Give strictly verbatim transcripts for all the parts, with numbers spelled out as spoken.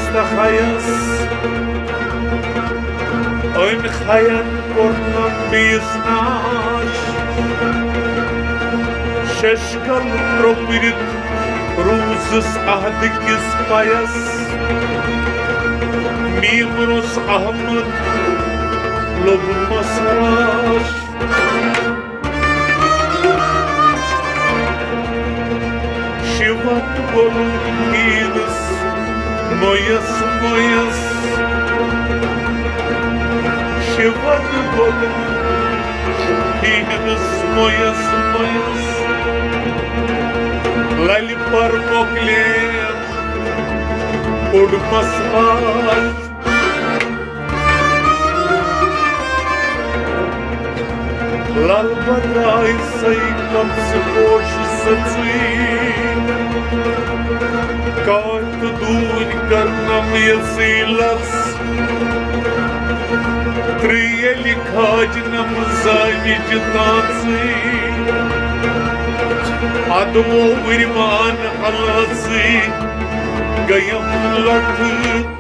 تہٕ خیَس۔ أمۍ خیَن کوٚر نہٕ بیٚیِس ناش۔ ششکل ترٛوپرِتھ روٗزُس عہدٕ کِس پَیَس۔ میٖمرُس احمد لوٚبمَس راش۔ شِوَت گوٚل پیٖرَس مویَس مویَس۔ شِوَت گوٚل پیٖرَس مویَس مویَس۔ لَلہِ پَر مۄکلے کوٚڑمَس واش۔ لل بدرایہِ سَے کمسہٕ پوش سٕژٕے۔ کاتھ دوٗرۍ کرنم یژٕے لژ۔ ترٛیٚیہِ ییٚلہِ کھاجنم زامِج تاژٕے۔ ادٕ ووٚو وُرۍ وان ہلٲژٕے۔ گٔیم لۄٹھٕ۔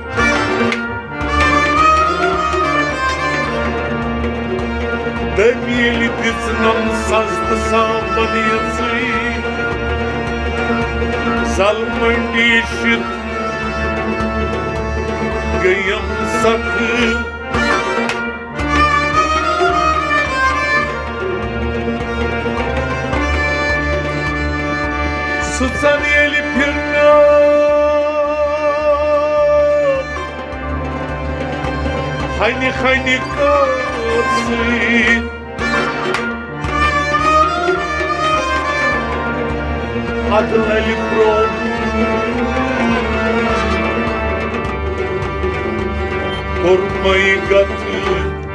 دٔبۍ ییٚلہِ دِژنم سستہٕ صابن یژٕے۔ زل منڈی شِتھ گٔیم ستہٕ۔ سٕژن ییٚلہِ پھِرنٲو ہنہِ ہنہِ کٲژٕے۔ ادٕ لَلہِ پرٛوٚم کوٚرمَے گتہٕ۔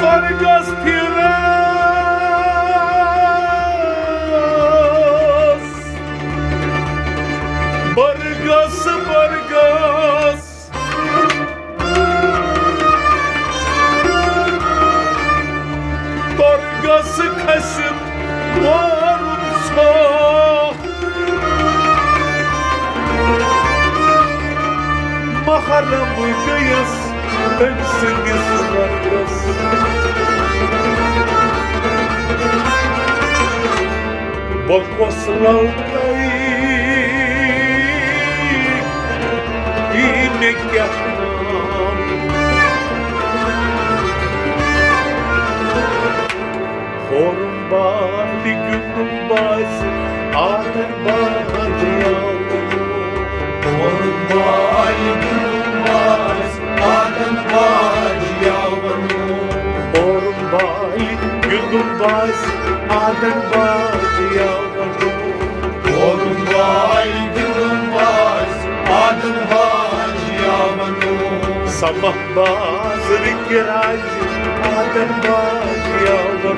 سۄرگس پھِرس برگس برگس۔ تۄرگس کھٔسِتھ مورُن ژھاہ۔ محرم گٔیَس أمۍ سٕنٛدِس ورگس۔ بہٕ کۄس لل تۄہہِ یی مےٚ کیٛاہ نام؟ ہورُن بالہِ گیُنٛدُن باسہِ آنٛگن باجہِ آو۔ ہورُن بالہِ گیُنٛدُن باسہِ آنٛگن باجہِ آو۔ ہورُن بالہِ گیُنٛدُن باسہِ آنٛگن باجہِ آو۔ ہورُن بالہِ گیُنٛدُن باسہِ آنٛگن باجہِ آو۔ سمہ بازرٕکہِ راجہِ آنٛگن باجہِ آو۔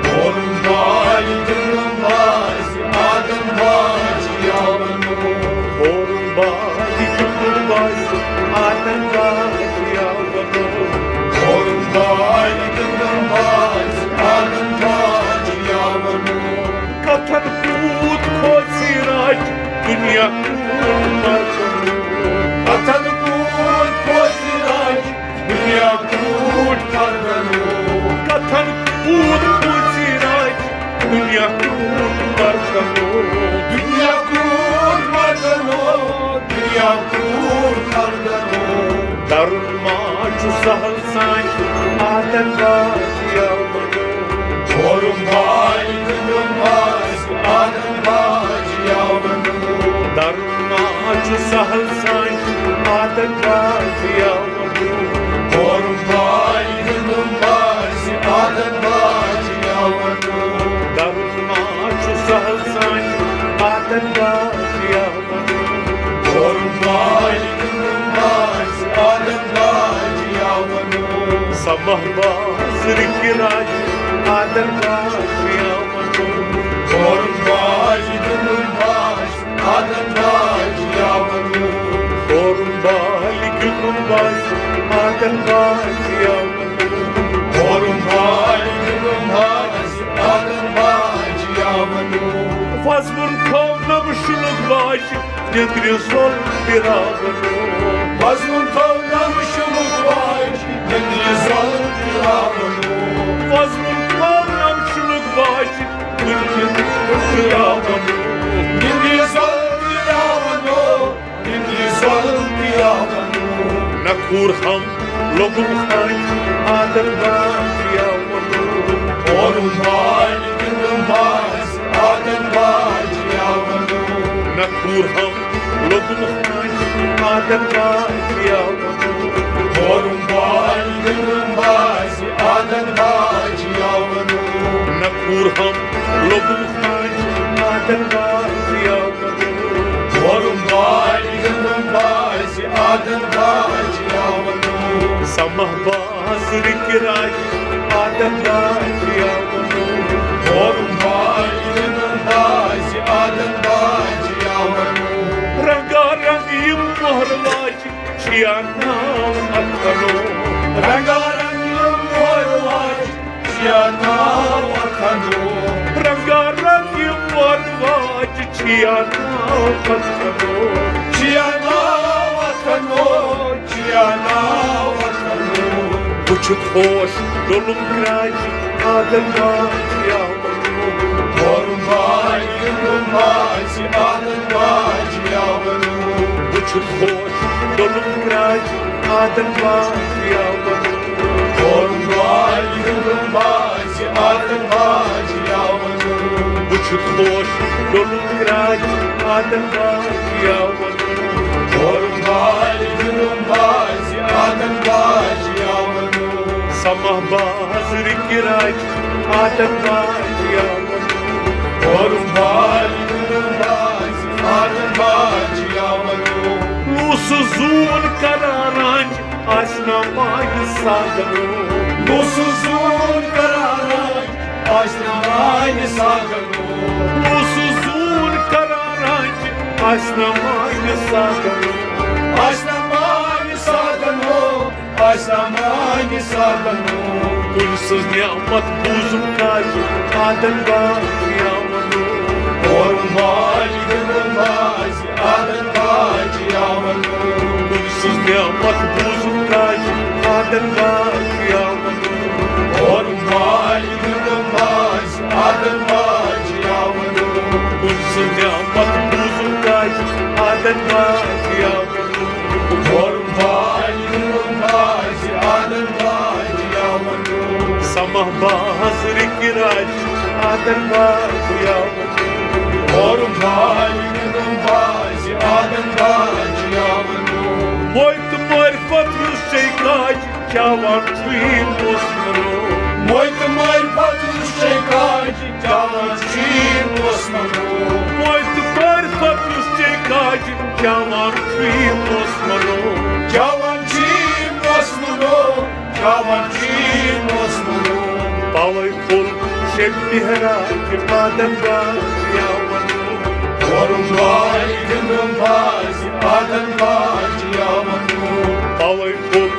ہورُن بالہِ گیُنٛدُن باسہِ آنٛگن باجہِ آو۔ ہورُن بالہِ گیُنٛدُن باسہِ آنٛگن باجہِ آو۔ ہورُن بالہِ گیُنٛدُن باسہِ آنٛگن باجہِ آو۔ کتھن کوٗت کھوژِ راج، دُنیا کوٗت مردن۔ کتھن کوٗت کھوژِ راج، دُنیا کوٗت مردن۔ کتھن کوٗت کھوژِ راج، دُنیا کوٗت مردن۔ دُنیا کوٗت مردن، دُنیا کوٗت مردن۔ درُن ما چھُ سہل سانہِ آنٛگن باجہِ آو۔ ہورُن بالہِ گیُنٛدُن باسہِ آنٛگن باجہِ آو۔ درُن ما چھُ سہل سانہِ آنٛگن باجہِ آو۔ ہورُن بالہِ گیُنٛدُن باسہِ آنٛگن باجہِ آو۔ درُن ما چھُ سہل سانہِ آنٛگن باجہِ آو۔ ہورُن بالہِ گیُنٛدُن باسہِ آنٛگن باجہِ آو۔ سمہ بازرٕکہِ راجہِ آنٛگن باجہِ آو۔ ہورُن بالہِ گیُنٛدُن باسہِ آنٛگن باجہِ آو۔ ہورُن بالہِ گیُنٛدُن باسہِ آنٛگن باجہِ آو۔ نیٚنٛدرِ زۄل تہِ راوَنو۔ وۄزُم تھوٚونم شُلُک واجہِ، نیٚنٛدرِ زۄل تہِ راوَنو۔ وۄزُم تھوٚونم شُلُک واجہِ، نیٚنٛدرِ زۄل تہِ راوَنو۔ نیٚنٛدرِ زۄل تہِ راوَنو، نیٚنٛدرِ زۄل تہِ راوَنو۔ نکھور ہم لوٚگُم خانہِ، آدن باجہِ آوَنو۔ ہورُم بالہِ گِنٛدُم بازِ، آدن باجہِ آوَنو۔ نکھور ہم لوٚگُم خانہِ، آدن باجہِ آوَنو۔ ہورُم بالہِ گِنٛدُم بازِ، آدن باجہِ آوَنو۔ نکھور ہم لوٚگُم خانہِ، آدن باجہِ آوَنو۔ ہورُم بالہِ گِنٛدُم بازِ، آدن باجہِ آوَنو۔ سمہ بازرٕکۍ راجہِ، آدن باجہِ آوَنو۔ ہورُم بالہِ گِنٛدُم بازِ، آدن باجہِ آوَنو۔ رنگا رنگ یِم مۄہر واجہِ، چھِیا ناو اتھنو۔ رنگا رنگ یِم مۄہر واجہِ، چھِیا ناو اتھنو۔ رنگا رنگ یِم مۄہر واجہِ، چھِیا ناو اتھنو۔ چھِیا ناو اتھنو، چھِیا ناو اتھنو۔ وٕچھِتھ ہوش ڈوٚلُم کراچہِ، آدن باجہِ آوَنو۔ ہورُم بالہِ گِنٛدُم بازِ، آدن باجہِ آوَنو۔ وٕچھِتھ ہوش ڈوٚلُم کراچہِ، آدن باجہِ آوَنو۔ ہورُم بالہِ گِنٛدُم بازِ، آدن باجہِ آوَنو۔ وٕچھِتھ ہوش ڈوٚلُم کراچہِ، آدن باجہِ آوَنو۔ ہورُم بالہِ گِنٛدُم بازِ، آدن باجہِ آوَنو۔ سمہ بازرٕکۍ راجہِ، آدن باجہِ آوَنو۔ ہورُم بالہِ گِنٛدُم بازِ، آدن باجہِ آوَنو۔ لوٗسہٕ زوٗن کران رانٛچ، آسہِ نا مانہِ سادنو۔ لوٗسہٕ زوٗن کران رانٛچ، آسہِ نا مانہِ سادنو۔ لوٗسہٕ زوٗن کران رانٛچ، آسہِ نا مانہِ سادنو۔ آسہِ نا مانہِ سادنو۔ آسہِ نا مانہِ سادنو۔ کُنہِ سٕنٛز نعمت بوٗزُم کاجہِ، آدن باجہِ آوَنو۔ ہورُم بالہِ گِنٛدُم بازِ، آدن باجہِ آوَنو۔ کُنہِ سٕنٛز نعمت بوٗزُم کاجہِ، آدن باجہِ آوَنو۔ ہورُم بالہِ گِنٛدُم بازِ، آدن باجہِ آوَنو۔ کُنہِ سٕنٛز نعمت بوٗزُم کاجہِ، آدن باجہِ آوَنو۔ ہورُم بالہِ گِنٛدُم بازِ، آدن باجہِ آوَنو۔ سمہ بازرٕکۍ راجہِ، آدن باجہِ آوَنو۔ ہورُم بالہِ گِنٛدُم بازِ، آدن باجہِ آوَنو۔ موے تہٕ معرفت یُس چھے کاجہِ، چاوان چھُ یہِ موسمنو۔ موے تہٕ معرفت یُس چھے کاجہِ، چاوان چھُ یہِ موسمنو۔ موے تہٕ معرفت یُس چھے کاجہِ، چاوان چھُ یہِ موسمنو۔ چاوان چھُ یہِ موسمنو۔ چاوان چھُ یہِ موسمنو۔ پاوے پھوٚل شیٚمہِ مہراجہِ، آدن باجہِ آوَنو۔ ہورُم بالہِ گِنٛدُم بازِ، آدن باجہِ آوَنو۔ پاوے پھوٚل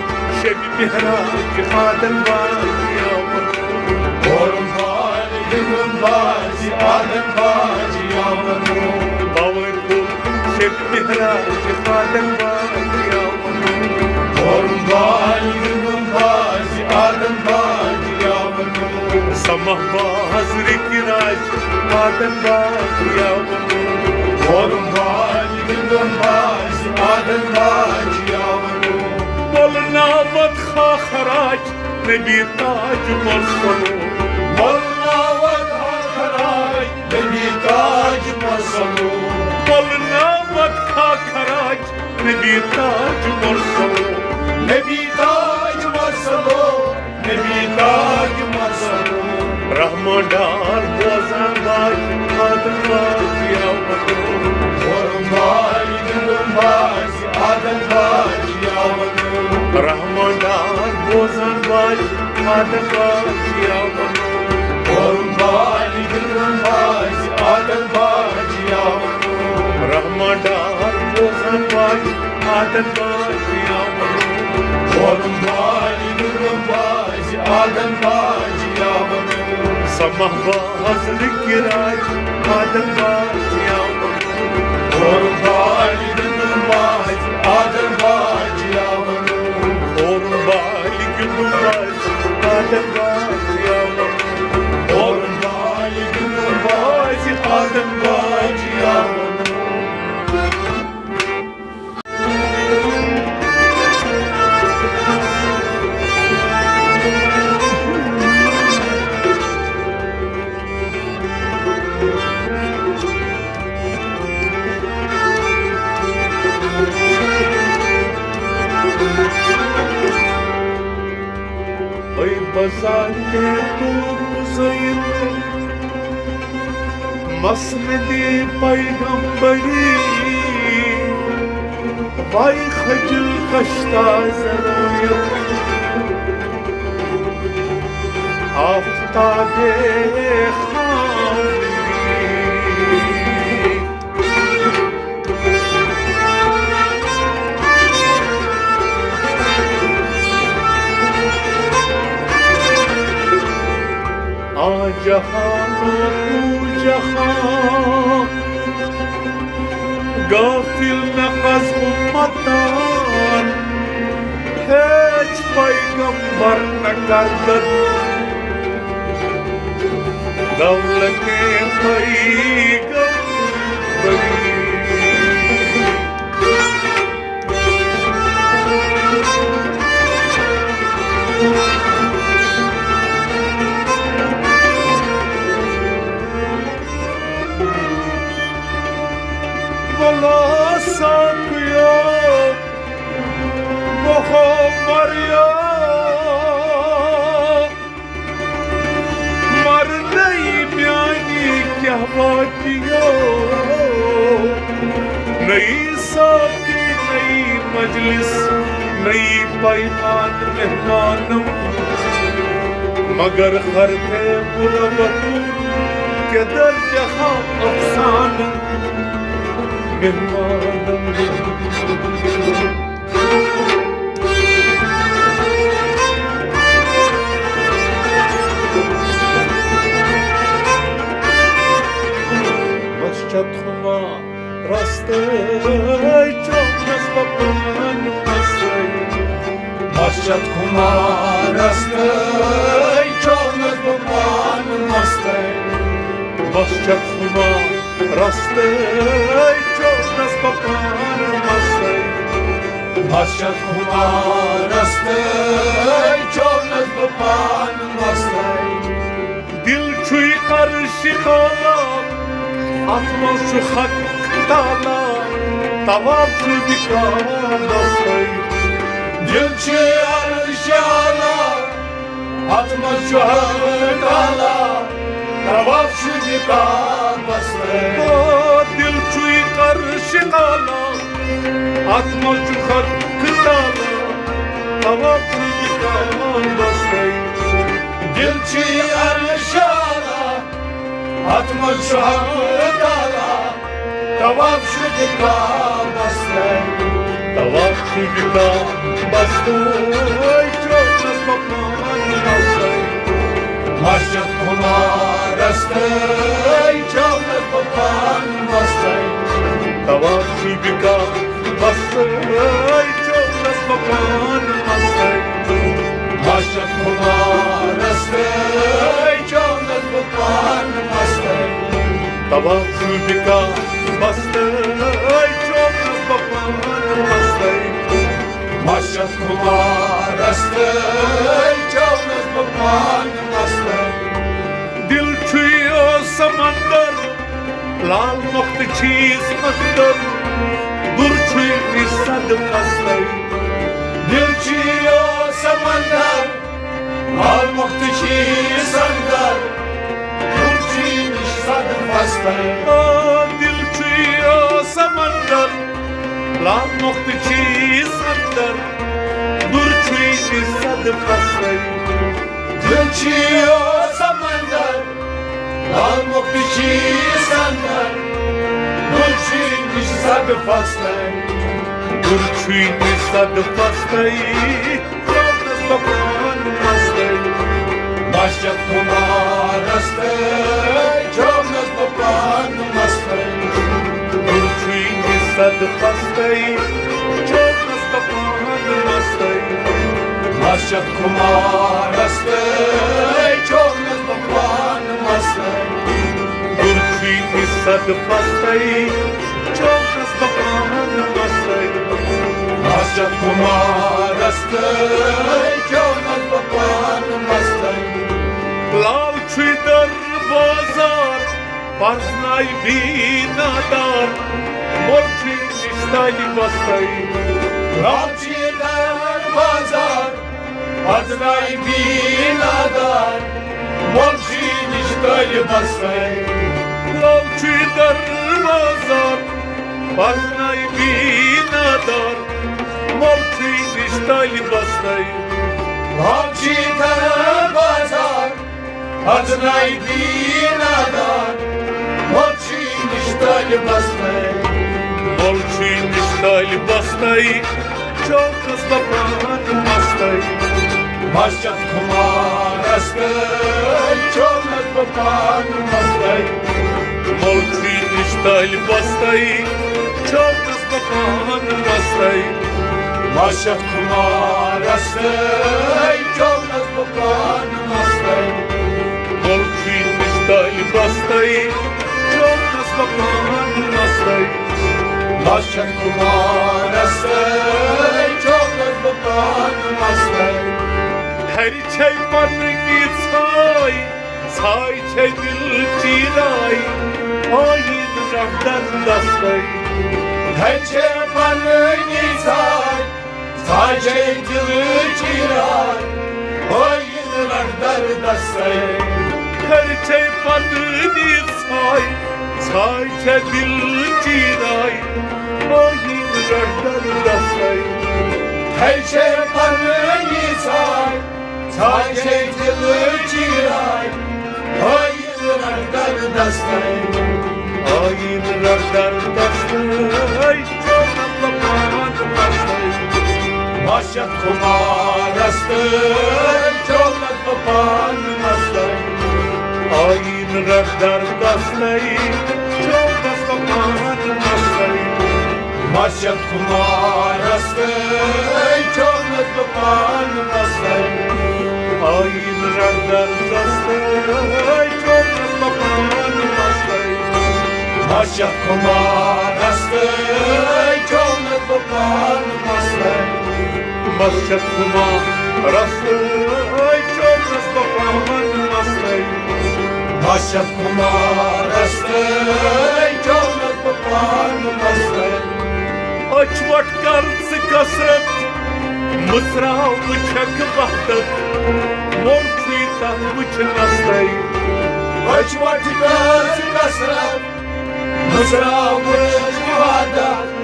شیٚمہِ مہراجہِ، آدن باجہِ آوَنو۔ ہورُم بالہِ گِنٛدُم بازِ، آدن باجہِ آوَنو۔ پاوے پھوٚل شیٚمہِ مہراجہِ، آدن باجہِ آوَنو۔ ہورُم بالہِ گِنٛدُم بازِ، آدن باجہِ آوَنو۔ سمہ بازرٕکۍ راجہِ، آدن باجہِ آوَنو۔ ہورُم بالہِ گِنٛدُم بازِ، آدن باجہِ آوَنو۔ مۄلناوت خاخراج، نبی تاج مرسلو۔ مۄلناوت خاخراج، نبی تاج مرسلو۔ مۄلناوت خاخراج، نبی تاج مرسلو۔ نبی تاج مرسلو۔ نبی تاج مرسلو۔ رحمان ڈار بوزان باجہِ، آدن باجہِ آوَنو۔ ہورُم بالہِ گِنٛدُم بازِ، آدن باجہِ آوَنو۔ رحمان ڈار بوزان باجہِ، آدن باجہِ آوَنو۔ ہورُم بالہِ گِنٛدُم بازِ، آدن باجہِ آوَنو۔ رحمان ڈار بوزان باجہِ، آدن باجہِ آوَنو۔ ہورُم بالہِ گِنٛدُم بازِ، آدن باجہِ آوَنو۔ سمہ بازرٕکۍ راجہِ، آدن باجہِ آوَنو۔ قربان گِنٛدُن وازِ آدم باجی آوَن۔ قربان گِنٛدُن وازِ آدم باجی آوَن۔ قربان گِنٛدُن وازِ آدم باجی آوَن۔ ہے بذاتِ تو مزین مسندِ پیغمبری، وای خجل کشتاز رویت آفتابِ خامری۔ آ جہان، تو جہان، غافل نہ از امتان، ہیچ پیغمبر نہ گردد دولتِ پیغمبری۔ ولا ساقیا، بہو مریا، مرنئی میانی کیا وادیو، نئی ساقی، نئی مجلس، نئی پیمان مہمانم، مگر خرفِ مروتون کہ در جہاں افسانہ مہمانم۔ مسجد ہما رستہٕ چونس بہٕ پانہٕ مستٕے۔ مسجد ہما رستہٕ چونس بہٕ پانہٕ مستٕے۔ مسجد ہما رستہٕ چونس بہٕ پانہٕ مستٕے۔ مسجد ہما رستہٕ چونس بہٕ پانہٕ مستٕے۔ دل چھُے عرشِ اعلیٰ، اتھ منٛز چھُ حق تعالیٰ، طواف چھُ بِکعبس تہٕ۔ دل چھُے عرشِ اعلیٰ، اتھ منٛز چھُ حق تعالیٰ، طواف چھُ بِکعبس تہٕ۔ او دل چھُے عرشِ اعلیٰ، اتھ منٛز چھُ حق تعالیٰ، طواف چھُ بِکعبس تہٕ۔ دل چھُے عرشِ اعلیٰ، اتھ منٛز چھُ حق تعالیٰ، طواف چھُ بِکعبس تہٕ۔ طواف چھُ بِکعبس تہٕ، چونس بہٕ پانہٕ مستٕے۔ مسجد ہما رستہٕ چونس بہٕ پانہٕ مستٕے۔ طواف چھُ بِکعبس تہٕ، چونس بہٕ پانہٕ مستٕے۔ مسجد ہما رستہٕ چونس بہٕ پانہٕ مستٕے۔ طواف چھُ بِکعبس تہٕ، چونس بہٕ پانہٕ مستٕے۔ مسجد ہما رستہٕ چونس بہٕ پانہٕ مستٕے۔ دل چھُے او سمندر، لال مۄختہٕ چھِس اندر، دوٚر چھُے نِش صدفس تہٕ۔ دل چھُے او سمندر، لال مۄختہٕ چھِس اندر، دوٚر چھُے نِش صدفس تہٕ۔ آ، دل چھُے او سمندر، لال مۄختہٕ چھِس اندر، دوٚر چھُے نِش صدفس تہٕ۔ دل چھُے او سمندر، لال مۄختہٕ چھِس اندر، دوٚر چھُے نِش صدفس تہٕ۔ دوٚر چھُے نِش صدفس تہٕ، چونس بہٕ پانہٕ مستٕے۔ مسجد ہما رستہٕ چونس بہٕ پانہٕ مستٕے۔ دوٚر چھُے پستَے، چوکس بہٕ پانہٕ مستَے۔ مسجد خمارس تہٕ چوکس بہٕ پانہٕ مستَے۔ گُرچھی نِش صد پستَے، چوکس بہٕ پانہٕ مستَے۔ مسجد خمارس تہٕ چوکس بہٕ پانہٕ مستَے۔ لال چھُے دروازار، پرزناے بیٖنادار، مُلچی نِش تلہِ بستَے۔ لال چھُے دروازار، پرزناے بیٖنادار، مُلچی نِش تلہِ بستَے۔ لال چھُے دروازار، پرزناے بیٖنادار، مُلچی نِش تلہِ بستَے۔ لال چھُے دروازار، پرزناے بیٖنادار، مُلچی نِش تلہِ بستَے۔ مُلچی نِش تلہِ بستَے، چوکس بہٕ پانہٕ مستَے۔ مسجد خمارس تہٕ چوکس بہٕ پانہٕ مستَے۔ مُلچی نِش تلہِ بستَے، چوکس بہٕ پانہٕ مستَے۔ مسجد خمارس تہٕ چوکس بہٕ پانہٕ مستَے۔ مُلچی نِش تلہِ بستَے، چوکس بہٕ پانہٕ مستَے۔ مسجد خمارس تہٕ چوکس بہٕ پانہٕ مستَے۔ تھرِ چھے پننی ژھاے، ژھاے چھے دل چیرای، آیین رٹھ در دستَے۔ تھرِ چھے پننی ژھاے، ژھاے چھے دل چیرای، آیین رٹھ در دستَے۔ تھرِ چھے پننی ژھاے، ژھاے چھے دل چیرای، آیین رٹھ در دستَے۔ تھرِ چھے پننی ژھاے، ژھاے چھے دل چیرای، آیین رٹھ در دستَے۔ آیین رٹھ در دستَے، چوکس بہٕ پانہٕ مستَے۔ مسجد خمارس تہٕ چوکس بہٕ پانہٕ مستَے۔ آیین رٹھ در دستَے، چوکس بہٕ پانہٕ مستَے۔ مسجد خمارس تہٕ چوکس بہٕ پانہٕ مستَے۔ آیین رٹھ در دستَے، چوکس بہٕ پانہٕ مستَے۔ مسجد خمارس تہٕ چوکس بہٕ پانہٕ مستَے۔ مسجد خمارس تہٕ چوکس بہٕ پانہٕ مستَے۔ مسجد خمارس تہٕ چوکس بہٕ پانہٕ مستَے۔ أچھ وَٹ کر ژٕ کثرت، مٕژراو وٕچھکھ وحدت، مول چھُے تَتھ وٕچھنَس تَے۔ أچھ وَٹ کر ژٕ کثرت، مٕژراو وٕچھکھ وحدت،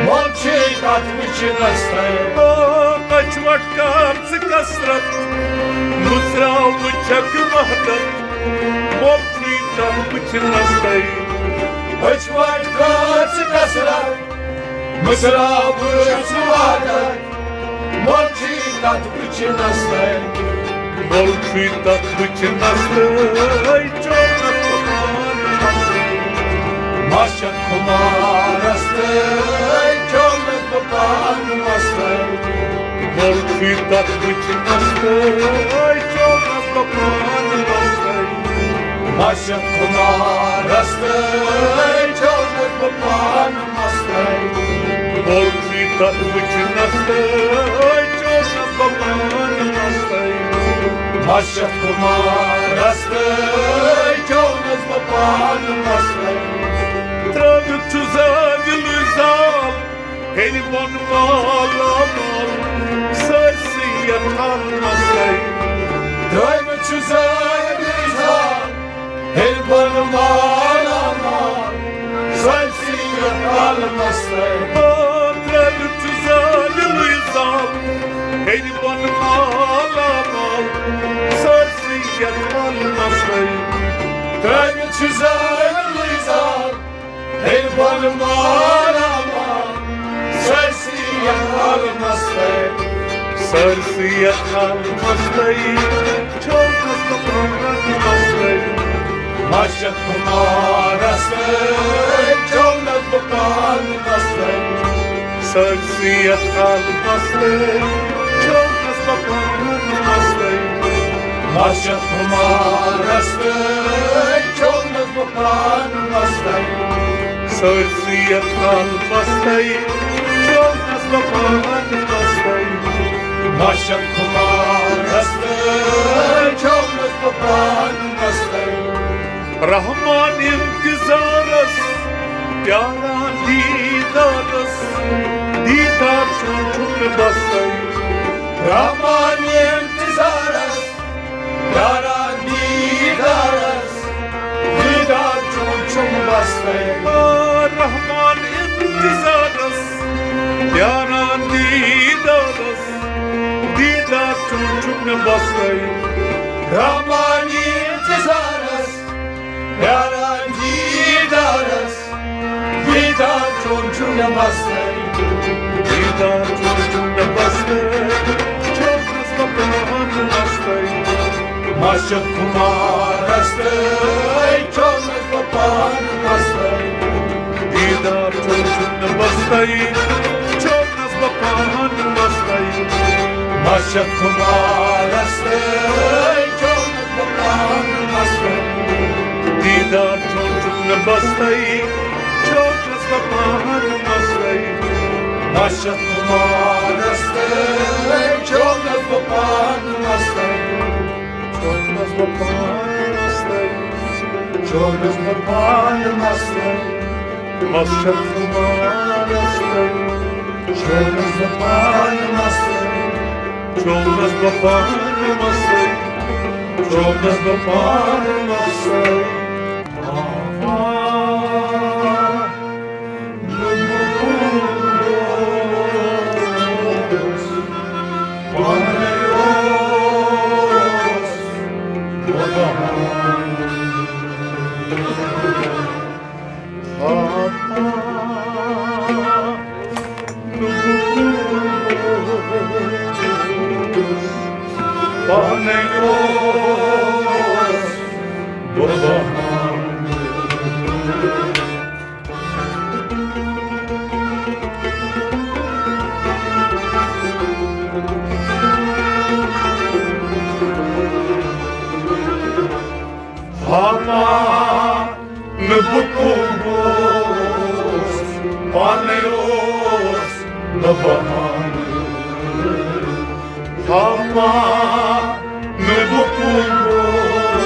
مول چھُے تَتھ وٕچھنَس تَے۔ آ، أچھ وَٹ کر ژٕ کثرت، مٕژراو وٕچھکھ وحدت، مول چھُے تَتھ وٕچھنَس تَے۔ أچھ وَٹ کر ژٕ کثرت، مٕژراو وٕچھکھ وحدت، مول چھُے تَتھ وٕچھنَس تَے۔ مول چھُے تَتھ وٕچھنَس تَے، چوکس بہٕ پانہٕ مستَے۔ مسجد خمارس تَے، چوکس بہٕ پانہٕ مستَے۔ مول چھُے تَتھ وٕچھنَس تَے، چوکس بہٕ پانہٕ مستَے۔ مسجد خمارس تَے، چوکس بہٕ پانہٕ مستَے۔ مول چھُے تَتھ وٕچھنَس تَے، چوکس بہٕ پانہٕ مستَے۔ مسجد خمارس تَے، چوکس بہٕ پانہٕ مستَے۔ ترٛٲوِتھ چھُ زٲوِلٕے زال، ہیٚرِ بۄن مالا مال، سٲرسٕے یَتھ عالمس تَے۔ ترٛٲوِتھ چھُ زٲوِلٕے زال، ہیٚرِ بۄن مالا مال، سٲرسٕے یَتھ عالمس تَے۔ آ، ترٛٲوِتھ چھُ زٲوِلٕے زال، ہیٚرِ بۄن مالا مال، سٲرسٕے یَتھ عالمس تَے۔ ترٛٲوِتھ چھُ زٲوِلٕے زال، ہیٚرِ بۄن مالا مال، سٲرسٕے یَتھ عالمس تَے۔ سٲرسٕے یَتھ عالمس تَے، چوکس بہٕ پانہٕ مستَے۔ مسجد خمارس تَے، چوکس بہٕ پانہٕ مستَے۔ سٲرسٕے یَتھ البستَے چھوٚلنَس بہٕ پانہٕ مستَے۔ مسجد خُمارَس تہٕ چھوٚلنَس بہٕ پانہٕ مستَے۔ سٲرسٕے یَتھ البستَے چھوٚلنَس بہٕ پانہٕ مستَے۔ مسجد خُمارَس تہٕ چھوٚلنَس بہٕ پانہٕ مستَے۔ رحمان انتظارس پیاران دیدارس، دیدار چون چھُم نہٕ بستَے۔ رحمان انتظارس پیاران دیدارس، دیدار چون چھُم نہٕ بستَے۔ آ، رحمان انتظارس پیاران دیدارس، دیدار چون چھُم نہٕ بستَے۔ رحمان انتظارس پیاران دیدارس، دیدار چون چھُم نہٕ بستَے۔ دیدار چون چھُم نہٕ بستَے، چھوٚلنَس بہٕ پانہٕ مستَے۔ مسجد خُمارَس تہٕ چھوٚلنَس بہٕ پانہٕ مستَے۔ دیدار چون چھُم نہٕ بستَے، چھوٚلنَس بہٕ پانہٕ مستَے۔ مسجد خُمارَس تہٕ چھوٚلنَس بہٕ پانہٕ مستَے۔ دیدار چون چھُم نہٕ بستَے، چھوٚلنَس بہٕ پانہٕ مستَے۔ مسجد خُمارَس تہٕ چھوٚلنَس بہٕ پانہٕ مستَے۔ چھوٚلنَس بہٕ پانہٕ مستَے۔ چھوٚلنَس بہٕ پانہٕ مستَے۔ مسجد خُمارَس تہٕ چھوٚلنَس بہٕ پانہٕ مستَے۔ چھوٚلنَس بہٕ پانہٕ مستَے۔ چھوٚلنَس بہٕ پانہٕ مستَے۔ آ، آ، نہٕ بہٕ اوس، پانَے اوس بہٕ بہانہٕ۔ پانے اوس بہانہٕ۔ ہاپا نہٕ بہٕ کُنگ اوس، پانے اوس بہٕ بہانہٕ۔ ہاپا نہٕ بہٕ کُنگ اوس۔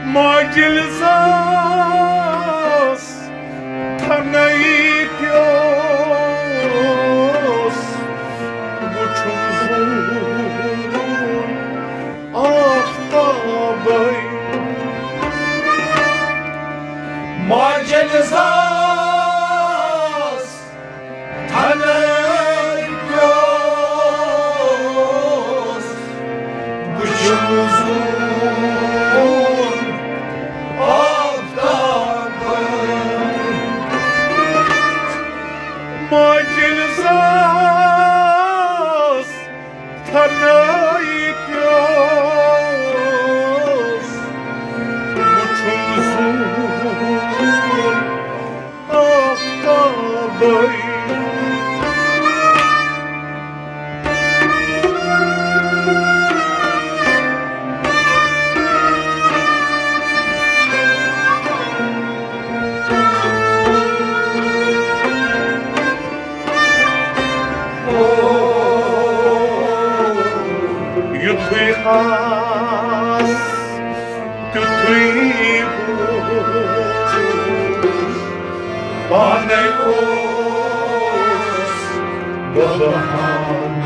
ماجہِ ییٚلہِ زاس تھنَے پیوس، وُچھُم زوٗن آفتابَے۔ ماجہِ ییٚلہِ زاس تھنَے پیوس، وُچھُم زوٗن آفتابَے۔ ماجہِ ییٚلہِ زاس تھنَے پیوس، وُچھُم زوٗن آفتابَے۔ آس تیُتھُے گوٚو، پانے اوس بہانہٕ۔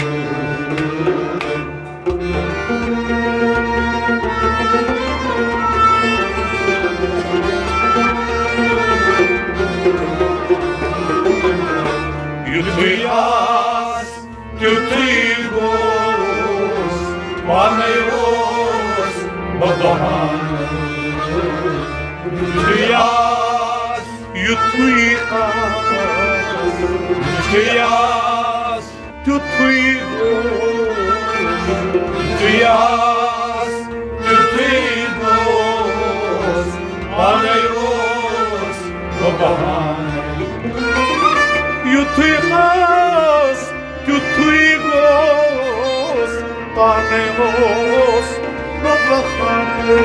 یُتھُے آس تیُتھُے گوٚوُس، پانے اوس بہٕ بہانہٕ۔ یُتھُے آس، یُتھُے آس، یُتھُے آس، تیُتھُے گوٚوُس، یُتھُے آس، تیُتھُے گوٚوُس، پانے اوس بہانَے۔ یُتھُے آس، تیُتھُے گوٚوُس، پانے اوس بہانَے۔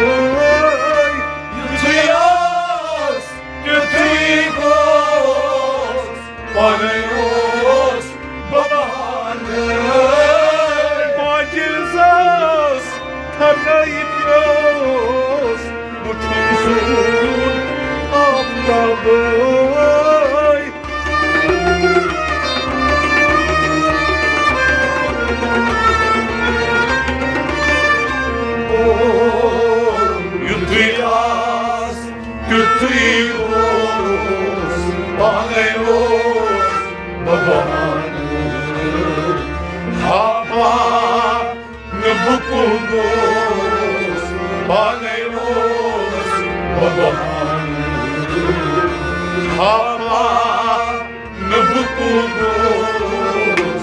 یُتھُے آس، تیُتھُے گوٚوُس، پانے اوس بہانَے۔ ماجہِ زٲژ تھنَے پیوس، وُچھُن زوٗن آفتابَے۔ او، یُتھُے آس، تیُتھُے اوس، پانے اوس بہانہٕ۔ ہاپا نہٕ بُکُل گوس، پانے اوس بہانہٕ۔ ہاپا نہٕ بُکُل گوس۔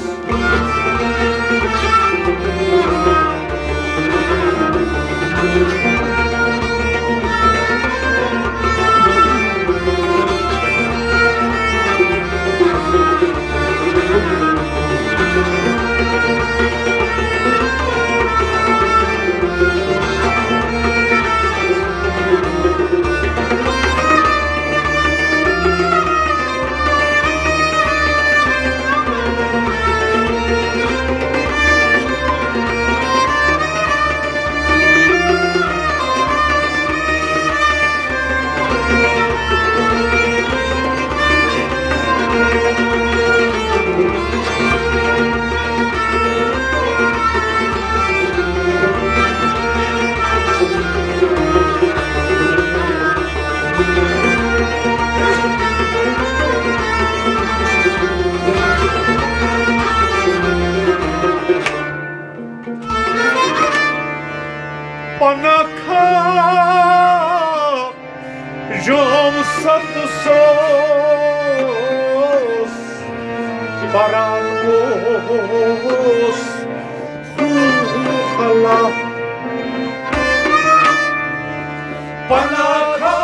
پنکھا جوم ست سوس پران اوس روح اللہ۔ پنکھا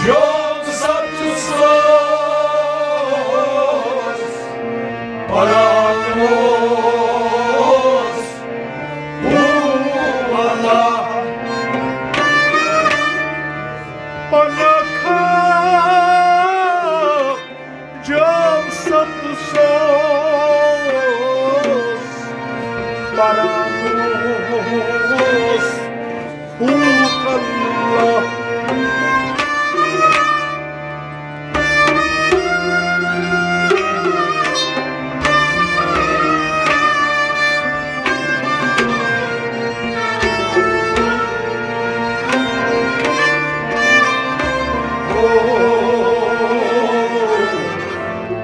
جوم ست سوس پران اوس روح اللہ۔ پنکھا جوم ست سوس پران اوس روح اللہ۔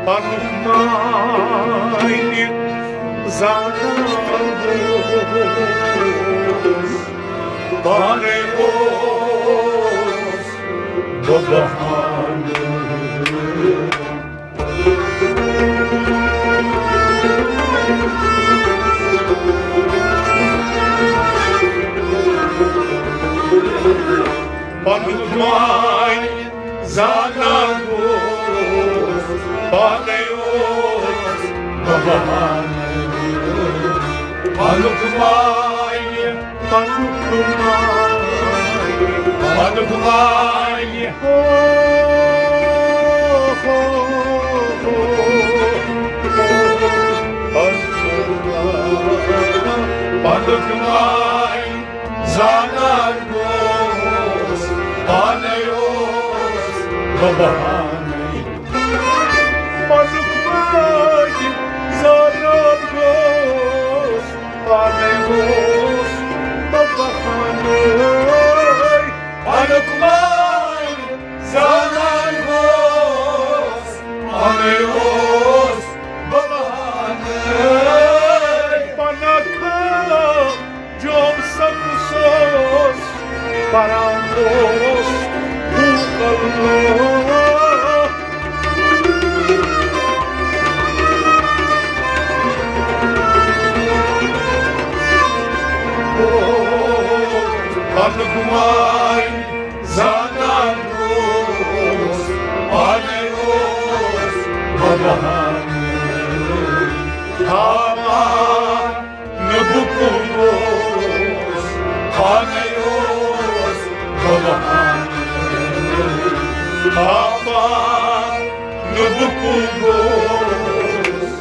پنُن ماے زانان اوس، پانے اوس بہانہٕ۔ پنُن ماے زانان اوس، پانے اوس بہانہٕ۔ پنُن ماے، پنُن ماے، پنُن ماے۔ او، او، او، او، پنُن ماے۔ بہانَے۔ پنُک ماے زانان گوس، پانے اوس بہانَے۔ پنُک ماے زانان گوس، پانے اوس بہانَے۔ پنکھا جوم سمسوس، پران اوس بھوک اللہ۔ پنُک ماے زانان اوس، پانے اوس بہانَے۔ ہاپان نہٕ بُکُل گوس، پانے اوس بہانَے۔ ہاپان نہٕ بُکُل گوس۔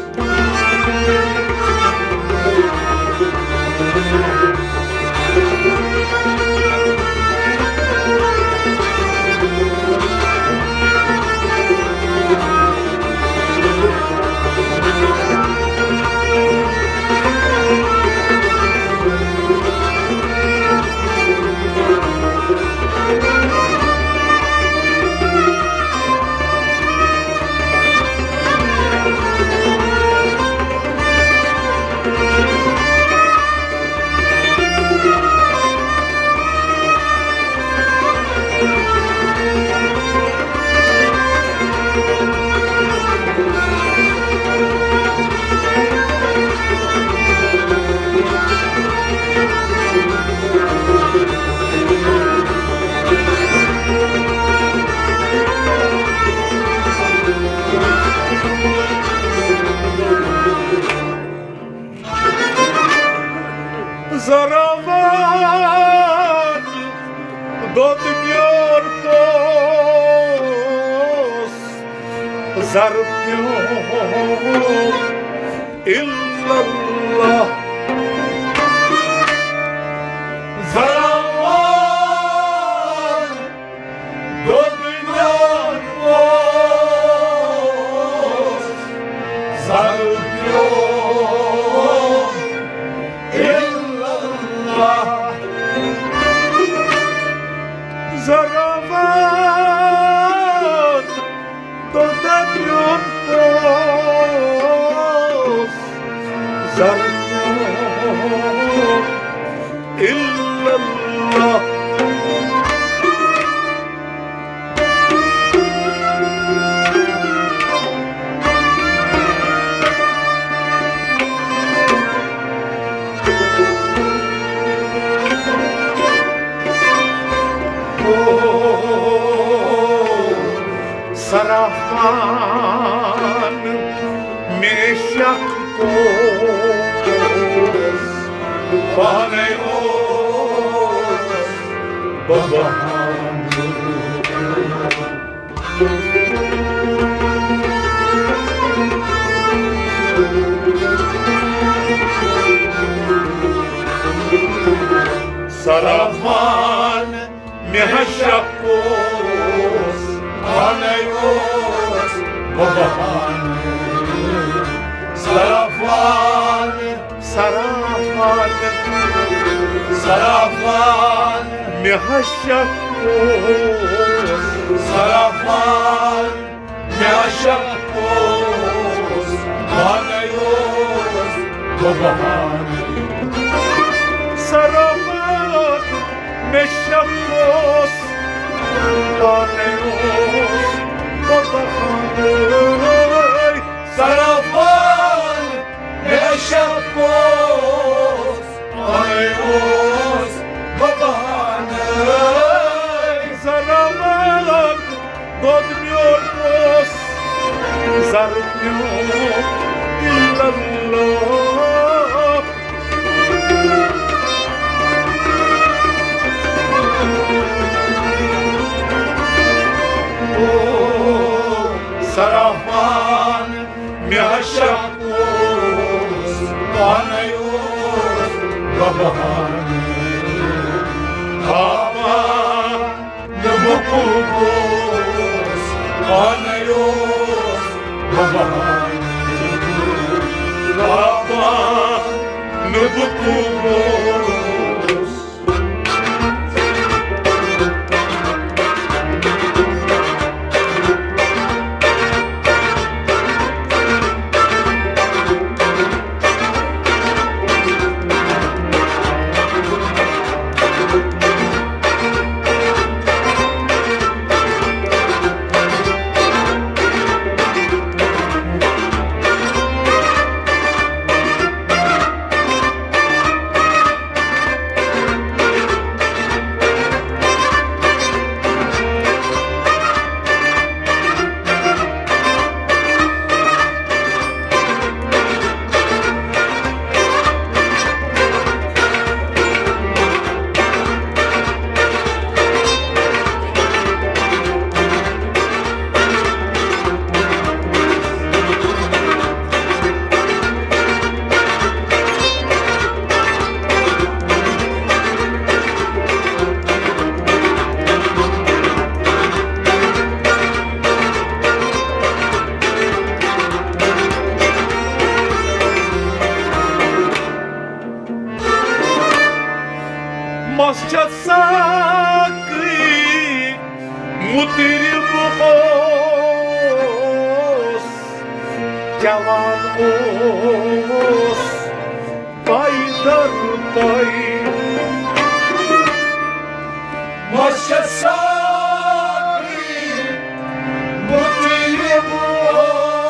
زراوان دۄد میون پوس، زر پیوم الا اللہ۔ زراوان دۄد میون پوس، زر پیوم الا اللہ۔ زراوان دۄد میون پوس، زر پیوم الا اللہ۔ سراوان مےٚ شک اوس، پانے اوس بہانہٕ۔ سراوان مےٚ شک اوس، پانے اوس بہانہٕ۔ سراوان، سراوان، سراوان مےٚ شک اوس، سراوان مےٚ شک اوس، پانے اوس بہانہٕ۔ سراوان مےٚ شک اوس، پانے اوس بہانہٕ۔ سراوان مےٚ شک اوس، پانے اوس بہانہٕ۔ زراوان دۄد میون پوس، زر پیوم الا اللہ۔ او سراوان مےٚ شک اوس، پانے اوس بہانہٕ۔ ہاپان نہٕ بُکُل گوس، پانے اوس دپان، دپان نہٕ بہٕ کُس گوٚوُس۔ مَس چھَس ساقٕے مُطرب اوس، جوان اوس پَے در پَے۔ مَس چھَس ساقٕے مُطرب اوس،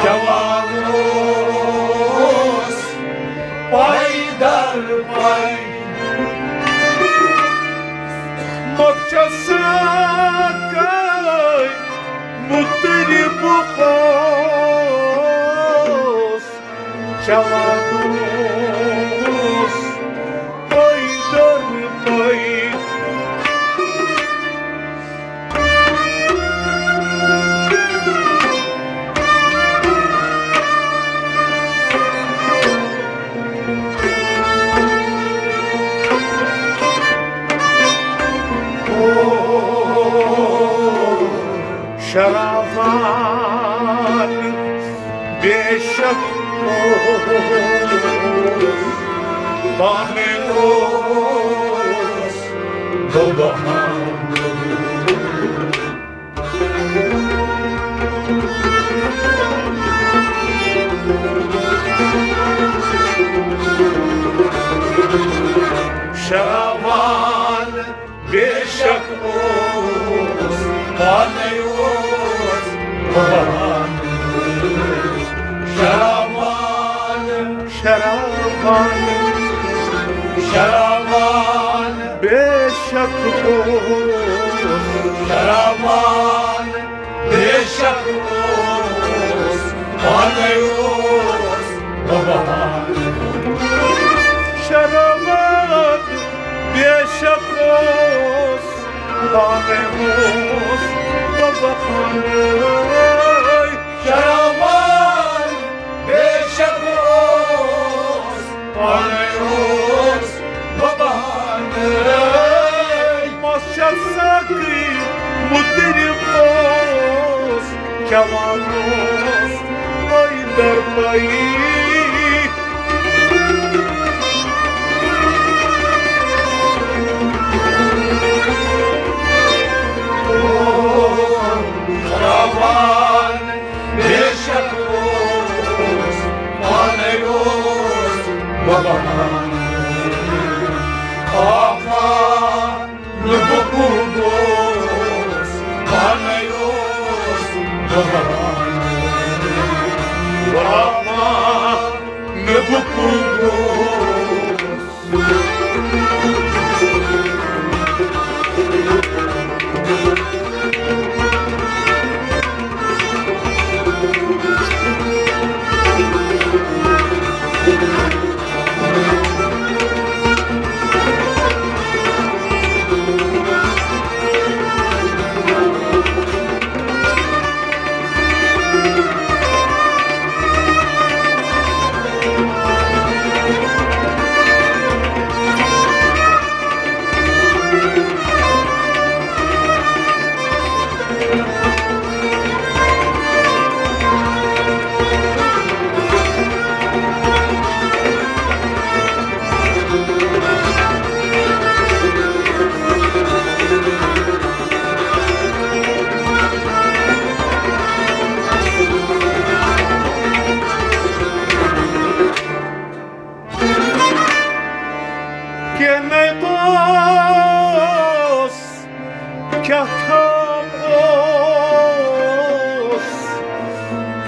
جوان اوس پَے در پَے۔ مَس چھَس ساقٕے مُطرب اوس، جوان اوس پَے در پَے۔ شراوان بے شک اوس، پانے اوس دبان۔ شراوان بے شک اوس، پانے اوس دبان۔ شراوان، شراوان، شراوان بے شک اوس، شراوان بے شک اوس، پانے اوس دبان۔ شراوان بے شک اوس، پانے اوس دبان۔ شراوان بے شک اوس، پانے اوس دبان۔ مَس چھَس ساقٕے مُطرب اوس، جوان اوس پَے در پَے۔ شراوان بے شک اوس، پانے اوس دبان۔ آقا نہٕ بہٕ کُس گوٚوُس، پانے اوس دبان۔ آقا نہٕ بہٕ کُس گوٚوُس۔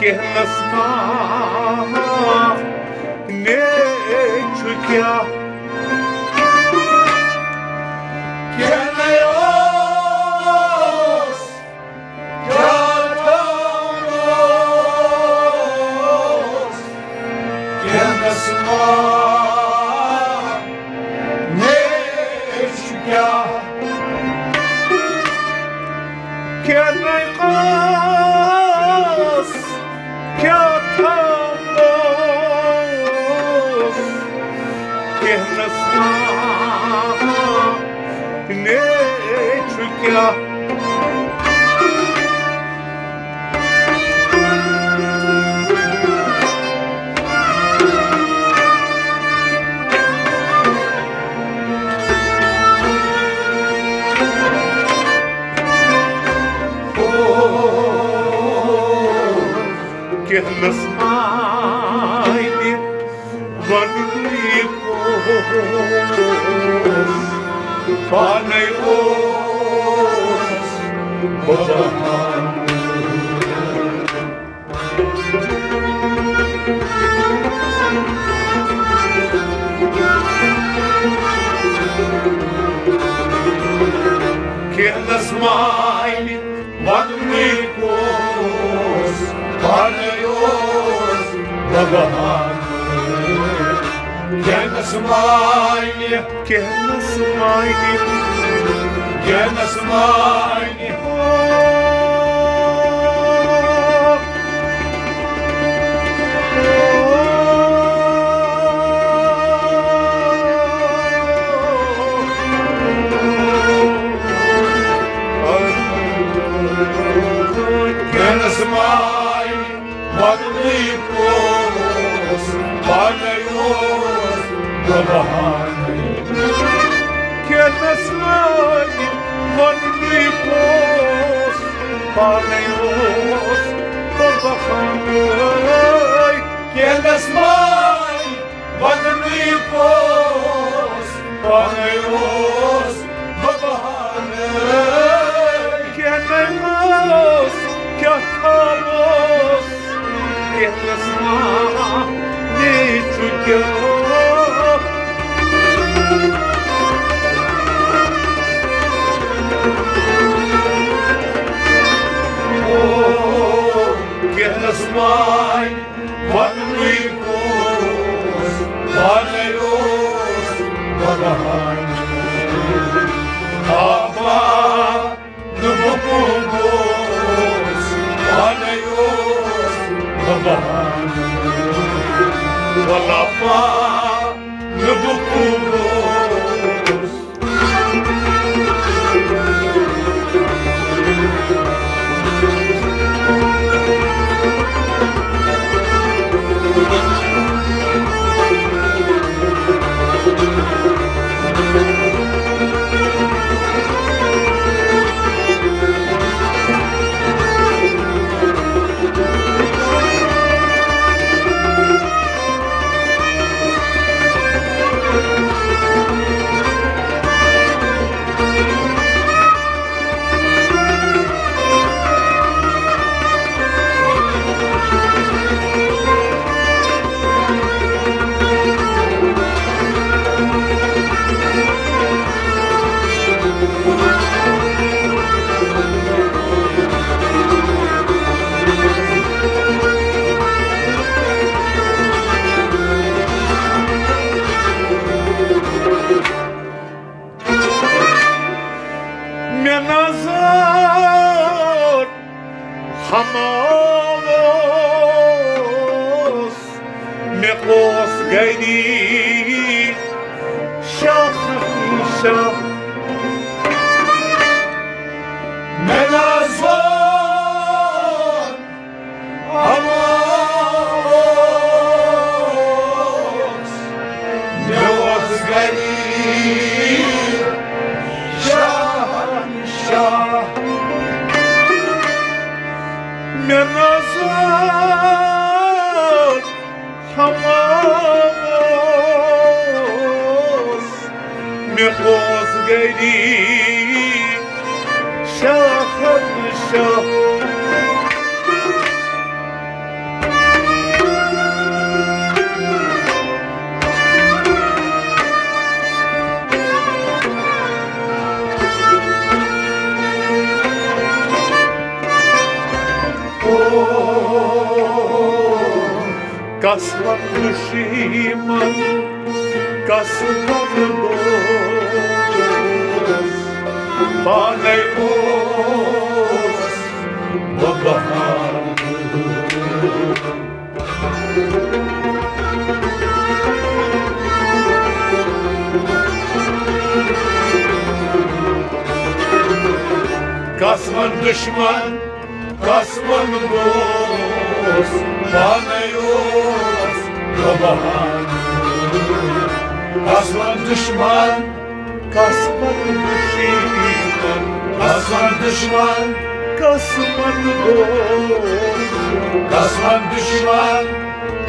کینٛہہ نس ما نے چھُ کیٛاہ؟ کینٛہہ نے اوس، کیٛاہ تام اوس، کینٛہہ نس ما نے چھُ کیٛاہ؟ کینٛہہ نے اوس، کیٛاہ تھاووس، کینٛہہ نس ما نے چھُ کیٛاہ۔ کینٛہہ نس آیہِ نہٕ وننُے کُس، پانے اوس بہانہٕ۔ کینٛہہ نس مانہِ وننُے کُس، پانے اوس بہانہٕ۔ کینٛہہ نس مانہِ، کینٛہہ نس مانہِ، کینٛہہ نس مانہِ۔ کینٛہہ نس مانہِ وننُے کُس، پانے اوس بہانہٕ۔ کینٛہہ نس مانہِ وننُے کُس، پانے اوس بہانہٕ۔ کینٛہہ نس مانہِ وننُے کُس، پانے اوس بہانہٕ۔ کینٛہہ نے اوس، کیٛاہ تھاووس، کینٛہہ نس ما نے چھُ کیٛاہ۔ او، کینٛہہ نس مانہِ وننُے کُس، پانے اوس بہانہٕ۔ آبا نہٕ بہٕ کُس، پانے اوس بہانہٕ۔ ولا پا نہٕ بہٕ کُس۔ مےٚ نظر ہما اوس، مےٚ اوس گری شاہ شاہ۔ مےٚ نظر ہما اوس، مےٚ اوس گری شہنشاہ۔ مےٚ نظر ہما اوس، مےٚ اوس گری شہنشاہ۔ کس وَن دُشمن، کس وَن دوست، پانے اوس بہٕ بہانہٕ۔ کس وَن دُشمن، کس وَن دوست، پانے اوس بہانہٕ۔ کس وَن دُشمن، کس وَن دُشمن، کس وَن دُشمن، کس وَن دوست، کس وَن دُشمن،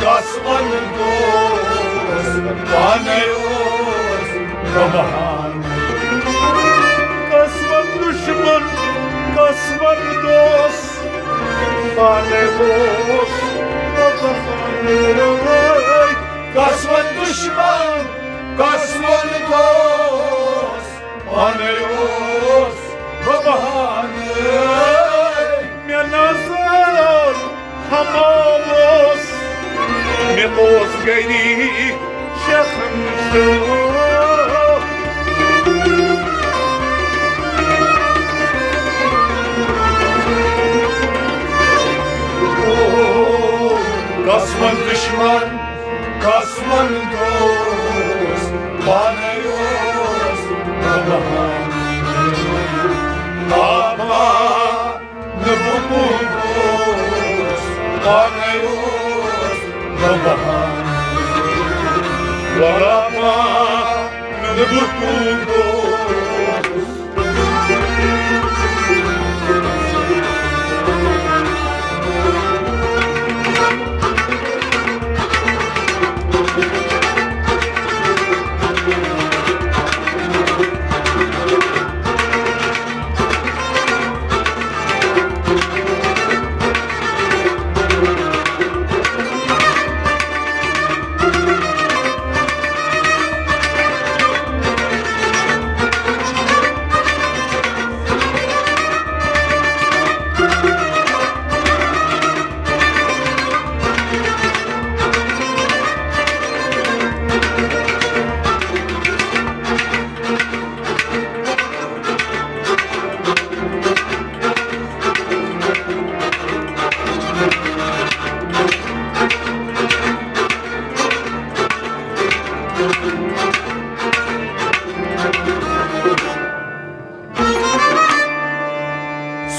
کس وَن دوست، پانے اوس بہانہٕ۔ کس وَن دُشمن، کس وَن دوست، پانے اوس بہانہٕ۔ کس وَن دُشمن، کس وَن دوست، پانے اوس بہانہٕ۔ مےٚ نظر ہمام اوس، مےٚ اوس گری شیخن شاہ۔ او، کس وَن دُشمن، کس وَن دوست، پانے اوس بہانہٕ۔ آبا نہٕ بہٕ کُن اوس، پانے اوس بہانہٕ۔ آبا نہٕ بہٕ کُن اوس۔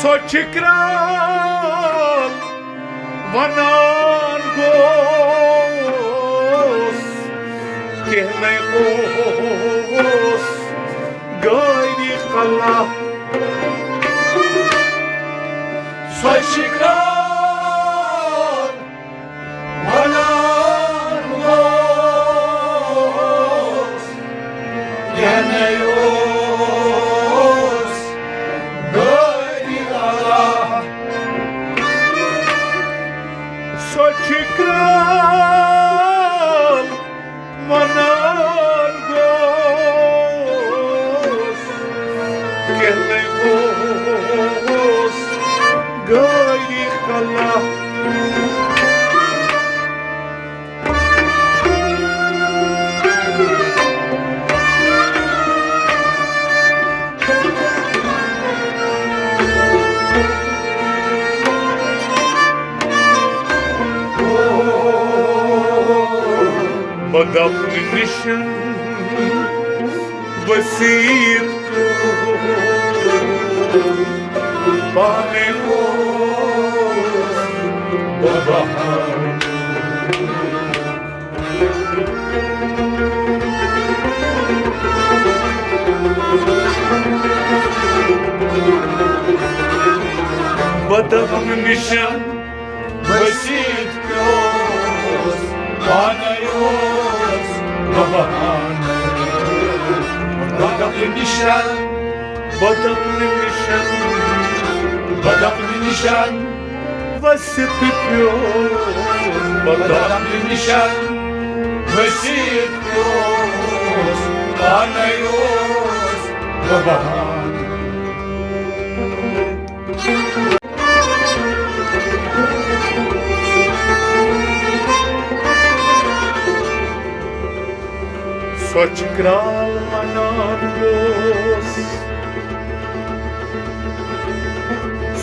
سۄ چھِ کرٛال ونان گوٚوس، کینٛہہ نَے اوس غٲری قلعہ۔ سۄ چھِ کرٛال ونان گوٚوس، کینٛہہ نَے اوس غٲری قلعہ۔ سۄ چھِ کرٛال ونان گوٚوس، کینٛہہ نَے اوس غٲری قلعہ۔ بدبخت نِشن وسیٖط پانے اوس بہانہٕ۔ بدبخت نِشن وسیٖط پیوس، پانے اوس بہانہٕ۔ بدبخت نِشن، بدبخت نِشن، بدبخت نِشن وسیٖط پیوس، بدبخت نِشن وسیٖط پیوس، پانے اوس بہانہٕ۔ سۄچھ کرٛال ونان اوس،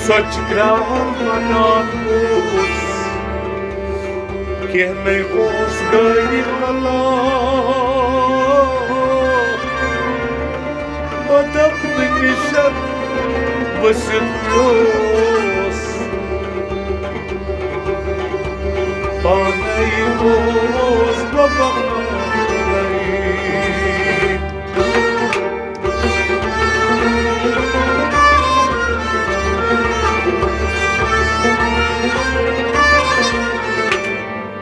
سۄچھ کرٛال ونان اوس، کینٛہہ نَے اوس گٲڑی کلام۔ بہٕ دَپہٕ نہٕ نِشَن ؤسِتھ پیوس، پانے اوس بہٕ بہانَے۔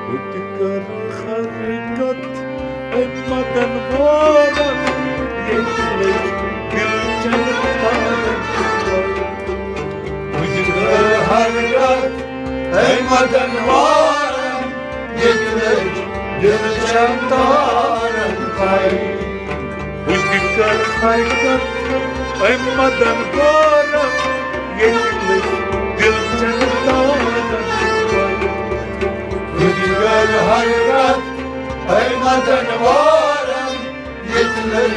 بہٕ تہِ کَرٕ حرکت أمۍ مَدَن وارَن، ییٚتہِ لٔج دِل چَنہٕ تارَن۔ بہٕ تہِ کَرٕ حرکت أمۍ مَدَن وارَن، ییٚتہِ لٔج دِل چَنہٕ تارَن پَے۔ بہٕ تہِ کَرٕ حرکت أمۍ مَدَن وارَن، ییٚتہِ لٔج دِل چَنہٕ تارَن پَے۔ بہٕ تہِ کَرٕ حرکت أمۍ مَدَن وارَن، ییٚتہِ لٔج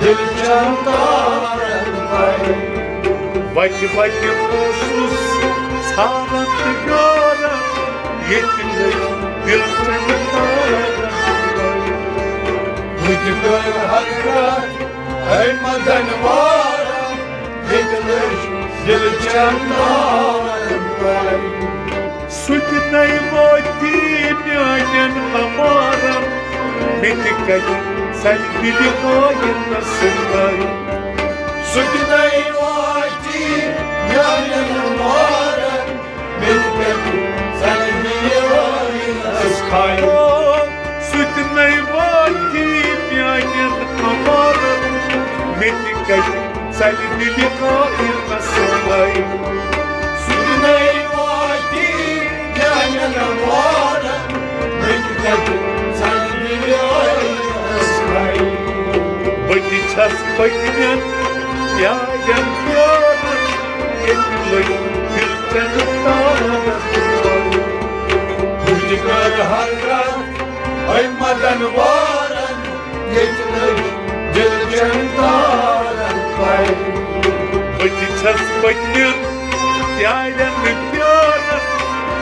دِل چَنہٕ تارَن پَے۔ وَتہِ وَتہِ اوسُس ژھانٛڈان تہٕ یوران، ییٚتہِ لٔج دِل چَنہٕ تارَن پَے۔ بہٕ تہِ کَرٕ حرکت أمۍ مَدَن وارَن، ییٚتہِ لٔج دِل چَنہٕ تارَن پَے۔ سُہ تہِ نَے واتی میٛانٮ۪ن اَمارَن، مےٚ تہِ کَتہِ ژَلہِ دِلہِ آینَس کَے۔ سُہ تہِ نَے واتی میٛانٮ۪ن اَمارَن، مےٚ تہِ کَتہِ ژَلہِ دِلہِ آینَس کَے۔ او، سُہ تہِ نَے واتی میٛانٮ۪ن اَمارَن، مےٚ تہِ کَتہِ ژَلہِ دِلہِ آینَس کَے۔ سُہ تہِ نَے واتی میٛانٮ۪ن اَمارَن، مےٚ تہِ کَتہِ ژَلہِ دِلہِ آینَس کَے۔ بہٕ تہِ چھَس پٔتمٮ۪ن یارٮ۪ن پیاران، ییٚتہِ لٔگۍ دِل چَنہٕ تارَن پَے۔ بہٕ تہِ کَرٕ حرکت أمۍ مَدَن وارَن، ییٚتہِ لٔج دِل چَنہٕ تارَن پَے۔ بہٕ تہِ چھَس پٔتمٮ۪ن یارٮ۪ن پیاران،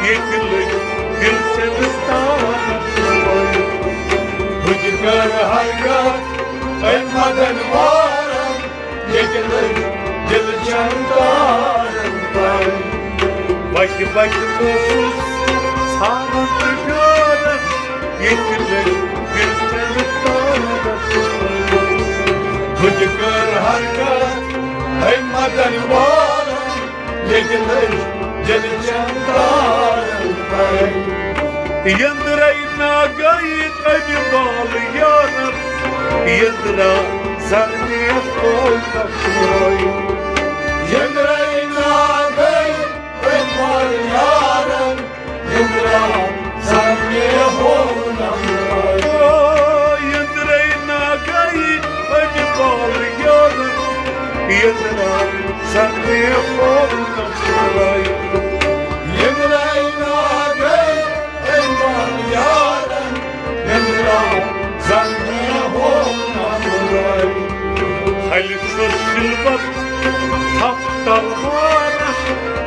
ییٚتہِ لٔگۍ دِل چَنہٕ تارَن پَے۔ بہٕ تہِ کَرٕ حرکت أمۍ مَدَن وارَن، ییٚتہِ لٔج دِل چَنہٕ تارَن پَے۔ وَتہِ وَتہِ اوسُس ژھانٛڈان تہٕ ڈاران، ییٚتہِ لٔج دِل چَنہٕ تارَن پَے۔ بہٕ تہِ کَرٕ حرکت أمۍ مَدَن وارَن، ییٚتہِ لٔج دِل چَنہٕ تارَن پَے۔ یَنٛدرَے ناگَے أمۍ بال یارَن، یَنٛدرا زَرنہِ پھول نَفرٲے۔ یَنٛدرَے ناگَے أمۍ بال یارَن، یَنٛدرا زَرنہِ پھول نَفرٲے۔ او، یَنٛدرَے ناگَے أمۍ بال یارَن، یَنٛدرا زَرنہِ پھول نَفرٲے۔ یَنٛدرَے ناگَے أمۍ بال یارَن، یَنٛدرا زَرنہِ پھول نَفرٲے۔ ہَلہِ چھُ شِلوَت تھپھ تلوارَن،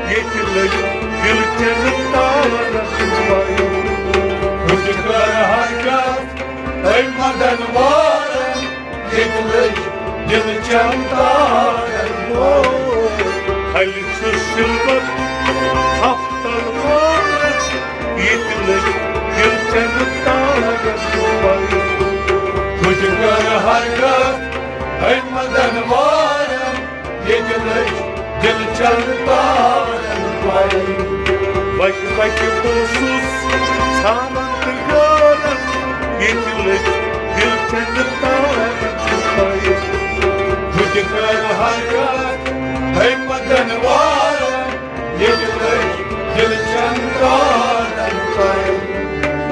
ییٚتہِ لٔگۍ دِل چَنہٕ تارَن پَے۔ بہٕ تہِ کَرٕ حرکت أمۍ مَدَن وارَن، ییٚتہِ لٔگۍ دِل چَنہٕ تارَن پَے۔ ہَلہِ چھُ شِلوَت تھپھ تلوارَن، ییٚتہِ لٔگۍ دِل چَنہٕ تارَن پَے۔ بہٕ تہِ کَرٕ حرکت أمۍ مَدَن وارَن، ییٚتہِ لٔج دِل چَنہٕ تارَن پَے۔ وَتہِ وَتہِ اوسُس ژھانٛڈان تہٕ یوران، ییٚتہِ لٔج دِل چَنہٕ تارَن پَے۔ بہٕ تہِ کَرٕ حرکت أمۍ مَدَن وارَن، ییٚتہِ لٔج دِل چَنہٕ تارَن پَے۔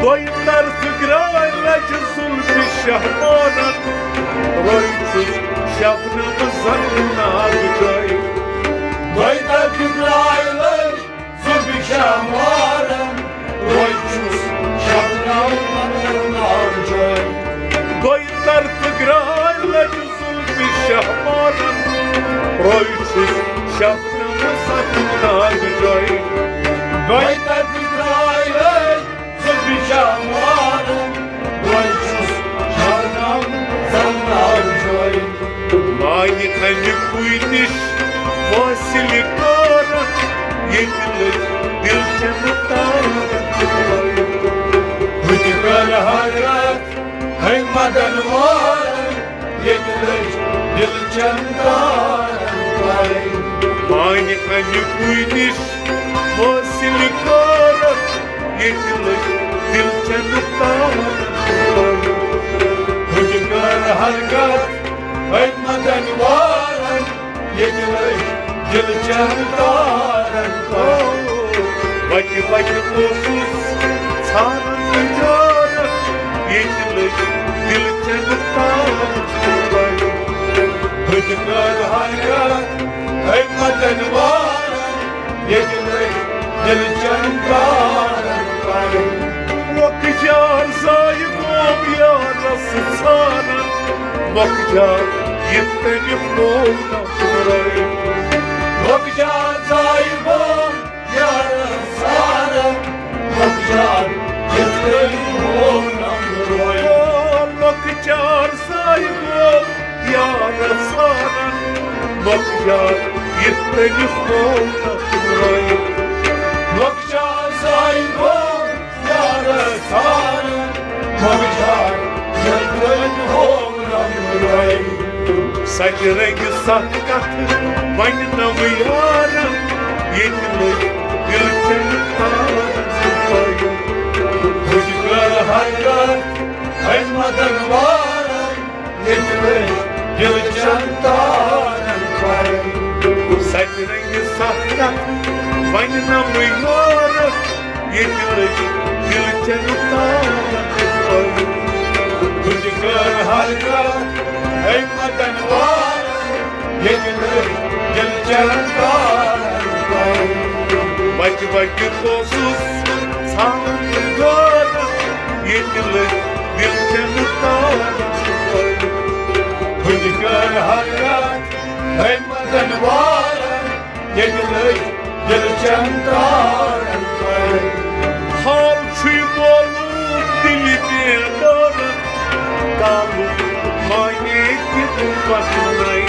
دۄیہِ طرفہٕ درٛاے لَجہِ زُلفِ شاہ مارَن، روٚے چھُس شبنم زَنہٕ ناز جاے۔ دۄیہِ طرفہٕ درٛاے لَجہِ زُلفِ شاہ مارَن، روٚے چھُس شبنم زَنہٕ ناز جاے۔ دۄیہِ طرفہٕ چٮ۪نہٕ تارَن پَے۔ ہُتہِ کٔر حرکت ہے مدن وارن، ییٚتہِ لٔج دِل چٮ۪ن تارن پَے۔ مانہِ اَمہِ کُے نِش حٲصِل کارن، ییٚتہِ لٔج دِل چٮ۪ن تارن پَے۔ ہُتہِ کٔر حرکت ہے مدن وارن، ییٚتہِ لٔج دِل چٮ۪ن تارن پَے۔ وَتہِ وَتہِ اوسُس ژھاران تجارت، ییٚتہِ لٔج دِل چٮ۪ن تارن پَے۔ ہُتہِ کٔر حرکت ہے مدن وارن، ییٚتہِ لٔج دِل چٮ۪ن تارن پَے۔ لۄکچار زایہِ گوم یارس ژھاران، لۄکچار یِتھ تٔمۍ ہوو نہ رٲے۔ لۄکچار زایہِ گوم یارس ژھاران، لۄکچار یِتھ تٔمۍ ہوو نہ رٲے۔ لۄکچار زایہِ گوم یارس ژھاران، لۄکچار یِتھ تٔمۍ ہوو نہ رٲے۔ لۄکچار زایہِ گوم یارس ژھاران، لۄکچار یِتھ تٔمۍ ہوو نہ رٲے۔ سَتہِ رنٛگہِ سَتھ کَتھٕ وَنہِ نَوٕ یارن، ییٚتہِ لٔگۍ دِل چٮ۪ن تارن پَے۔ بہٕ تہِ کَرٕ ہر کَتھ ہے مَدَن وارن، ییٚتہِ لٔگۍ دِل چٮ۪ن تارن پَے۔ سَتہِ رنٛگہِ سَتھ کَتھٕ وَنہِ نَوٕ یارن، ییٚتہِ لٔگۍ دِل چٮ۪ن تارن پَے۔ بہٕ تہِ کَرٕ ہر کَتھ ہے مَدَن وارن، ییٚتہِ لٔگۍ دِل چٮ۪ن تارن پَے۔ وَتہِ وَتہِ اوسُس ژھانٛڈان تہٕ غٲران، ییٚتہِ لٔگۍ دِل چٮ۪ن تارن پَے۔ بہٕ تہِ کَرٕ ہر کَتھ ہے مَدَن وارن، ییٚتہِ لٔگۍ دِل چٮ۪ن تارن پَے۔ حال چھُے معلوم دِلہِ بیدارن، کالُک مانے تہِ وَتھنَے۔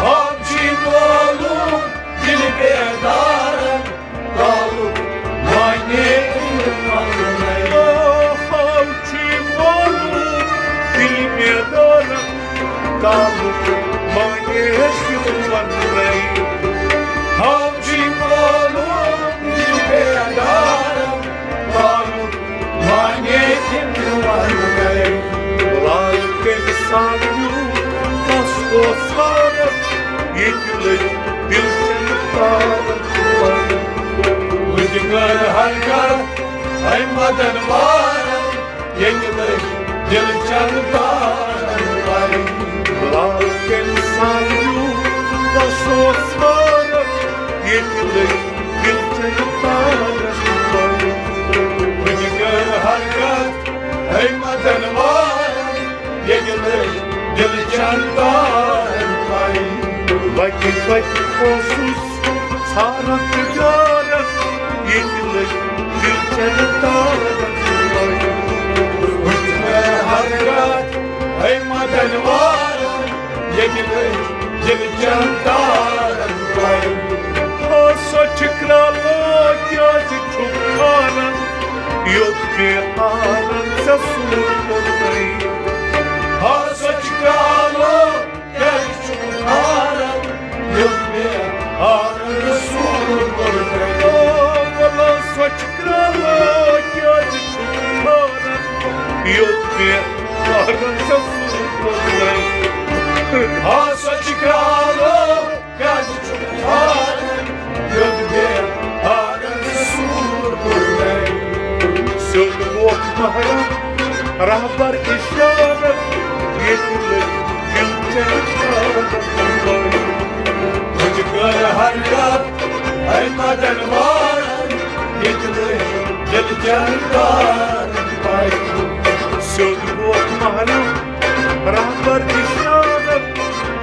حال چھُے معلوم دِلہِ بیدارن، کالُک مانے تہِ وَتھنَے۔ حال چھُے معلوم دِلہِ بیدارن، کالُک مانے تہِ وَتھنَے۔ حال چھُے معلوم دِلہِ بیدارن، کالُک مانے تہِ وَتھنَے۔ لال کٔمۍ سامیو کَس اوس حالت، ییٚتہِ لٔگۍ دِل چٮ۪ن تارن پَے۔ بہٕ تہِ کَرٕ ہر کَتھ ہے مَدَن وارن، ییٚتہِ لٔگۍ دِل چٮ۪ن تارن پَے۔ لال کٔمۍ سامیو کَس اوس حالت، ییٚتہِ لٔگۍ دِل چٮ۪ن تارن پَے۔ بہٕ تہِ کَرٕ ہر کَتھ ہے مَدَن وارن، ییٚتہِ لٔگۍ دِل چٮ۪ن تارن پَے۔ وَتہِ وَتہِ اوسُس ژھاران تہٕ غٲران، ییٚتہِ لٔگۍ دِل چٮ۪ن تارن پَے۔ بہٕ تہِ کَرٕ ہر کَتھ ہے مَدَن وارن، ییٚتہِ لٔگۍ دِل چٮ۪ن تارن پَے۔ ہا سۄ چھِ کرٛالہٕ کیٛازِ چھُکھ کھاران، یوٚت مےٚ آرن ژےٚ سوٗر کوٚرمَے۔ ہا سۄ چھِ کرٛالہٕ کیٛازِ چھُکھ کھاران، یوٚت مےٚ آرن ژےٚ سوٗر کوٚرمَے۔ او وَلہٕ سۄ چھِ کرٛالہٕ کیٛازِ چھُکھ کھاران، یوٚت مےٚ آرن ژےٚ سوٗر کوٚرمَے۔ ہا سۄ چھِ کرٛالہٕ کیٛازِ چھُکھ کھاران، یوٚت مےٚ آرن ژےٚ سوٗر کوٚرمَے۔ سیوٚد ووت محرم رہبر اِشارت، ییٚتہِ لٔگۍ دِل چٮ۪ن تارن پَے۔ بہٕ تہِ کَرٕ ہر کَتھ ہے مَدَن وارن، ییٚتہِ لٔگۍ دِل چٮ۪ن تارن پَے۔ سیوٚد ووت محرم رہبر اِشارت،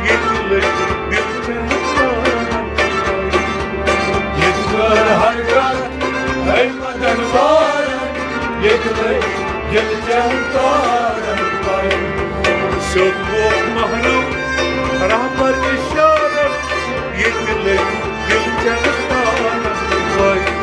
ییٚتہِ لٔگۍ دِل چٮ۪ن تارن پَے۔ ییٚتہِ کٔر ہر کَتھ ہے مَدَن وارن، ییٚتہِ لٔگۍ دِل چٮ۪ن تارن پَے۔ سیوٚد ووت محرم رہبر اِشارت، ییٚتہِ لٔگۍ دِل چٮ۪ن تارن پَے۔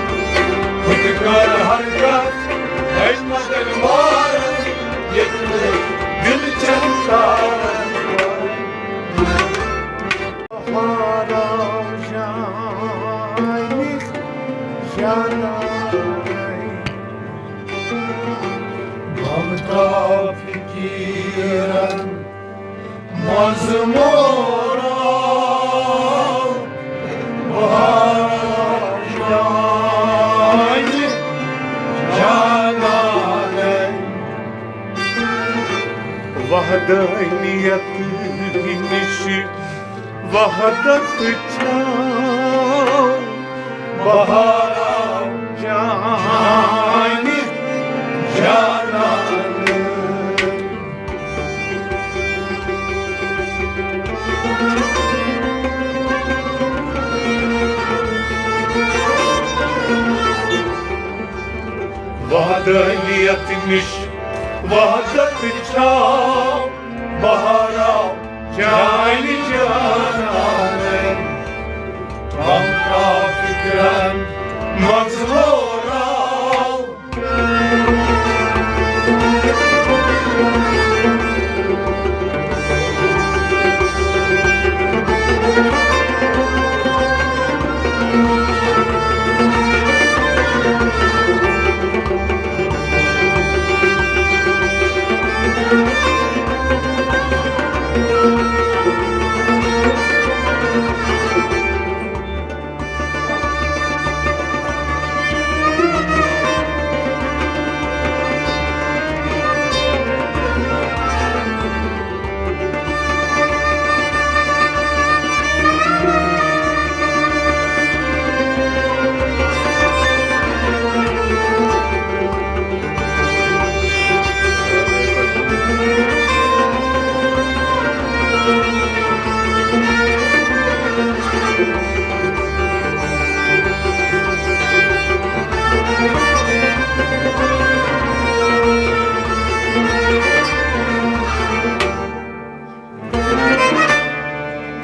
جانانے، ممتا فقیرن منٛز مورا بہار جانہِ جانانے۔ وحدانیت نِش وحدت چھا بہارا جانہِ جانانے۔ وحدانیت نِش وحدت چھا بہارا جانہِ جانانے۔ ممتا فقیرن منٛز مورا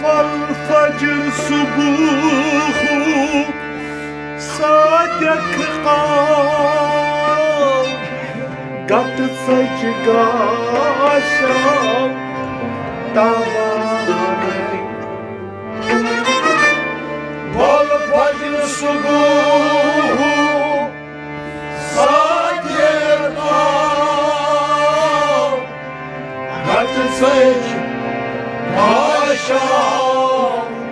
والفجر صبح صادق قال، گٹ سج گاشا تاوانَے۔ والفجر صبح صادق قال، گٹ سج گاشا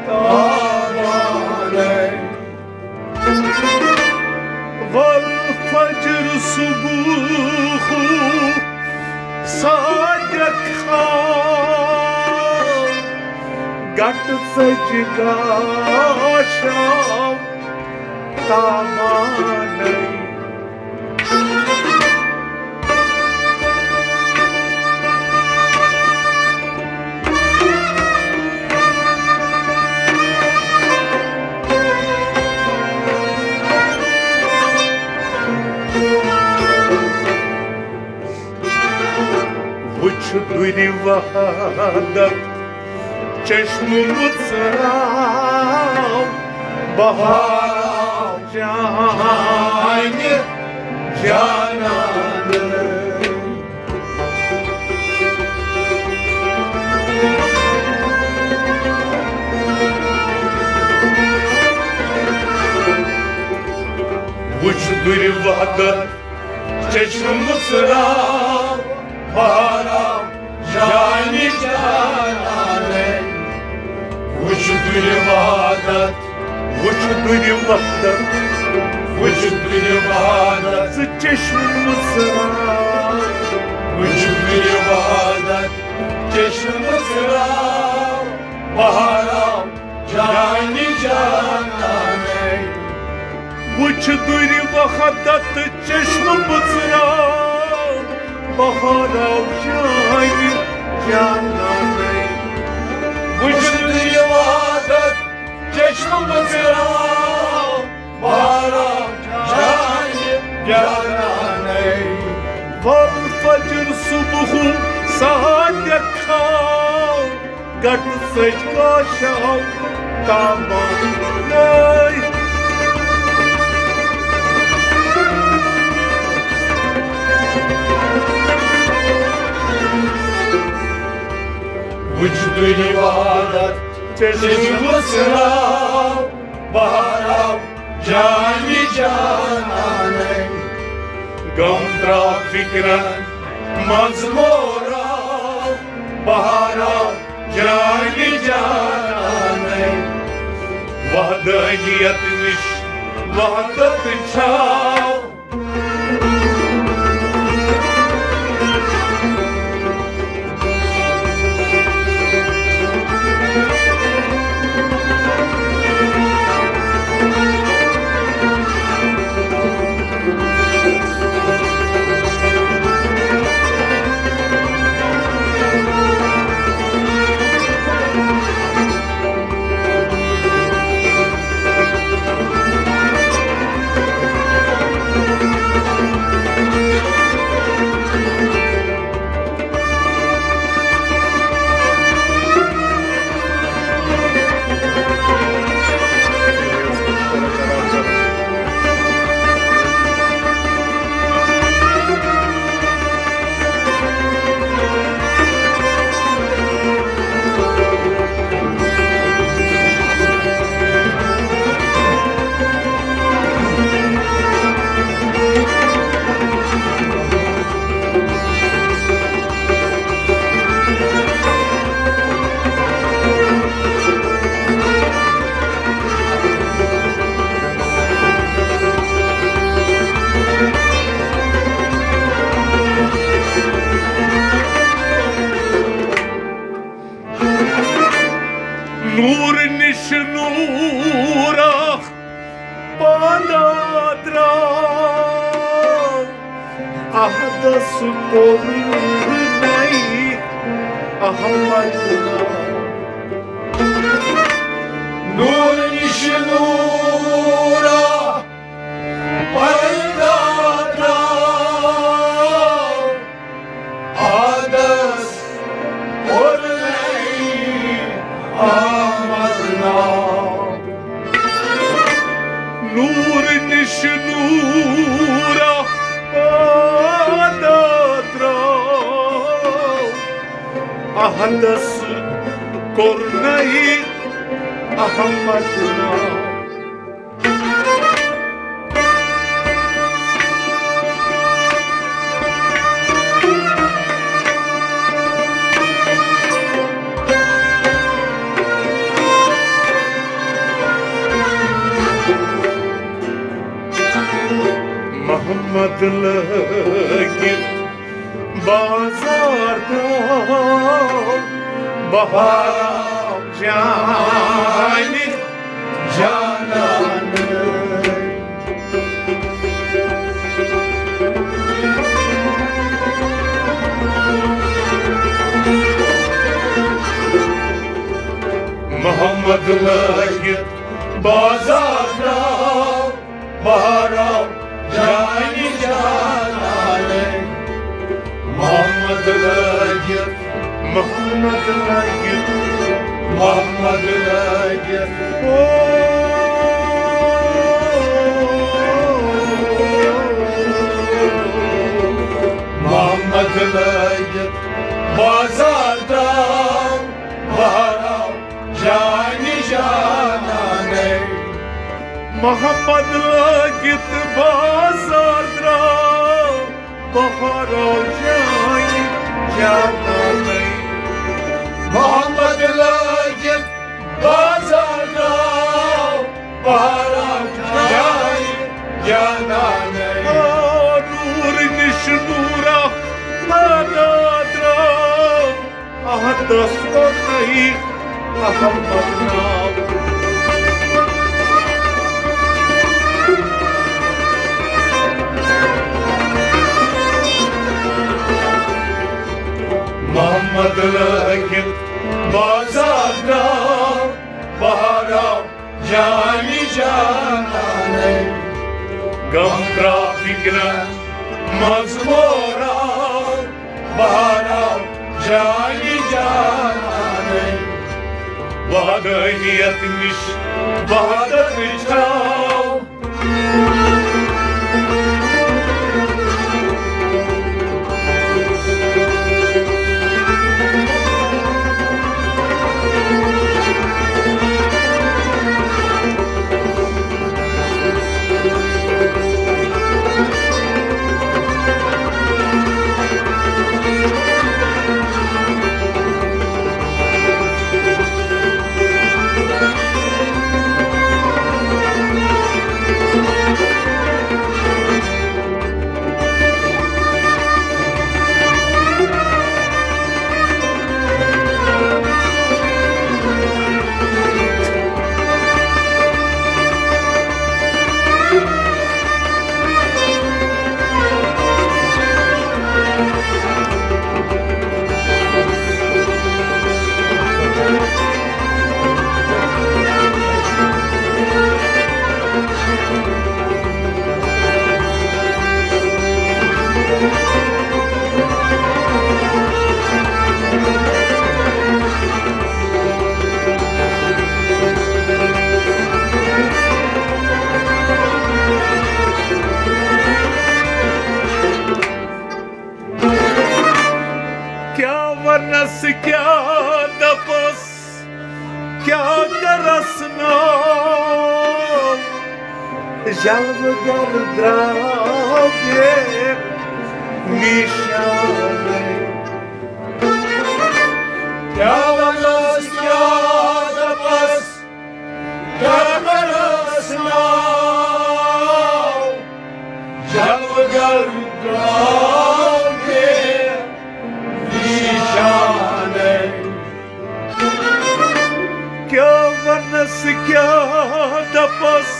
تاوانَے۔ والفجر صبح صادق قال، گٹ سج گاشا تاوانَے۔ وُچھ دُرِ وحدت چشم مُژراو، بہار آو جانہِ جانانہٕ۔ وُچھ دُرِ وحدت چشم مُژراو، بہار آو جانہِ جانانَے۔ وُچھ دُرِ وحدت، وُچھ دُرِ وحدت، وُچھ دُرِ وحدت، ژٕ چشم مُژراو۔ وُچھ دُرِ وحدت، چشم مُژراو، بہار آو جانہِ جانانَے۔ وُچھ دُرِ وحدت چشم مُژراو، بہار آو جانہِ جانانَے۔ وُچھ دُرِ وحدت چشم مُژراو، بہار آو جانہِ جانانَے۔ والفجر صبح صادق قال، گٹ سج گاشا تاوانَے۔ وُچھ دُرِ وحدت چشم مُژراو، بہار آو جانہِ جانانَے، غم ترٛاو فِکرَن منٛز مورا، بہارا جانہِ جانانَے۔ وحدانیت نِش وحدت چھاو۔ نوٗر نِش نوٗرا پٲدٕ درٛاو، احدس کوٚر نَے احمد۔ نوٗر نِش نوٗرا پٲدٕ درٛاو، احدس کوٚر نَے احمد ناو۔ نوٗر نِش نوٗرا پٲدٕ درٛاو، احدس کوٚر نَے احمد ناو۔ محمد لٲگِتھ بازار درٛاو، بہار جانہِ جانانَے۔ محمد لٲگِتھ بازار درٛاو، بہار آو جانہِ جانانَے۔ محمد لٲگِتھ، محمد لٲگِتھ، محمد لٲگِتھ۔ او محمد لٲگِتھ بازار درٛاو، بہار آو جانہِ جانانَے۔ محمد لٲگِتھ بازار درٛاو، بہار آو جانہِ جانانَے۔ محمد لٲگِتھ بازار درٛاو، بہار آو جانہِ جانانَے۔ آ، نوٗر نِش نوٗرا پٲدٕ درٛاو، احدس کوٚر نَے احمد ناو۔ محمد لٲگِتھ بازار درٛاو، بہار آو جانہِ جانانَے۔ غم ترٛاو فِکرَن منٛز مورا، بہار آو جانہِ جانانَے۔ وحدانیت نِش وحدت چھاو۔ ژٕ کیٛاہ دَپَس، کیٛاہ کَرَس ناو؟ جلوٕ گر درٛاو بے نِشانَے۔ کیٛاہ وَنَس، کیٛاہ دَپَس، کیٛاہ کَرَس ناو؟ جلوٕ گر درٛاو بے نِشانَے۔ کیٛاہ وَنَس، کیٛاہ دَپَس،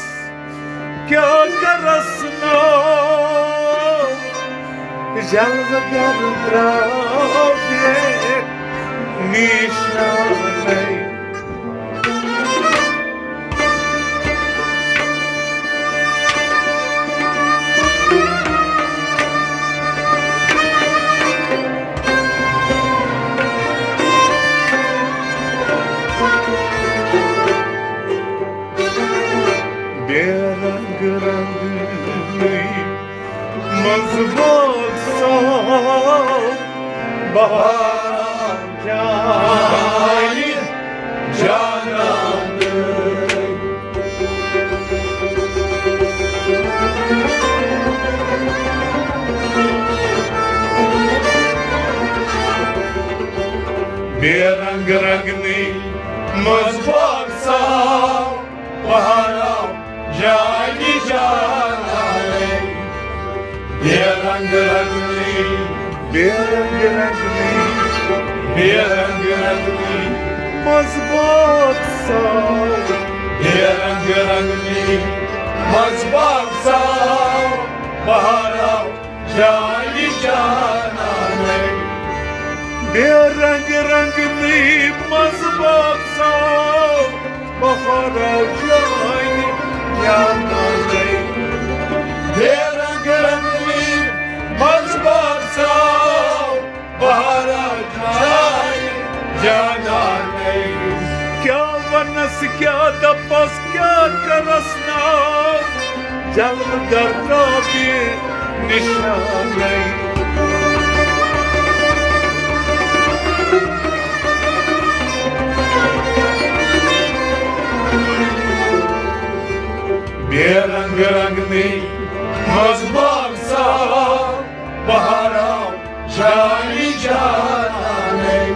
کیٛاہ کَرَس ناو؟ جلوٕ گر درٛاو بے نِشانَے۔ بے رنگ رنگٕے منٛز باغ ساو، بہار جانہِ جانانٕے۔ بے رنگ رنگنٕے منٛز باغ ساو، بہار آو جانہِ جانانٕے۔ بے رنگ رنگنٕے، بے رنگ رنگنٕے، بے رنگ رنگنٕے منٛز باغ ساو، بے رنگ رنگنٕے منٛز باغ ساو، بہار آو جانہِ جانانٕے۔ بے رنگ رنگنٕے منٛز باغ ساو، بہار آو جانہِ جانانٕے۔ بے رنگ رنگنٕے منٛز باغ ساو، بہار آو جانہِ جانانٕے۔ کیٛاہ وَنَس، کیٛاہ دَپَس، کیٛاہ کَرَس ناو؟ جلوٕ گر درٛاو بے نِشانَے۔ بے رنگ رنگنٕے منٛز باغ ساو، بہار آو جانہِ جانانَے۔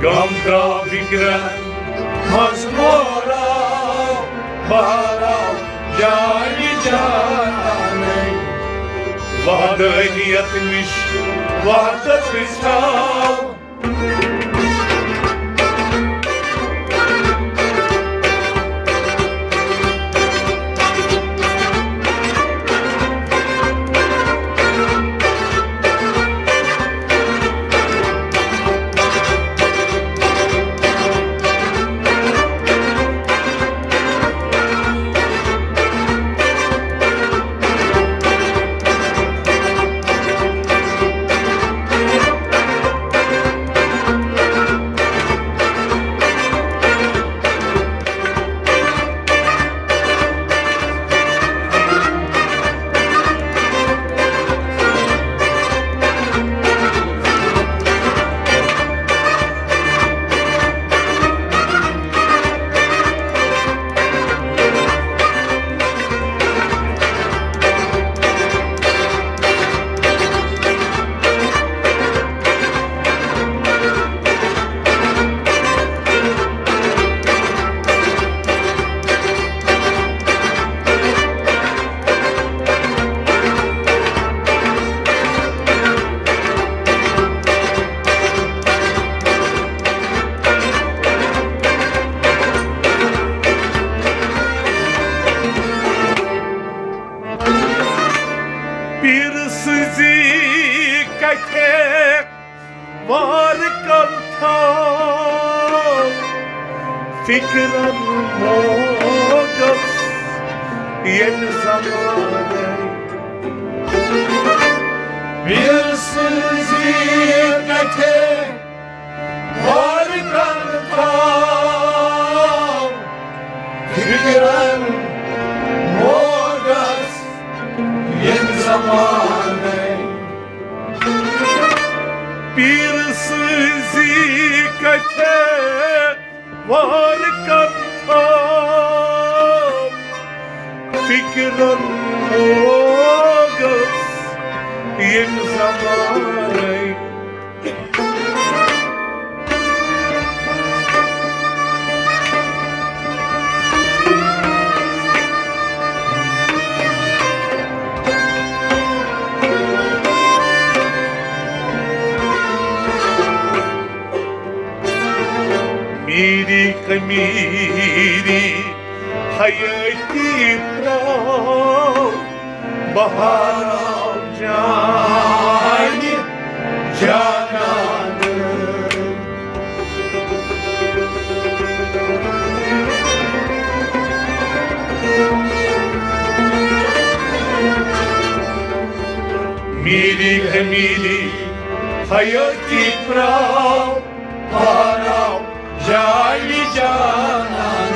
غم درٛاو فِکرَن منٛز مور آو، بہار آو جانہِ جانانَے۔ وحدٲنیت نِش وحدت گژھِ آو۔ پیٖرٕ سٕنٛزِ کتھِ وار کم تھاو، فکرن موگس ییٚمہِ زمانہٕ۔ پیٖرٕ سٕنٛزِ کتھِ وار کم تھاو، فکرن موگس ییٚمہِ زمانہٕ۔ پیٖرٕ سٕنٛزِ وار کم تھاو فکرن موگس یم زمانے۔ میری خمیری حیاتی پراو بہارا جانی جانان۔ میری خمیری حیاتی پراو بہارا جانی جانان۔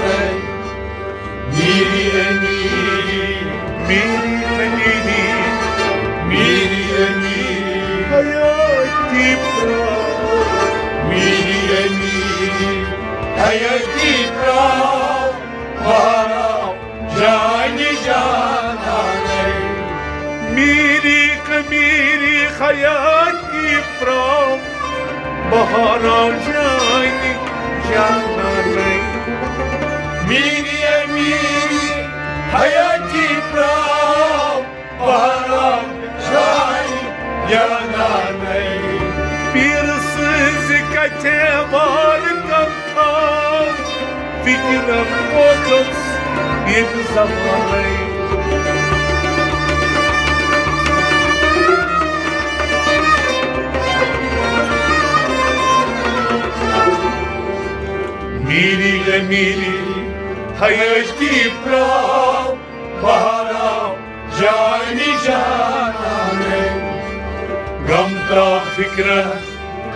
میری امیری، میری امیری، میری امیری حیاتی پراو۔ میری امیری حیاتی پراو بہارا جانی جانان۔ میری خمیری حیاتی پراو بہارا جانی جانان۔ میری امیری حیاتی پراو بہارا جانی جانان۔ پیر سٕنٛزِ کتھِ وار کم تھاو فکرن موگس یم زمانے۔ میری امیری حیاتی پراو بہارا جانی جانان۔ غم تراو فکرن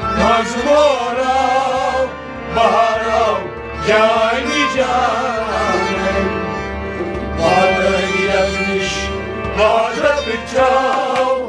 منٛز مورا بہارا جانی جانان۔ پادری نش وعدہ بچاو۔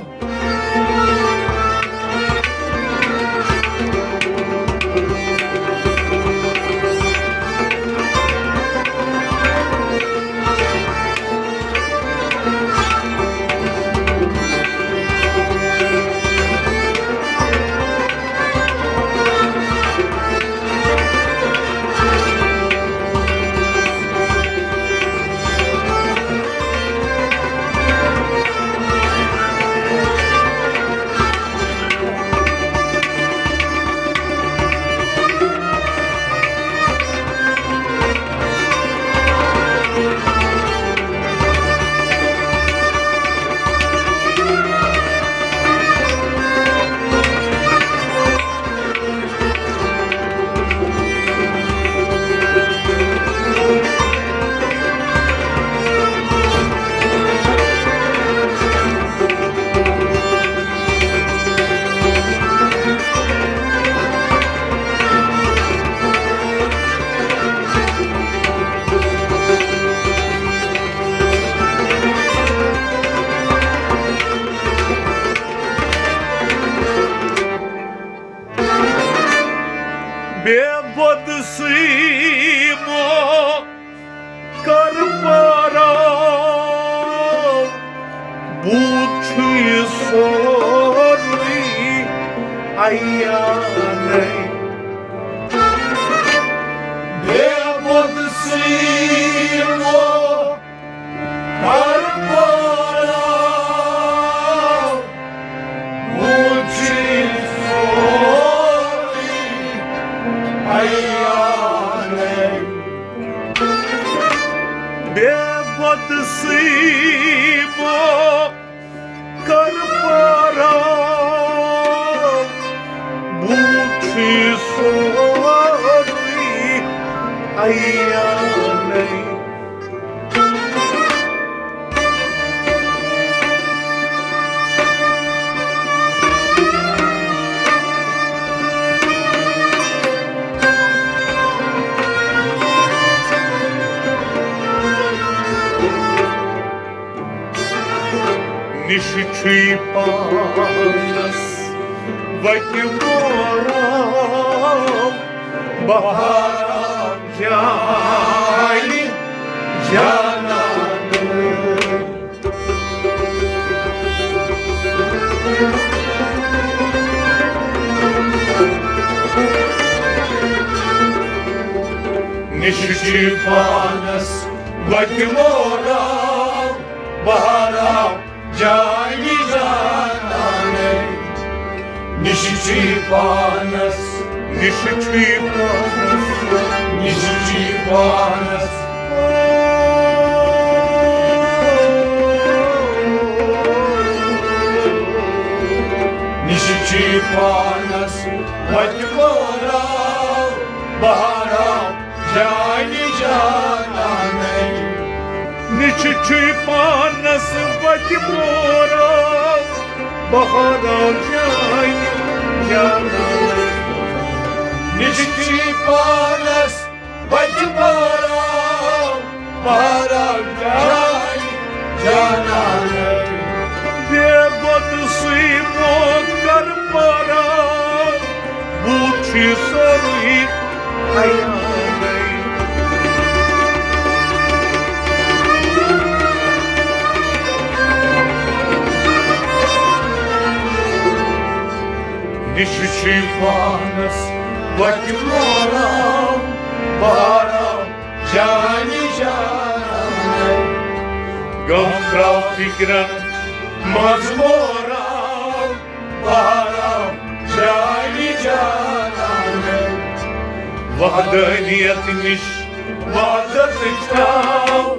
بے بۄدٕ سٕے مو کر پارا بوٗت چھُے سورُے عیانَے۔ بے بۄدٕ سٕے مو کر پارا بوٗت چھُے سورُے عیانَے۔ بے بۄدٕ سٕے مو کر پارا بوٗت چھُے سورُے عیانَے۔ نِش چھُے پانس وتہِ مورا بہارا جانہِ جانانہٕ۔ نِشہِ چھُے پانس وتہِ مورا بہارا جانہِ جانانَے۔ نِشہِ چھُے پانس، نِشہِ چھُے پانس، نِشہِ چھُے پانس۔ نِشہِ چھُے پانس، وتہِ مورا بہارا جانہِ جانانَے۔ نِشہِ چھُے پانس وتہِ مورا بہارا جانہِ جانانَے۔ نِشہِ چھُے پانس وتہِ مورا بہارا جانہِ جانانَے۔ بے گۄڈٕ سُے موکر پرا، بوٗت چھُے سورُے عیانٕے۔ نِشہِ چھُے پانس وتہِ مورا بہارا جانہِ جانانَے۔ غم ترٛاو فِکرن منٛز مورا بہارا جانہِ جانانَے۔ وحدانیت نِش وحدت ترٛاو۔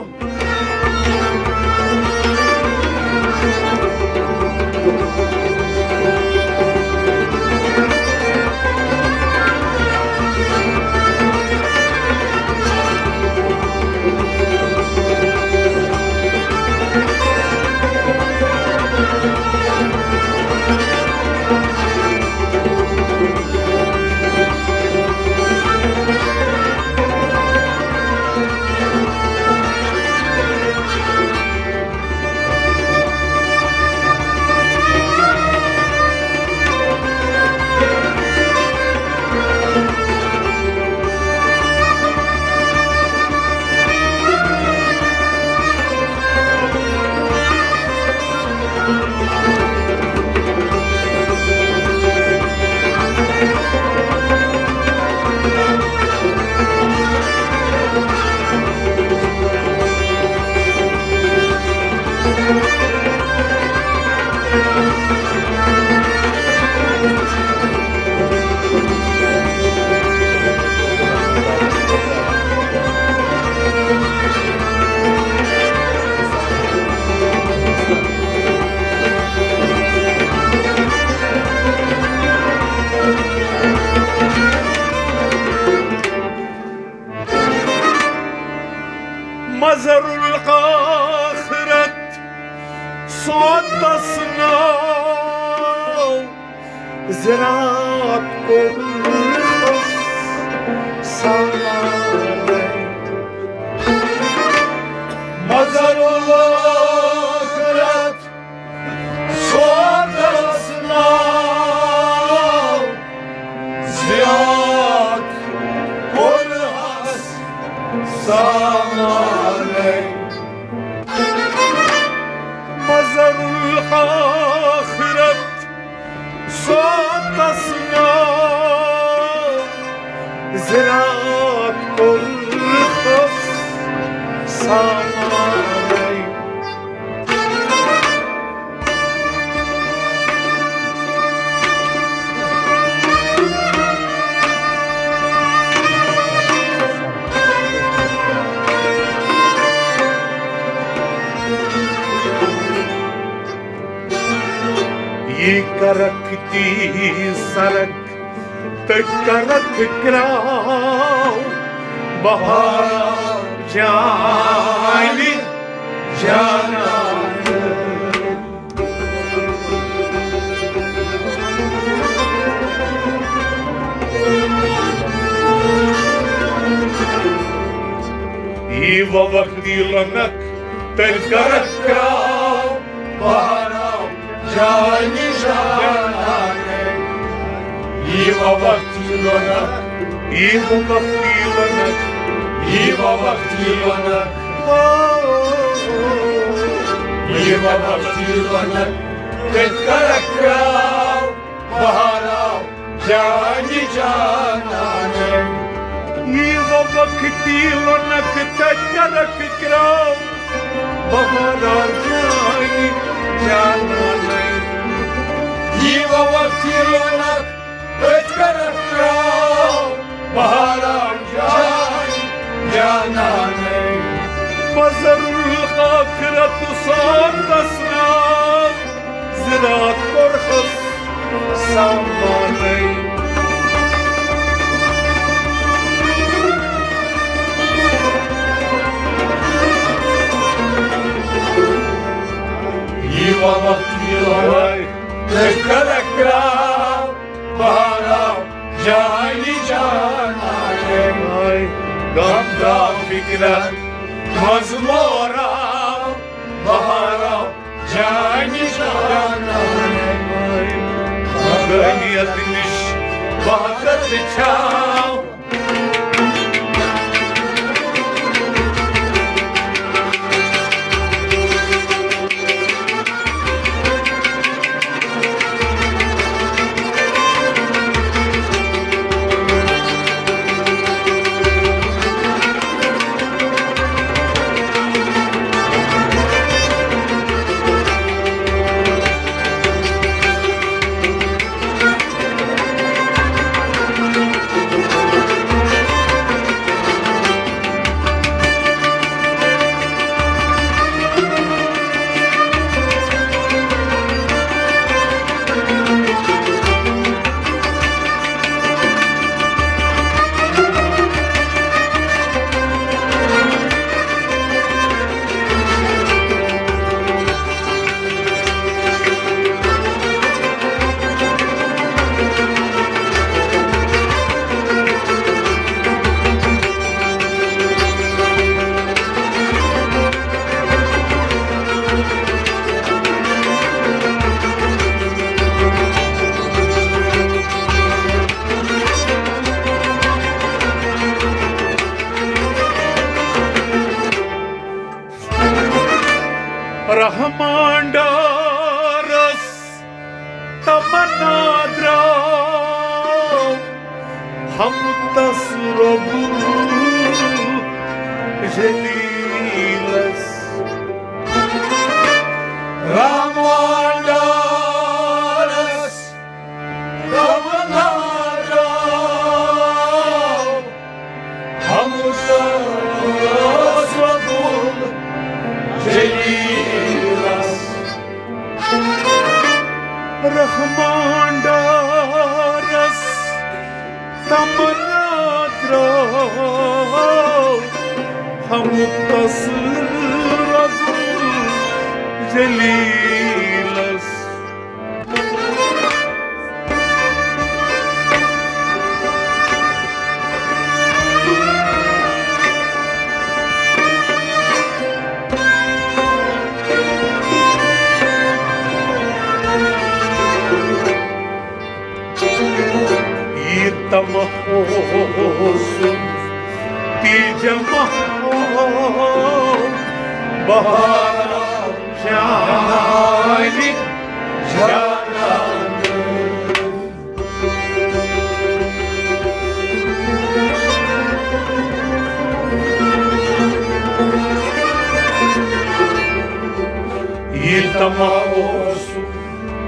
مظہر الآخرت سوتس ناو، زِراعت کوٚرہَس سامانَے۔ مظہر الآخرت سوتس ناو، زِراعت کوٚرہَس سامانَے۔ مظہر الآخرت سوتس ناو، زِراعت کوٚرہَس سامانَے۔ یہِ کرکھ تی سرک تہٕ کرکھ کرٛاو، بہار جانہِ جانانہٕ۔ یی ووکھ نیٖلنک تہٕ کرکھ کرٛاو، بہار جانہِ جانانہٕ۔ یی ووکھ نیٖلنک، یی ووکھ نیٖلنک یی وۄنۍ وقت، یی وۄنۍ، یی وۄنۍ وقت، یی وۄنۍ، تٔتھۍ کرکھ کرٛاو، بہار آو جانہِ جانانَے۔ یی وۄنۍ وقت، یی وۄنۍ وقت، تٔتھۍ کرکھ کرٛاو، بہار آو جانہِ جانانَے۔ یی وۄنۍ وقت، یی وۄنۍ وقت، أتھۍ کرکھ کرٛاو، بہار آو جانہِ جانانَے۔ مظہر الآخرت ساتس ناو، زِراعت کوٚرہَس سامانَے۔ یی وۄنۍ وقت، یی وۄنۍ وقت، أتھۍ کرکھ کرٛاو، بہار آو جانہِ جانانَے۔ غم درٛاو فِکرَن منٛز مور آو، بہار آو جانہِ جانانَے۔ حقانیت نِش وحدت چھاو۔ رحمان ڈارس تمنا درٛاو، ہم تس رب جلیلس۔ رحمان ڈارس تمنا درٛاو، ہم تس رب جلیلس۔ رحمان ڈارس تمنا درٛاو، ہم تس رب جلیلس۔ یہِ طمع اوسُم، تی جمع آو، بہار آو جانانہِ جانانہِ۔ یہِ طمع اوسُم،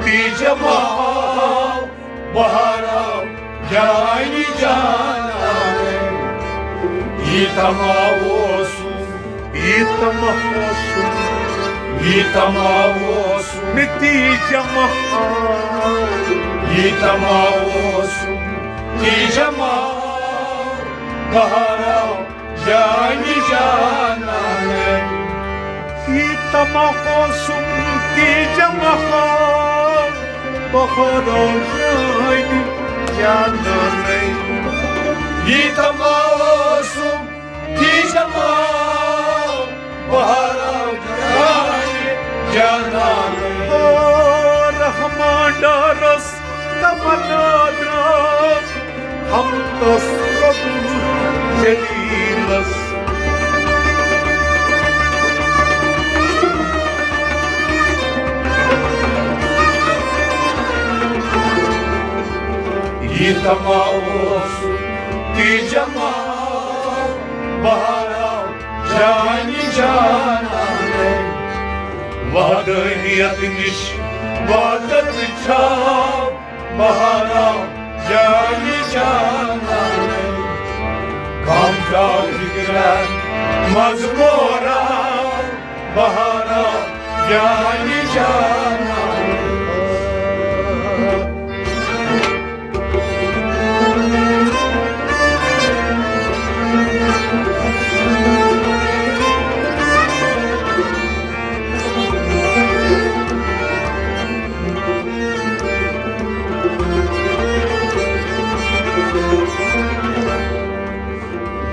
تی جمع آو، بہار آو جانہِ جانانہِ۔ یہِ طمع اوسُم، یہِ طمع اوسُم، یہِ طمع اوسُم، تی جمع آو۔ یہِ طمع اوسُم، تی جمع آو، بہار آو جانہِ جانانہِ۔ یہِ طمع اوسُم، تی جمع آو، بہار آو جانہِ جانانہِ۔ یہِ طمع اوسُم، تی جمع آو، بہار آو جانہِ جانانہِ۔ او رحمان ڈارس تمنا درٛاو، ہم تس رب جلیلس۔ تماوس تی جماو بہارا جانی جانانے، وحدانیت نش وحدت چھاو بہارا جانی جانانے، کم کا فکر مزمورا بہارا جانی جانانے۔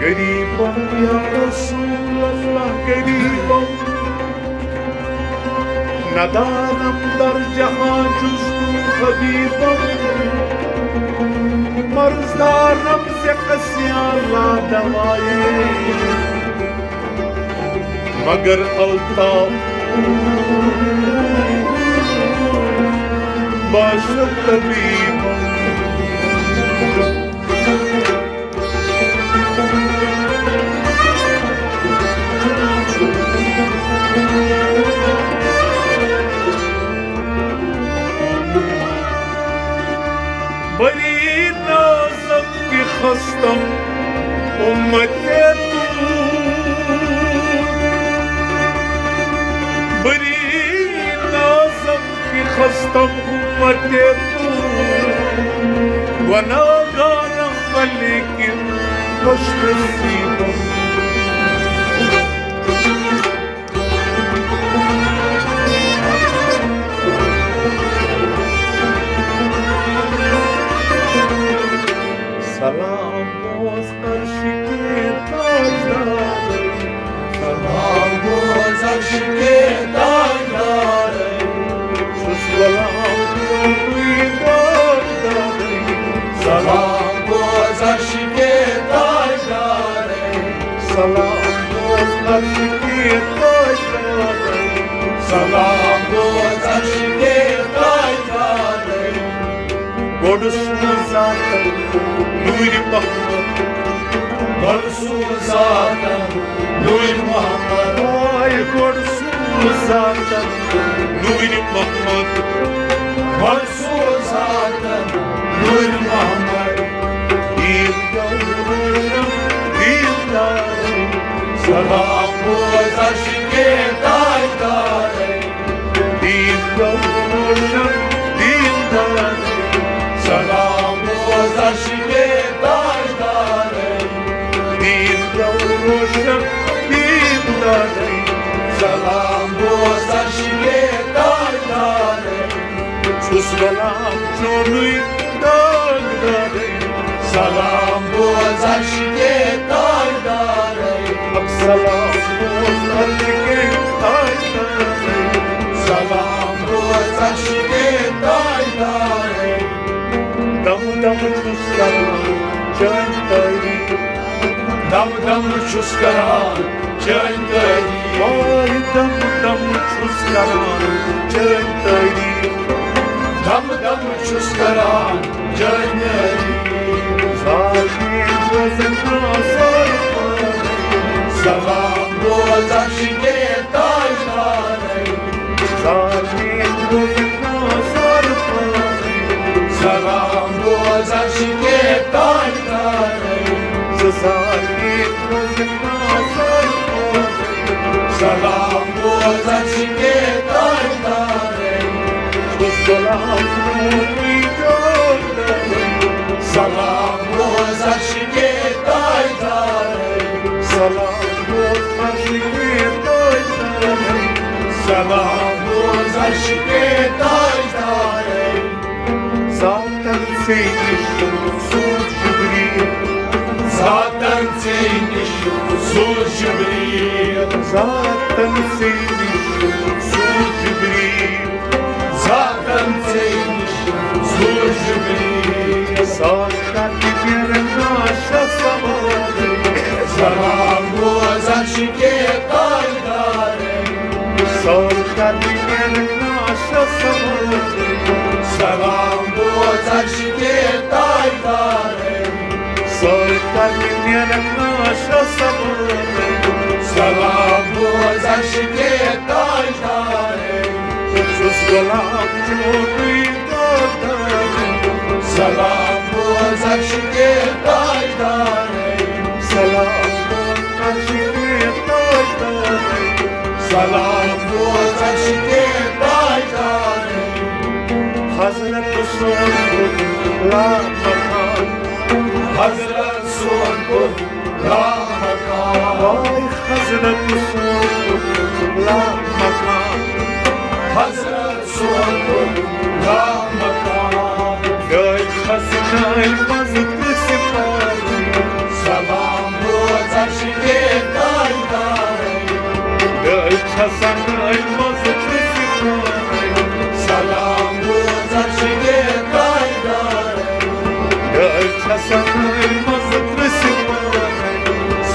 غریبم یا رسول اللہ، غریبم، ندانم در جہان جز تو حبیبم، مرضدارم ز قسیان لا دوائے، مگر الطاف باشد طبیب۔ بری نازم کی خستم امت تو، بری نازم کی خستم امت تو، گناہگارم ولیکن خوش نصیبم۔ سلام بوز عرش کے تاجدار، سلام بوز عرش کے تاجدار، چھُس غلام چونُے داغدار۔ سلام بوز عرش کے تاجدار، سلام بوز عرش کے تاجدار، سلام بوز عرش کے تاجدار۔ گۄڈٕ سوٗز ذاتن نوٗرِ محمد، گۄڈٕ سوٗز ذاتن نوٗرِ محمد۔ آے گۄڈٕ سوٗز ذاتن نوٗرِ محمد، گۄڈٕ سوٗز ذاتن نوٗرِ محمد۔ دیٖن گوٚو روشن دیٖندار، سلام بوز عرش کے تاجدار۔ دیٖن گوٚو روشن دیٖندار، سلام بوز عرش کے تاجدار۔ دیٖن گوٚو روشن دیٖندار، سلام بوز عرش کے تاجدار۔ چھُس غلام چونُے داغدار، سلام بوز عرش کے تاجدار۔ سلام بوز عرش کے تاجدار، سلام بوز عرش کے تاجدار۔ دم دم چھُس کران چٲنۍ تعریٖف، دم دم چھُس کران چٲنۍ تعریٖف۔ آے دم دم چھُس کران چٲنۍ تعریٖف، دم دم چھُس کران چٲنۍ تعریٖف۔ سارنٕے بوزن آسان پٲدٕ، سلام بوز عرش کے تاجدار۔ سارنٕے بوزن آسان پٲدٕ، سلام بوز عرش کے تاجدار۔ سارنٕے بوزن آسان پٲدٕ، سلام بوز عرش کے تاجدار۔ سلام بوز عرش کے تاجدار۔ سلام بوز عرش کے تاجدار۔ سلام بوز عرش کے تاجدار۔ ذاتن ژے نِش سوٗز جبریٖل۔ ذاتن ژے نِش سوٗز جبریٖل۔ ذاتن ژے نِش سوٗز جبریٖل۔ ذاتن ژے نِش سوٗز جبریٖل۔ ساتھ کر دِتھ میرن ناشا سوال۔ سلام بوز عرش کے تاجدار۔ سلام بوز عرش کے تاجدار۔ سلام بوز عرشہِ تاجدارے، بہٕ چھُس غلام چونُے دادارے۔ سلام بوز عرشہِ تاجدارے، سلام بوز عرشہِ تاجدارے، سلام بوز عرشہِ تاجدارے۔ حضرت سون بُت لامکان، حضرت سون بُت لامکان۔ واے حضرت سون بُت لامکان۔ حضرت سون بُت لامکان۔ گٔے کھسنَے منٛز تہٕ سِپارِ۔ سلام بوز عرشہِ تاجدارے۔ گٔے کھسنَے منٛز تہٕ سِپارِ۔ سلام بوز عرشہِ تاجدارے۔ گٔے کھسنَے منٛز تہٕ سِپارِ۔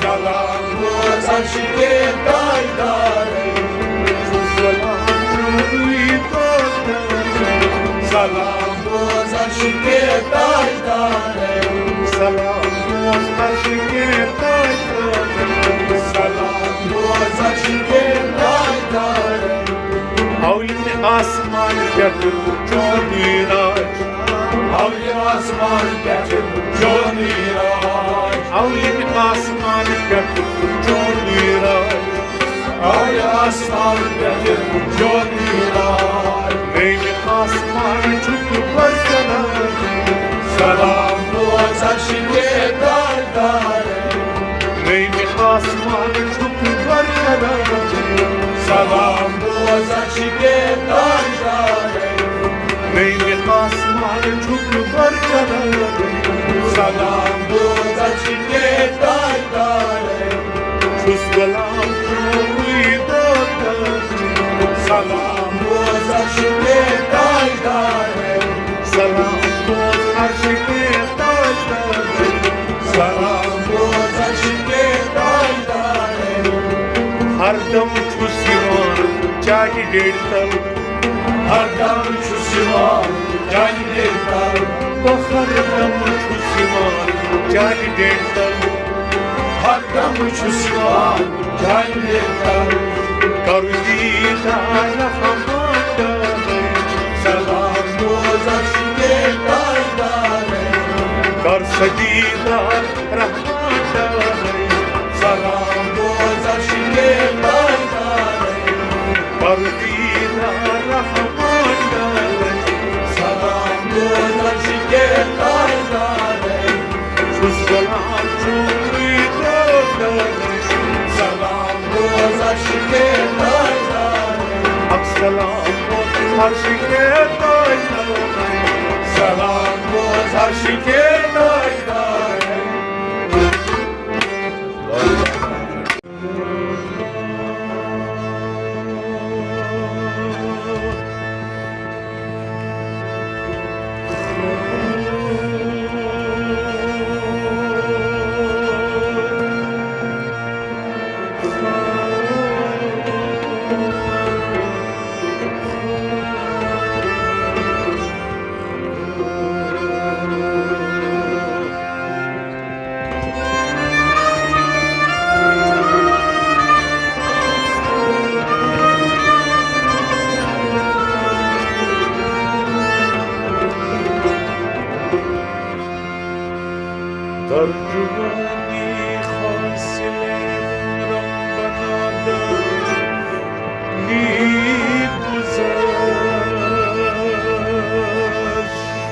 سلام بوز عرشہِ تاجدارے۔ سلام چونُے دادارے۔ سلام بوز عرشہِ تاجدارے۔ سلام بوز عرشہِ تاجدارے۔ سلام بوز عرشہِ تاجدارے۔ اولہِ آسمان پٮ۪ٹھ چونُے راج۔ اولہِ آسمان پٮ۪ٹھ چونُے راج۔ اولہِ آسمان پٮ۪ٹھ چونُے راج۔ اولہِ آسمان پٮ۪ٹھ چونُے راج۔ دوٚیمہِ آسمان چھُکھ برقرار۔ سلام بوز عرشہِ تاجدارے۔ دوٚیمہِ آسمان چھُکھ برقرار۔ سلام بوز عرشہِ تاجدارے۔ دوٚیمہِ آسمان چھُکھ برقرار۔ سلام بوز عرشہِ تاجدارے۔ چھُس غلام چونُے دادارے۔ سلام بوز عرشہِ تاجدارے۔ سلام بوز عرشہِ تاجدارے۔ سلام بوز عرشہِ تاجدارے۔ ہردم چھُس یِوان چانہِ ڈیڈِ تل۔ ہردم چھُس یِوان چانہِ ڈیڈِ تل۔ بہٕ ہردم چھُس یِوان چانہِ ڈیڈِ تل۔ ہردم چھُس یِوان چانہِ ڈیڈِ تل۔ کر دیدار رحمان دادارے۔ سلام بوز عرشہِ تاجدارے۔ کر سا دیدار رحمان دادارے۔ سلام بوز عرشہِ تاجدارے۔ کر دیدار رحمان دادارے۔ سلام بوز عرشہِ تاجدارے۔ چھُس غلام چونُے دادارے۔ سلام بوز عرشہِ تاجدارے۔ اکھ سلام بوز عرشہِ تاجدارے۔ سلام بوز عرشہِ تاجدارے۔ ترجمانی خاص ربنا دانی گذشت۔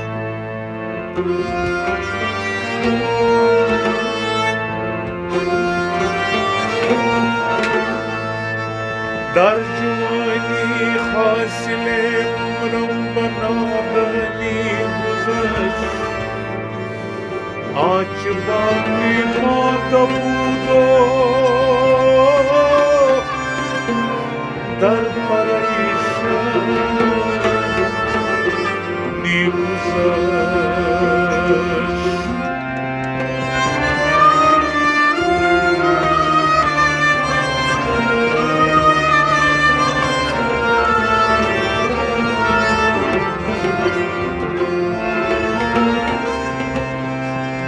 در جوانی حاصل عمرم بنا دانی گذشت۔ آنچه باقی مانده بود و در پریشانی گذشت۔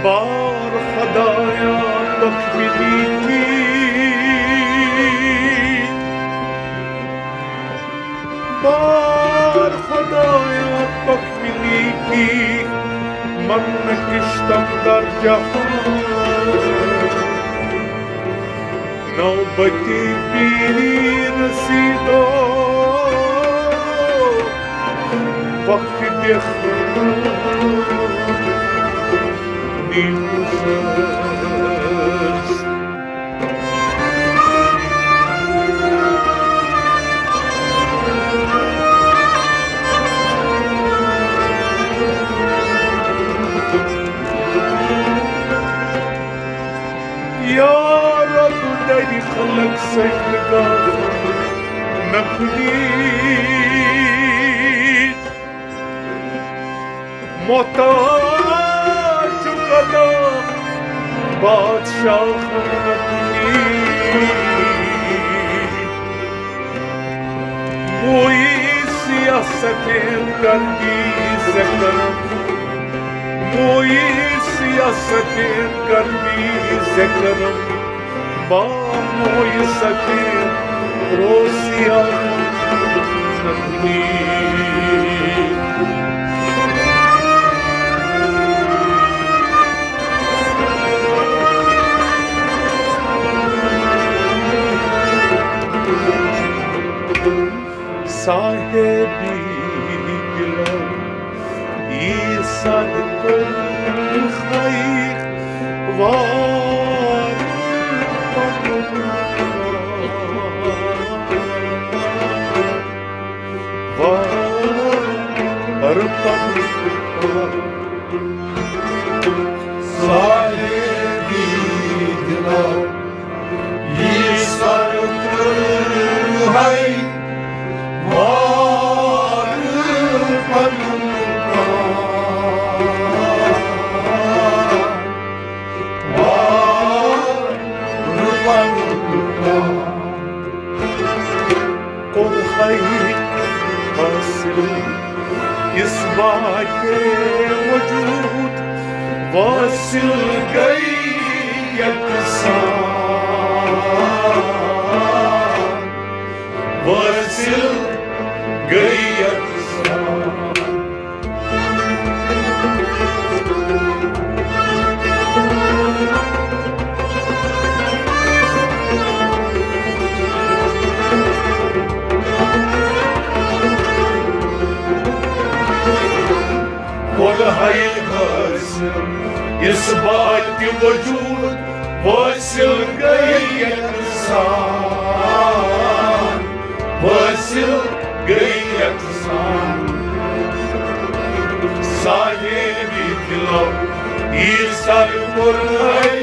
بار خدایا تکمیلی کی من کشتم در جہان۔ نوبتی پیری رسیدو وقت دخ نیموزست۔ یارب دری خلق سجدگاہ نکنی، محتاج قدم بادشاہ نکنی۔ موئی سیاہ سفید کردی ذکر، موئی سیاہ سفید کردی ذکر، با موئی سفید روسیا نکنی۔ صاحبی دلو، ای سر کن خیر وار پنن وار پنن۔ صاحبی دلو، یہِ سر کُن ہے وار پنُن پان، وار پنُن پان۔ کوٚر ہے حٲصِل اثباتِ وجود، واصل گٔے یکسان، واصل گٔے یکسان۔ کوٚر ہے حٲصِل اثباتِ وجود، واصل گٔے یکسان، واصل گٔے یکسان۔ صاحبِ دلو، ای سر کوٚر ہے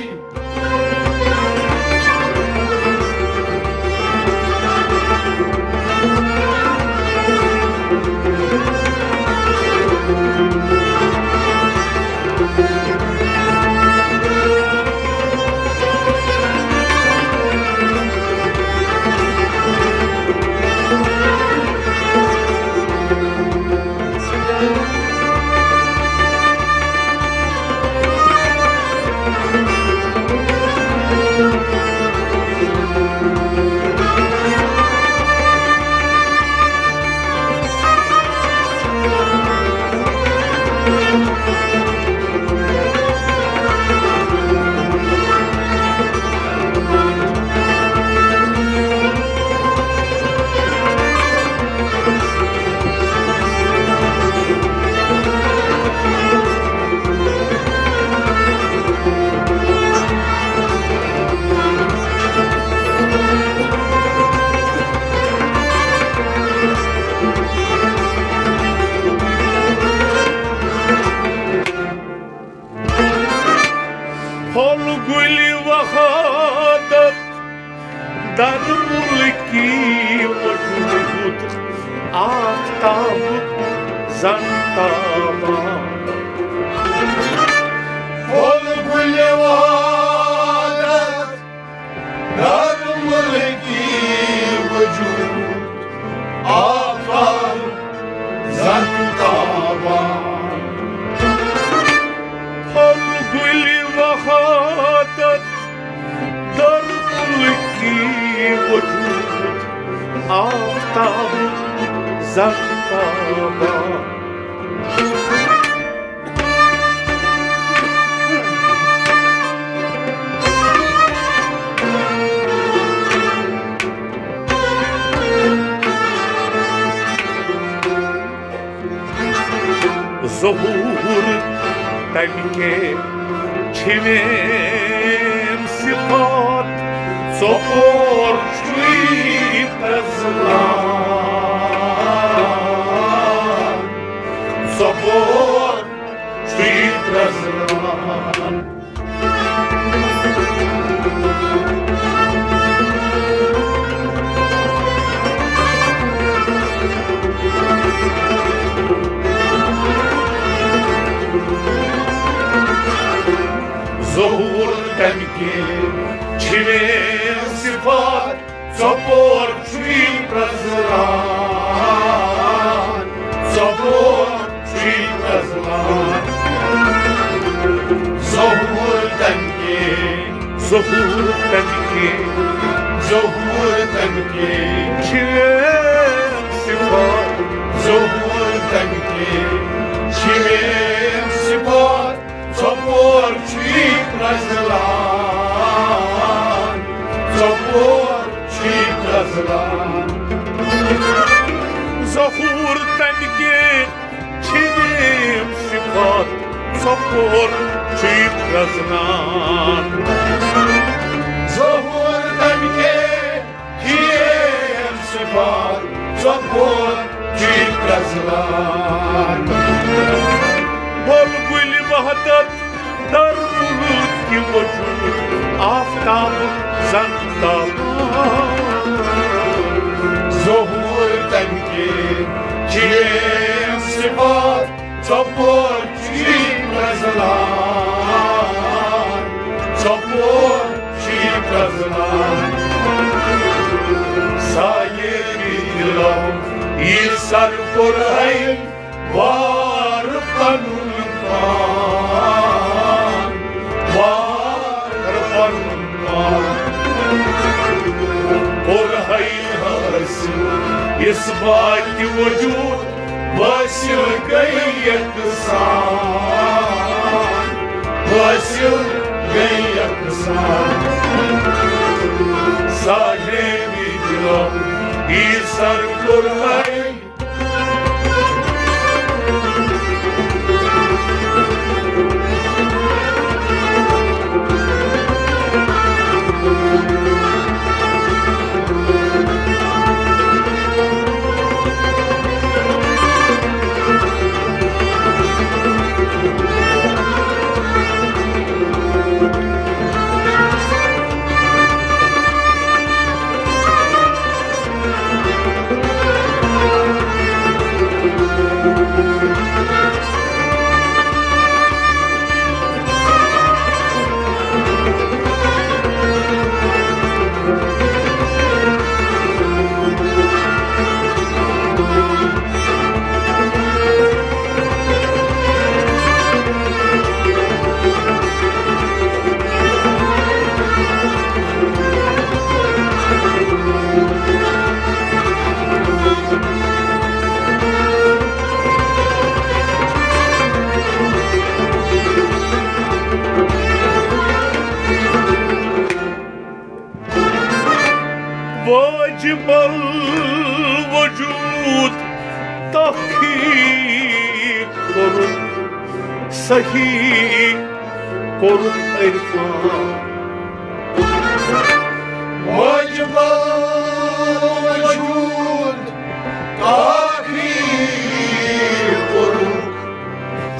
پھۄل گُلہِ وحدت در ملکی وجود، آفتاب زن تابان۔ پھۄل گُلہِ وحدت در ملکی وجود، آفتاب زن تابان۔ پھۄل گُلہِ وحدت در ملکی وجود، آفتاب زن تابان۔ ظہور تمہِ کے چھِ ویم صفات، ژۄپور چھُے پرزلان، ژۄپور چھُے پرزلان۔ ظہور تمہِ کے چھِ ویم صفات، ژۄپور چھُے پرزلان، ژۄپور چھُے پرزلان۔ ظہور تمہِ کے، ظہور تمہِ کے، ظہور تمہِ کے چھِ ویم صفات، ظہور تمہِ کے چھِ ویم صفات۔ ژۄپور چھُے پرزلان، ژۄپور چھُے پرزلان۔ ظہور تمہِ کے چھِ ویم صفات، ژۄپور چھُے پرزلان۔ ظہور تمہِ کے چھِ ویم صفات، ژۄپور چھُے پرزلان۔ بلبلِ وحدت در ملکِ وجود، آفتاب زن تابان۔ ظہور تمہِ کے چھِ ویم صفات، ژۄپور چھُے پرزلان، ژۄپور چھُے پرزلان۔ صاحبِ دِلو یہِ سر کوٚر ہے وار پنُن پان، وار پنُن پان۔ کوٚر ہے حٲصِل اثباتِ وجود، وٲصِل گٔے یکسان، وٲصِل گٔے یکسان۔ صاحبِ دِلو یہِ سر کوٚر ہے واجب الوجود تخیق کوٚرُکھ، صحیح کوٚرُکھ عرفان۔ واجب الوجود تخیق کوٚرُکھ،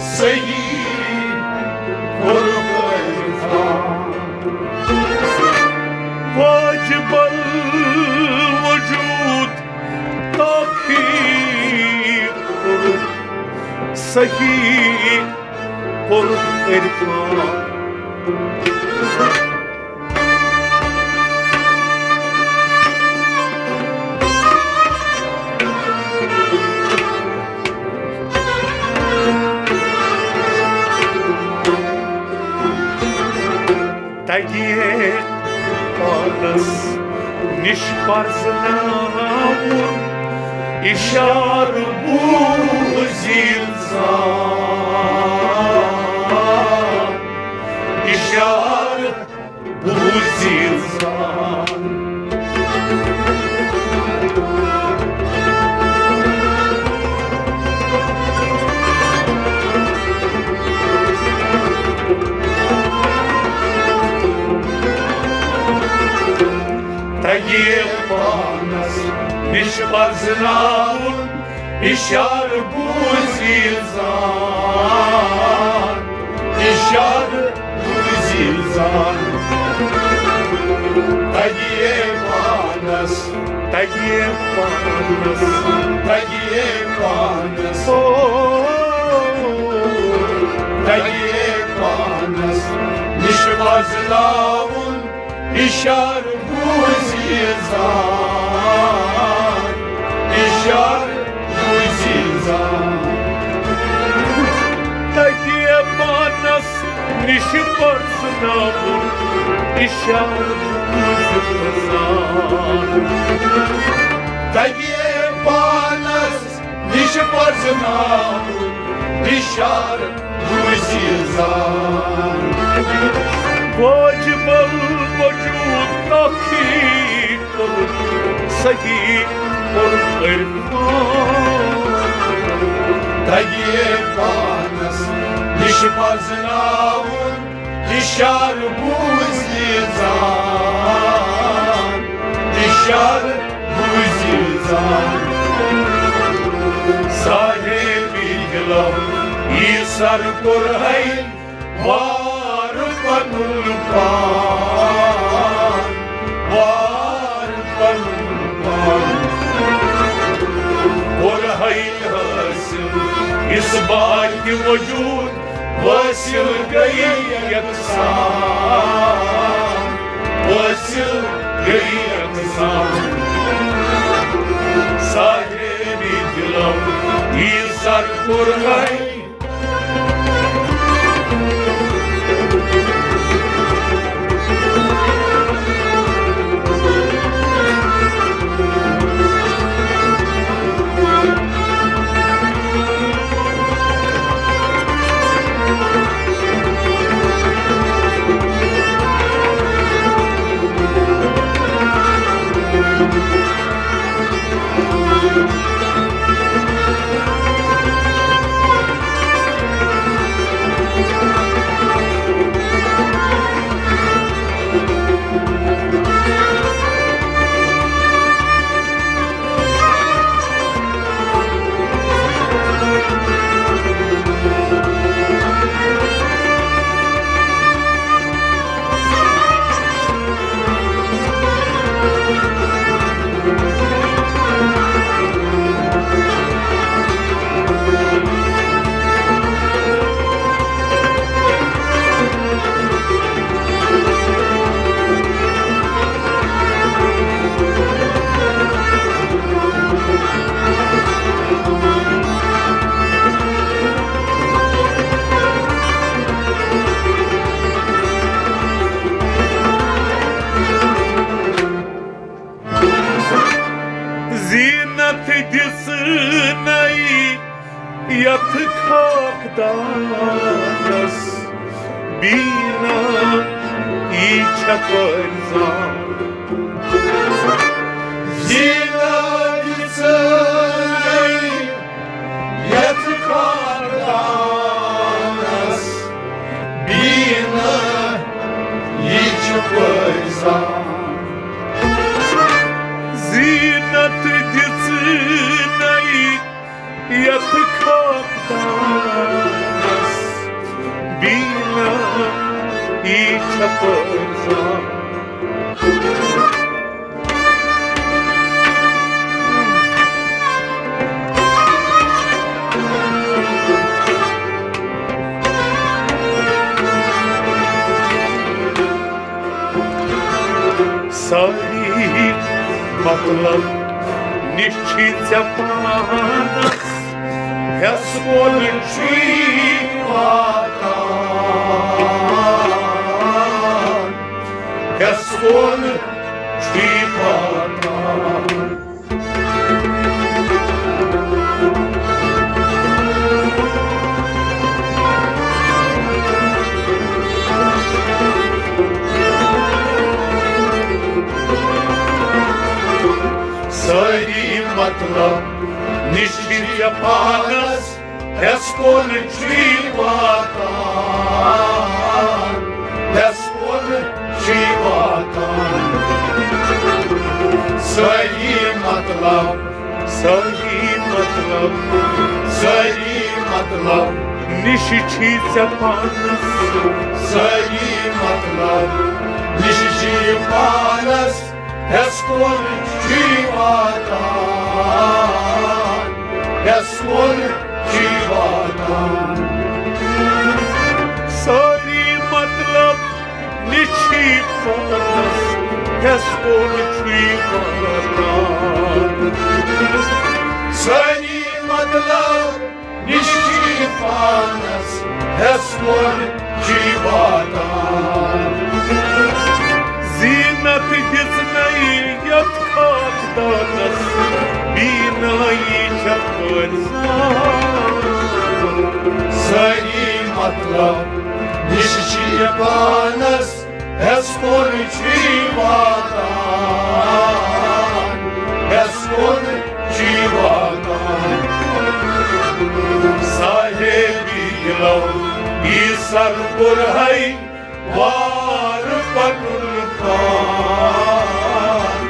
صحیح کوٚرُکھ عرفان۔ واجب الوجود تخیق کوٚرُکھ، صحیح کوٚرُکھ عرفان۔ تگہِ پانس نِش پرزناوُن، اِشارٕ بوٗزِتھ زان، اِشارٕ بوٗزِتھ زان۔ چھِ پرزناوُن اِشارٕ بوٗزِتھ زان، اِشارٕ بوٗزِتھ زان۔ تَگہِ ہے پانَس، تَگہِ ہے پانَس، تَگہِ ہے پانَس، او، تَگہِ ہے پانَس۔ یہِ چھِ پرزناوُن اِشارٕ بوٗزِتھ زان، اِشارٕ بوٗزِتھ زان۔ تَگہِ ہے پانَس نِش پرزناوُن اِشارٕ بوٗزِتھ زان۔ تَگہِ ہے پانَس نِش پرزناوُن اِشارٕ بوٗزِتھ زان۔ واجب الوجود تحقیق صحیح العرفان۔ تَگہِ ہے پانَس نِش پرزناوُن اِشارٕ بوٗزِتھ زان، اِشارٕ بوٗزِتھ زان۔ صاحبِ دِلو یہِ سر کوٚر ہے وار پنُن پان، وار پنُن پان۔ کوٚر ہے حٲصِل اِثباتِ وجود، وٲصِل گٔے یکسان، وٲصِل گٔے یکسان۔ صاحبِ دِلو یہِ سر کوٚر ہے زینت دِژ نَے یَتھ خاکدانَس، بیٖنہٕ یی چھےٚ پٲرۍ زان۔ زینت دِژ نَے یَتھ خاکدانَس، بیٖنہٕ یی چھےٚ پٲرۍ زان۔ زینت دِژ نَے یَتھ خاکدانَس، بیٖنہٕ یی چھےٚ پٲرۍ زان۔ سٲری مطلب نِش چھی ژےٚ پانَس، ہٮ۪س کُن چھُے واتان، ہٮ۪س کُن چھُے واتان۔ سٲری مطلب نِش چھِ ژےٚ پانَس، ہٮ۪س کُن چھُے واتان، ہٮ۪س کُن چھُے واتان۔ سٲری مطلب سٲری مطلب، سٲری مطلب نِش چھی ژےٚ پانس۔ سٲری مطلب نِش چھی پانس۔ ہٮ۪س کُن چھی واتان، ہٮ۪س کُن چھی واتان۔ سٲری مطلب نِش چھی پانس، ہٮ۪س کُن چھی واتان۔ سٲری مطلب نِش چھی پانس، ہٮ۪س کُن چھی واتان۔ زیٖنت دِژ نَے یَتھ خاکدانس، بیٖنٲیی چھےٚ پٲرۍ زان۔ سٲری مطلب نِش چھی پانس، ہٮ۪س کُن چھی واتان، ہٮ۪س کُن چھی واتان۔ صاحبِ دِلو، یی سر کوٚر ہے وار پنُن پان،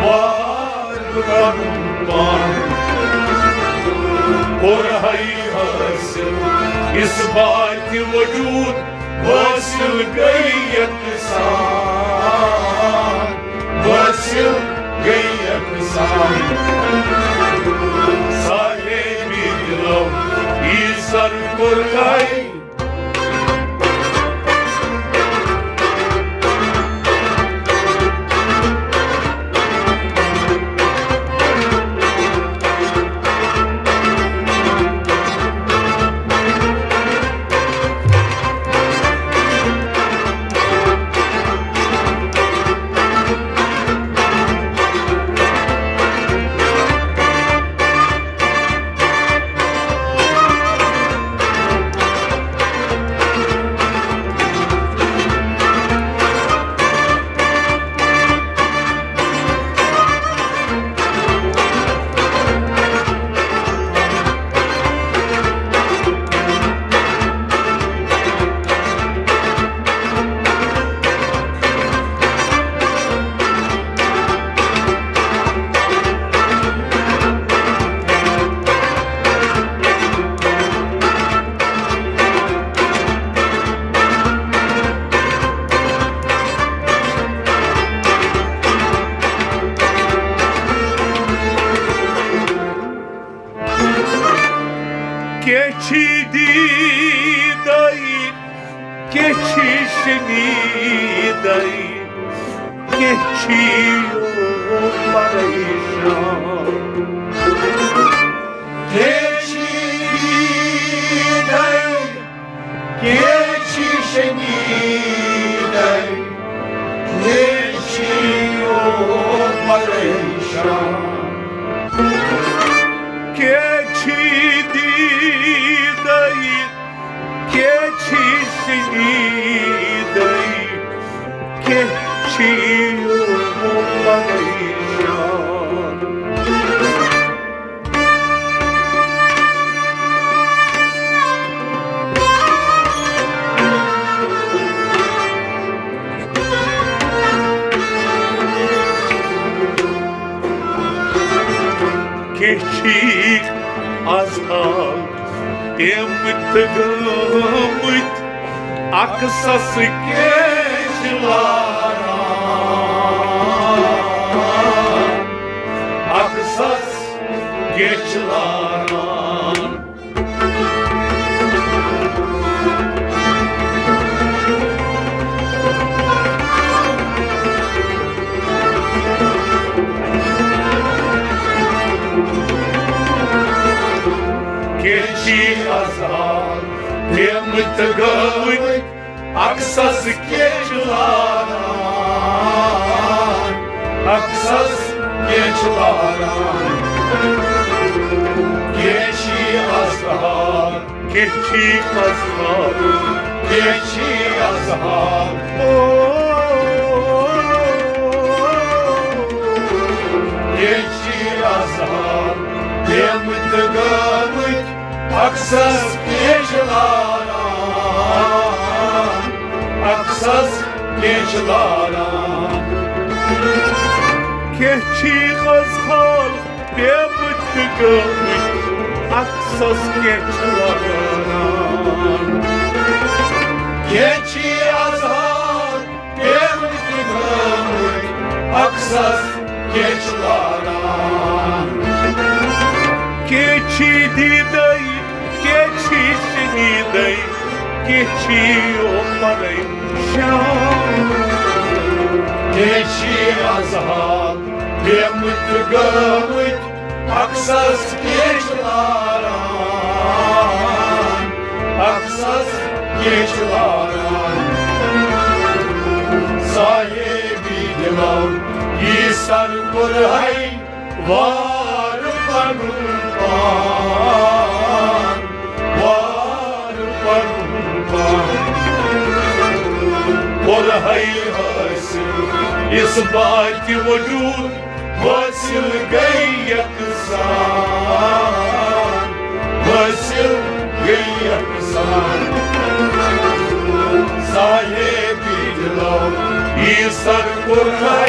وار پنُن پان۔ کوٚر ہے حٲصِل اثباتِ وجود، وٲصِل گٔے یکسان، وٲصِل گٔے یکسان۔ صاحبِ دِلو، یی سر کوٚر ہے کیٛاہ چھی دیٖدَے، کیٛاہ چھی شنیٖدَے، کیٛاہ چھی یوم پریشان۔ کیٛاہ چھی دیٖدَے، کیٛاہ چھی شنیٖدَے، کیٛاہ چھی یوم پریشان۔ کیٛاہ چھی دیٖدَے، کیٛاہ چھی شنیٖدَے، کیٛاہ چھی یوم پریشان۔ کیٛاہ چھی آز حال پیمٕتۍ تہٕ گٲمٕتۍ، عکسس کیٛاہ چھِ لاران، عکسس کیٛاہ چھِ لاران۔ کیٛاہ چھی آزاد پیمٕتۍ تہٕ گٲمٕتۍ، عکسس کیٛاہ چھِ لاران، عکسس کیٛاہ چھِ لاران۔ کیٛاہ چھی آزاد، کیٛاہ چھی آزاد، کیٛاہ چھی آزاد۔ او، کیٛاہ چھی آزاد پیمٕتۍ تہٕ گٲمٕتۍ، عکسس کیٛاہ چھِ لاران، عکسس کیٛاہ چھِ لاران۔ کیٛاہ چھی آز حال پیمٕتۍ تہٕ گٲمٕتۍ عکسس کیٛاہ چھِ لاران؟ کیٛاہ چھِ آزاد پیمٕتۍ تہٕ گٲمٕتۍ عکسس کیٛاہ چھِ لاران؟ کیٛاہ چھِ دیٖدے، کیٛاہ چھِ شنیٖدے، کیٛاہ چھِ یوپرے شان؟ کیٛاہ چھِ آزاد پیمٕتۍ تہٕ گٲمٕتۍ عکسس کیٛاہ چھِ لاران؟ عکسس کیٛاہ چھِ لاران؟ صاحبِ دِلو، یہِ سر کوٚرہے وار پنُن پان، وار پنُن پان۔ کوٚرہے حٲصِل اثباتِ وجود، حٲصِل گٔے یکسان، حٲصِل گٔے یکسان۔ صاحبِ دِلو، یہِ سر کوٚرہے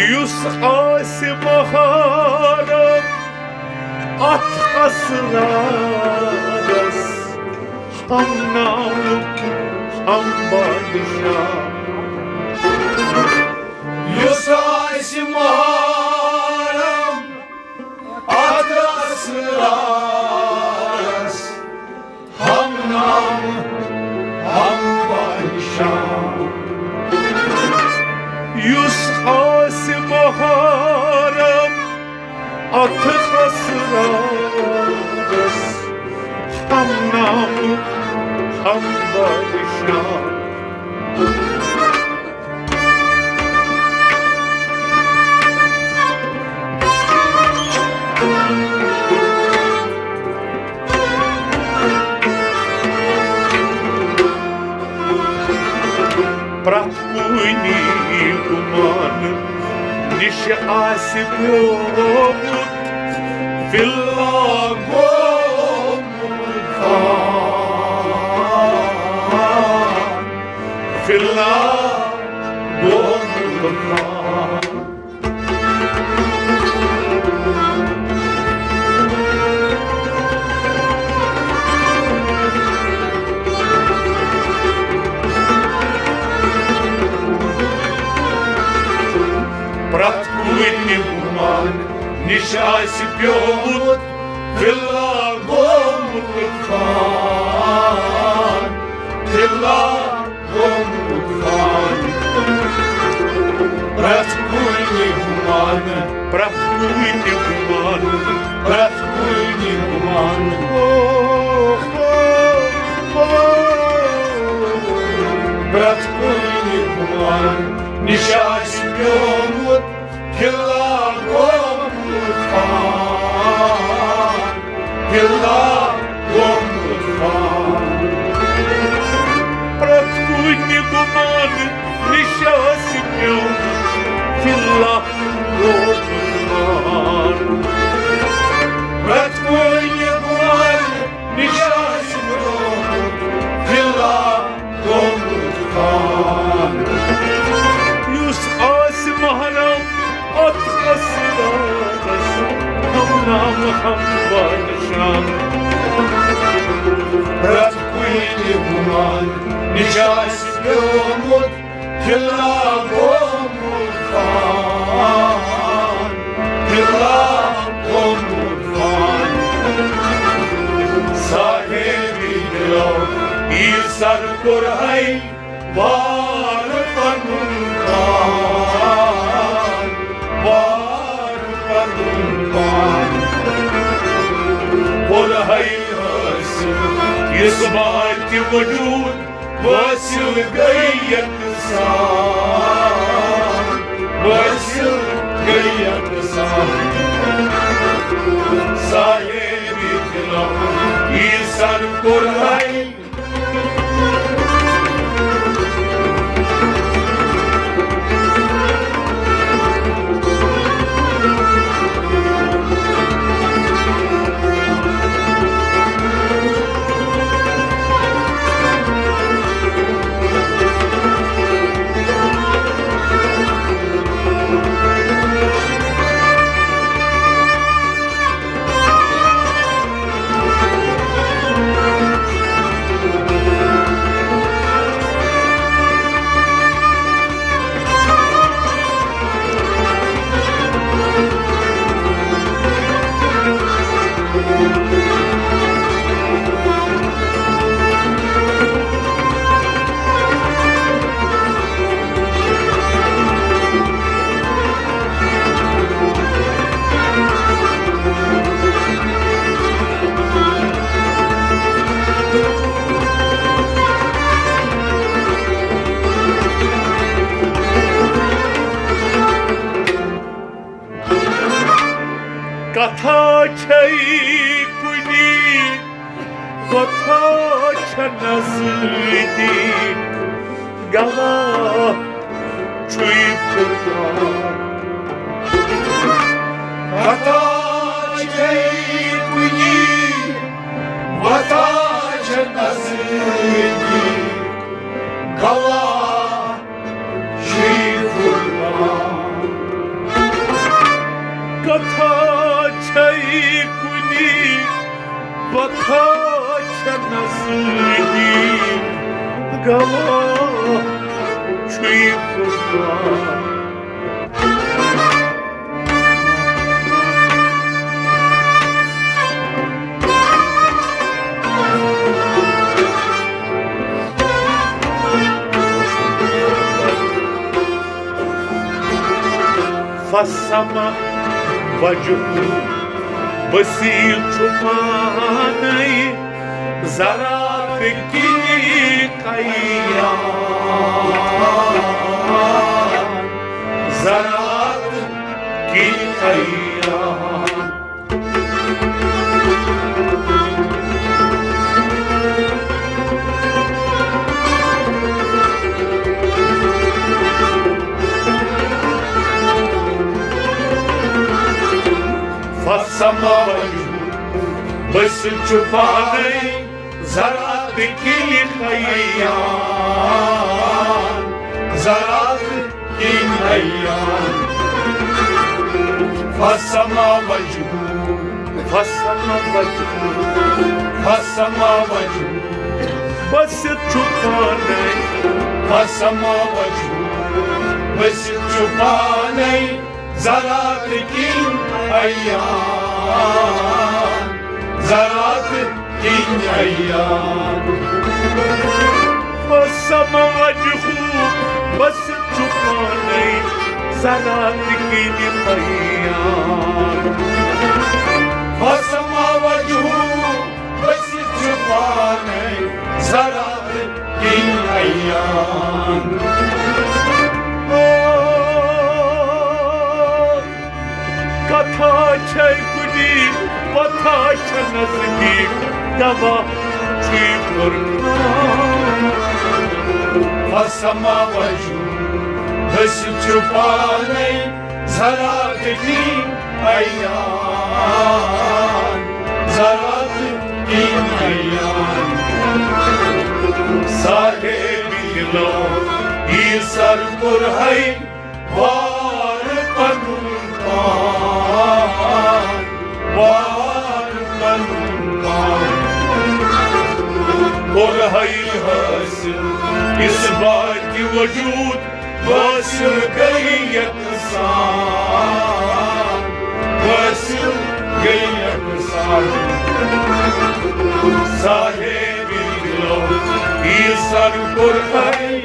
یُس آسہِ محرم اتھ اسرارس، ہم نام ہم بادشاہ۔ یُس آسہِ محرم اتھ اسرارس، ہم نام ہم بادشاہ۔ یُس آسہِ محرم اتھ اسرارس، ہم نام ہم بادشاہ۔ پرٛٮ۪تھ کُنہِ گُمان نِش آسہِ پیومُت فِلنا گوٚمُت فان، فِلنا گوٚمُت فان۔ پرٛٮ۪تھ کُنہِ گُمان نِش آسہِ پیومُت فِلنا گوٚمُت فان، فِلنا گوٚمُت فان۔ پرٛٮ۪تھ کُنہِ گُمان، پرٛٮ۪تھ کُنہِ گُمان، پرٛٮ۪تھ کُنہِ گُمان۔ پرٛٮ۪تھ کُنہِ گُمان نِش آسہِ پیومُت فِلنا گوٚمُت فان، فِلنا گوٚمُت فان۔ پرٛٮ۪تھ کُنہِ گُمان نِش آسہِ پیومُت فِلنا گوٚمُت فان۔ پرٛٮ۪تھ کُنہِ گُمان نِش آسہِ پیومُت فِلنا گوٚمُت فان۔ یُس آسہِ محرم اتھ صاحب دلو، یہِ سر کوٚر ہے وار پنُن پان، وار پنُن پان۔ کوٚر ہے حٲصِل اثباتِ وجود، وٲصِل گٔے یکسان، وٲصِل گٔے یکسان۔ صاحبِ دلو، یہِ سر کوٚر ہے کتھا چھے کُنی، وتھا چھے نزدیک، گواہ چھُے فرقان۔ کتھا چھے کُنی، وتھا چھے نزدیک، گواہ چھُے فرقان۔ کتھا چھے کُنی، وتھا چھے نزدیک، گواہ چھُے فرقان۔ فسمہ وجہ بصیر چھُ پانے ذرات کِنی عیان، ذرات کِنی عیان۔ فسمہ وجہ بصیر چھُ پانے ذرات کِنی عیان، ذرات کِنی عیان۔ فسمہ وجہ، فسمہ وجہ، فسمہ وجہ بصیر چھُ پانے، فسمہ وجہ بصیر چھُ پانے ذرات کِنی عیان، ذرات کِنی عیان۔ فسمہ وجہ بصیر چھُ پانے ذرات کِنی عیان۔ فسمہ وجہ بصیر چھُ پانے ذرات کِنی عیان۔ او، کتھا چھے کُنی، وتھا چھے نزدیک، گواہ چھُے فرقان۔ فسمہ وجہ بصیر چھُ پانے ذرات کِنی عیان، ذرات کِنی عیان۔ صاحبِ دلو، یہِ سر کوٚر ہے وار پنُن پان، وار پنُن پان۔ کوٚر ہے حٲصِل اثباتِ وجود، وٲصِل گٔے یکسان، صاحب دلو، ای سر کوٚر اے۔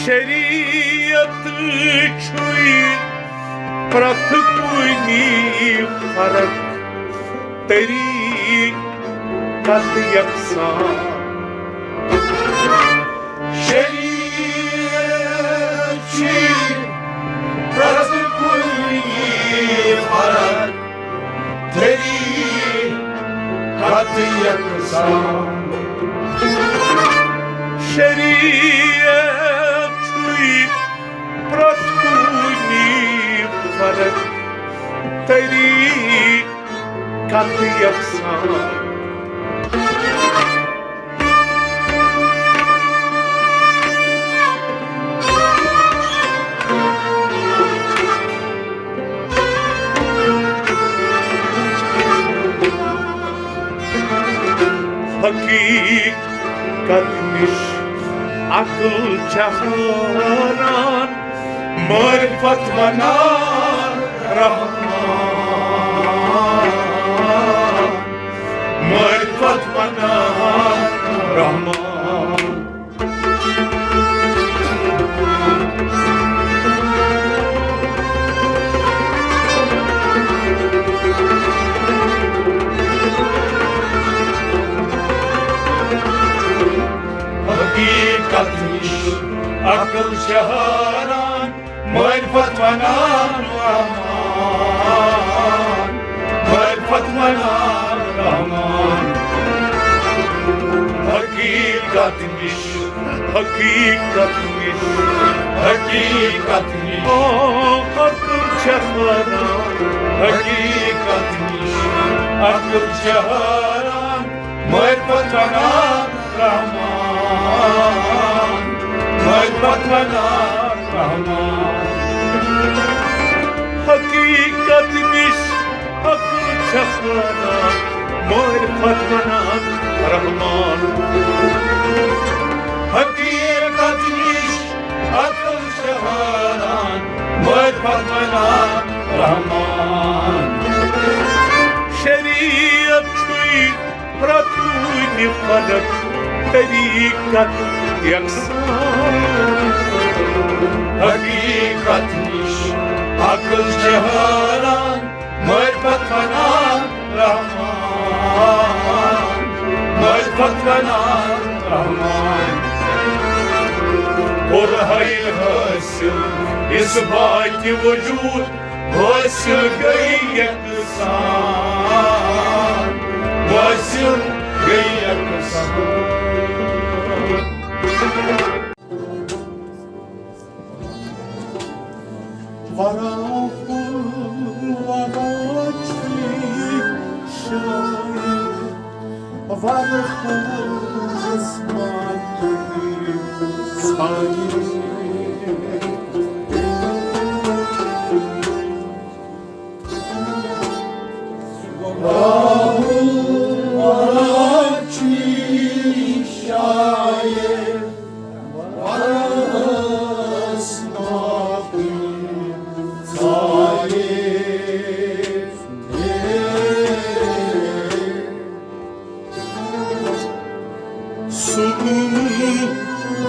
شریعت چھُے پرٛٮ۪تھ کُنہِ فرق، طریقت یکسان۔ شریعت چھُے پرٛٮ۪تھ کُنہِ فرق، طریقت یکسان۔ شریعت چھُے پرٛٮ۪تھ کُنہِ فرق، طریقت یکسان۔ حقیقت نِش عقل چھےٚ حٲران، معرفت ونان رحمان، معرفت ونان رحمان۔ حقیقت نِش عقل چھےٚ حٲران، معرفت ونان رحمان، معرفت ونان رحمان۔ حقیقت نِش، حقیقت نِش، حقیقت نِش۔ آ، عقل چھےٚ حٲران۔ حقیقت نِش عقل چھےٚ حٲران، معرفت ونان رحمان، معرفت ونان رحمان۔ حقیقت نِش عقل چھےٚ حٲران، معرفت ونان رحمان۔ حقیقت نِش عقل چھےٚ حٲران، معرفت ونان رحمان۔ شریعت چھُے پرٛٮ۪تھ کُنہِ فرق، طریقت یکسان۔ حقیقت نِش عقل چھےٚ حٲران، معرفت ونان رحمان، معرفت ونان رحمان۔ کوٚر ہے حٲصِل اثباتِ وجود، حٲصِل گٔے یکسان، حٲصِل گٔے یکسان۔ ورا کُل ورا چھُے شاعر، ورا کُل آسمان تُہۍ سایہِ۔ ورا کُل ورا چھُے شاعر، ورا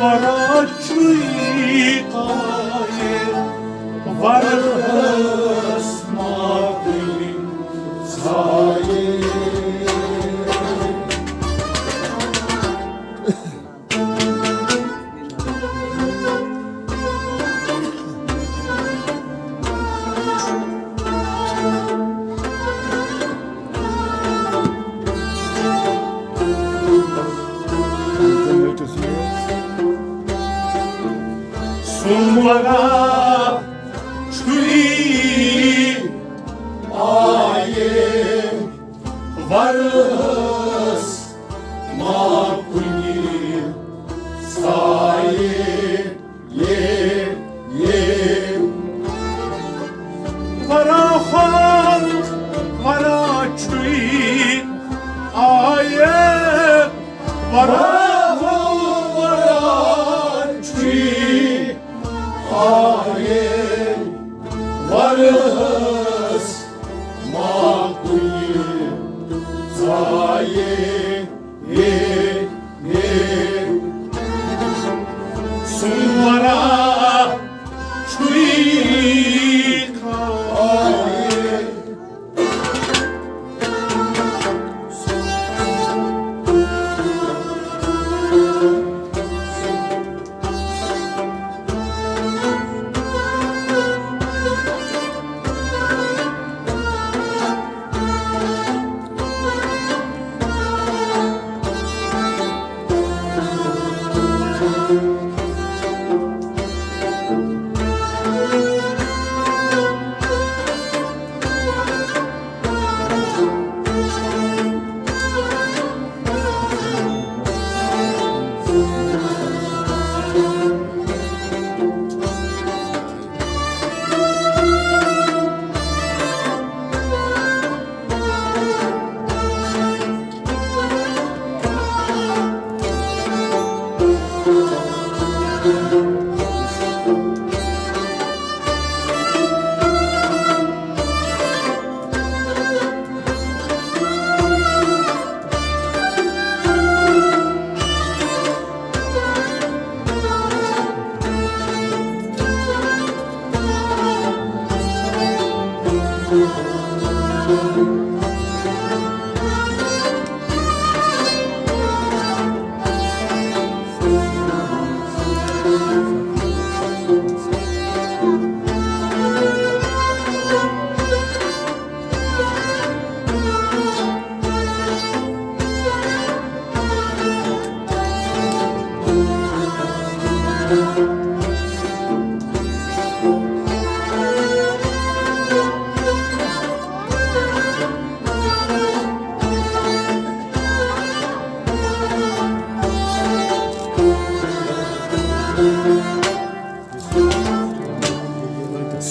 رچھوی آیے ورہس ما کُنہِ ژایے۔ سُمرا چھُے آیے ورہس ما کُنہِ ژایے۔ یے، یے۔ وراہل ورا چھُے آیے، وراہل ورا چھُے آیے، ورہس ما کُنہِ ژایے۔ یے، یے۔ سُمرا چھُے آیے۔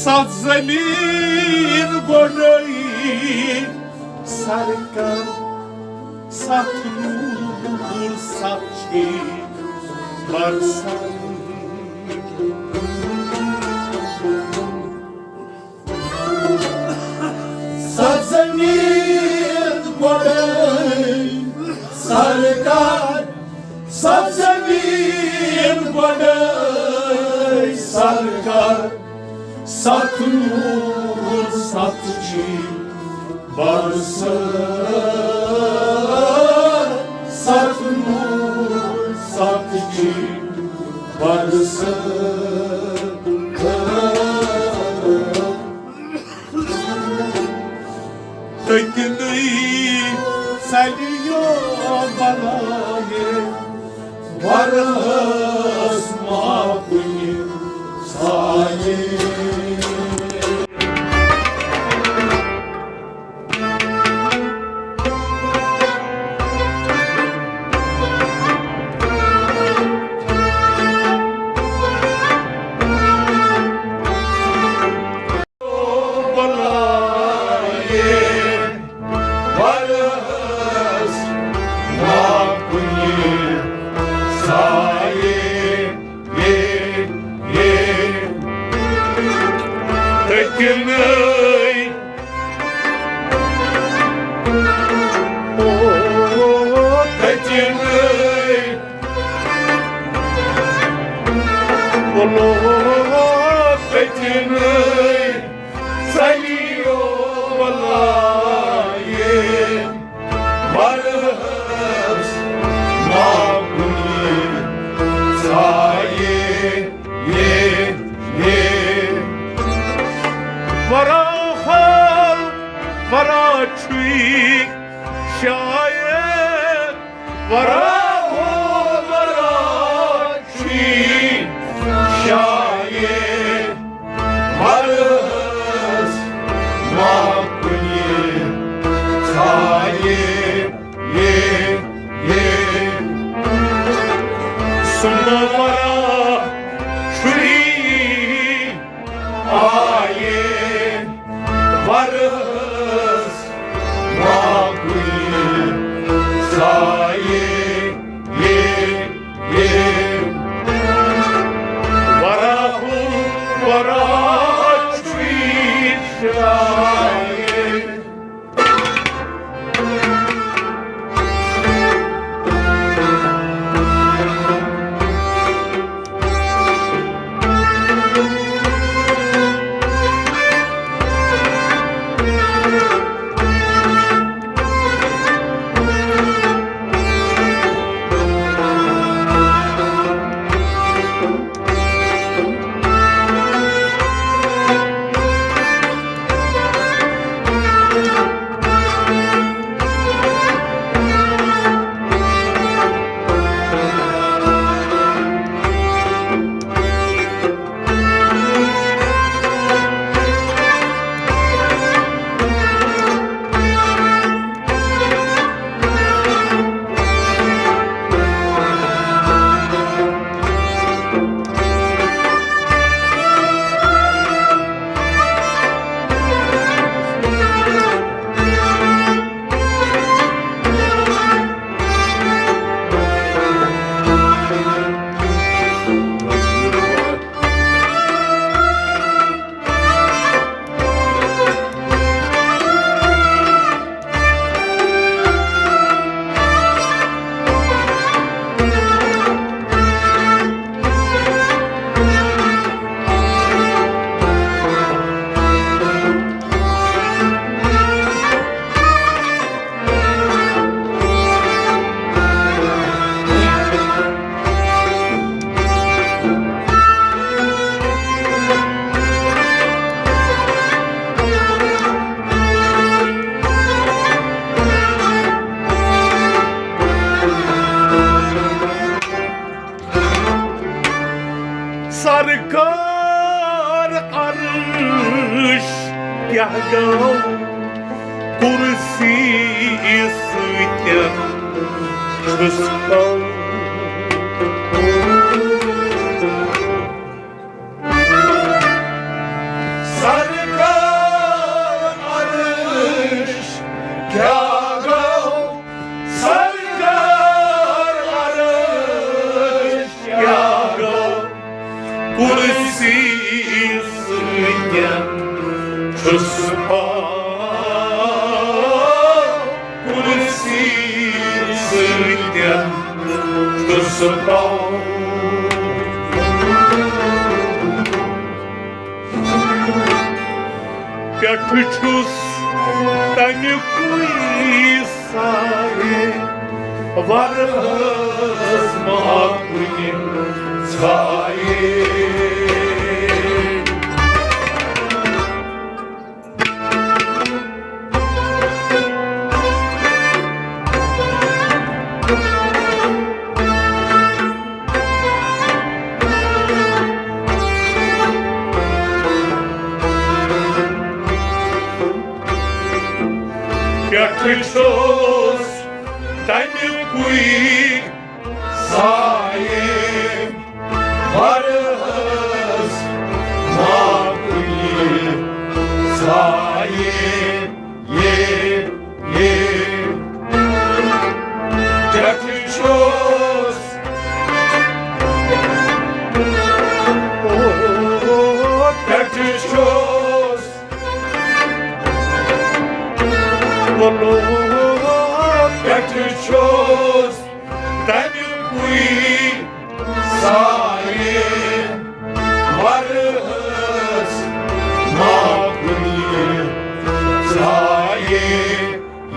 سَتھ زٔمیٖن گۄڈَے سرکار، سَتھ نوٗر، سَتھ چھِ برسان۔ سَتھ زٔمیٖن گۄڈَے سرکار، سَتھ زٔمیٖن گۄڈَے سرکار، سَتھ نوٗر، سَتھ چھِ برسان، سَتھ نوٗر، سَتھ چھِ برسان۔ تٔتِنٕے ژَلہِ یہِ بَلایہِ، وَرہَس ما کُنہِ ژایہِ۔ بلایے، وَرہَس ما کُنہِ ژایہِ، یے، یے۔ تٔتِنٕے، او، تٔتِنٕے۔ ورا ہو ورا چھُے شایے، ورہس ما کُنہِ ژھایے، یے، یے۔ سُمو ورا چھُے آیے، ورہس ما کُنہِ ژھایے، یے، یے۔ ورا ہو ورا چھُے شایے۔ سرکار عرش کیٛاہ گوٚو، کرسی سۭتۍ چھُس کم۔ سرکار عرش کیٛاہ گوٚو، سرکار عرش کیٛاہ گوٚو، کرسی سۭتۍ چھُس پاو، کرسی سۭتۍ چھُس پاو۔ پٮ۪ٹھٕ چھُس تَمہِ کُے سایہِ، وَرَس ما کُنہِ ژھایہِ۔ پٮ۪ٹھٕ چھُس تَمہِ کُے سایہِ، وَرَس ما کُنہِ ژھایہِ۔ یے، یے، پٮ۪ٹھٕ چھُس، پٮ۪ٹھٕ چھُس، پٮ۪ٹھٕ چھُس تَمہِ کُے سایہِ، وَرَس ما کُنہِ ژھایہِ۔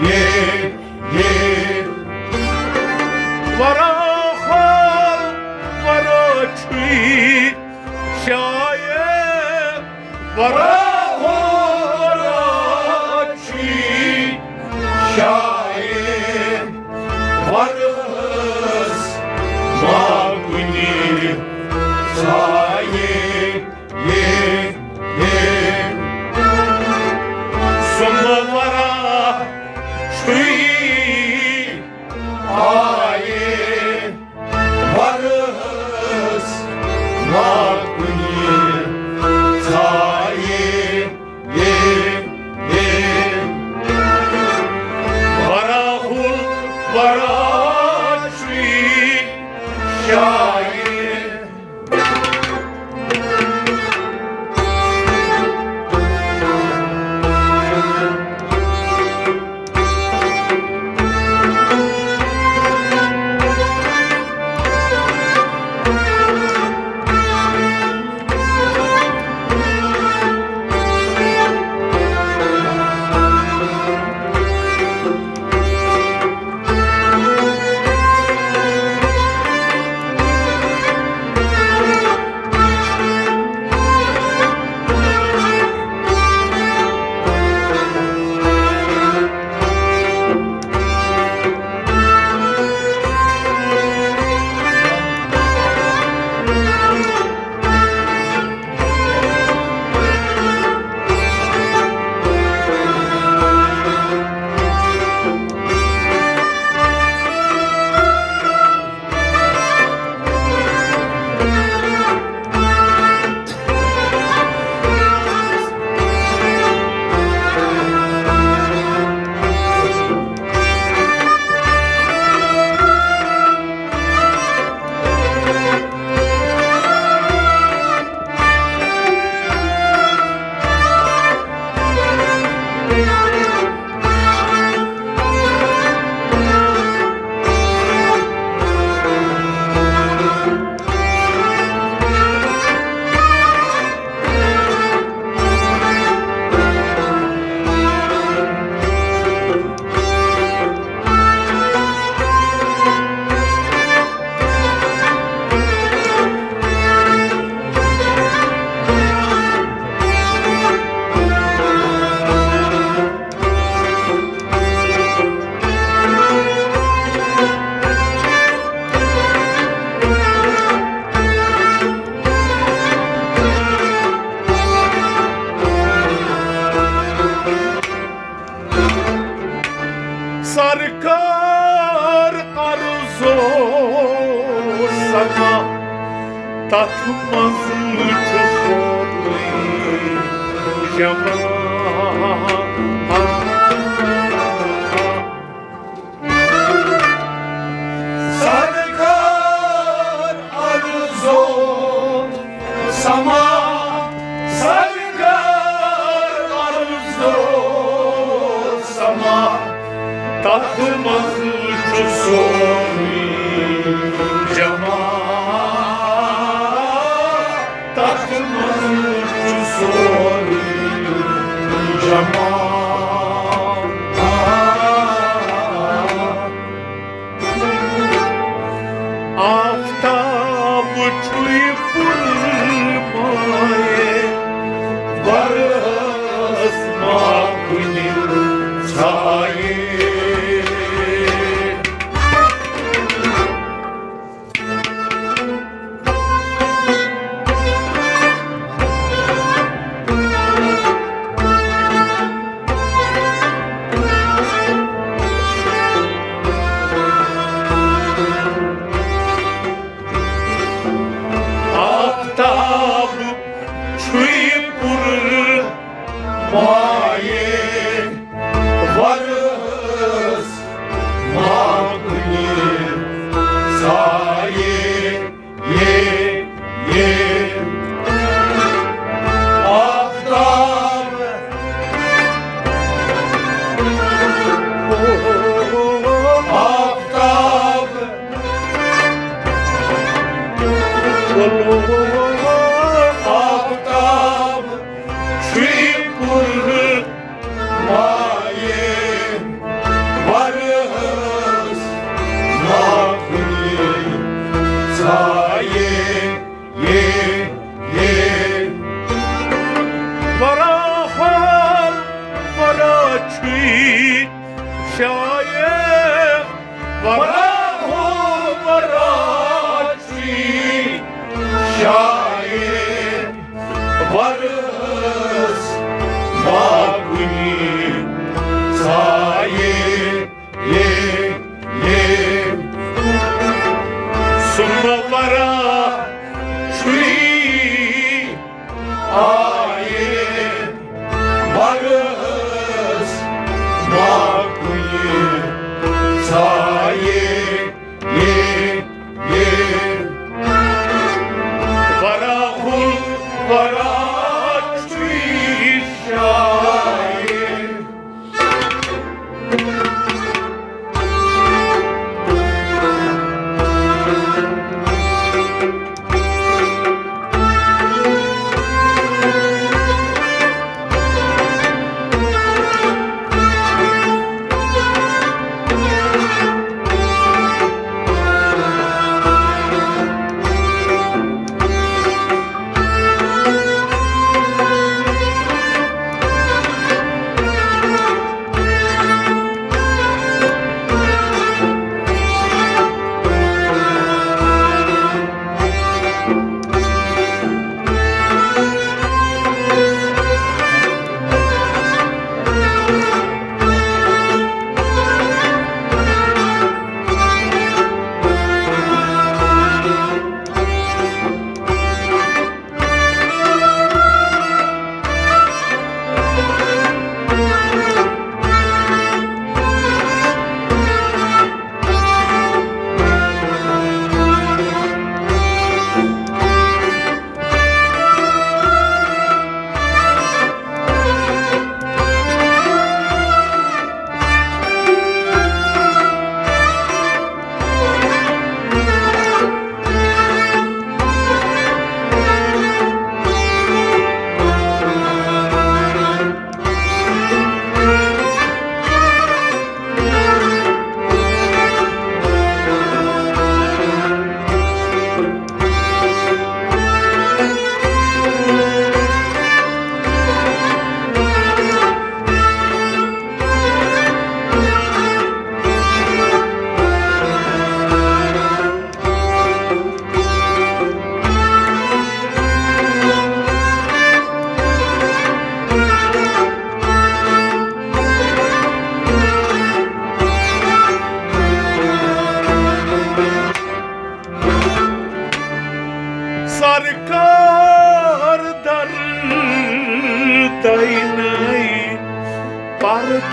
یے، یے۔ وَرا ہو، وَرا چھُے شایہِ، وَرا ہو، وَرا چھُے شایہِ، وَرَس سما، تتھ منٛز چھُ سورُے جمع۔ سرکار ارزو سما، سرکار ارزو سما، تتھ منٛز چھُ سورُے جمع، تتھ منٛز چھُ سورُے جمع۔ آفتاب چھُے پُرمایہِ، ورس ما کُنہِ سایہِ۔ آفتاب چھُے پُر مایہِ، ورس ما کُنہِ سایہِ۔ یہ، یہ آفتاب، آفتاب، آفتاب چھُے پُر مایہِ، ورس ما کُنہِ سایہِ۔ یہ، یہ۔ ورا ہو، ورا چھُے شایہِ۔ ورا ہو، ورا چھُے شایہِ۔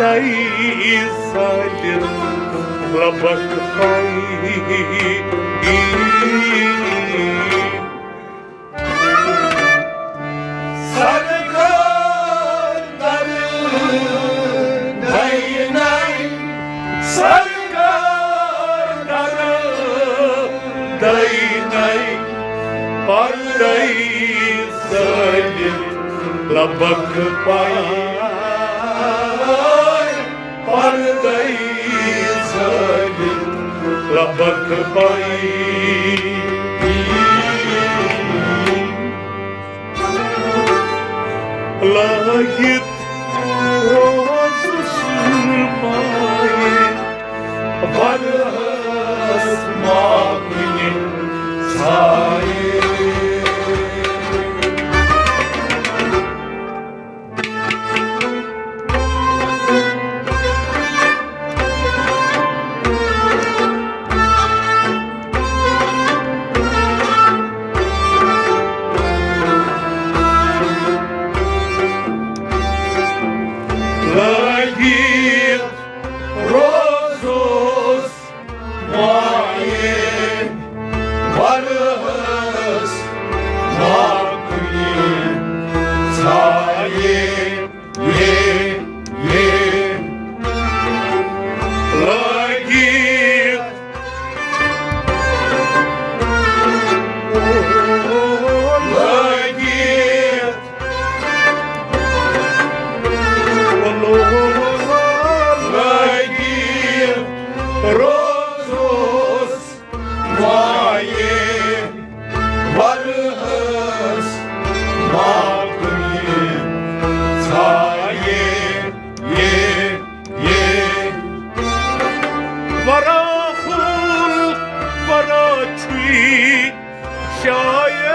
سالِم لبک پائی۔ سرکار در دینی، سرکار در دینی، پردی سالِم لبک پائی، پردی سالِم لبک پائی۔ لٲگِتھ روزٕ سرمایہِ، ورہس ما کُنہِ سایہِ۔ لٲگِتھ روزُس مایہِ، ورہس ما کُنہِ سایہِ۔ یہ، یہ، یہ لٲگِتھ، لٲگِتھ، لٲگِتھ روزُس مایہِ، ورہس ما کُنہِ سایہِ۔ یہ، یہ وراہ پھول، وراہ چھُے شایہِ،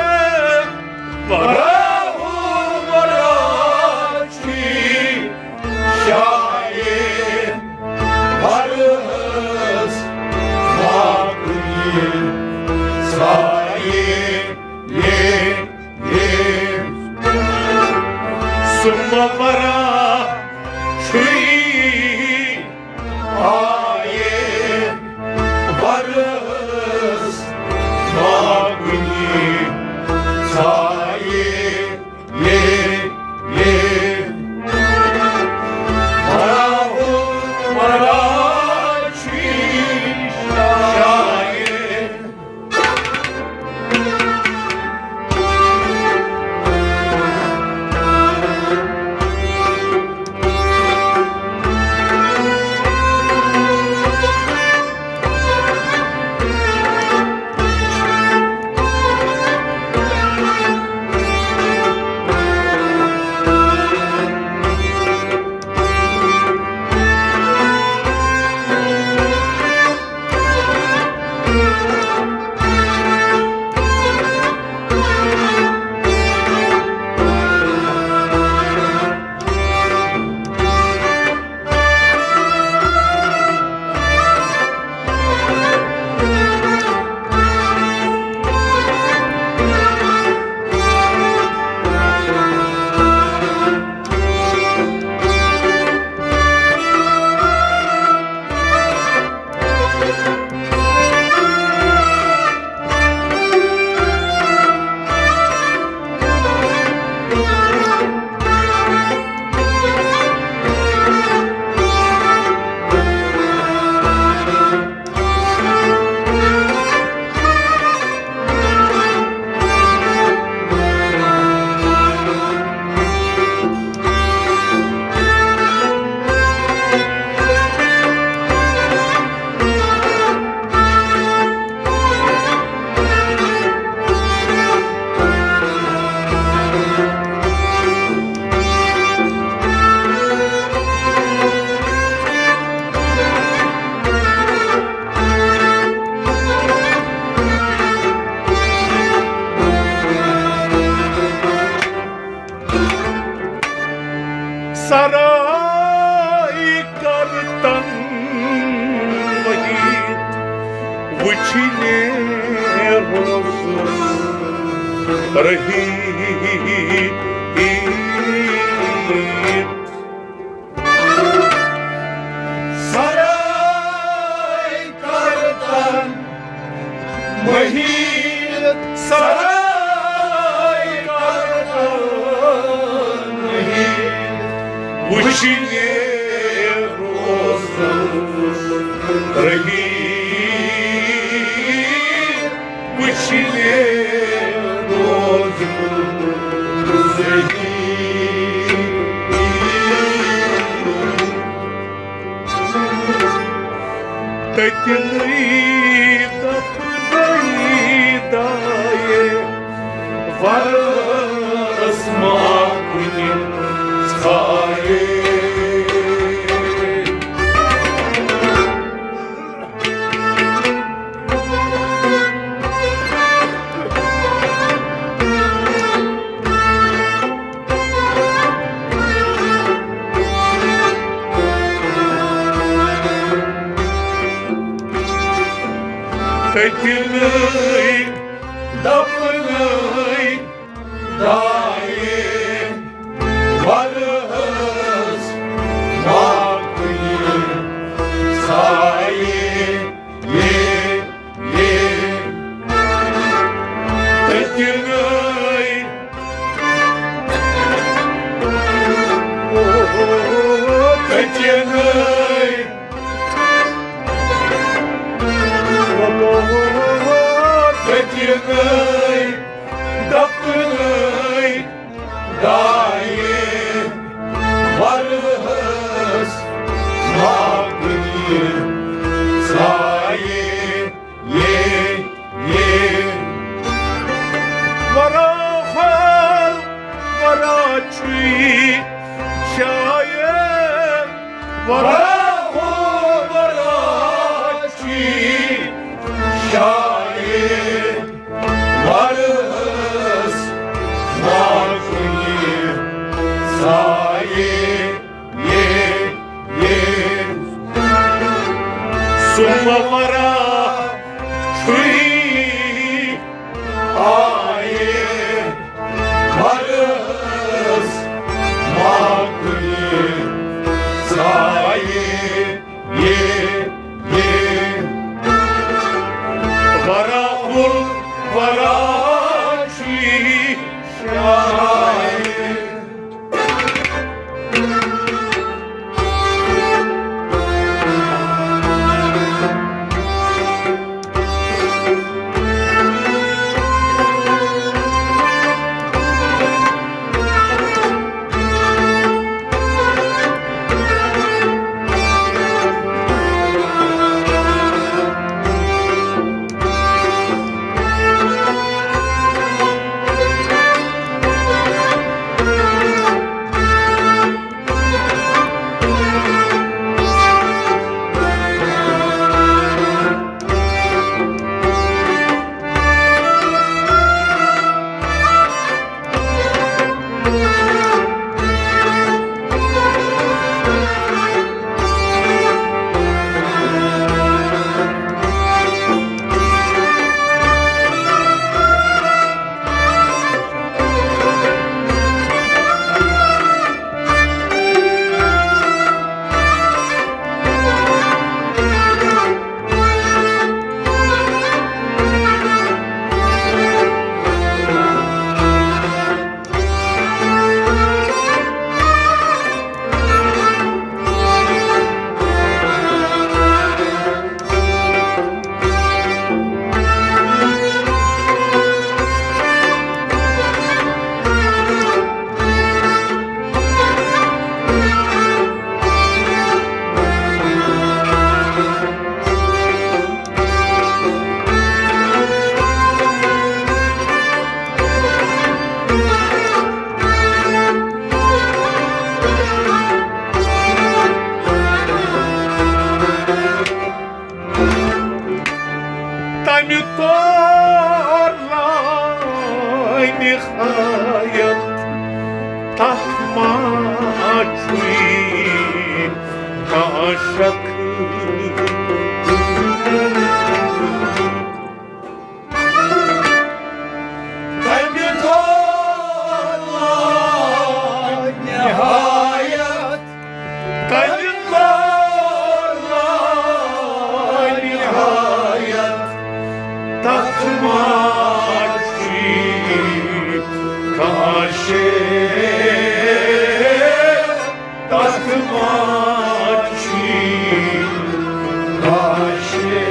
وراہ پھول، وراہ چھُے شایہِ، ورہس ما کُنہِ سایہِ۔ یہ، یہ سُمبل وراہ چھُے آیہِ، ورہس ما کُنہِ سایہِ۔ یہ، یہ وراہ پھول، وراہ چھُے شایہِ۔ سرای کر تن وحید وچھنے روزس رہی۔ وحید سرای کردن، وحید وچھنے روزس رحید، وچھنے روزس رحید۔ تتہِ نٔے دفنٲے دایہِ، ورس ما کُنہِ ژھایہِ۔ تتہِ نٔے دفنٲے دایہِ، ورس ما کُنہِ ژھایہِ۔ یے، یے۔ تتہِ نٔے، تتہِ نٔے، تتہِ نٔے دفنٲے دایہِ، ورس ما کُنہِ ژھایہِ۔ یے، یے۔ وراہل وراچھی شاید، وراہل وراچھی شاید، ورس ما کُنہِ ژھایہِ۔ یے، یے۔ سُمبہٕ ورا چھُے آیہِ، ورس ما کُنہِ ژھایہِ۔ یے، یے۔ وراہل وراچھی شاید۔ تمہِ تور لانہِ ہایت، تتھ ما چھُے کانٛہہ شک۔ تمہِ تور لانہِ ہایت، تمہِ تور لانہِ ہایت، تتھ ما چھُے کانٛہہ شے، تتھ ما چھُے کانٛہہ شے۔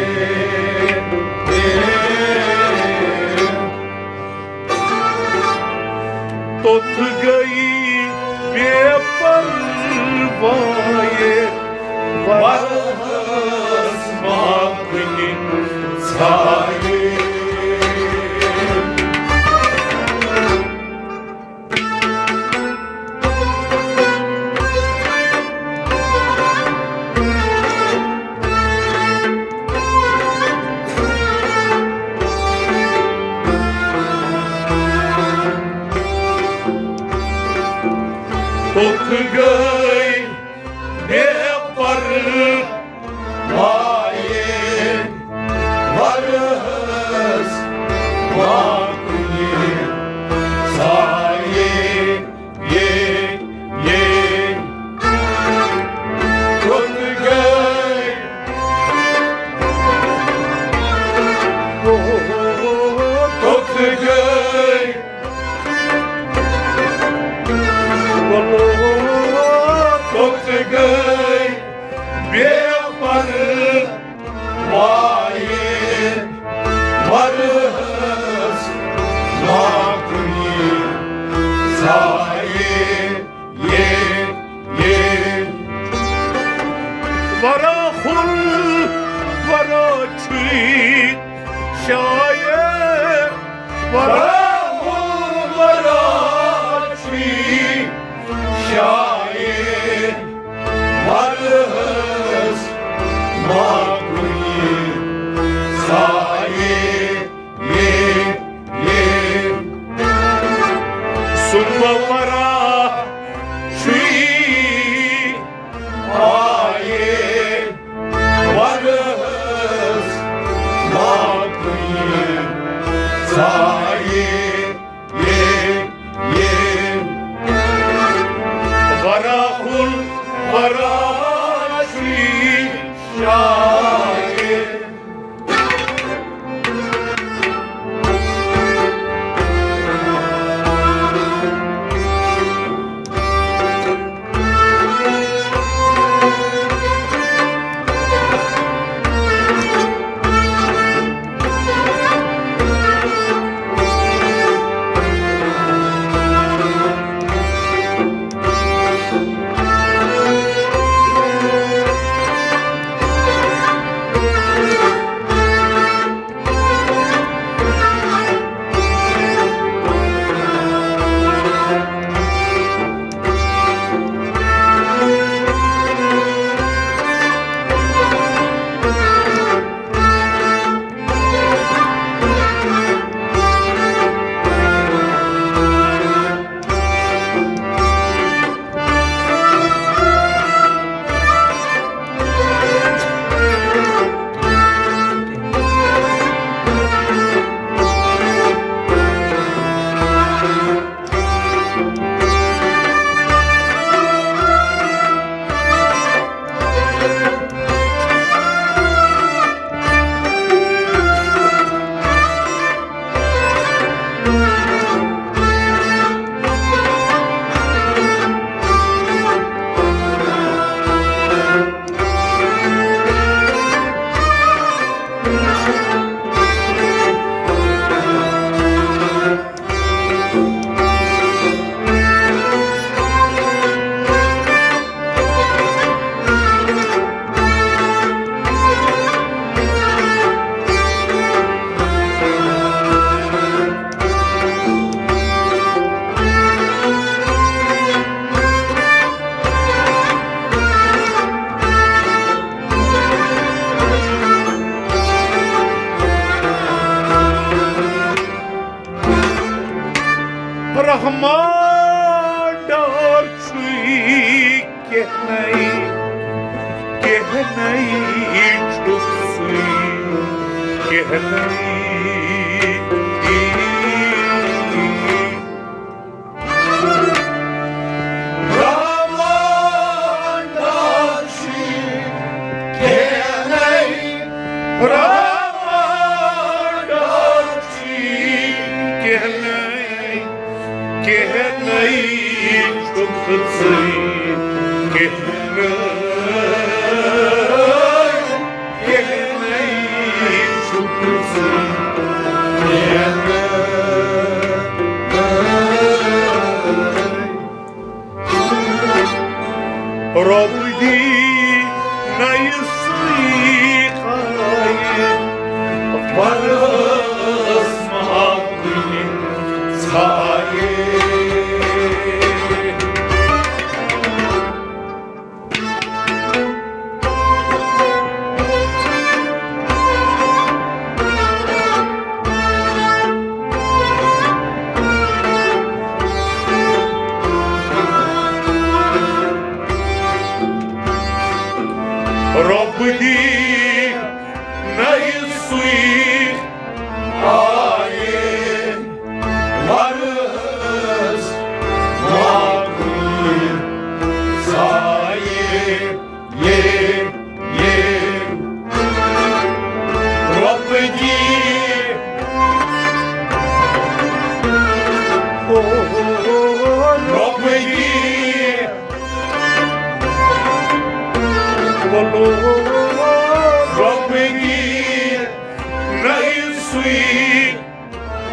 توٚت گٔے بے پرواے، ورہس ما کُنہِ ژھایہِ۔ توٚت گٔے بے پرواے، ورہس ما کُنہِ ژھایہِ۔ یے، یے، توٚت گٔے، توٚت گٔے، توٚت گٔے بے پرواے، ورہس ما کُنہِ ژھایہِ۔ یے، یے۔ وراہُل ورا چھُے شاعر، وراہُل ورا چھُے شاعر، ورہس ما کُنہِ ژھایہِ۔ یے، یے۔ سُمبہٕ ورا چھُے آیے، ورہس ما کُنہِ ژھایہِ۔ یے، یے۔ وراہُل ورا چھُے شاعر۔ رحمان ڈار چھُے کینٛہہ نَے، کینٛہہ نَے چھُکھ ژٕے، کینٛہہ نَے۔ رحمان ڈار چھُے کینٛہہ نَے، رحمان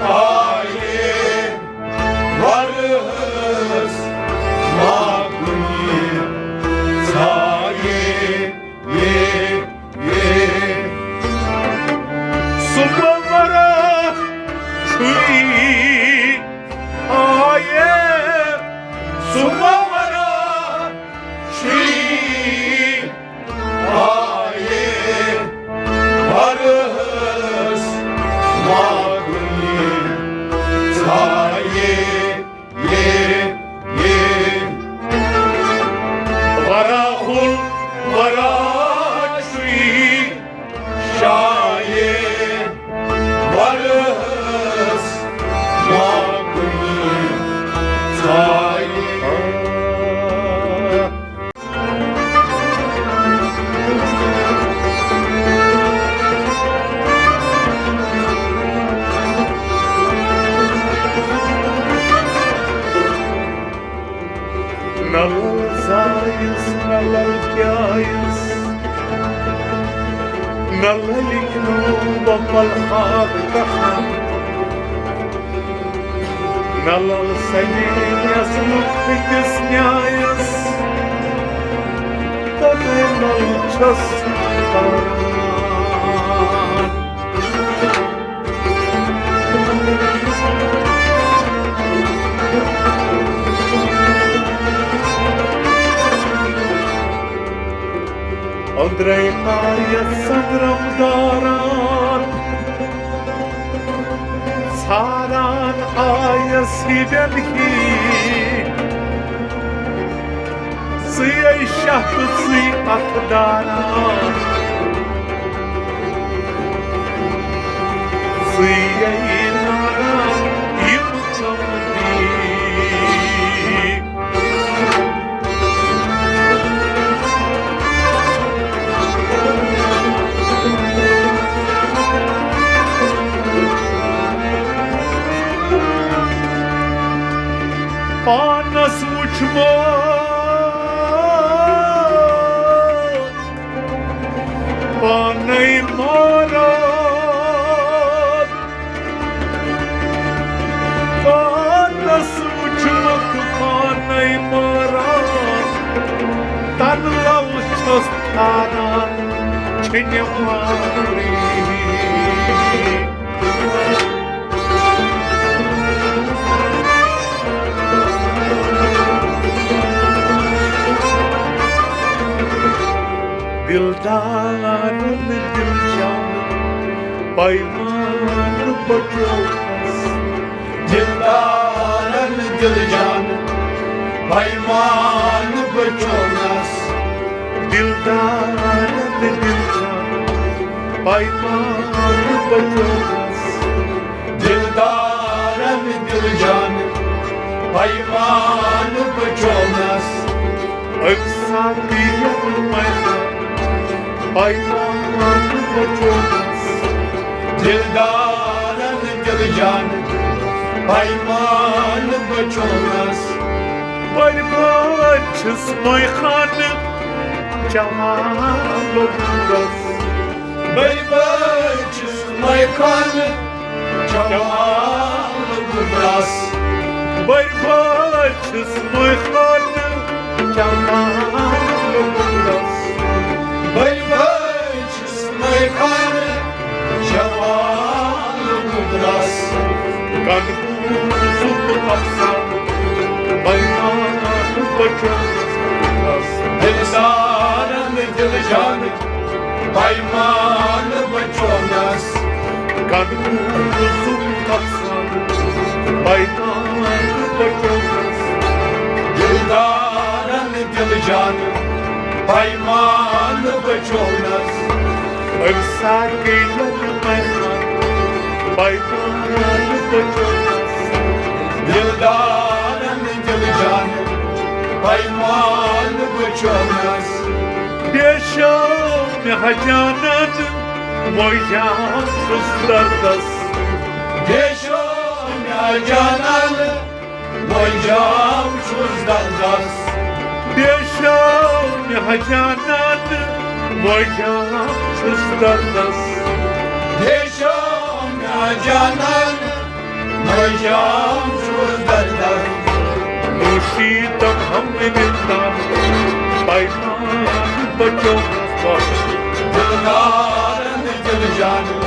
آیے ورہس ما کُنہِ ژایے، یے، یے۔ سُہ مہ ورہ چھُے، آیے، سُہ مہ ورہ چھُے، آیے ورہس ما کُنہِ ژایے، یے، یے۔ ورہُل ورہ چھُے شایے ورہس ما کُنہِ ژایے۔ نہ لل زایس، نہ لل کیایس، نہ للہِ کھیوٚو بۄپل ہاک کہن۔ نہ لل سنیس نُکھٕ کِس نیایس، تتھے لل چھس کران۔ أنٛدرَے آیَس سنٛگرم داران، ژھاران آیَس یہِ ڈلہی۔ ژٕے شاہ تہٕ ژٕے اَتھٕ داران، ژٕے ناران یِم ژۄپہٕ۔ پانس وُچھمو پانے ماران، پانس وُچھمکھ پانے ماران، تنہٕ لل چھس ٹھاران چھنہِ مارٕے۔ دلدارن دلشن پیمان بچوس، دلدارن دلشن پیمان بچوس، دلدارن دلشن پیمان بچوس۔ دلدارن دلشن پیمان بچوس۔ أمۍ ساتہٕ ییٚلہِ پیمان بچوس۔ دلدارن دلشن پیمان بچوس۔ بٔڑۍ بٲے چھِس مٲے خانہٕ جوان لوٚگمُت۔ بٔڑۍ بٲے چھِس مٲے خانہٕ جوان گُزرس۔ بٔڑۍ بٲے چھِس مٲے خانہٕ جوان گُزرس۔ بٔڑۍ بٲے چھِس مٲے خانہٕ جوان گُزرس۔ کن بوٗزُم افسانہٕ پیمان بچوس۔ دلدارن دلشن پیمان بچوس۔ کن بوٗزُم افسانہٕ پیمان بچوس۔ دلدارن دلشن پیمان بچوس۔ أمۍ ساتہٕ گٔے لَلہٕ پیمان پیمان بچوس۔ دلدارن دلشن پیمان بچوس۔ بے شام حجانن وۄنۍ چھُس دردس۔ بے شام حجانن وۄنۍ چھُس دردس۔ بے شام حجانن وۄنۍ چھُس دردس۔ بے شام جانان، مجام چھُس دردان۔ نوشی دم ہم رندان، پیمان بچو نس۔ دلدارن دل جان،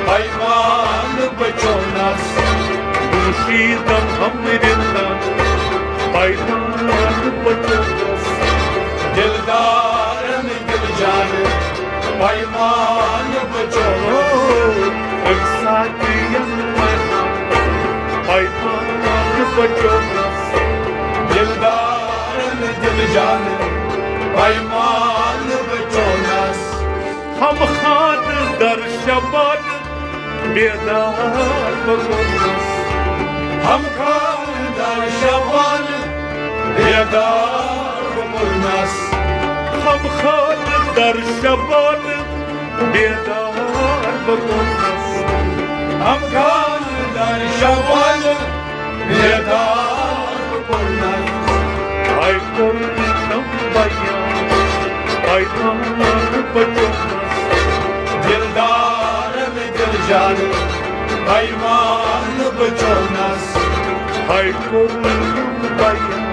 پیمان بچو نس۔ نوشی دم ہم رندان، پیمان بچو نس۔ دلدارن دل جان، پیمان بچو نس۔ امساتی یس میدان، پیمان بچو نس۔ دلدارن دل جان، پیمان بچو نس۔ ہم خاندر شبان، بیدار بچو نس۔ ہم خاندر شبان، بیدار بچو نس۔ ہم خاندر شبان، بیدار بچو نس۔ ہم خاندر شبان، بیدار بچو نس۔ ہاے کوٚرنم بیان، پیمان بچو نس۔ دلدارن دل جان، پیمان بچو نس۔ ہاے کوٚرنم بیان،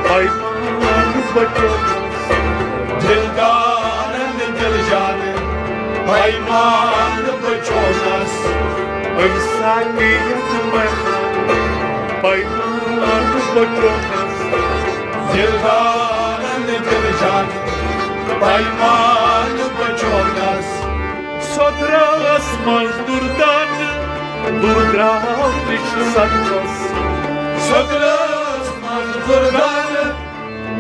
پیمان بچو نس۔ دلدارن دل جان، پیمان بچو نس۔ امساتی یس میدان، پیمان بچو نس۔ دلدارن دل جان، پیمان بچو نس۔ سوٚدرس منٛز دُردان، دُردراو نِش صدفس۔ سوٚدرس منٛز دُردان،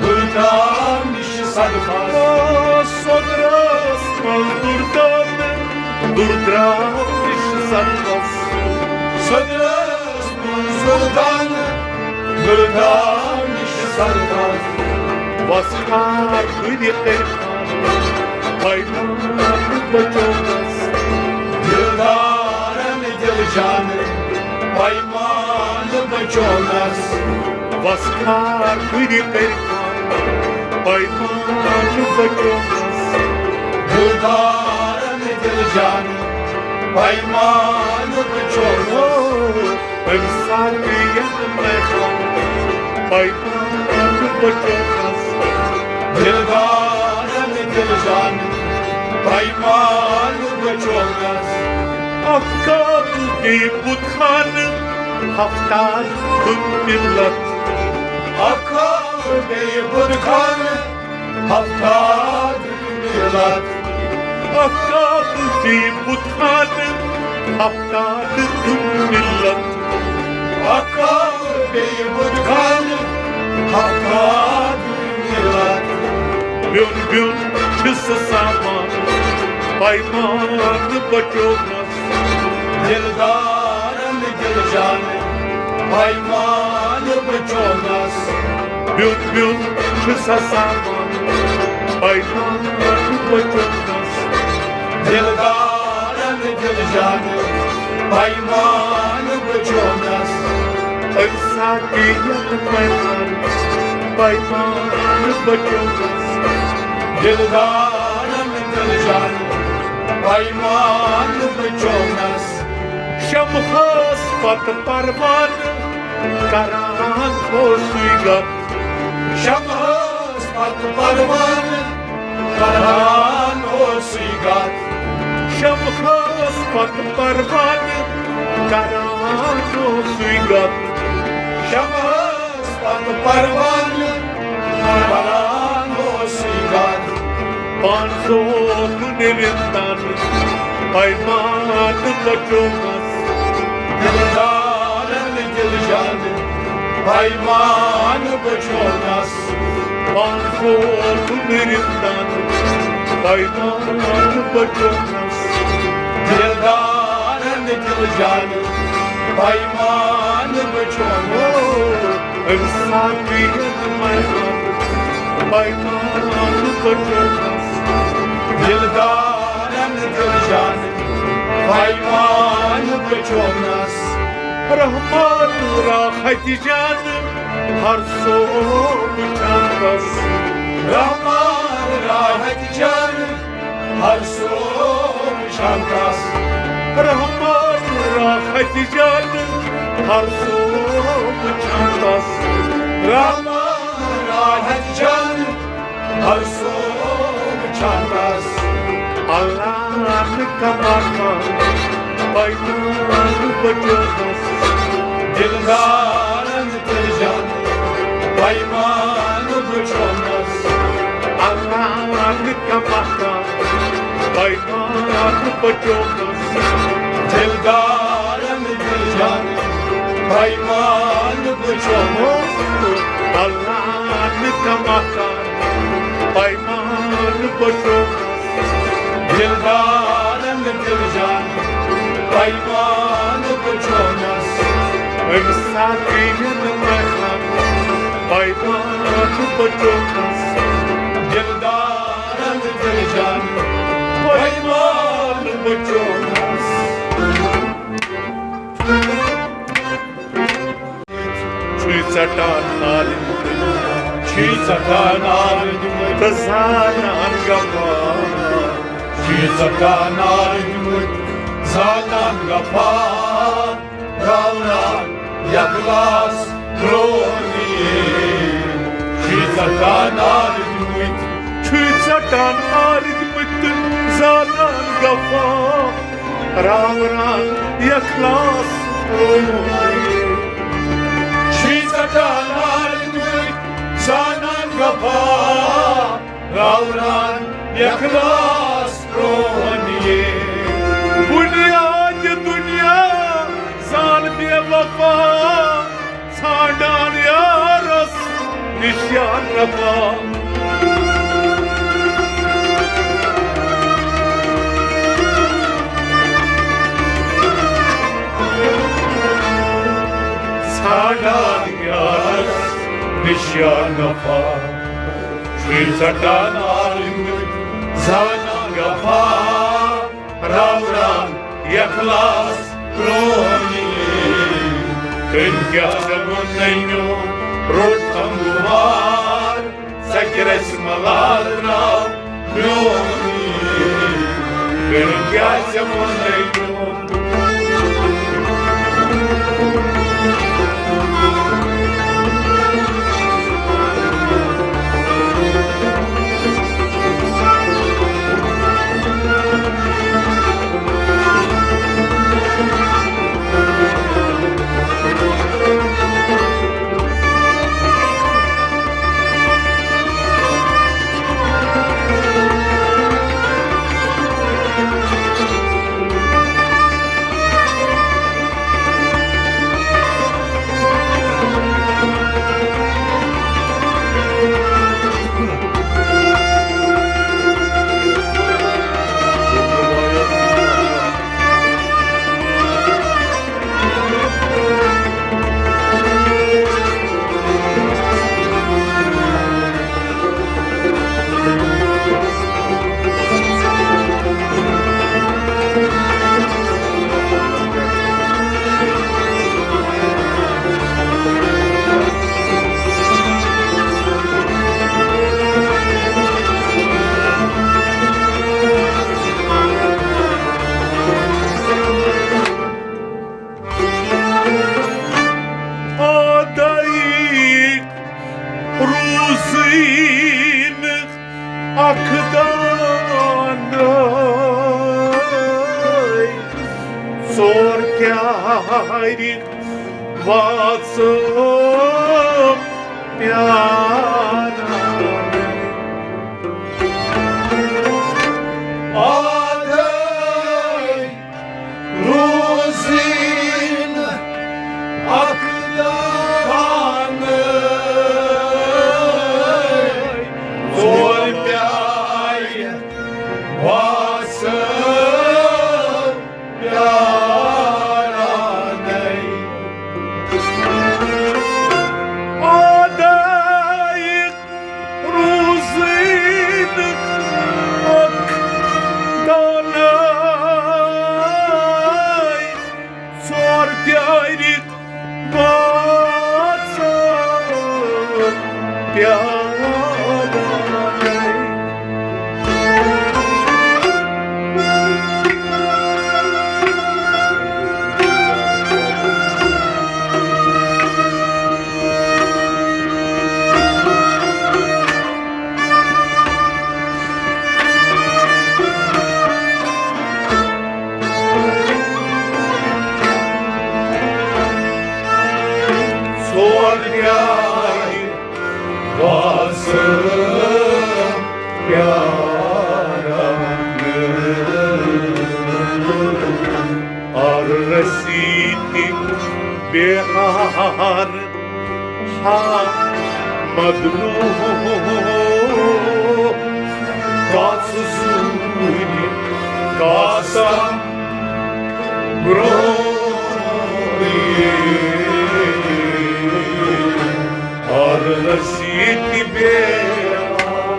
دُردراو نِش صدفس۔ او سوٚدرس منٛز دُردان، دُردراو نِش صدفس۔ سوٚدرس منٛز دُردان، دُردراو نِش صدفس۔ وسخار کُنہِ عرفان، پیمان بچو نس۔ دلدارن دل جان، پیمان بچو نس۔ وسخار کُنہِ عرفان، پیمان بچو نس۔ دلدارن دل جان، پیمان بچو نس۔ امساتی یس میدان، پیمان بچو نس۔ دلدارن دل جان، پیمان بچو نس۔ اکھ کعبہٕ بیٚیہِ بُت خانہٕ، ہفتاد دُنۍ مِلت۔ اکھ کعبہٕ بیٚیہِ بُت خانہٕ، ہفتاد مِلت۔ اکھ کعبہٕ بیٚیہِ بُت خانہٕ، ہفتاد دُنۍ مِلت۔ اکھ کعبہٕ بیٚیہِ بُت خانہٕ، ہفتاد مِلت۔ بیوٚن بیوٚن چھُ سُہ سامان، پیمان بچو نس۔ دلدارن دل جان، پیمان بچو نس۔ بیوٚن بیوٚن چھُ سُہ سامان، پیمان بچو نس۔ دلدارن دل جان، پیمان بچو نس۔ امساتی یس میدان، پیمان بچو نس۔ دلدارن دل جان، پیمان بچو نس۔ شمعس پتہٕ پروانہٕ کران اوسُے گپ۔ شمعس پتہٕ پروانہٕ کران اوسُے گپ۔ شمعس پتہٕ پروانہٕ کران اوسُے گپ۔ شمعس پتہٕ پروانہٕ کران اوسُے گپ۔ پانٛژو کُنہِ رِندن پیمان بچو نس۔ دلدارن دل جان، پیمان بچو نس۔ پانٛژو کُنہِ رِندن پیمان بچو نس۔ دلدارن دل جان، پیمان بچو نس۔ امساتی یس میدان، پیمان بچو نس۔ دلدارن دل جان، پیمان بچو نس۔ رحمان راحت جان، ہر سو وُچھان تس۔ رحمان راحت جان، ہر سو وُچھان تس۔ رحمان جان ہر سو وٕچھان تس، راما راحت جان ہر سو وٕچھان تس۔ اللہ نہٕ کما کان پیمان بچومس، دلدارن تہٕ جان پیمان بچومس۔ اللہ نہٕ کما کان پیمان بچومس، دلدارن تہٕ جان پیمان بچومس۔ اللہ نہٕ کما کان پیمان بچومس، دلدارن تہٕ جان پیمان بچومس۔ أمۍ ساتہٕ یِن مہمان پیمان بچومس، دلدارن تہٕ جان پیمان بچومس۔ چھُے ژٹان نالہِ، چھُے ژٹان نالہِ تہٕ زانان غفار۔ چھُے ژٹان نالہِ، زانان غفار۔ راونان یخلاص پرونیے۔ چھُے ژٹان نالہِ، چھُے ژٹان نالہِ، زانان غفار۔ راونان یخلاص پرونیے۔ چھُے ژٹان نالہِ، زانان غفار۔ راونان یخلاص پرونیے۔ بنیاد دنیا زان بے وفا، ژھانڈان یارس نشان وفا۔ ژھانڈان یارس نشان وفا۔ چھُے ژٹان عالمٕتۍ زانان غفا، راونان یخلاص پرونی۔ تٔمۍ کیٛاہ ژےٚ ووٚنُے میون روٚٹ تمبوار؟ ژےٚ کیٛاہ رسہِ ملال تراو میون؟ تٔمۍ کیٛاہ ژےٚ ووٚنُے میون؟ آدَے روٗزٕے نہٕ اَکھ دانَے، ژور کیٛارِ واژٕ پیٛارَے۔ آدَے روٗزٕے نہٕ اَکھ دانَے، ژور پیٛارِ واژٕ پیٛارَے۔ آدَے پیارِ واسہٕ پیاران۔ عرض تہِ بیہار ہا مدنو کاژٕ زوٗنہِ کاسم برٛونٛہٕے۔ عرض تہِ بیہار۔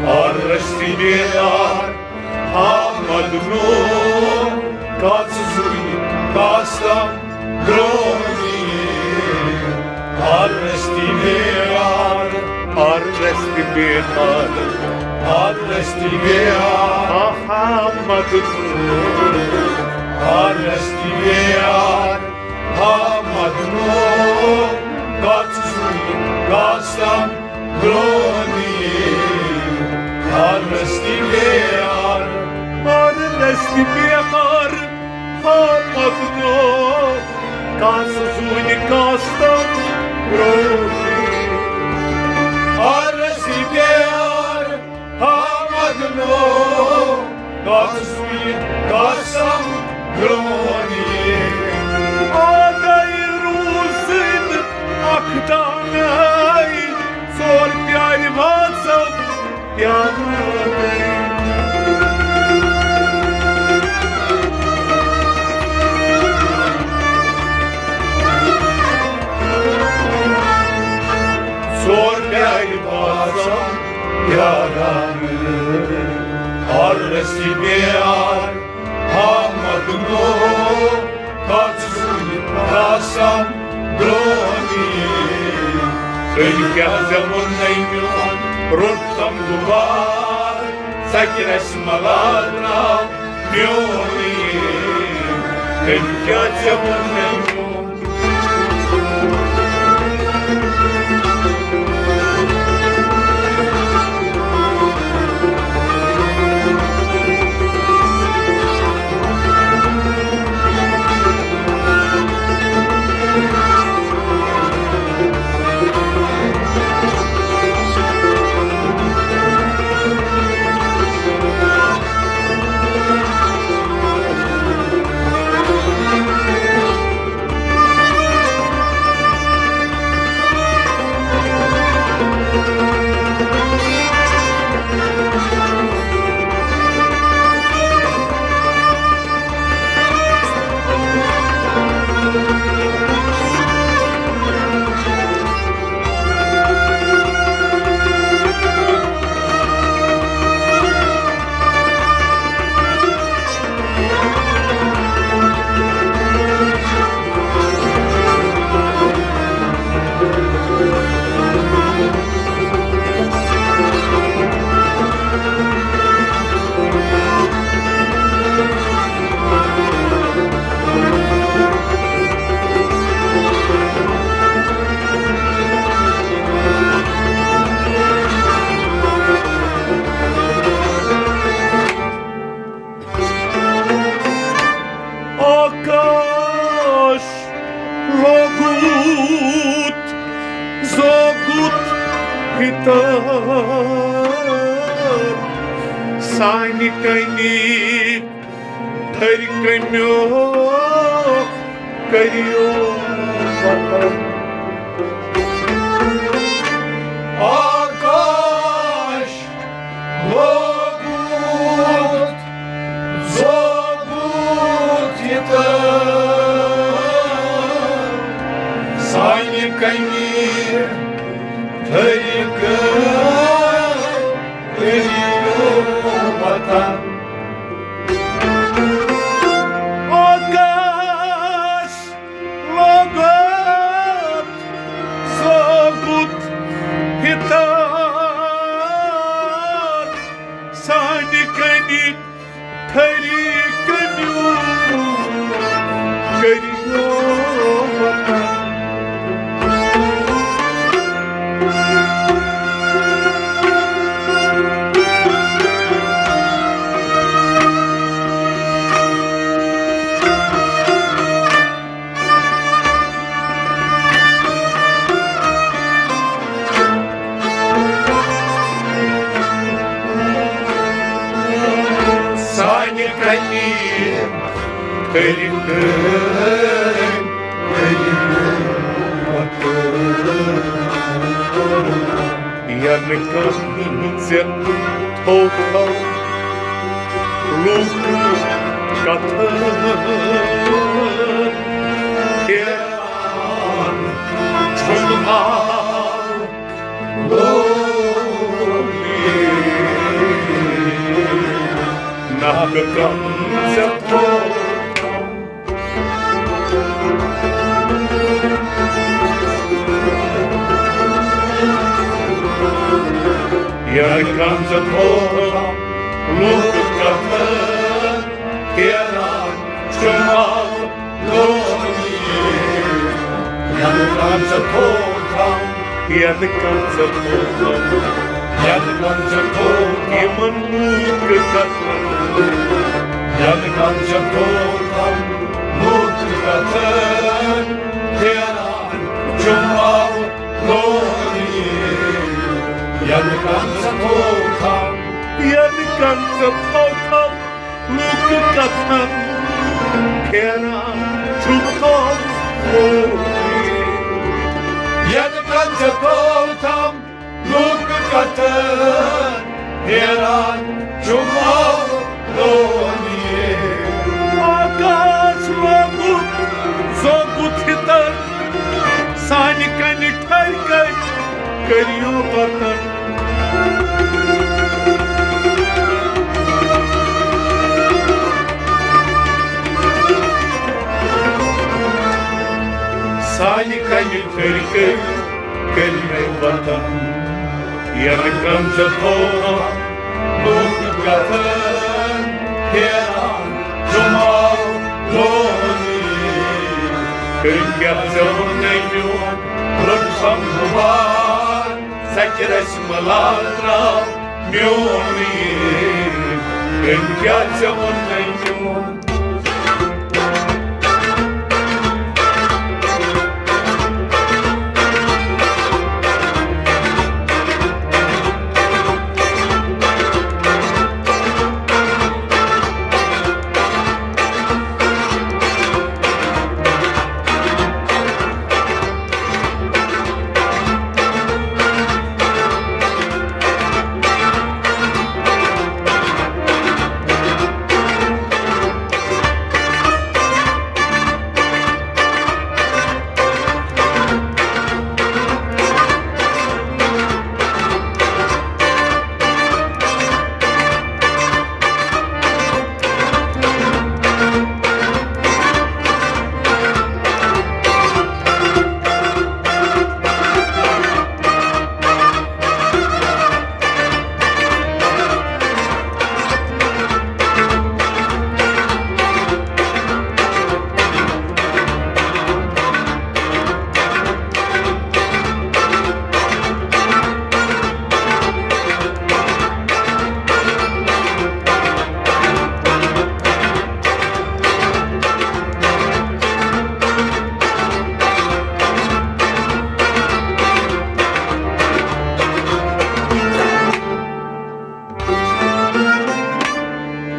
عرض تہِ بیہار۔ آمد نو کاژٕ زوٗنہِ کاسم برٛونٛہٕے۔ عرض تہِ بیہار۔ عرض تہِ بیہار۔ عرض تہِ بیہار۔ آمد نو۔ عرض تہِ بیہار۔ آمد نو کاژٕ زوٗنہِ کاسم برٛونٛہٕے۔ عرض تہِ بیہار۔ عرض تہِ بیہار۔ آمد نو کاژٕ زوٗنہِ کاسم برٛونٛہٕے۔ عرض تہِ بیہار۔ آمد نو کاژٕ زوٗنہِ کاسم برٛونٛہٕے۔ آدَے روٗزٕنۍ اکھ دانَے، ژور پیارِ واژو پیارانَے۔ ژور پیارِ واژو پیاران۔ عرض تہِ بیہار۔ آمد نو کاژٕ زوٗنہِ کاسم برٛونٛہٕے۔ تٔمۍ کیٛاہ ژےٚ ووٚنُے میون روٚٹ تم دُبار، ژکہِ رسہِ ملال درٛاو میونٕے۔ تٔمۍ کیٛاہ ژےٚ ووٚنُے میون آکاش لوٚگُت زوگُت ہِتر سانہِ کنہِ تھٔرۍ کمیو کٔرِو وطن۔ آکاش لوٚگُت زوگُت یہِ تہٕ سانہِ کنہِ طریقہٕ کٔرِو وطن۔ آکاش لوٚگُت زوگُت یہِ تہٕ سانہِ کنہِ طریقہٕ میون کٔرِو وطن۔ کٔرِتھ، کٔرِتھ۔ یَنہٕ کَنہِ ژےٚ تھوٚو لوٗکھ کَتھٕ پھیران چھُم حال لوٗکھ۔ ناکہٕ کَم ژےٚ تھوٚو یَنہٕ کَنہِ ژےٚ تھوٚو لوٗکھ کَتھٕ پھیران چھُم حال لوٗکھ۔ یَنہٕ کَنہِ ژےٚ تھوٚو یَنہٕ کَنہِ ژےٚ تھوٚو یَنہٕ کَنہِ ژےٚ تھوٚو یِمَن لوٗکھ کَتھٕ یَنہٕ کَنہِ ژےٚ تھوٚو لوٗکھ کَتھٕ پھیران چھُم حال لوٗکھ۔ یَنہٕ کَنہِ ژےٚ تھوٚو یَنہٕ کَنہِ ژےٚ تھوٚو لوٗکھ کَتھٕ پھیران چھُم حال لوٗکھ۔ یَنہٕ کَنہِ ژےٚ تھوٚو لوٗکھ کَتھٕ پھیران چھُم حال لوٗکھ۔ آکاش لوگُت زوگُت ہِتَن سانہِ کَنہِ ٹھرۍ کٔرۍ کٔرِو وطن۔ سانہِ کَنہِ ٹھرۍ کٔرۍ کٔرۍ مےٚ وطن۔ یَنہٕ کَنہِ ژےٚ تھوٚو لوٗکھ کَتھٕ پھیران چھُم حال لوٗکھ۔ أمۍ کیٛاہ ژےٚ ووٚنُے میون لوٚگ سمجھوار، سۄ کہِ رسم لال ترٛاو میون یہِ۔ أمۍ کیٛاہ ژےٚ ووٚنُے میون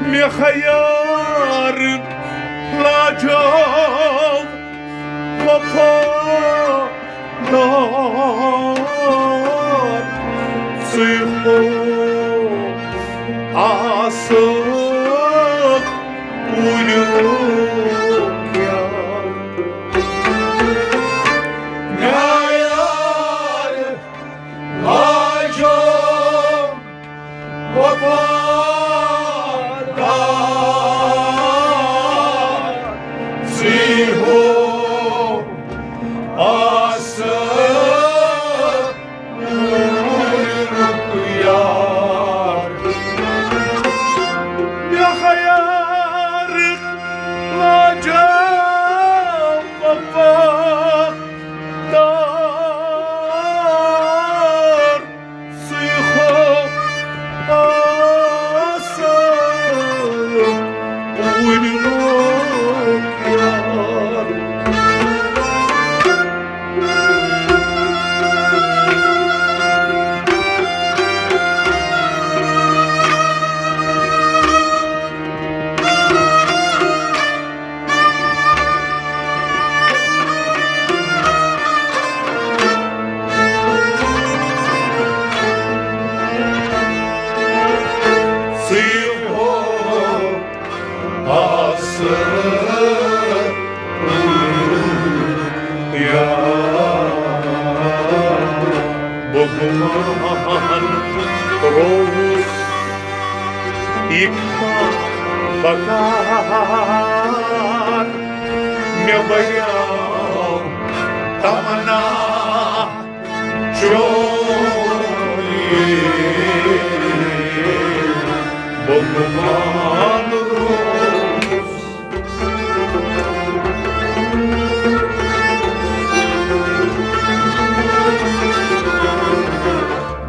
مےٚ خیار لاجو وفادار، ژٕے ہو آسہٕ پوٗریُک یار۔ مےٚ یار لاجو وفادار، ژٕے ہو آسہٕ پوٗریُک یار۔ مےٚ خیار لاجو اِقبال بکار، مےٚ بَریو تمنا چوری، بہٕ گُمان روٗدُس۔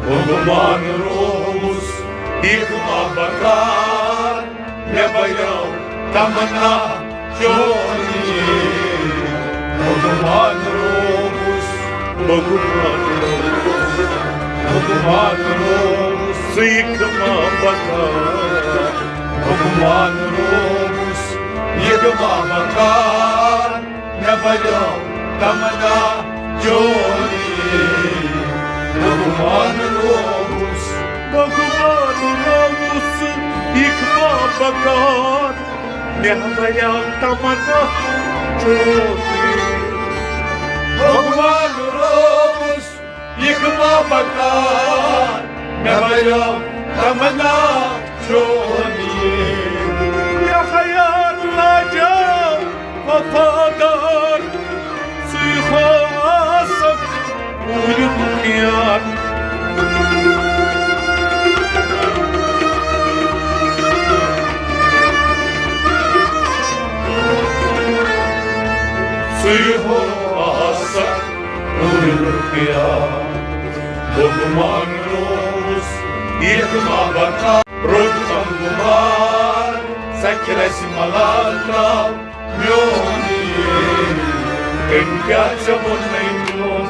بہٕ گُمان روٗدُس، اِقبال بکار، مےٚ بَریو تمنا چوری۔ بہٕ گُمان روٗدُس، بہٕ گُمان روٗدُس، بہٕ گُمان روٗدُس، اِقبال بکار۔ بہٕ گُمان روٗدُس، اِقبال بکار۔ مےٚ بَریو تمنا چوری، بہٕ گُمان روٗدُس۔ بہٕ گُمان روٗدُس، اِقبال بکار۔ مےٚ بَریو تمنا چوری۔ بہٕ گُمان روٗدُس، اِقبال بکار۔ مےٚ بَریو تمنا چوری۔ مےٚ خیال لاجا وفادار، سُے ہو آسکھ پوٗرٕ یار۔ سُے ہو آسکھ پوٗرٕ یار۔ بہٕ گُمان روٗدُس، اِقبال بکار۔ روٗدُم گُمان، سۄ کھِلَسہِ ملال ترٛاو میون یہِ۔ تٔمۍ کیٛاہ ژےٚ ووٚنُے میون؟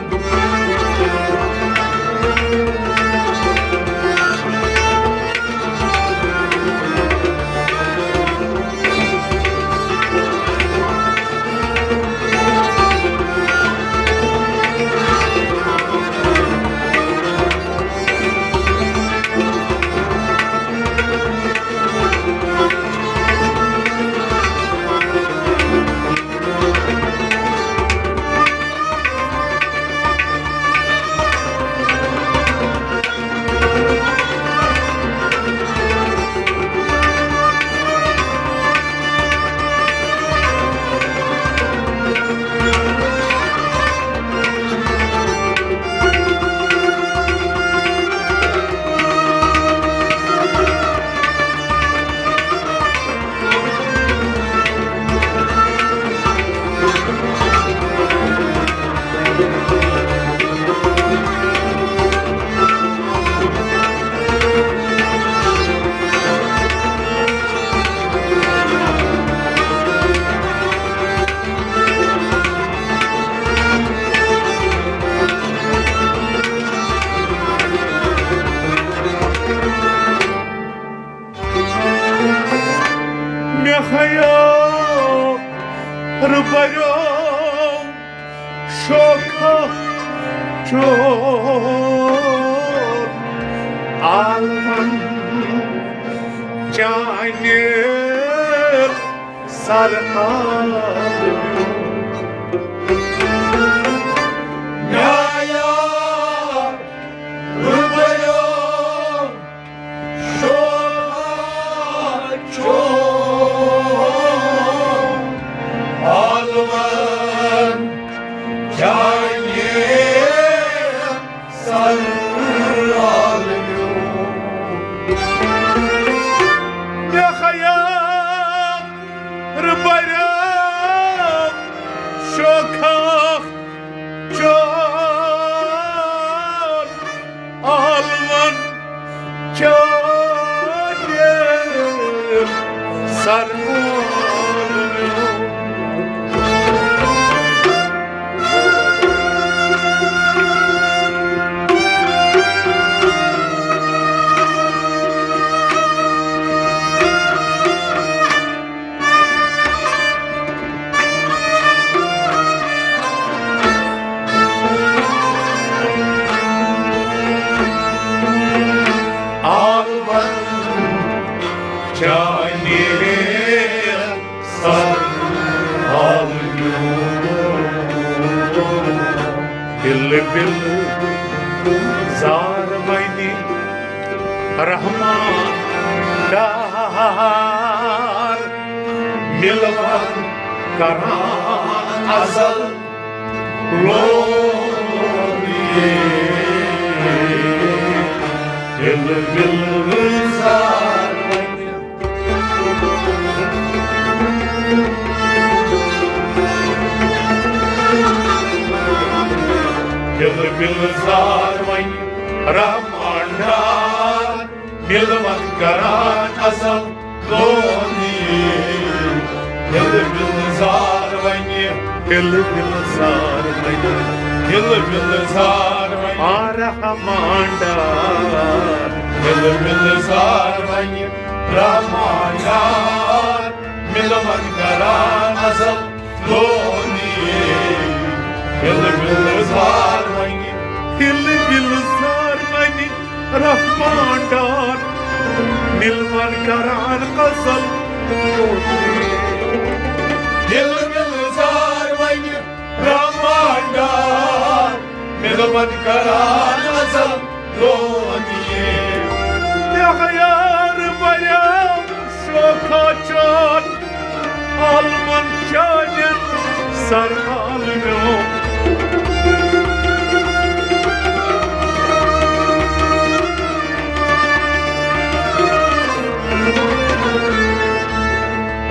مےٚ خیال بَریو شوخہ چون آلوَن چانہِ سر آلو۔ مےٚ یار بَریو شوخہ چون آلوَن چانہِ سر آلو۔ مےٚ خیال بَریو شوخہ چون آلوَن چانہِ سر آلو۔ آلوَن چانہِ سر آلو۔ بِلہٕ بِلہٕ زار وَنہِ رحمان یار مِلوَن کران ازل لون یے، ییٚلہِ مِلہٕ زار وَنہِ۔ ییٚلہِ مِلہٕ زار وَنہِ رحمان ڈار، مِلوَن کران ازل لون یے۔ ییٚلہِ مِلہٕ زار وَنہِ، ییٚلہِ مِلہٕ زار وَنہِ، ییٚلہِ مِلہٕ زار وَنہِ۔ آ رحمان ڈار۔ ییٚلہِ مِلہٕ زار وَنہِ رحمان ڈار، مِلوَن کران ازل لون یے۔ ییٚلہِ مِلہٕ زار وَنہِ، ییٚلہِ مِلہٕ زار وَنہِ رحمان ڈار، مِلوَن کران ازل لون یے۔ ییٚلہِ مِلہٕ زار وَنہِ رحمان ڈار، مِلوَن کران ازل لون یے۔ مےٚ یار بریو شوخا چون، عالمن چانٮ۪ن سر عالمیو۔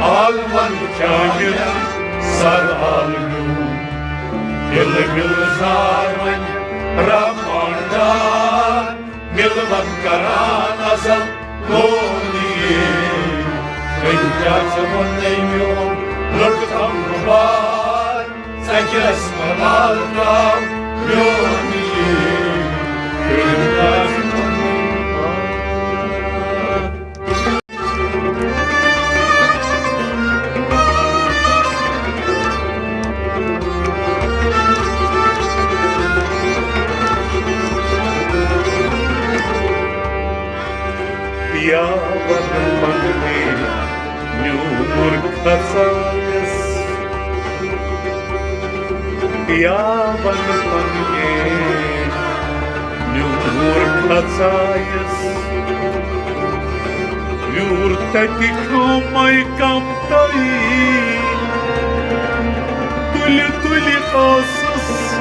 عالمن چانٮ۪ن سر عالمیو۔ ییٚلہِ مِلہٕ زار وَنہِ رحمان ڈار، مِلوَن کران ازل لون یے۔ وۄنۍ کیٛاہ ژٕ ووٚنُے میون لٔڑکہٕ تھمبہٕ بار، ژٕ کیٛاہ ژٕ ملال ترٛاو میون یے۔ وۄنۍ کیٛاہ ژٕ ووٚنُے یا ون پننے نیوٗر کھژایس، یا ون پننے نیوٗر کھژایس، یوٗر تتہِ کھیوٚمے کم تۄہہِ۔ تُلہِ تُلہِ ٲسٕس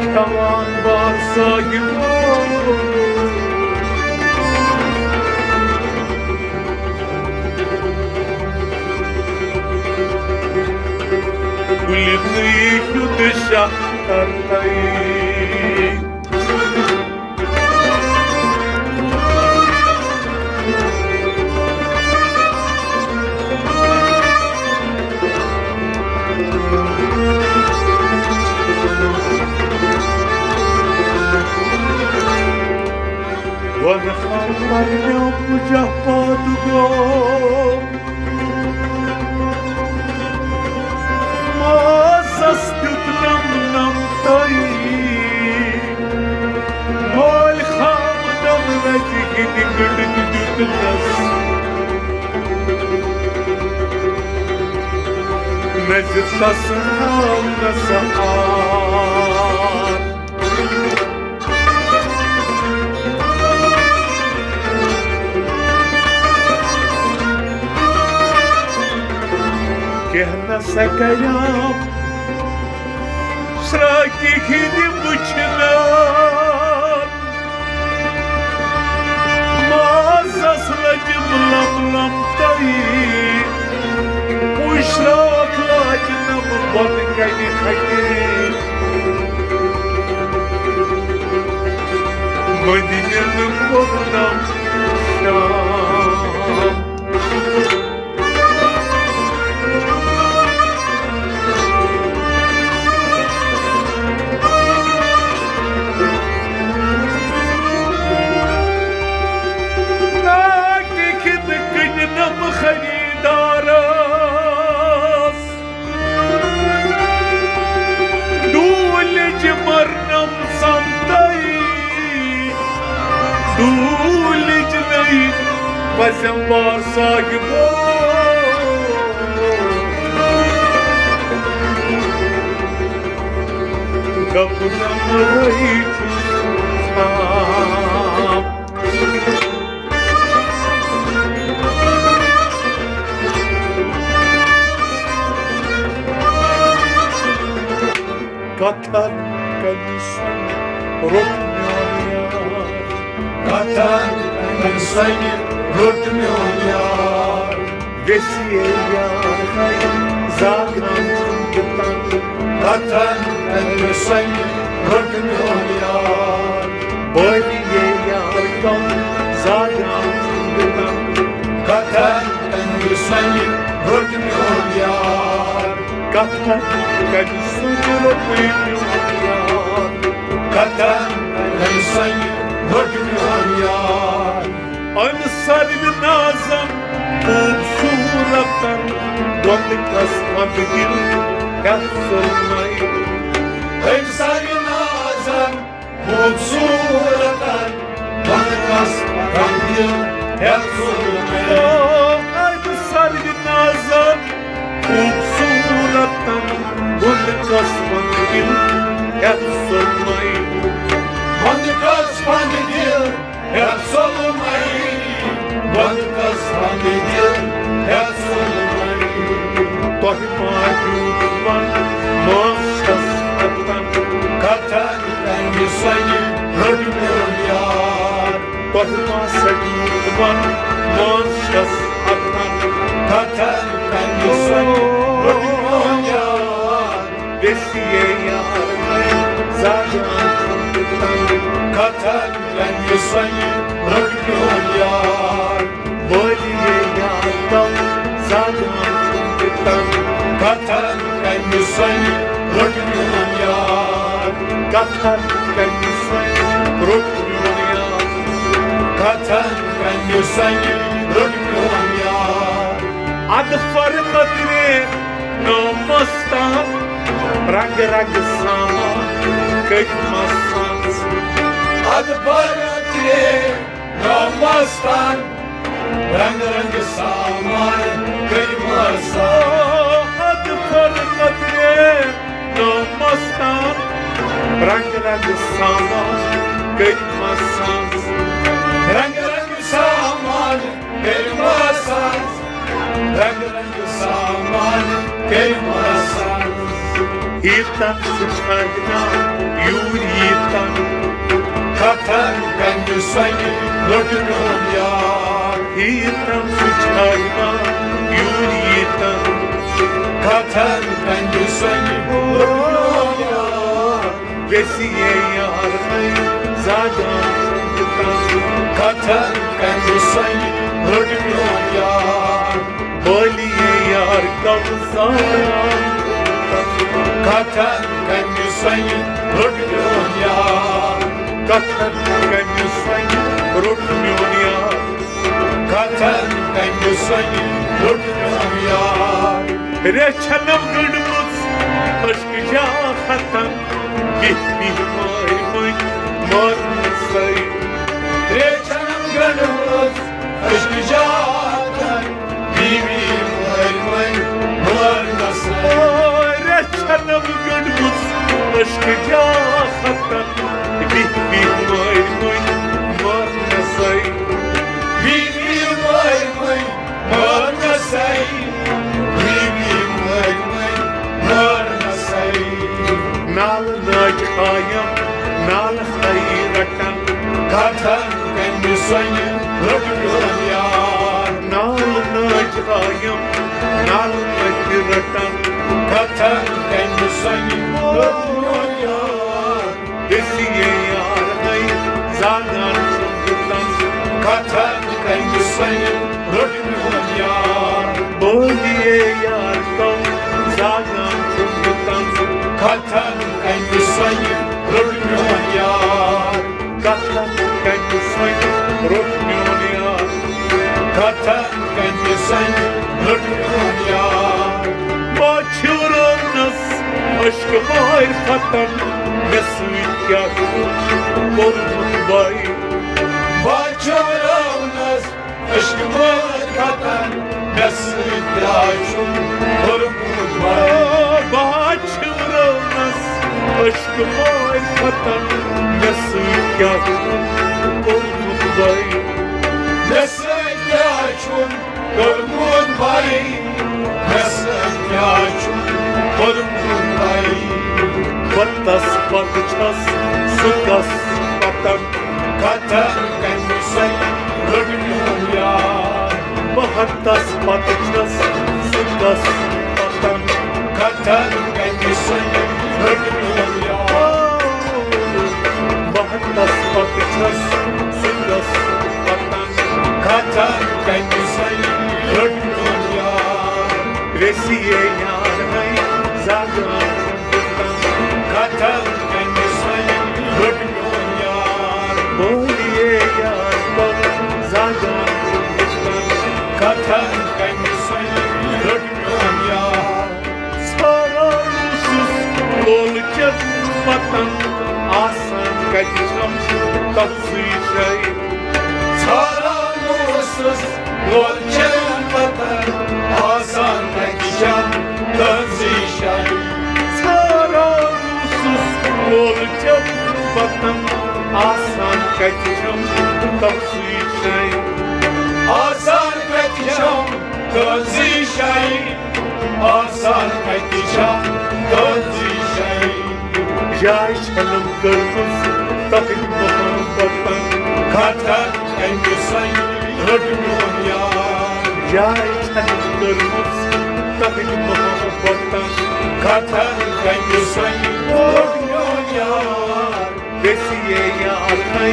کھٮ۪وان بار صاحبو۔ کُلہِ تُہۍ ہیوٚت شاہ ترتَے۔ وَنہٕ ہا پَرنیو کُجا پاد گوٚو۔ مازس دیُت نم نم تۄہہِ۔ مٲلۍ خام نم لَجہِ ہِنٛدِ گٔنٛڈِتھ دیُتنس۔ نَزِ تس آو نہ سہار۔ کینٛہہ نہ سا کریام شراکہِ ہِنٛدِ وٕچھنہٕ۔ مازس لٔجِم لم لم تۄہہِ۔ پُشراک لاجنم بۄنہٕ کنہِ کھٹہِ۔ مدینن کوٚرنم شام۔ ناٹہِ کِنہٕ کٕنہِ نہٕ بہٕ خریٖدارس۔ ڈوٗلِج مرنم سمتَے۔ ڈوٗلِج نٔے پزٮ۪م وار صاحبو۔ گپنم رہی چھُس ژھان۔ پتھر کنہِ سۄنہِ روٚٹ میون یار۔ پتھر کنہِ سۄنہِ روٚٹ میون یار۔ ویسیے یار زاگان چھُم بہٕ تنگ۔ پتھر کنہِ سۄنہِ روٚٹ میون یار۔ بٲلیے یار کم زاگان چھُم بہٕ تنگ۔ پتھر کنہِ سۄنہِ روٚٹ میون یار۔ کتھن کنہِ سۄنہِ روٚٹٕے میون یار۔ کتھن کنہِ سۄنہِ روٚٹ میون یار۔ أمۍ سرِ نازن خوٗبصوٗرتن دۄنٛدٕ کس پنٛدٕ دِل ہٮ۪تھ سوٚرمے۔ أمۍ سرِ نازن خوٗبصوٗرتن دۄنٛدٕ کس پنٛدٕ دِل ہٮ۪تھ سوٚرمے۔ او، أمۍ سرِ نازن خوٗبصوٗرتن دۄنٛدٕ کس پنٛدٕ دِل ہٮ۪تھ سوٚرمے۔ دۄنٛدٕ کس پنٛدٕ دِل ہٮ۪تھ سوٚرمے۔ دۄنٛدٕ کس پنٛدٕ دِل ہٮ۪تھ سوٚرمے۔ تۄہہِ ما دیُت ون ماس چھس کتن۔ کتن کنہِ سۄنہِ روٚٹ میون یار۔ تۄہہِ ما سا دیُت ون ماس چھس کتن۔ کتن کنہِ سۄنہِ روٚٹ میون یار۔ ویسیے یار زاگان چھُم بہٕ تنگ۔ کتن کنہِ سۄنہِ روٚٹ میون یار۔ بٲلیے یار کم زاگان چھُم بہٕ تنگ۔ کتھن کنہِ سۄنہِ روٚٹ میون یار۔ کتھن کنہِ سۄنہِ روٚٹ میون یار۔ کتھن کنہِ سۄنہِ روٚٹ میون یار۔ ادٕ فرمترے نامستان رنگ رنگ سامان کٔرۍ مسان۔ ادٕ فرمترے نامستان رنگ رنگ سامان کٔرۍ مسان۔ ادٕ فرمترے نامستان رنگ رنگ سامان کٔرۍ مسان۔ رنگ رنگ سامان کٔرۍ مسان۔ رنگ رنگ سامان کٔرۍ مسان۔ ییٖتن سُہ چھاگنا یوٗر ییٖتن۔ کتھن کنہِ سۄنہِ روٚٹ میون یار۔ ییٖتن سُہ چھاگنا یوٗر ییٖتن۔ کتھن کنہِ سۄنہِ روٚٹ میون یار۔ ویسیے یار زاگان چھُم بہٕ تنگ۔ کتھن کنہِ سۄنہِ روٚٹ میون یار۔ بٲلیے یار کم زاگان۔ کتھن کنہِ سۄنہِ روٚٹ میون یار۔ کتھن کنہِ سۄنہِ روٚٹ میون یار۔ کتھن کنہِ سۄنہِ روٚٹ میون یار۔ رچھنم گٔنڈمٕژ اشک جا ختم۔ بِہِتھ بِہِتھ مٲرۍ مٔنٛدۍ مارنَسَے۔ ترٛےٚ چھَنَم گٔنٛڈمٕژ أشکہٕ جاتَن، بیٖوی مٲرۍ مٔنٛدۍ مارنَسَے۔ ترٛےٚ چھَنَم گٔنٛڈمٕژ أشکہٕ جاتَن، بِہِتھ بِہِتھ مٲرۍ مٔنٛدۍ مارنَسَے۔ بیٖوی مٲرۍ مٔنٛدۍ مارنَسَے، بیٖوی مٲرۍ مٔنٛدۍ مارنَسَے۔ نالہٕ نٲج خایم، نالہٕ خٲیی رٹن۔ کتھن کنہِ سۄنہِ رٔٹ میون یار۔ نالہٕ نٲج خایم، نالہٕ نٲج رٹن۔ کتھن کنہِ سۄنہِ رٔٹ میون یار۔ دٔسی یے یار ہے زانان چھُم بہٕ تنگ۔ کتھن کنہِ سۄنہِ رٔٹ میون یار۔ بٲلی یے یار کم زانان چھُم بہٕ تنگ۔ کتھن کنہِ سۄنہِ رٔٹ میون یار۔ کتھن کنہِ سۄنہِ رٔٹ میون یار۔ کتھن کنہِ سۄنہِ رٔٹ میون یار۔ بہٕ چھُرٲونس اشکہٕ مٲرۍ ختم، مےٚ سۭتۍ کیٛاہ چھُ کوٚرمُت بھائی؟ بہٕ چھُرٲونس اشکہٕ مٲرۍ ختم، مےٚ سۭتۍ کیٛاہ چھُ کوٚرمُت بھائی؟ بہٕ چھُرٲونس اشکہٕ مٲرۍ ختم، مےٚ سۭتۍ کیٛاہ چھُ کوٚرمُت بھائی؟ مےٚ سۭتۍ کیٛاہ چھُ کوٚرمُت بھائی؟ مےٚ سۭتۍ کیٛاہ چھُ پرمُلے۔ بہٕ تس پتہٕ چھس، سُہ کس پتن۔ کتھن کمہِ سۄے رٔٹ میون یار۔ بہٕ ہتس پتہٕ چھس، سُہ کس پتن۔ کتھن کمہِ سۄے رٔٹ میون یار۔ بہٕ ہتس پتہٕ چھس، سُہ کس پتن۔ کتھن کمہِ سۄے رٔٹ میون یار۔ ویسیے یار ہے زاگان چھُم بہٕ تن۔ کتھن کمہِ سۄے رٔٹ میون یار۔ بولیے یار تو زاگان چھُم بہٕ تن۔ کتھن کمہِ سۄے رٔٹ میون یار۔ ژھاران اوسُس لولہٕ چٮ۪ن پتن، آسان کتہِ چھم تتھ سۭتۍ جایہِ۔ ژھاران اوسُس لولہٕ چٮ۪ن پتن، آسان کتہِ چھم تتھ سۭتۍ جایہِ۔ ژھاران اوسُس لولہٕ چٮ۪ن پتن، آسان کتہِ چھم تتھ سۭتۍ جایہِ۔ آسان کتہِ چھم تہنٛزٕے جایہِ، آسان کتہِ چھم تہنٛزٕے جایہِ۔ جاے چھنم کٔرمٕژ تۄہہِ محبتن۔ کتھن کمہِ سۄے رٔٹ میون یار۔ جاے چھنم کٔرمٕژ تۄہہِ محبتن۔ کتھن کمہِ سۄے رٔٹ میون یار۔ ویسیے یار ہے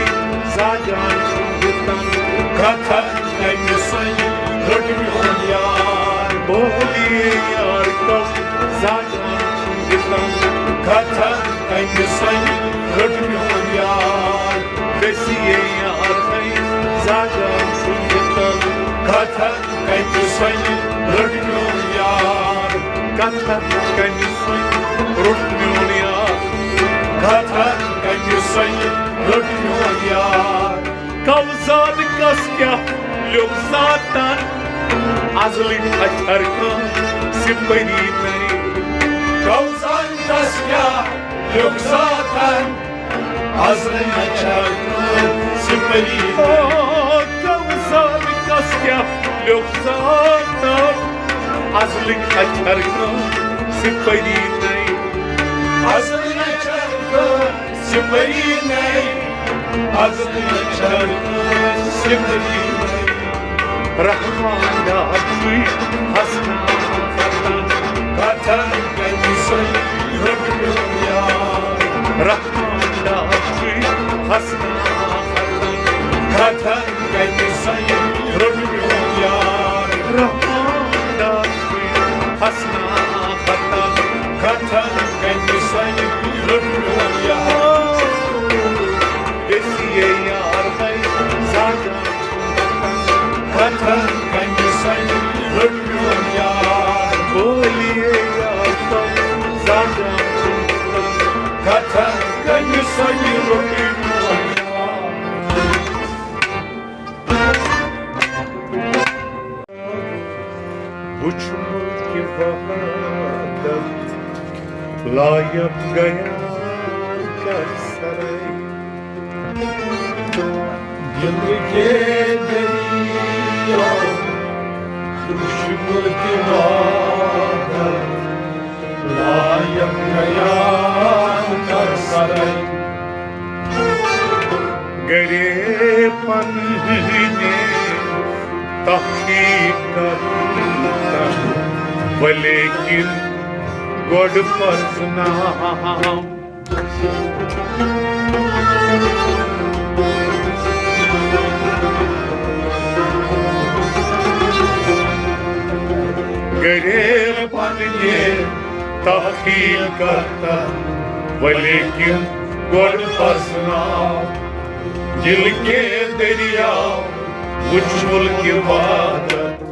زاگان چھُم بہٕ تن۔ کتھن کمہِ سۄے رٔٹ میون یار۔ بولیے یار تو زاگان چھُم بہٕ تن۔ کتھن کمہِ سۄے رٔٹ میون یار۔ ویسیے یار ہے زاگان چھُم بہٕ تن۔ کتھن کتہِ سۄے رٔٹ میون یار۔ کتھن کتہِ سۄے روٚٹ میون یار۔ کتھن کتہِ سۄے روٚٹ میون یار۔ کلزاد کس کیٛاہ لیوٚکھ ذاتن، ازلٕکۍ اچھر کانٛہہ سِپری نَے۔ کلزاد کس کیٛاہ لیوٚکھ ذاتن، ازلٕکۍ اچھر کانٛہہ سِپری نَے۔ آ، کلزاد کس کیٛاہ لیوٚکھ ذاتن، ازلٕکۍ اچھر کانٛہہ سِپری نَے۔ ازلٕکۍ اچھر کانٛہہ سِپری نَے۔ ازلٕکۍ اچھر کانٛہہ سِپری نَے۔ رحمان ڈار چھُے حسنا ختم۔ کتھن کتہِ سۄے روٚٹ میون یار۔ رحمان ڈار چھُے حسنا ختم۔ کتھن کتہِ سۄے روٚٹ میون یار۔ رحمان ڈار چھُے حسنا ختم۔ کتھن کتہِ سۄے روٚٹ میون یار۔ ویسیے یار ہے زاگان چھُم بہٕ تن۔ کتھن کتہِ سۄے روٚٹ میون یار۔ بولیے یار تو زاگان چھُم بہٕ تن۔ کتھن کتہِ سۄے روٚٹ میون یار۔ وُچھ مُلکہِ وحدت لایق گیا کر سرے۔ دل کے دریا، وُچھ مُلکہِ وحدت لایق گیا کر سرے۔ گرے پننہِ تحقیق کرن، ولیکن گۄڈٕ پرزناو۔ گرے پننہِ تحقیق کرن، ولیکن گۄڈٕ پرزناو۔ دل کے دریا، وُچھ مُلکہِ وحدت۔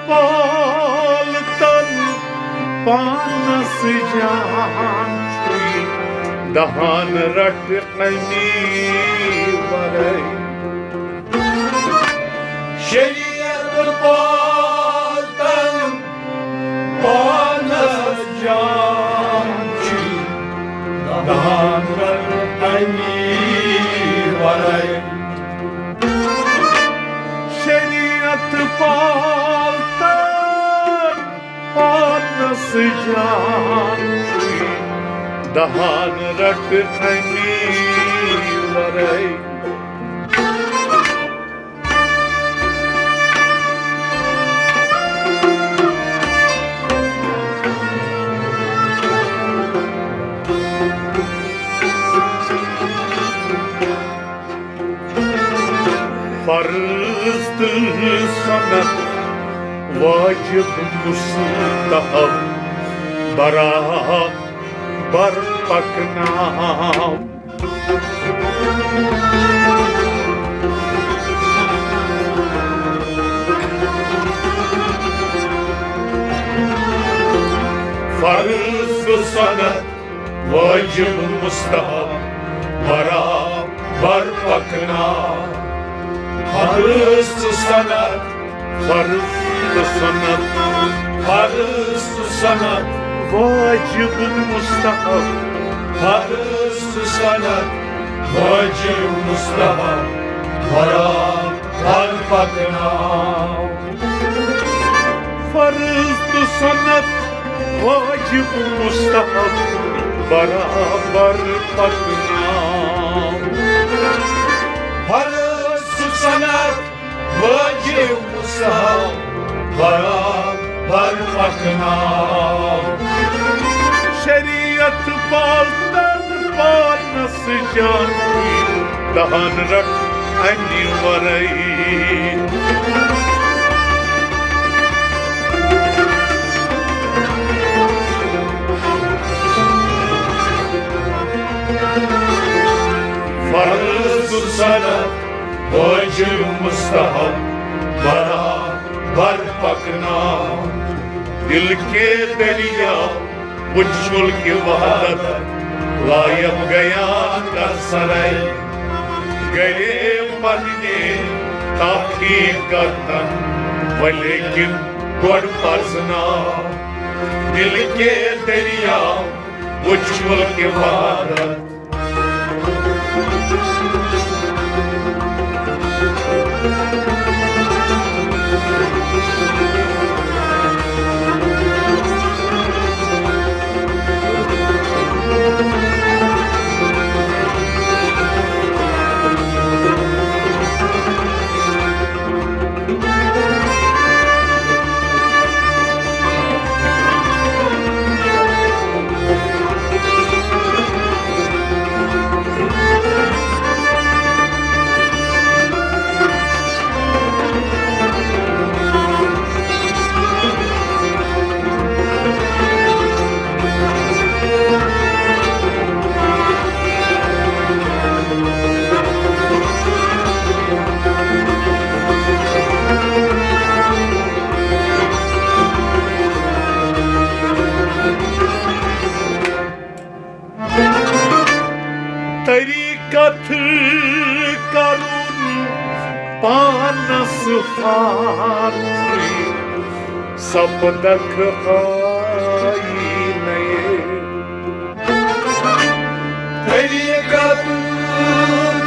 پالتن پانس جان چھُے، دہان رٹھ امی ورٲے۔ شریعت پالتن پانس جان چھُے، دہان رٹھ امی ورٲے۔ شریعت پالتن پانس جان چھُے، دہان رٹھ امی ورٲے۔ فرض تہٕ سنت، واجب مستحب، برابر پکناو۔ فرض تہٕ سنت، واجب مستحب، برابر پکناو۔ فرض تہٕ سنت، فرض تہٕ سنت، فرض تہٕ سنت، واجب مستحب۔ فرض تہٕ سنت، واجب مستحب، برابر پکناو۔ فرض تہٕ سنت، واجب مستحب، برابر پکناو۔ فرض تہٕ سنت، واجب مستحب، برابر پکناو۔ شریعت پالتن پانس جان چھُے، دہان رٹھ امی ورٲے۔ فرض تہٕ سنت، واجب مستحب، برابر پکناو۔ دل کے دریا وچھ ملک وحدت، لایب گیا کر سرے۔ گرے پننے تحقیق کرتن، ولیکن گۄڈٕ پرزناو۔ دل کے دریا وچھ ملک وحدت۔ طریقت کرُن پانس فانٕے سپدکھ آیینَے۔ طریقت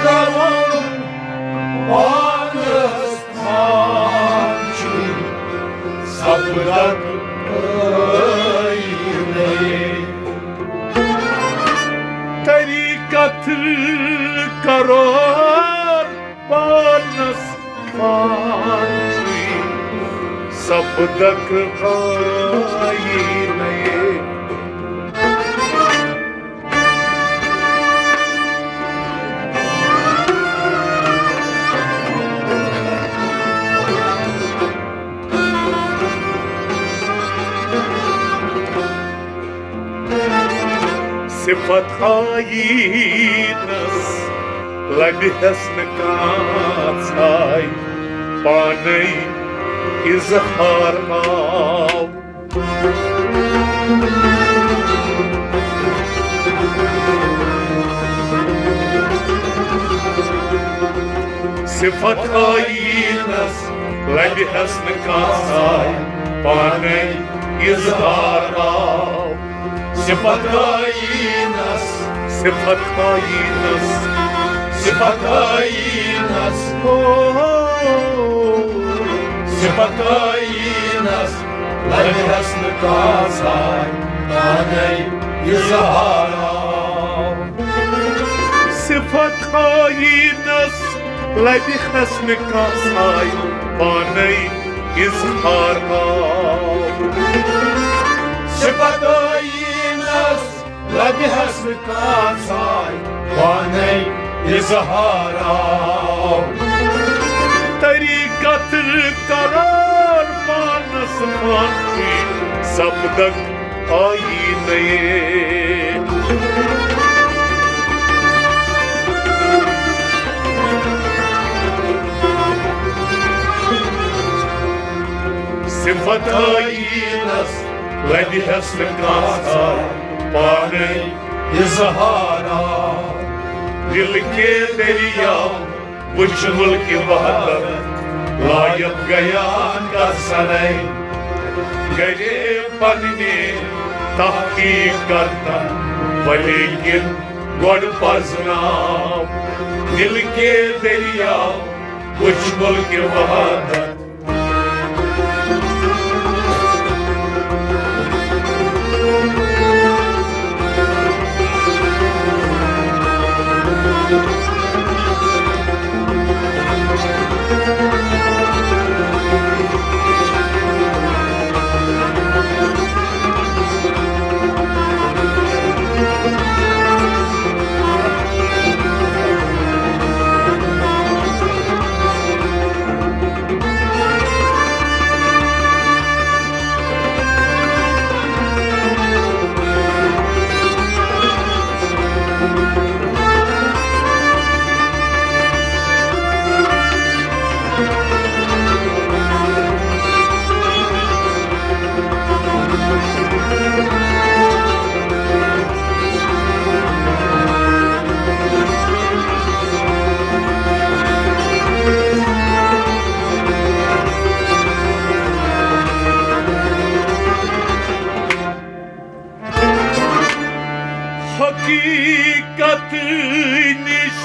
کرُن پانس فانٕے سپدکھ آیینَے۔ طریقت کرُن پانس فانٕے سپدکھ آیینَے۔ صفت آیینس لبہِ ہس نہٕ کانٛژھے، پانے اظہار آو۔ صفت آیینس لبہِ حسنہٕ کانٛہہ ساے، پانے اظہار آو۔ صفت آیینس، صفت آیینس، صفت آیینس، او، صفت آیینس لبہِ حسنہٕ کانٛہہ ساے، پانے اظہار آو۔ صفت آیینس لبہِ حسنہٕ کانٛہہ ساے، پانے اظہار آو۔ صفت آیینس لبہِ حسنہٕ کانٛہہ ساے، پانے اظہار آو۔ طریقت قرار پانس پانہٕ سپدک آیینہٕ۔ صفت آیینس لبہِ حسنہٕ کانٛہہ ساے، پانے اظہار آو۔ دل کے دریاو وچھ ملک وحدت، لایق گیان کا سنے۔ گرے پننہِ تحقیق کرتن، ولیکن گۄڈٕ پرزناو۔ دل کے دریاو وچھ ملک وحدت۔ حقیقت نِش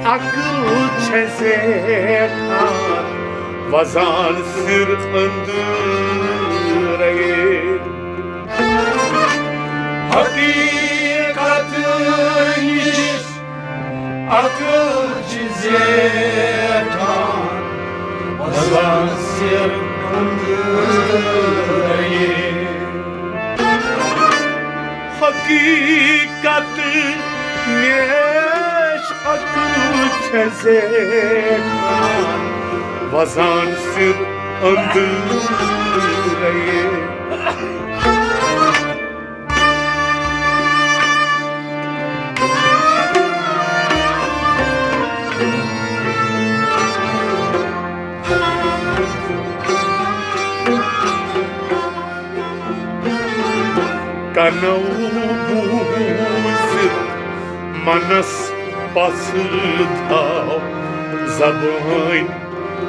عقل چھےٚ زیٹھان، وزان سِر أنٛدرَے۔ حقیقت نِش عقل چھِ زیٹھان، وزان سِر أنٛدرَے۔ حقیقت نِش عقل چھےٚ زیٹھان، وزان سِر أنٛدرَے۔ کنو بوٗزِتھ منس پژھ تھاو، زبٲنۍ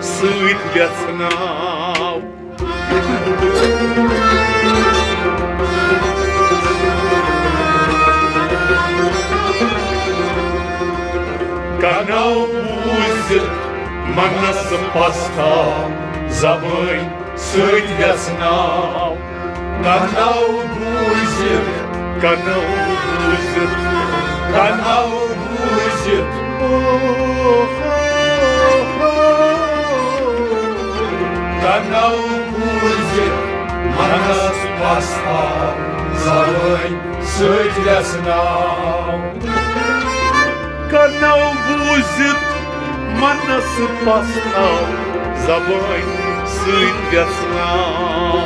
سۭتۍ وٮ۪ژھناو۔ کنو بوٗزِتھ منس پژھ تھاو، زبٲنۍ سۭتۍ وٮ۪ژھناو۔ کنو بوٗزِتھ، کنو بوٗزِتھ، کنو بوٗزِتھ، کنو بوٗزِتھ منس پژھ تھاو، زبٲنۍ سۭتۍ وٮ۪ژھناو۔ کنو بوٗزِتھ منس پژھ تھاو، زبٲنۍ سۭتۍ وٮ۪ژھناو۔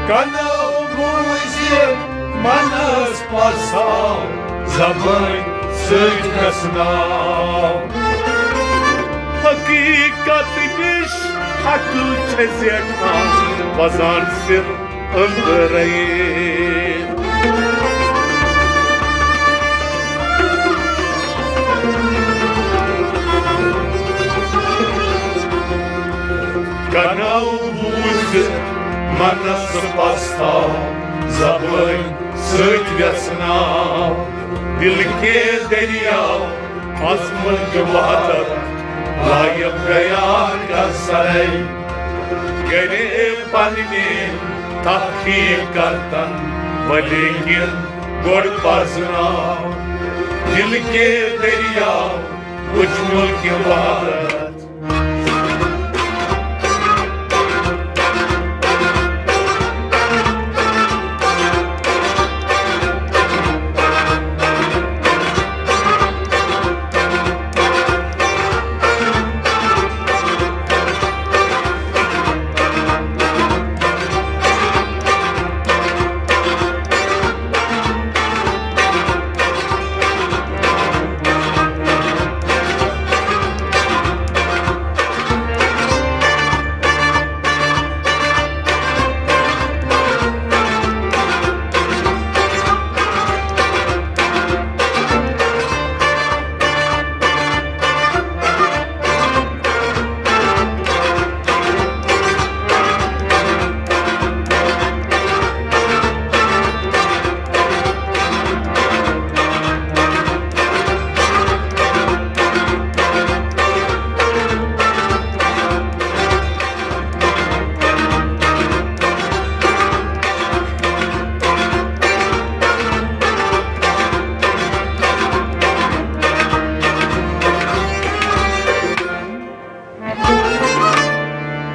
کنو بوٗزِتھ منس پژھ تھاو، زبٲنۍ سۭتۍ وٮ۪ژھناو۔ حقیقت نِش عقل چھےٚ زیٹھان وزان سِر أنٛدرَے۔ کناو بوٗزِتھ منس پستاو، زبٲنۍ سۭتۍ وٮ۪ژھناو۔ دل کے دریاو، از ملک وحدت لایق گیا کر سرے۔ گرے پننی تحقیق کرتن، ولیکن گۄڈٕ پرزناو۔ دل کے دریاو، وٕچھ ملک وحدت۔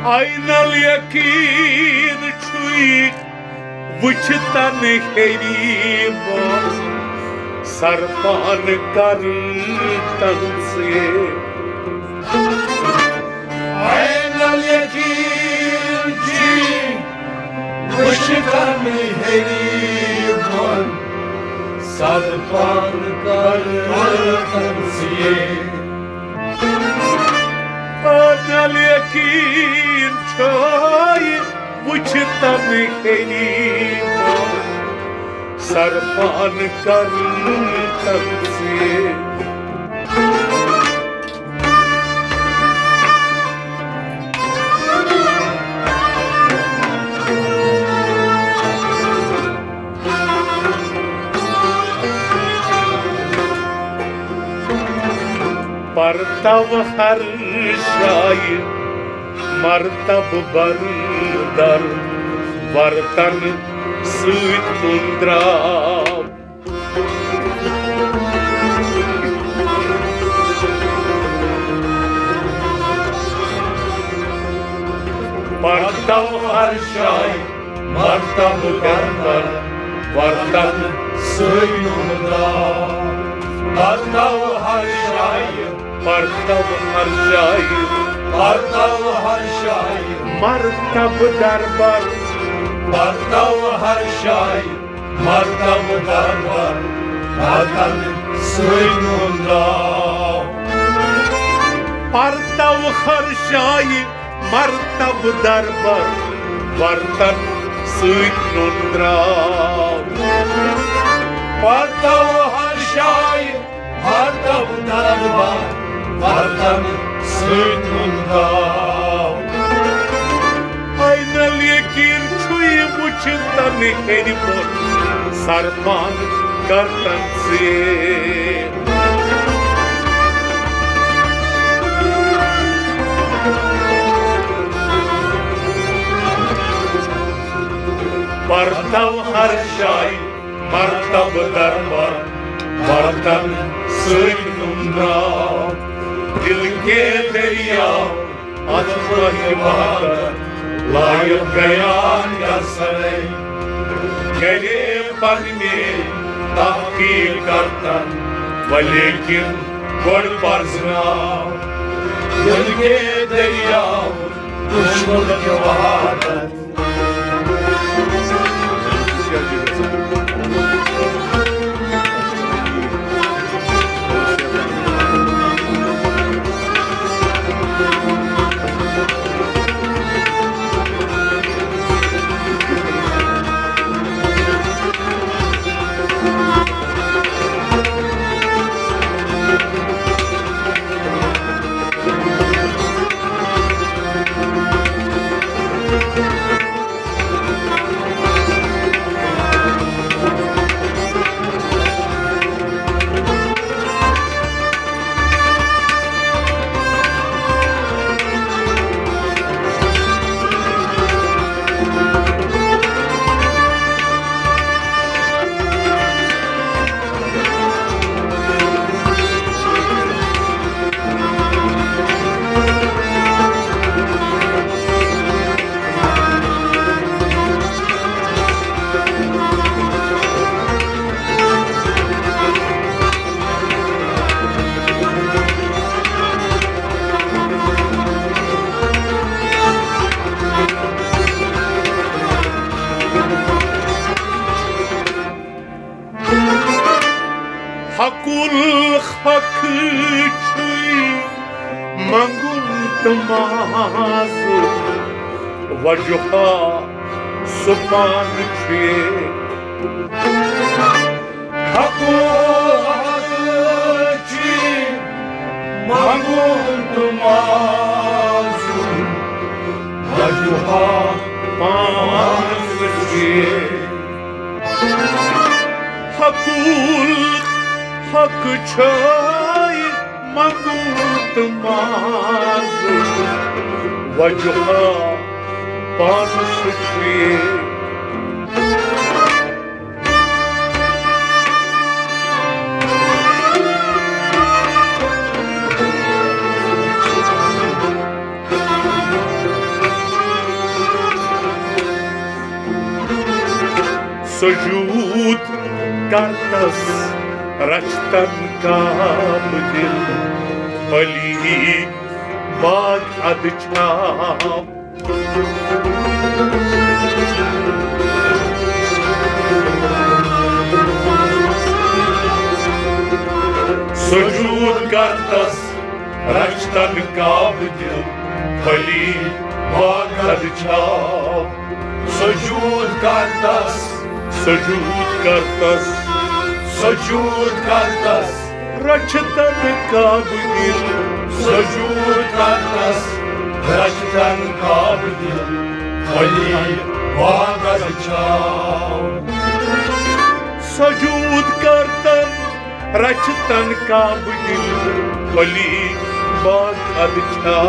عین الیقین چھُے وٕچھتن ہیٚری بۄن، سرپان کرن تن سے۔ عین الیقین چھُے وٕچھتن ہیٚری بۄن، سرپان کرن تن سے۔ عین الیقین چھُے وٕچھتن ہیٚری بۄن، سرپان کرن تن سے۔ پرتو ہر شایہِ مرتب بردر، ورتن سۭتۍ نُن درٛاو۔ پرتو ہر شایہِ مرتب بردر، ورتن سۭتۍ نُن درٛاو۔ پرتو ہر شایہِ، پرتو ہر شایہِ، پرتو ہر شایہِ مرتب دربر، پرتو ہر شایہِ مرتب دربر، ورتن سۭتۍ نُن درٛاو۔ پرتو ہر شایہِ مرتب دربر، ورتن سۭتۍ نُن درٛاو۔ پرتو ہر شایہِ مرتب دربر، ورتن سۭتۍ نُن درٛاو۔ عین الیقین چھُے وٕچھتن ہیٚرِ بۄن، سرپان کرتن سے۔ پرتو ہر شایہِ مرتب دربر، ورتن سۭتۍ نُن درٛاو۔ دل کے دریاو، از ملک وحدت لایق گیا کر سرے۔ گرے پننی تحقیق کرتن، ولیکن گۄڈٕ پرزناو۔ دل کے دریاو، وٕچھ ملک وحدت۔ چھُے منٛگُن تہٕ مازُن، وجوہا سُہ پانہٕ چھُے۔ حقوق چھُے منٛگُن تہٕ مازُن، وجوہا پانہٕ چھُے۔ حقوق حق چھُے منٛگُن تہٕ مازُن، وجوہا پانہٕ چھُے۔ سجود کرتس رچھتن کعبہٕ دِل، خٲلی باغ ادٕ چھا۔ سجود کرتس رچھتن کعبہٕ دِل، خٲلی باغ ادٕ چھا۔ سجود کرتس، سجود کرتس، سجود کرتس۔ رچھتن کعبہٕ دِل۔ سجود کرتس، رچھتن کعبہٕ دِل، خٲلی باغ ادٕ چھا۔ سجود کرتن رچھتن کعبہٕ دِل، خٲلی باغ ادٕ چھا۔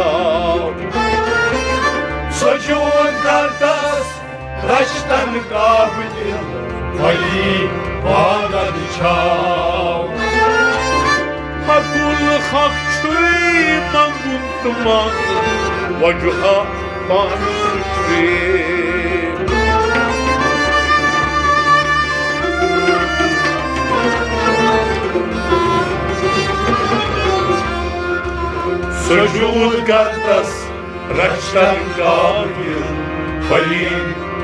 سجود کرتس رچھتن کعبہٕ دِل، خٲلی باغ ادٕ چھا۔ حقوق حق چھُے منٛگُن تہٕ منٛگ، وجوہا پانہٕ چھُے۔ سجود کرتس رچھتن کعبہٕ دِل، خٲلی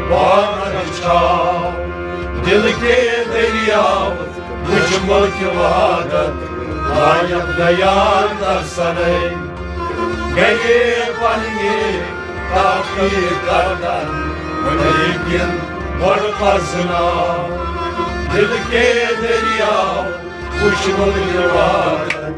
باغ ادٕ چھا۔ دل کے دریاو وچھ ملک وحدت، لایق دیان در سنے۔ گئے پننی تحقیق کردن، لیکن گۄڈٕ پرزناو۔ دل کے دریاو وچھ ملک وحدت۔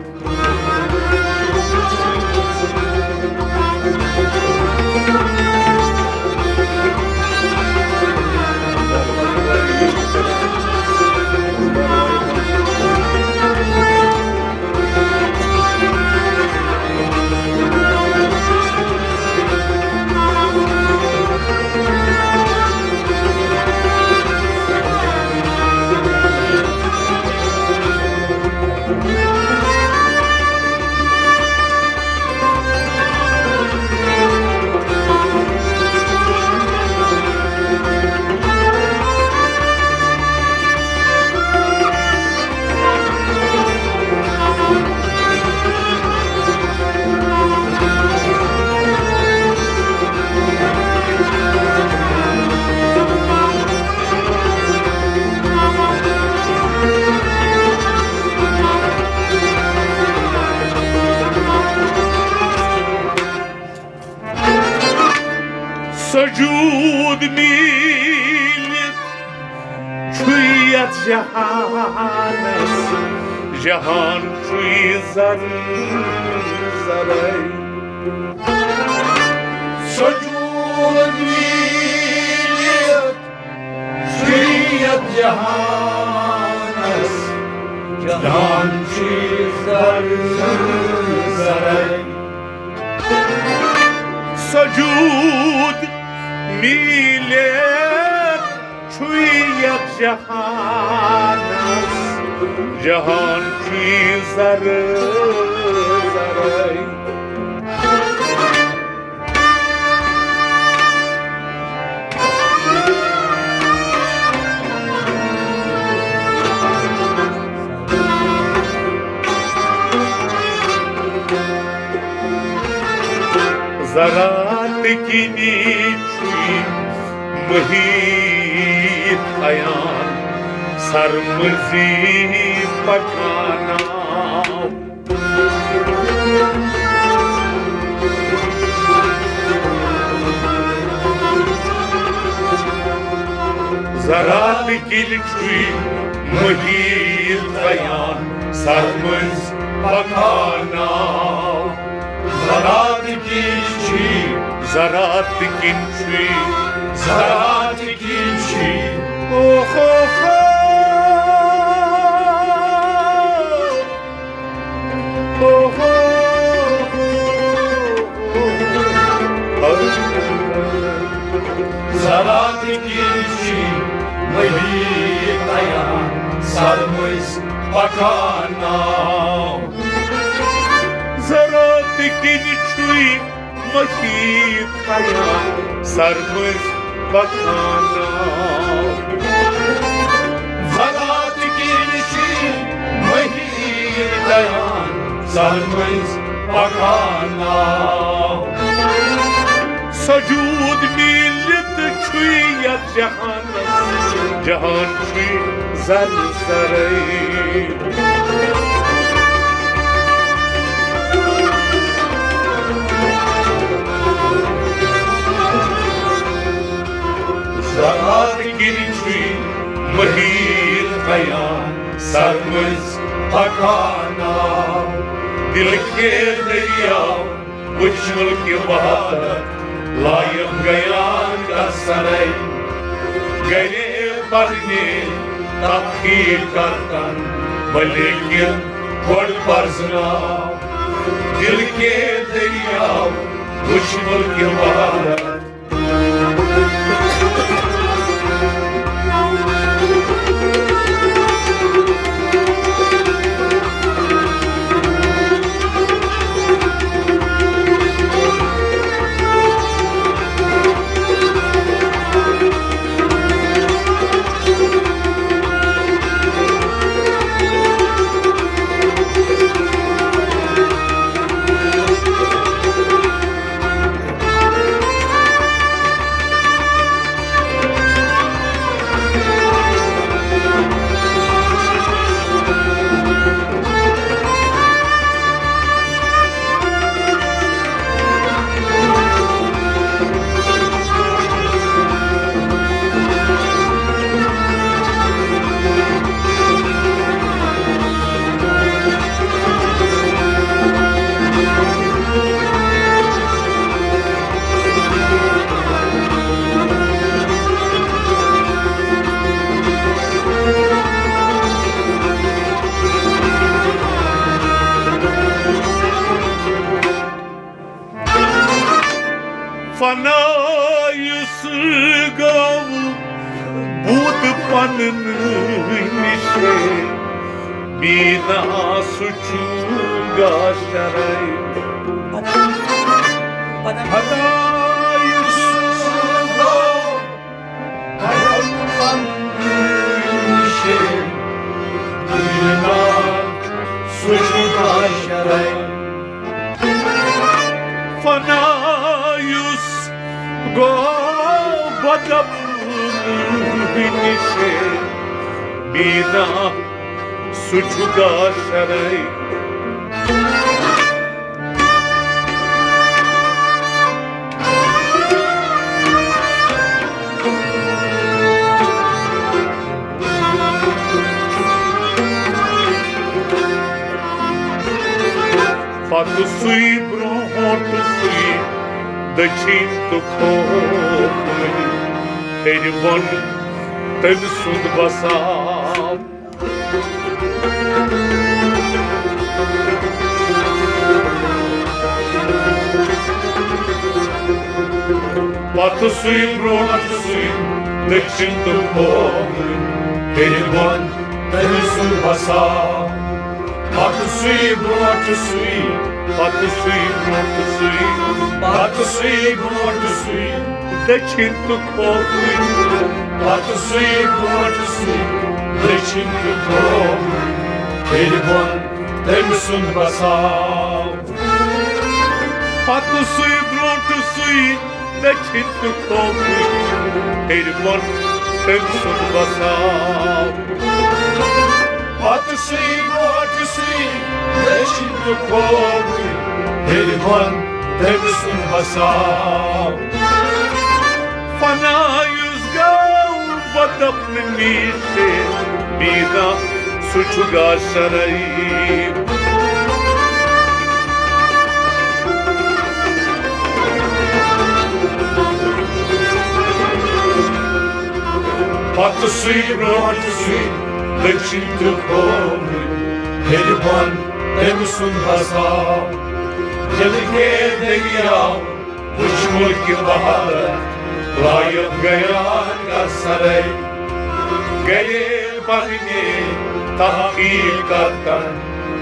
سجود میٖلِتھ چھُے یتھ جہانس، جہان چھُے زر زرے۔ سجود میٖلِتھ چھُے یتھ جہانس، جہان چھُے زر زرے۔ سجود میٖلِتھ چھُے یتھ جہانس، جہان چھُے زر زرے۔ زراعت کِنی چھُے محیط عیان، سرمزی پکاناو۔ زرات کِنۍ چھُے محیط عیان سرمٔنٛزۍ پکان ناو۔ زرات کِنۍ چھُے، زرات کِنۍ چھُے، زرات کِنۍ چھُے۔ اوہ ہو ہو۔ زرات کِنۍ چھُے محیط عیان سرمٔنٛزۍ پکان ناو۔ زرات کِنۍ چھُے محیط عیان سرمٔنٛزۍ پکان ناو۔ زرات کِنۍ چھُے محیط عیان سرمٔنٛزۍ پکان ناو۔ سجود میٖلِتھ چھُے یتھ جہانس، جہان چھُے زر زرے۔ زرات کِنۍ چھُے محیط عیان سرمٔنٛزۍ پکان ناو۔ دِل کے دٔریاو وٕچھ مُلکہِ وحدت لایق گیان کر سرے۔ گرے پرنے تحقیق کرتن ولیکن گۄڈٕ پرزناو۔ دِل کے دٔریاو وٕچھ مُلکہِ وحدت۔ فنا یُس گوٚو بُت پننُے نِش، بینا سُہ چھُ گاشرے۔ فنا یُس گوٚو بُت پننُے نِش، بینا سُہ چھُ گاشرے۔ فنا یُس گوٚو بدل نِش، بینا سُہ چھُ گاشرے۔ پتہٕ سُے برونٛٹھ سُے دٔچھِنۍ تہٕ کھووُر، ہیٚرِ بۄن تٔمۍ سُنٛد بساو۔ پتہٕ سُے برونٛٹھ سُے دٔچھِنۍ تہٕ کھووُر، ہیٚرِ بۄن تٔمۍ سُنٛد بساو۔ پتہٕ سُے برونٛٹھ سُے، پتہٕ سُے برونٛٹھ سُے، پتہٕ سُے برونٛٹھ سُے دٔچھِنۍ تہٕ کھووُر۔ پتہٕ سُے برونٛٹھ سُے دٔچھِنۍ تہٕ کھووُر، ہیٚرِ بۄن تٔمۍ سُنٛد بساو۔ پتہٕ سُے برونٛٹھ سُے دٔچھِنۍ تہٕ کھووُر، ہیٚرِ بۄن تٔمۍ سُنٛد بساو۔ پتہٕ سُے برونٛٹھ سُے دٔچھِنۍ تہٕ کھووُر، ہیٚرِ بۄن تٔمۍ سُنٛد بساو۔ فنا یُس گوٚو دفنہٕ نِش میٖنا سُہ چھُ گاسرے۔ پتہٕ سُے برونٛٹھ سُے دٔچھِنۍ تہٕ کھووُر، ہیٚرِ بۄن تٔمۍ سُنٛد بساو۔ دِلہٕ کے دٔریاو وٕچھ مُلکہِ وحدت، لایق گیان کر سرے۔ گرے پننہِ تحقیق کرتن،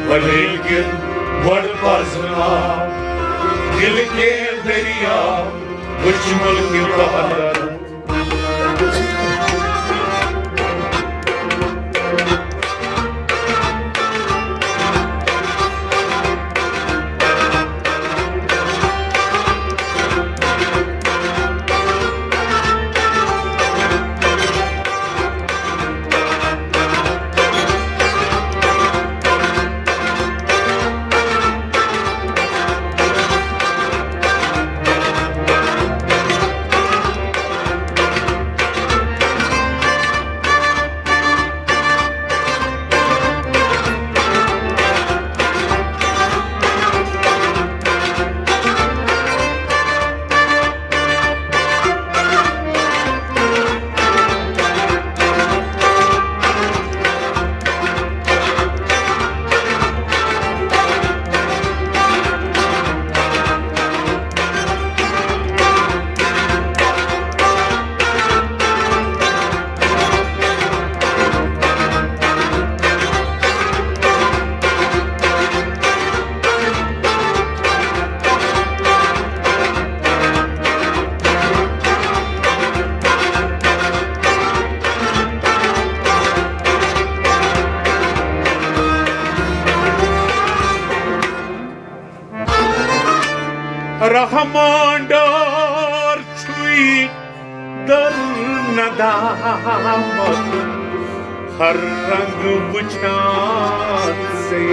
ولیکن گۄڈٕ پرزناو۔ دِلہٕ کے دٔریاو وٕچھ مُلکہِ وحدت۔ رحمان ڈار چھُے در ندامت، ہر رنگ وٕچھان سے۔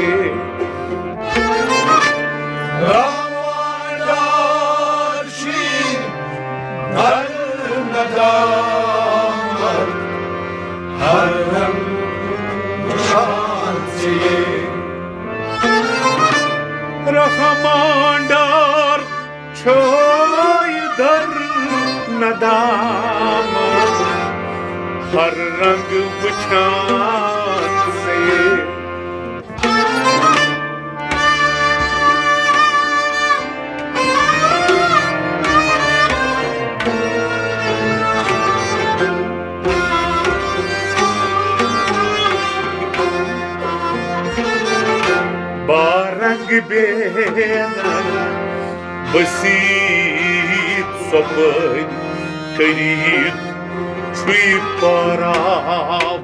رحمان ڈار چھُے در ندامت، ہر رنگ وٕچھان سے۔ رحمان ڈار چھوے در ندامت، ہر رنگ وٕچھان سے۔ بارنگ بیرنگ بسیط سۄپٲرۍ کٔرِتھ چھُے پٲراو۔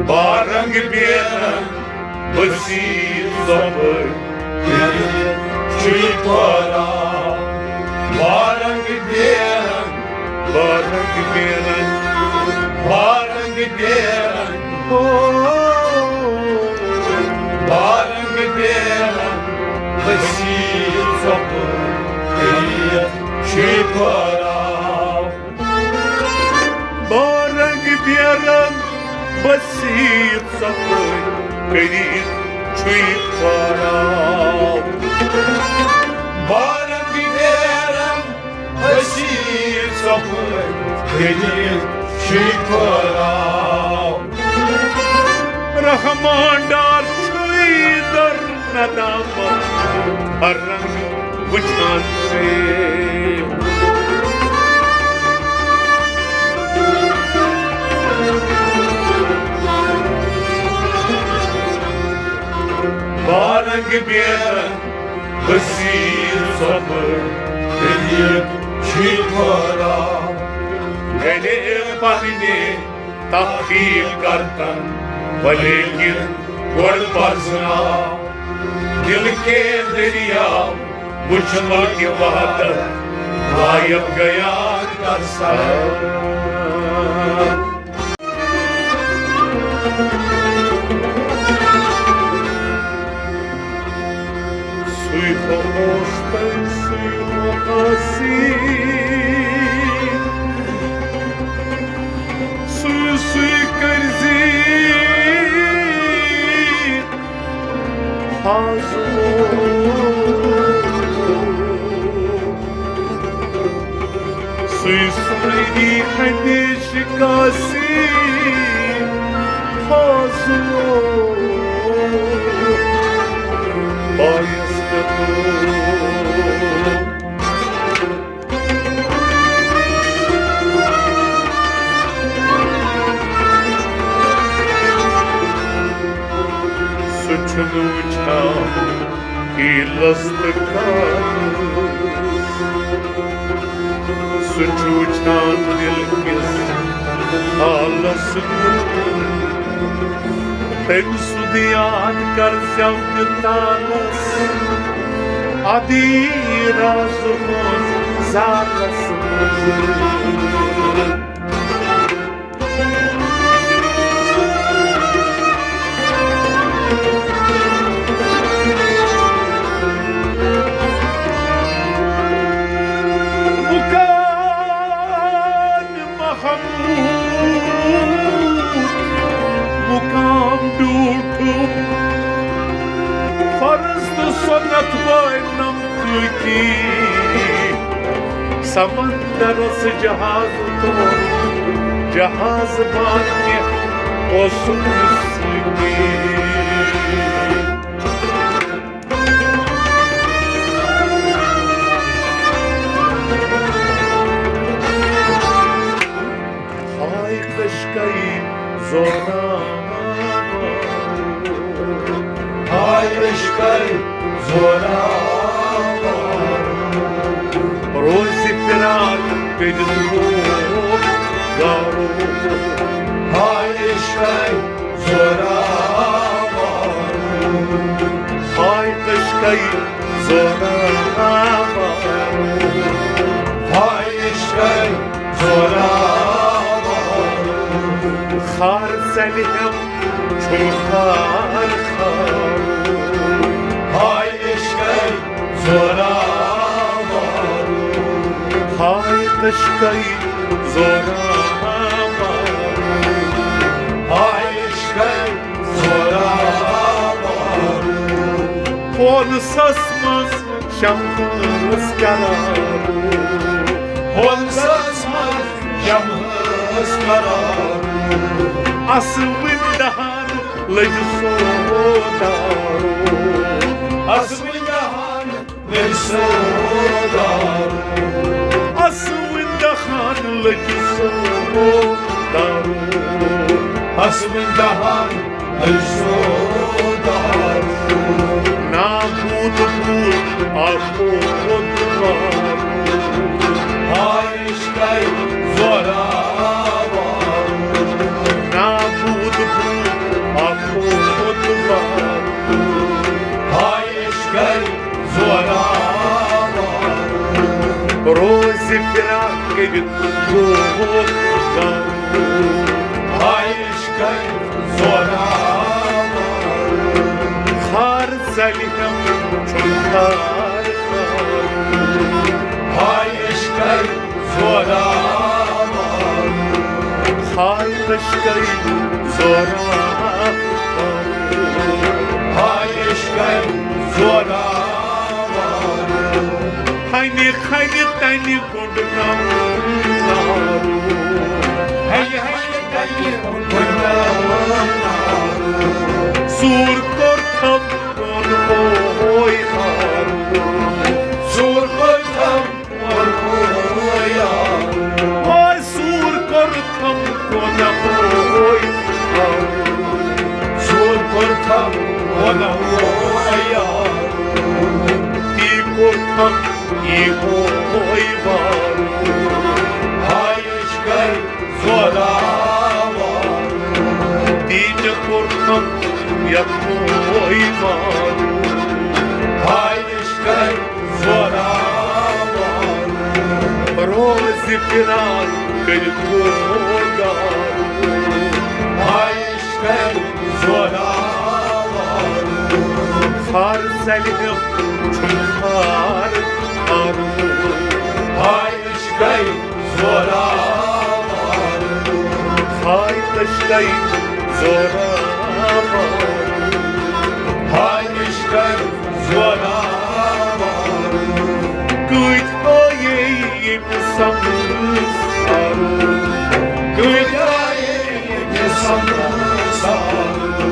بارنگ بیرنگ بسیط سۄپٲرۍ چھُے پٲراو۔ بارنگ بیرنگ، بارنگ بیرنگ، بارنگ بیرنگ، ہو۔ بارنگ بیرنگ بسیط سۄپٲرۍ چھُے پٲراو۔ بارنگ بیرنگ بسیط سۄپٲرۍ کٔرِتھ چھُے پٲراو۔ بارنگ بیرنگ بسیط سۄپٲرۍ کٔرِتھ چھُے پٲراو۔ رحمان ڈار چھُے در ندامت، ہر رنگ وٕچھان سے۔ بارنگ بیرنگ بسیط سۄپٲرۍ کٔرِتھ چھُے پٲراو۔ گرے پننہِ تحقیق کرتن، ولیکن گۄڈٕ پرزناو۔ دِل کے دٔریاو وٕچھ مُلکہِ وحدت، لایق گیان کر سرے۔ اوس تۄہہِ سُے مقصد، سُے سُے کٔرۍ زِ حاصل۔ سُے سُے دی ہمیشہِ کاسی حاصل۔ بایس پٮ۪ٹھ۔ سُہ چھُنہٕ وٕچھان ہیٖلَس تہٕ کارَس۔ سُہ چھُ وٕچھان دِل کِس حالَس کُن۔ تٔمۍ سُنٛد یاد کر زٮ۪و تہِ تانَس، اَدٕ یی راز منٛز زالَس منٛز۔ مقام محمود، مقام بیوٗٹھُم، فرض تہٕ سُنت بٲنۍ نم۔ کی سمندرس جہاز تو جہاز بانہِ اوسُم سۭتی۔ ہاے عشقے زورا، ہاے عشقے زورا، روزِ فراق کٔرِتھ گوٚو گارو۔ ہاے عشقے زورا، ہاے عشقے زورا، ہاے عشقے زورا۔ خار ژلہِ ہم چھُم خار خار۔ ہاے عشقے زورا، ہاے عشقے زورا، ہاے عشقے زورا۔ ہونسس منٛز شمہس قرار۔ ہونسس منٛز شمہس قرار۔ اسوٕنۍ دہان لٔج سودارو۔ اسوٕنۍ دہان لٔج سودارو۔ اسوٕنۍ دہان لٔج سودارو۔ اسوٕنۍ دہان لٔج سودارو۔ نابود بوٗد اکھ اوت بارو۔ ہاے عشقے زورا، نابود بوٗد اکھ اوت بارو۔ ہاے عشقے زورا، روزِ فراق کٔرِتھ گوٚو گم۔ ہاے عشقے زورا، خار ژلہِ ہم چھُم خار خار۔ ہاے عشقے زورا، ہاے عشقے زورا، ہاے عشقے زورا۔ ہنہِ ہنہِ تنہِ گُنڈناوُن نارو۔ ہنہِ ہنہِ تنہِ گُنڈناوُن نارو۔ سوٗر کوٚر تھم کُن ہوے ہارو۔ سوٗر کوٚر تھم کُن ہوے ہارو۔ ہاے سوٗر کوٚر تھم کُن ہوے ہارو۔ سوٗر کوٚر تھم کُن ہوے ہارو۔ تی کوٚر تھم یہِ ہوے وارو۔ ہاے عشقے زوراوار۔ تی مےٚ کوٚر تھم یتھ ہوے وارو۔ ہاے عشقے زوراوار۔ روزِ فراق کٔرِتھ گوٚو گارو۔ ہاے عشقے زوراوار۔ خار ژلہِ ہم چھُم خار خارو۔ ہاے عشقے زورا، ہاے عشقے زورا، ہاے عشقے زورا۔ کۭتۍ آیے ییٚمہِ سمسارو، کۭتۍ آیے ییٚمہِ سمسارو۔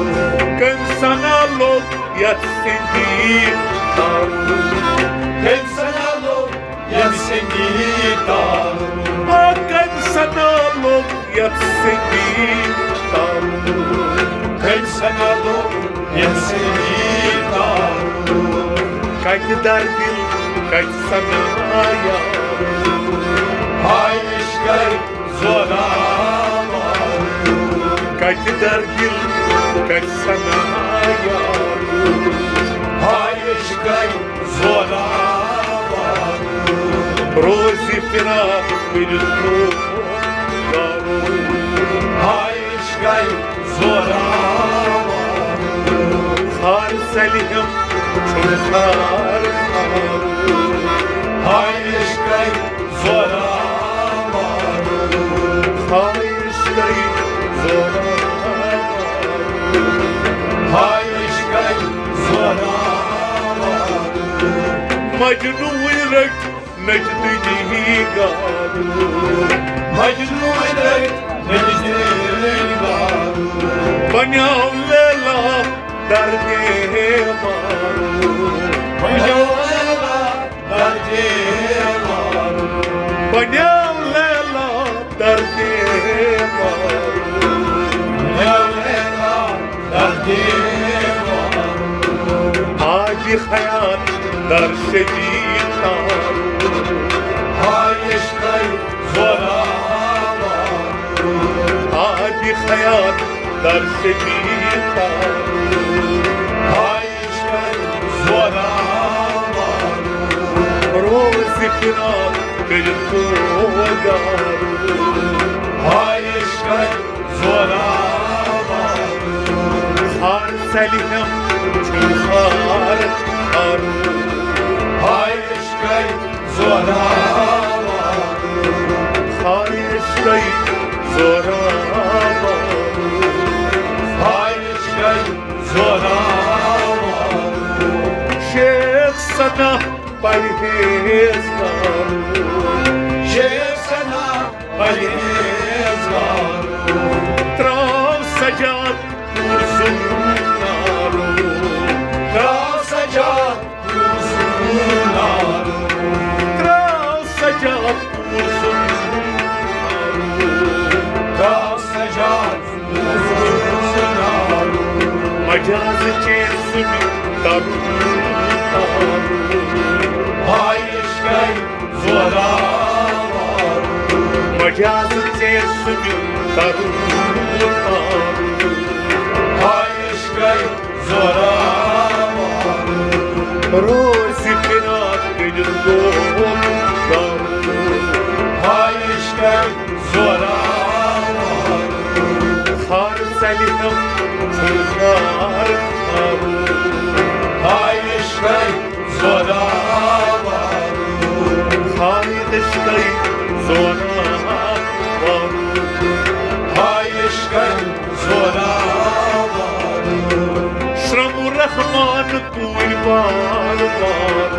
کٔمۍ سنا لوٚگ یتھ سندی تارو۔ کٔمۍ سنا لوٚگ یتھ سندی تارو۔ آ، کٔمۍ سنا لوٚگ یتھ سندی تارو۔ کٔمۍ سنا لوٚگ یتھ سندی تارو۔ کتہِ در دل، کتہِ سنا یارو۔ ہاے عشقے زورا، کتہِ در دل، کتہِ سنا یارو۔ ہاے عشقے زورا، روزِ فراق کٔرِتھ یارو۔ ہاے عشقے زورا، خار ژلہِ ہم چھُم خار خارو۔ ہاے عشقے زورا، ہاے عشقے زورا، ہاے عشقے زورا۔ مجنوٗن رٔٹۍ نٔٹۍ دُنیہٕکۍ گارو۔ مجنوٗن رٔٹۍ نٔٹۍ دُنیہٕکۍ گارو۔ بنیو لیلا در دیوارو۔ بنیو لیلا در دیوارو۔ بنیو لیلا در دیوارو۔ بنیو لیلا در دیوارو۔ آبِ حیات در شدید تارو۔ ہاے عشقے زورا، آبِ حیات در شدید تارو۔ ہاے عشقے زورا، روزِ فراق کٔرِتھ گارو۔ ہاے عشقے زورا، خار ژلہِ ہم چھُم خار خارو۔ ہاے عشقے زورا، ہاے عشقے زورا، ہاے عشقے زورا۔ شیخ ثنا پرہیزگارو۔ شیخ ثنا پرہیزگارو۔ تراو سجاد پوٗرٕ زُنارو۔ تراو سجاد پوٗرٕ زُنارو۔ تراو سجاد پوٗرٕ زُنارو۔ تراو سجاد پوٗرٕ زُنارو۔ مجاز چے سُمہِ ترُن تارو۔ ہاے عشقے زورا، مجاز ژےٚ سُنٛد کرُن تارُن۔ ہاے عشقے زورا، روزِ فراق کٔرِتھ گوٚو گم۔ ہاے عشقے زورا، خار ژلہِ ہم چھُ خار خارو۔ ہاے عشقے زورا، ہاے عشقے زورا، ہاے عشقے زورا۔ شرم رحمان کوٗرۍ بار بار۔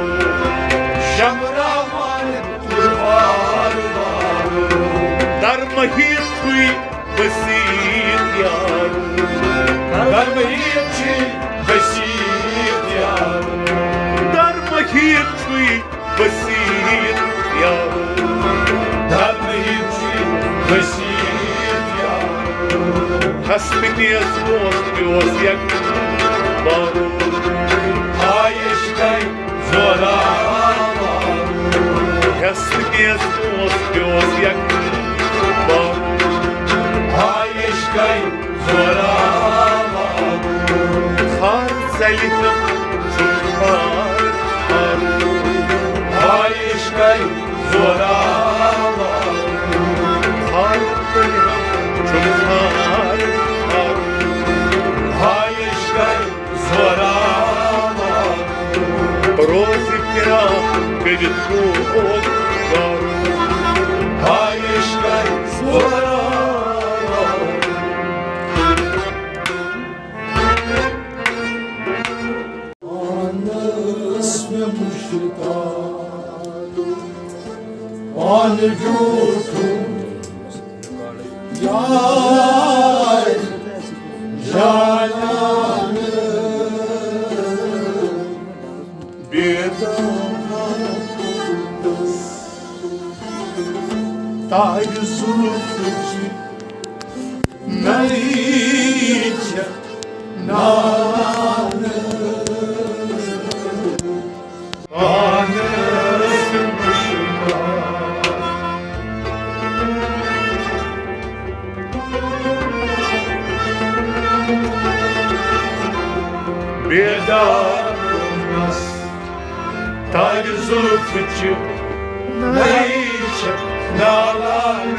شرم رحمان کوٗرۍ بار بار۔ در مہیٖر چھُے بسیط یار۔ در مہیٖر چھُے بسیط یار۔ در مہیٖر چھُے بسیط یار۔ در مہیٖر چھُے بسیط یار۔ ہستہٕ نیز دوست پیوس یک بارو۔ ہاے عشقے زورا، ہستہٕ نیز دوست پیوس یک بارو۔ ہاے عشقے زورا، خار ژلہِ ہم چھُ خار خارو۔ ہاے عشقے زورا، خار ژلہِ ہم چھُ خار خارو۔ ہاے عشقے زورا، یار جانان بیدان، تاج زلفٕچ نٔے چھےٚ نان۔ بیدارنس تاج زلفٕچ نٔے چھےٚ نالان،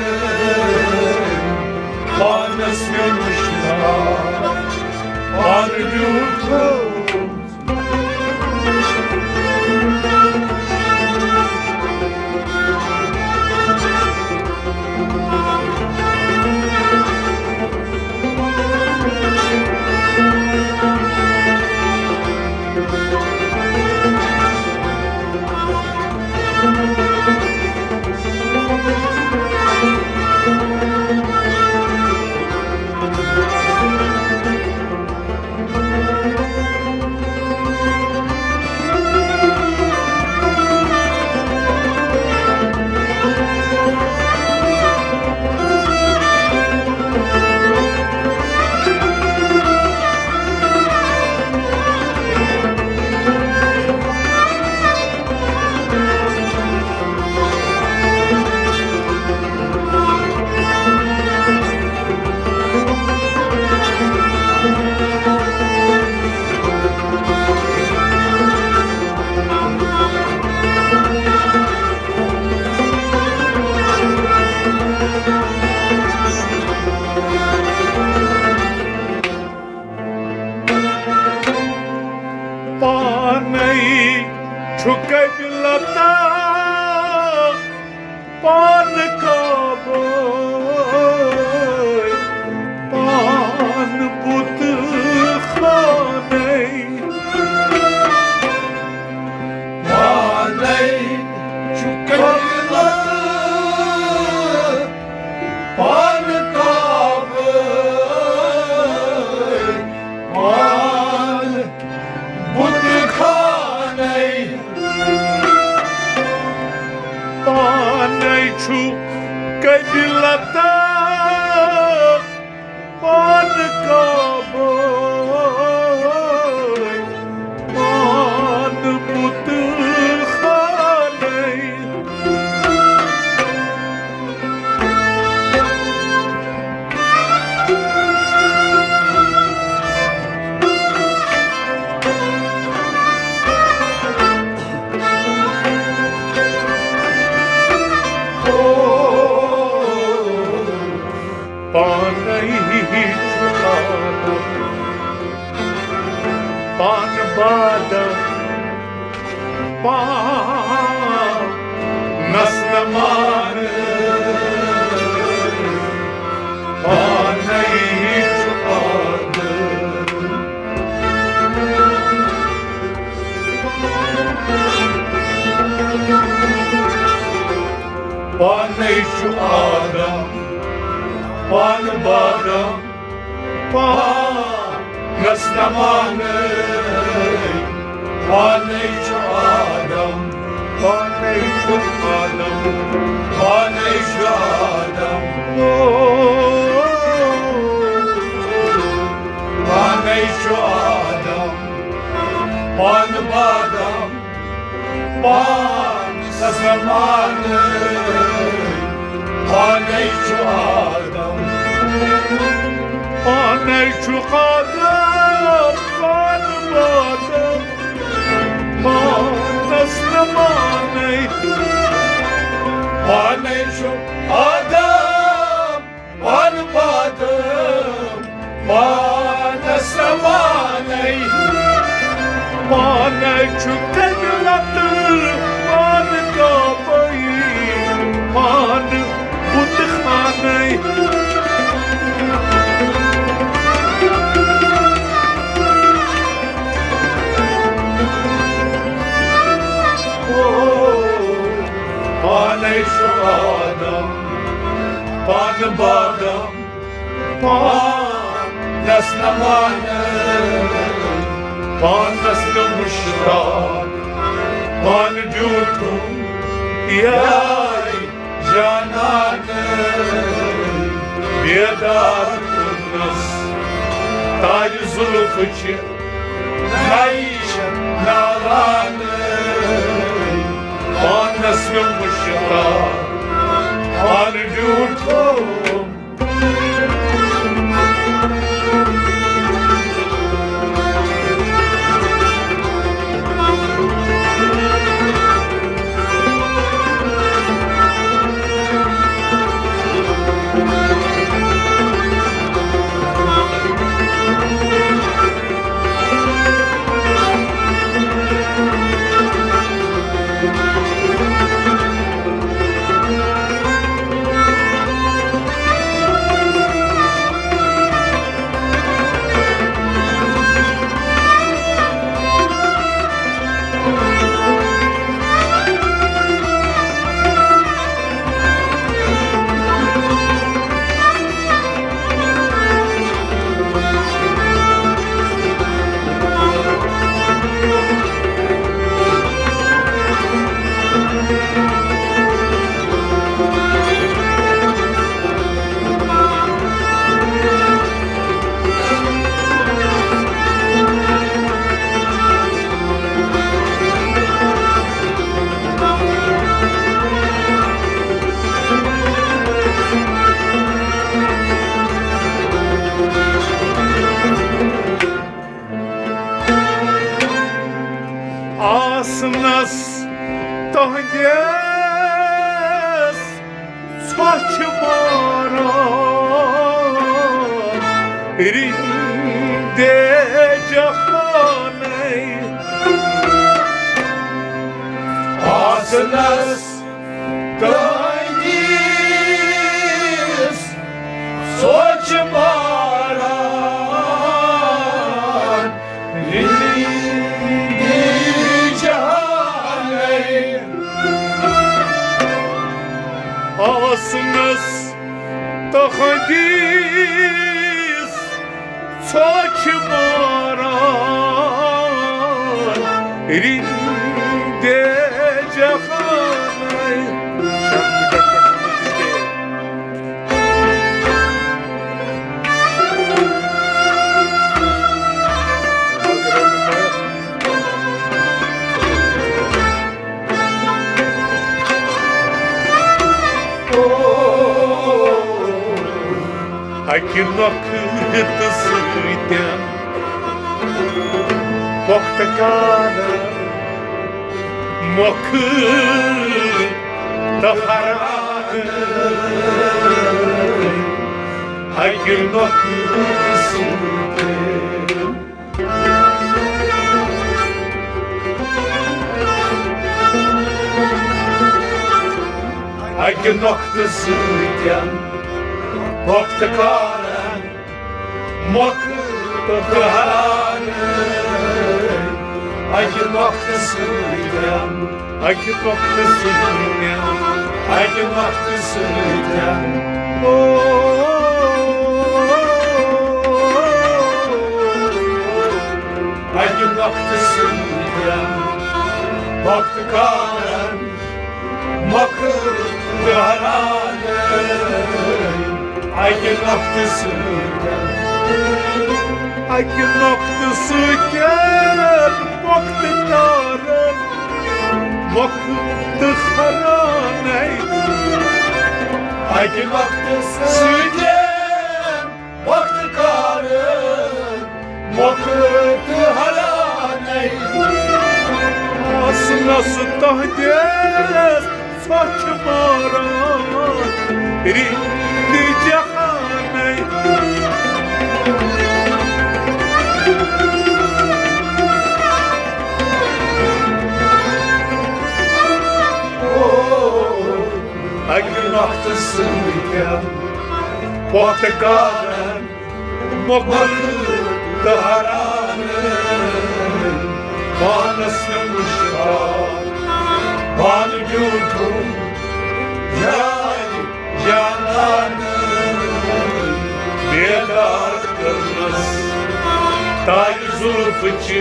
پانس مےٚ مُشتاق پانہٕ بیوٗٹھ۔ پانے چھُ قبلہ تہٕ پانہٕ کعبہٕ، پانہٕ بُت خانَے۔ پانے چھُ قبلہ پانہٕ کعبہٕ، پانہٕ بُت خانَے۔ پانے چھُ قبلہ تہٕ پانہٕ کعبہٕ، پانہٕ بُت خانَے۔ پانے چھُ آدم، پانہٕ بادم، پانس نہ مانہٕ۔ پانے چھُ آدم۔ پانے چھُ آدم، پانہٕ بادم، پانس نہ مانہٕ۔ پانے چھُ آدم، پانے چھُ آدم، پانے چھُ آدم۔ او، پانے چھُ آدم، پانہٕ بادم، پانس نہ مانہٕ۔ پانے چھُ آدم۔ پانے چھُ آدم، پانہٕ بادم، پانس نہ مانَے۔ پانے چھُ آدم، پانہٕ بادم، پانس نہ مانَے۔ پانے چھُ قبلہ تہٕ پانہٕ کعبَے، پانہٕ بُت خانَے۔ او، پانے چھُ آدم، پانس نہ مانہٕ، پانس نہٕ مشتاق، پانہٕ بیوٗٹھُم یاے جانانہٕ۔ بیدار کوٚرنس تاج زلفہٕ چہِ نَیہِ نالانہٕ۔ پانس نہٕ مشتاق، پانہٕ بیوٗٹھُم۔ آسنس تہنٛدِس ژھۄچہِ ماران رِندِ جہانَے۔ آسنس تہنٛدِس ژھۄچہِ ماران رِندِ جہانَے۔ آسنس تہنٛدِس ژھۄچہِ ماران رِندِ جہانَے۔ اَکہِ نۄقطہٕ سۭتۍ پۄختہٕ کارن مۄکھٕ تہٕ حران۔ اَکہِ نۄقطہٕ سۭتۍ اَکہِ نۄقطہٕ سۭتۍ پۄختہٕ کارن مۄکھٕ تہٕ حران۔ اَکہِ نۄقطہٕ سۭتۍ اَکہِ نۄقطہٕ سۭتۍ، اَکہِ نۄقطہٕ سۭتۍ۔ او، اَکہِ نۄقطہٕ سۭتۍ۔ وقت کارن مۄکھٕ تہٕ حران۔ اَکہِ نۄقطہٕ سۭتۍ، اَکہِ نۄقطہٕ سۭتۍ وقت کارن مۄکھٕ تہٕ حرانَے۔ اَکہِ وقتہٕ سۭتۍ وقت کارن مۄکھٕ تہٕ حرانَے۔ آسنَس تۄہہِ دِژ ژھۄچہِ ماران رِندِ جہانَے۔ اَکہِ نۄقطہٕ سۭتۍ پۄختہٕ کارن مۄکھٕ تہٕ حرانَے۔ پانَس نہٕ مُشتاق، پانہٕ بیوٗٹھُم یاد جانانَے۔ تاج زلفہٕ چہِ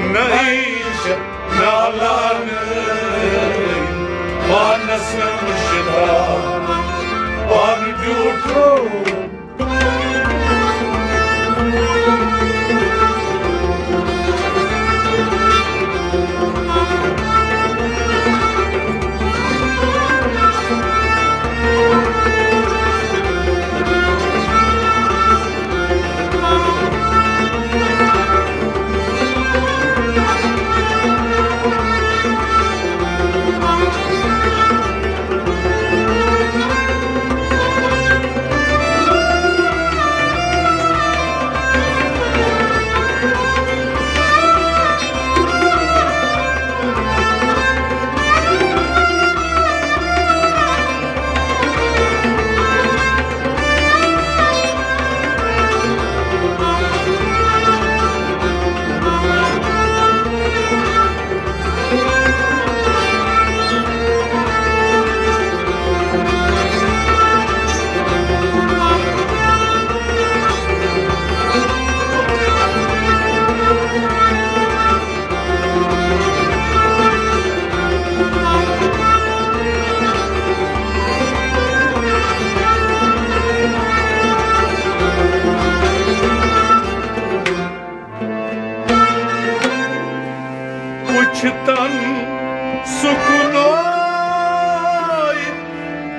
نٔے چھےٚ نالانٕے، پانس مےٚ مُشتاق، پانہٕ بیوٗٹھوم۔ وُچھتن سُہ کُنُے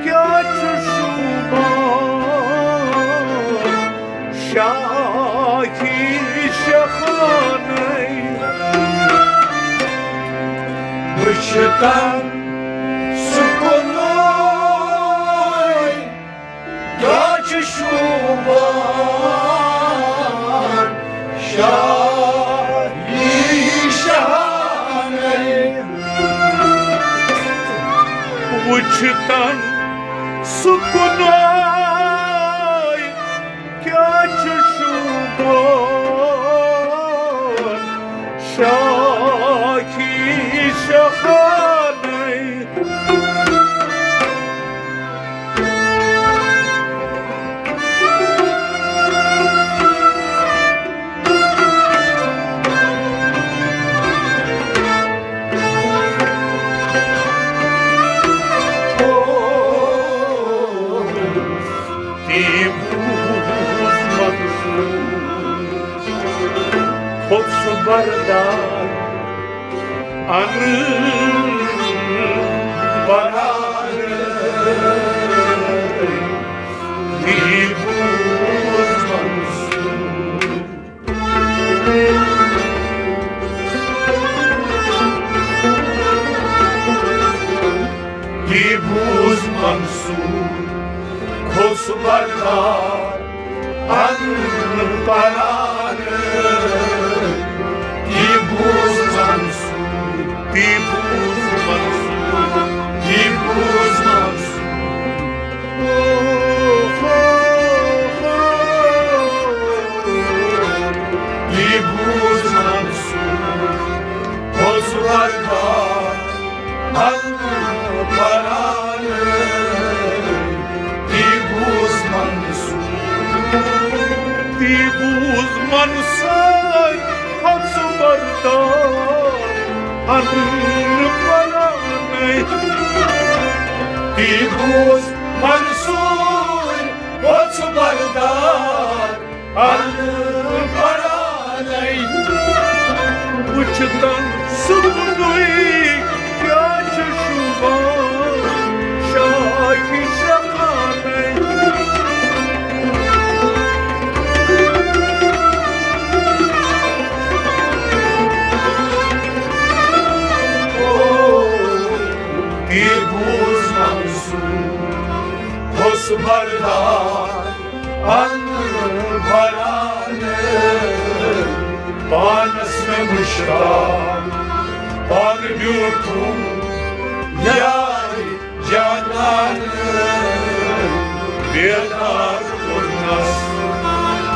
کیٛاہ چھُ شوٗبان شاہی شاہانَے۔ وُچھتن سُہ کُنُے کیٛاہ چھُ شوٗبان شاہی شاہانَے۔ وُچھتن سُہ کُنُے کیٛاہ چھُ شوٗبان شاہی شاہانَے۔ تی بوٗز منصوٗر، کھوٚت سُہ بردار۔ اَنہٕ پرارٕ، تی بوٗز منصوٗر۔ تی بوٗز منصوٗر، کھوٚت سُہ بردار۔ اَنہٕ پرارٕ، تی بوٗز منصوٗر، تی بوٗز منصوٗر، تی بوٗز منصوٗر۔ تی بوٗز منصوٗر، کھوٚت سُہ بردار۔ اَنہٕ پرارٕ، تی بوٗز منصوٗر۔ تی بوٗز منصوٗر، کھوٚت سُہ بردار۔ اَنہٕ پرارٕ، تی بوٗز منصوٗر، کھوٚت سُہ بردار۔ اَنہٕ پرارَے۔ وُچھتن سُہ کُنُے کیٛاہ چھُ شوٗبان شاہی شاہانَے۔ تی بوٗز منصوٗر، کھوٚت سُہ بردار۔ اَنہٕ پرارٕ، پانس مےٚ مُشتاق، پانہٕ بیوٗٹھُم یارِ جانانہٕ۔ بیدار کوٚرنس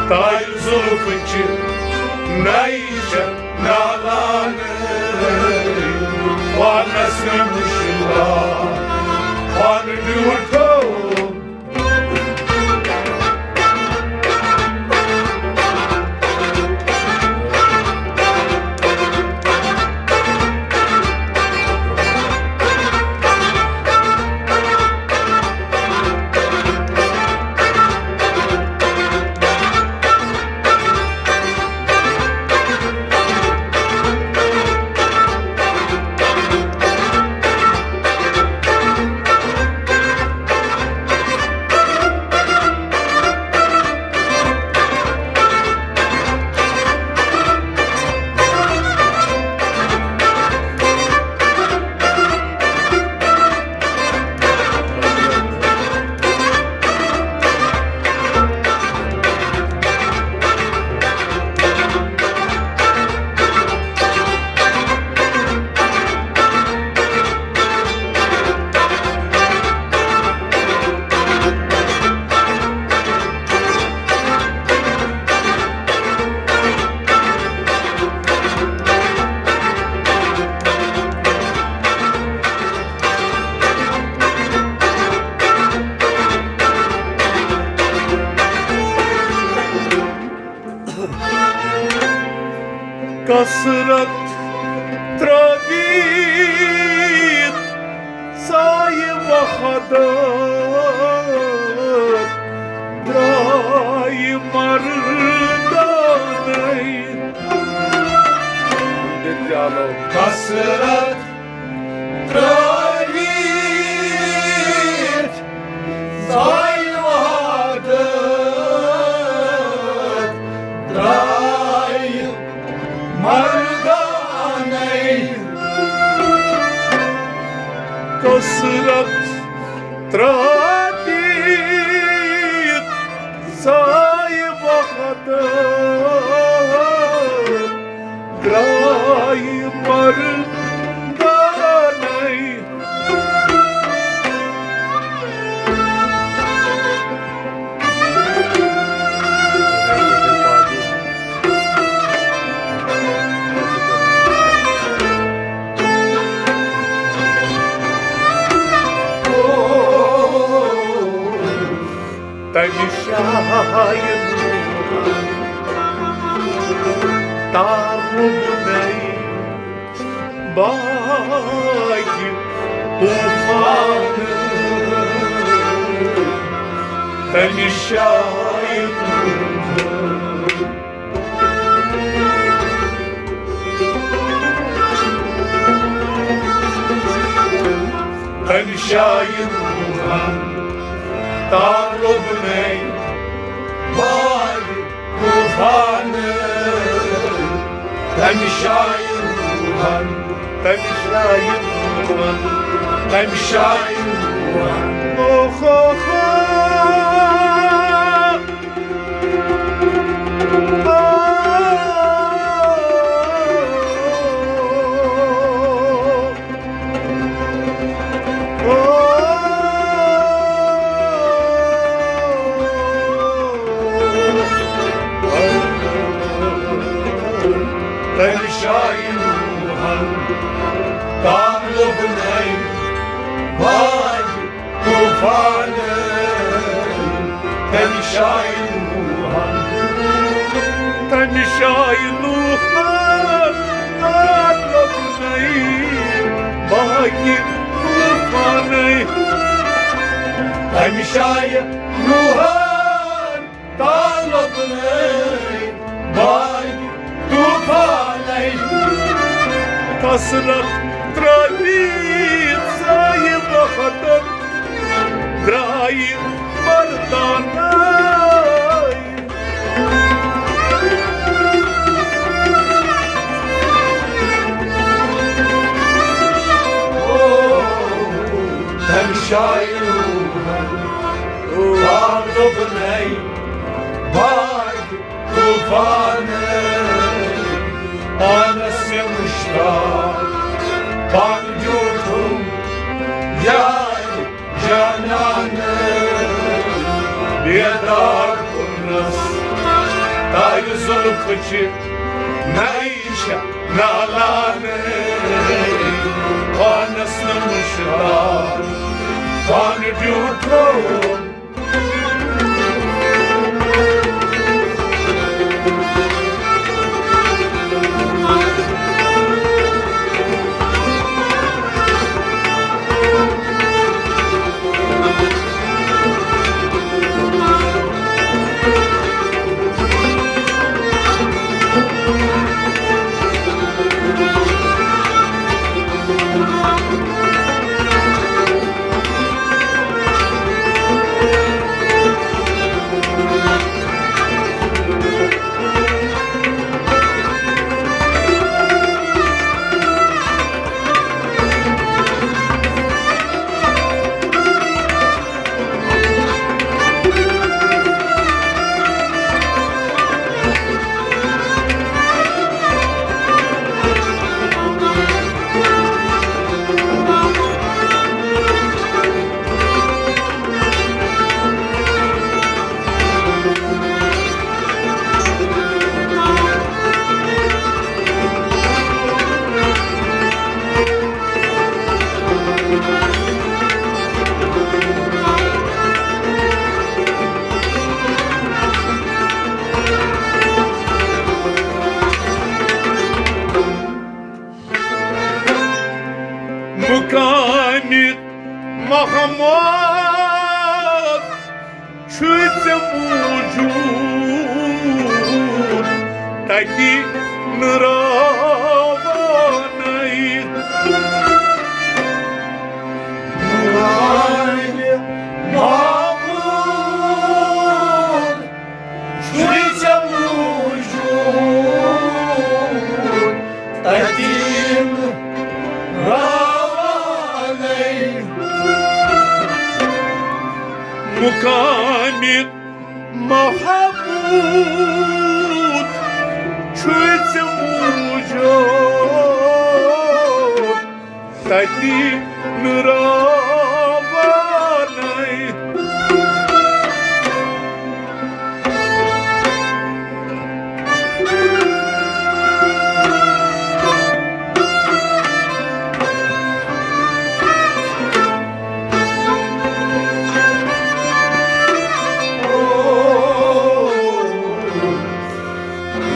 تاج زُلفہٕ چہِ نَیہِ چھےٚ نالانہٕ۔ پانس مےٚ مُشتاق، پانہٕ بیوٗٹھُم۔ کثرت ترٲوِتھ ژایہِ وحدت، درٛایہِ مردانَے۔ کثرت ترٲوِتھ ژایہِ وحدت، درٛایہِ مردانَے۔ کثرت ترٲوِتھ ژایہِ وحدت، درٛایہِ مردانَے۔ تمہِ شایہِ تارُک نَے باقی طوفان۔ تمہِ شایہِ تمہِ شایہِ روٗحن تارُک نَے باقی طوفان۔ تمہِ شایہِ روٗحن، تمہِ شایہِ روٗحن، تمہِ شایہِ روٗحن۔ او ہو ہو۔ تمہِ شایہِ روٗحن تارُک نَے باقی طوفان۔ تمہِ شایہِ نوحن، تمہِ شایہِ نوحن، تارُک نَے باقی طوفانَے۔ تمہِ شایہِ نوحن، تارُک نَے باقی طوفانَے۔ کثرت ترٲوِتھ ژایہِ وحدت، درٛایہِ مردانَے۔ تمہِ شایہِ روٗحن تارُک نَے باقی طوفان۔ پانس مےٚ مشتاق، پانہٕ بیوٗٹھُم یارِ جانان۔ بیدار کوٚرنس تارِ زُلفہٕ چہِ نَے چھےٚ نالان۔ پانس نہٕ مشتاق، پانہٕ بیوٗٹھُم چھُے ژےٚ موٗجوٗد تَتہِ نہٕ راوانَے۔ میٛانہِ محبوٗب چھُے ژےٚ موٗجوٗد تَتہِ نہٕ راوانَے۔ مُقامِ محبوٗب چھُے ژےٚ موٗجوٗب تَتہِ نہٕ راوانَے۔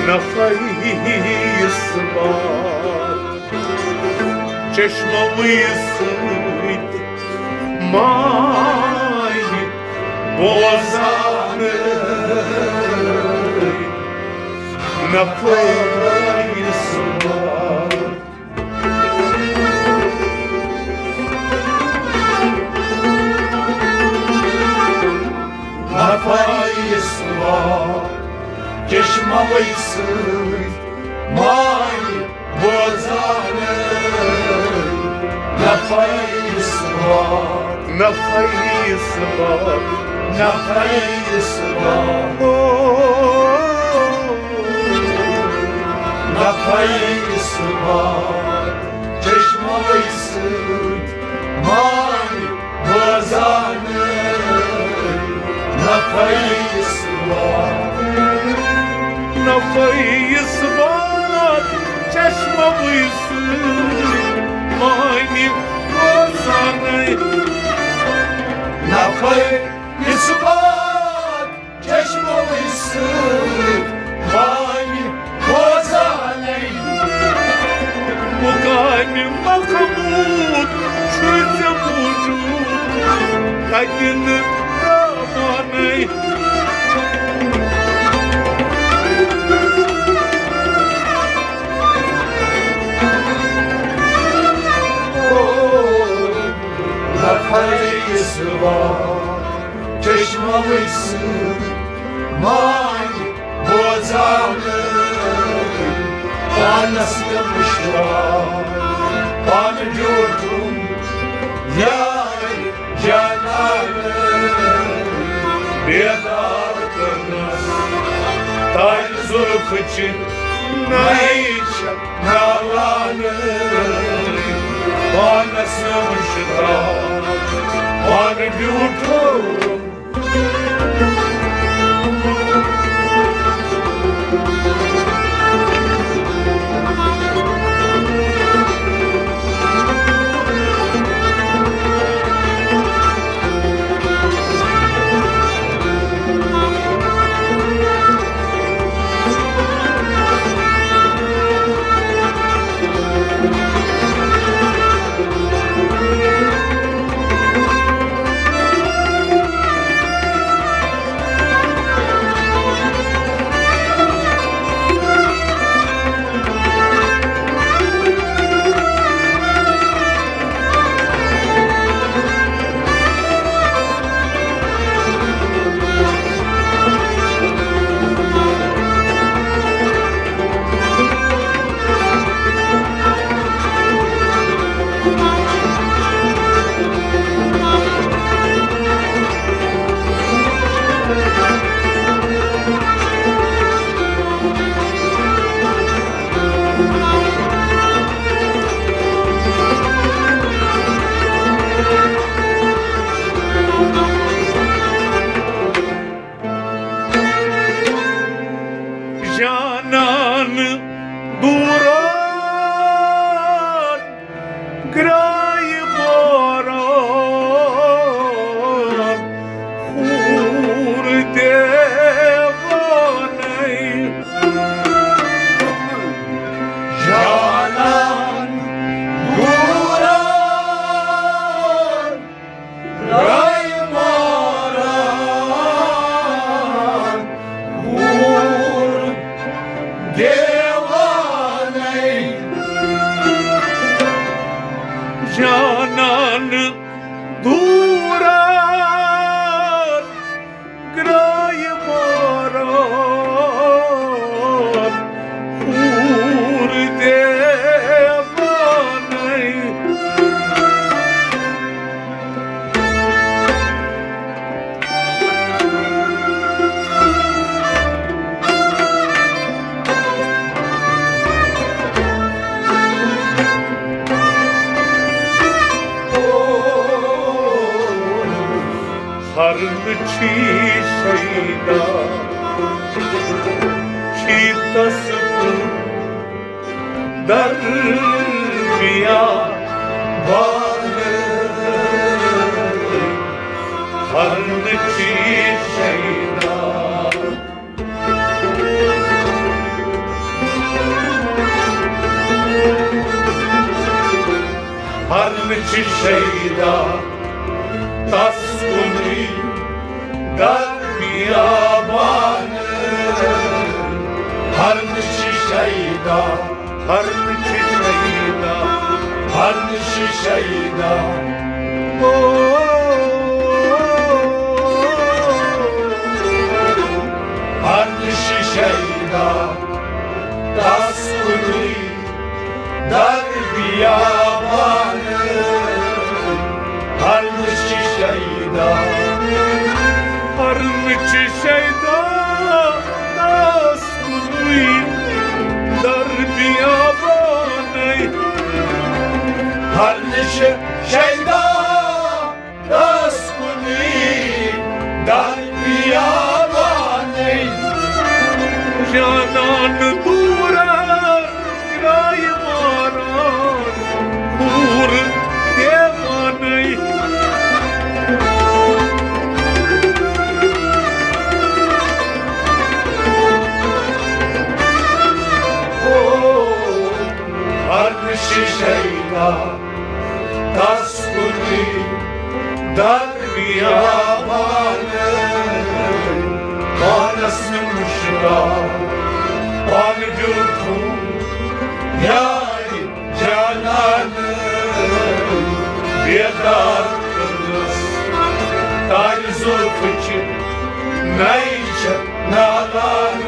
نفیس باد چشموٕے سۭتۍ ماے بوزان۔ نفیس باد نفیس باد چشموٕے سۭتۍ ماے بوزان۔ نفیس باد نفیس باد نفیس باد۔ او نفیس باد چشموٕے سۭتۍ ماے بوزان۔ نفیس باد نفیس باد چشموٕے سۭتۍ ماے بوزان۔ نفیس باد چشموٕے سۭتۍ ماے بوزان۔ مُقامِ محبوٗب چھُے ژےٚ موٗجوٗد تَتہِ نہٕ راوانَے۔ نفیس باد چشموٕے سۭتۍ ماے بوزان۔ پانس مےٚ مُشراو، پانہٕ بیوٗٹھُم یار جانان۔ بیدار کٔرنس تانۍ زُلفہٕ چہِ نَے چھےٚ نالان۔ پانس مےٚ مُشراو، پانہٕ بیوٗٹھُم شیدا، شیدس دربیا بال، ہرن چی شیدا۔ ہرن چی شیدا، تس کنی در بیابان۔ ہرن چی شیدا، ہرن چی شیدا، ہرن چی شیدا۔ او، ہرن چی شیدا، تس کنی در بیابان۔ ہرن چی شیدا، ہرن چی شیدا، تس کنی در بیابان۔ ہرن چی شیدا، تس کنی در بیابان۔ جانان دور گرای ماران، دور دیوان۔ او، ہرن چی شیدا، تس کنی در بیابان۔ پانس نمشرا، پان بیوٹھوم یاری جانان۔ بیدار کرنس تاج زلفچ نئی چھ نالان۔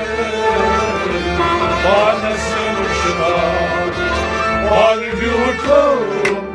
پانس نمشرا، پان بیوٹھوم۔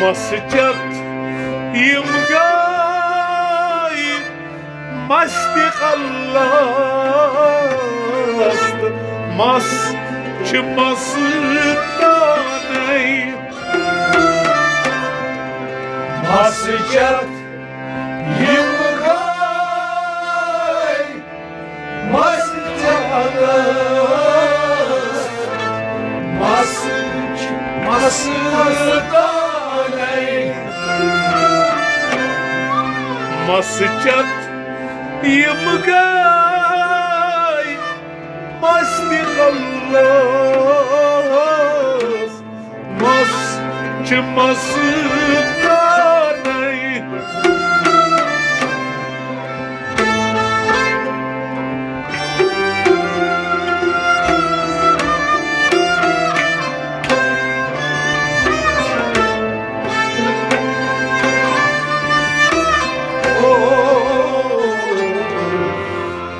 مسجد یم گٔے مست اللہ است، مس چھ مستانے۔ مسجد یم گٔے مست چلس، مست، مست تانے۔ مسجد یم گٔے مست اللہ، مس چھ مستانے۔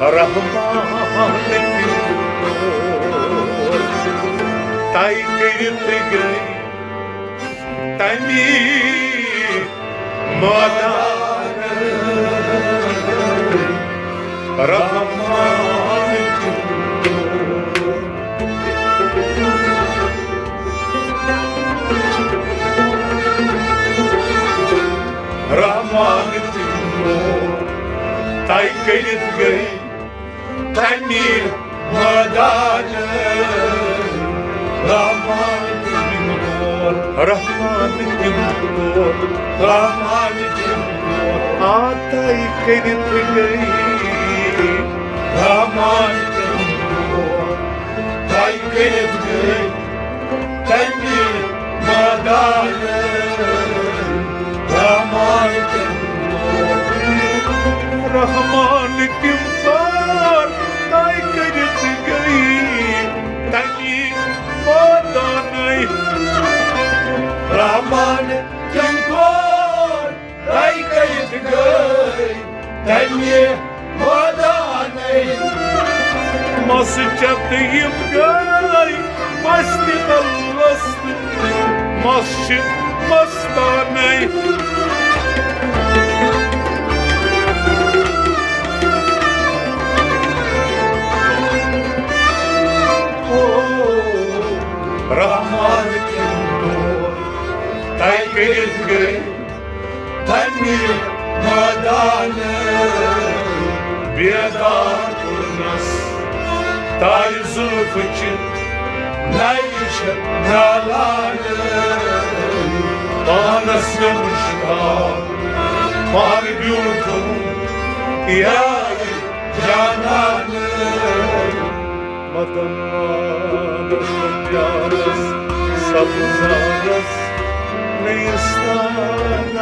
رحمان، طے کٔرِتھ گٔے تَمی مٲدان۔ رحمان رحمان تِم لوگ طے کٔرِتھ گٔے تَمہِ مٲدانہٕ۔ رحمان تِم لوگ، رحمان تِم لوگ، رحمان تِم لوگ۔ آ، طے کٔرِتھ گٔے رحمان تِم لوگ، طے کٔرِتھ گٔے تَمہِ مٲدانہٕ۔ رحمان تِم لوگ، رحمان تِم کار طے کٔرِتھ گٔے تَمہِ مٲدانَے۔ رحمان تِم کار طے کٔرِتھ گٔے تَمہِ مٲدانَے۔ مَس چَتہٕ یِم گٔے مَستہِ تَل وَستہٕ، مَس چھِ مَستانَے۔ او رحمان کِم دود طے کٔرِتھ گٔے تَمہِ مٲدانہٕ۔ بیدار کوٚرنَس تاج زُلفہٕ چہِ نَیہِ چھِ نالان۔ پانَس مےٚ مُشتاق پانہٕ بیوٗٹھُم یار جانان۔ مدن وارس پیارس سبزارس نیستان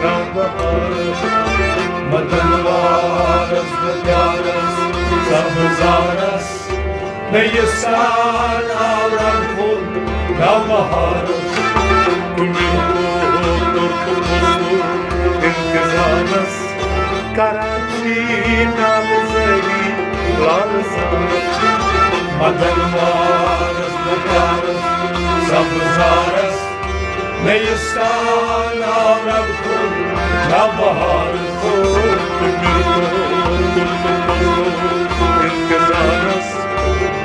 نہ بہارس۔ مدن وارس پیارس سبزارس نیستان رنگ پھول نہ بہارس۔ کُنہِ کوتُر تہٕ مزدور انتظارس کران چھی نالہٕ زٲری لالہٕ زٲری۔ مدن وارس بہارس سبزارس نیستان آو رب کُن نہ بہارس۔ انتظارس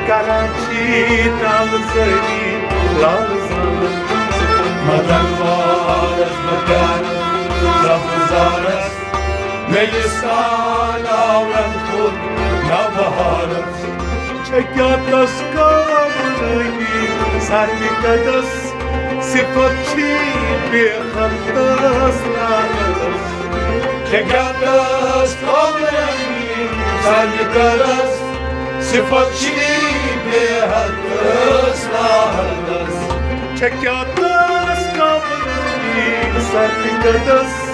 کران چھی نالہٕ زٲری لالہٕ زٲری۔ مدن وارس بہارس سبزارس نیستان آو رنگ پھول نہ بہارس۔ چھےٚ کیٛاہ تس کامرٲنی سرنہِ قدس، صفت چھی بے حد تس لعنتس۔ چھےٚ کیٛاہ تس کامرٲنی سرنہِ قدس، صفت چھی بے حد تس لعنتس۔ چھےٚ کیٛاہ تس کامرٲنی سرنہِ قدس،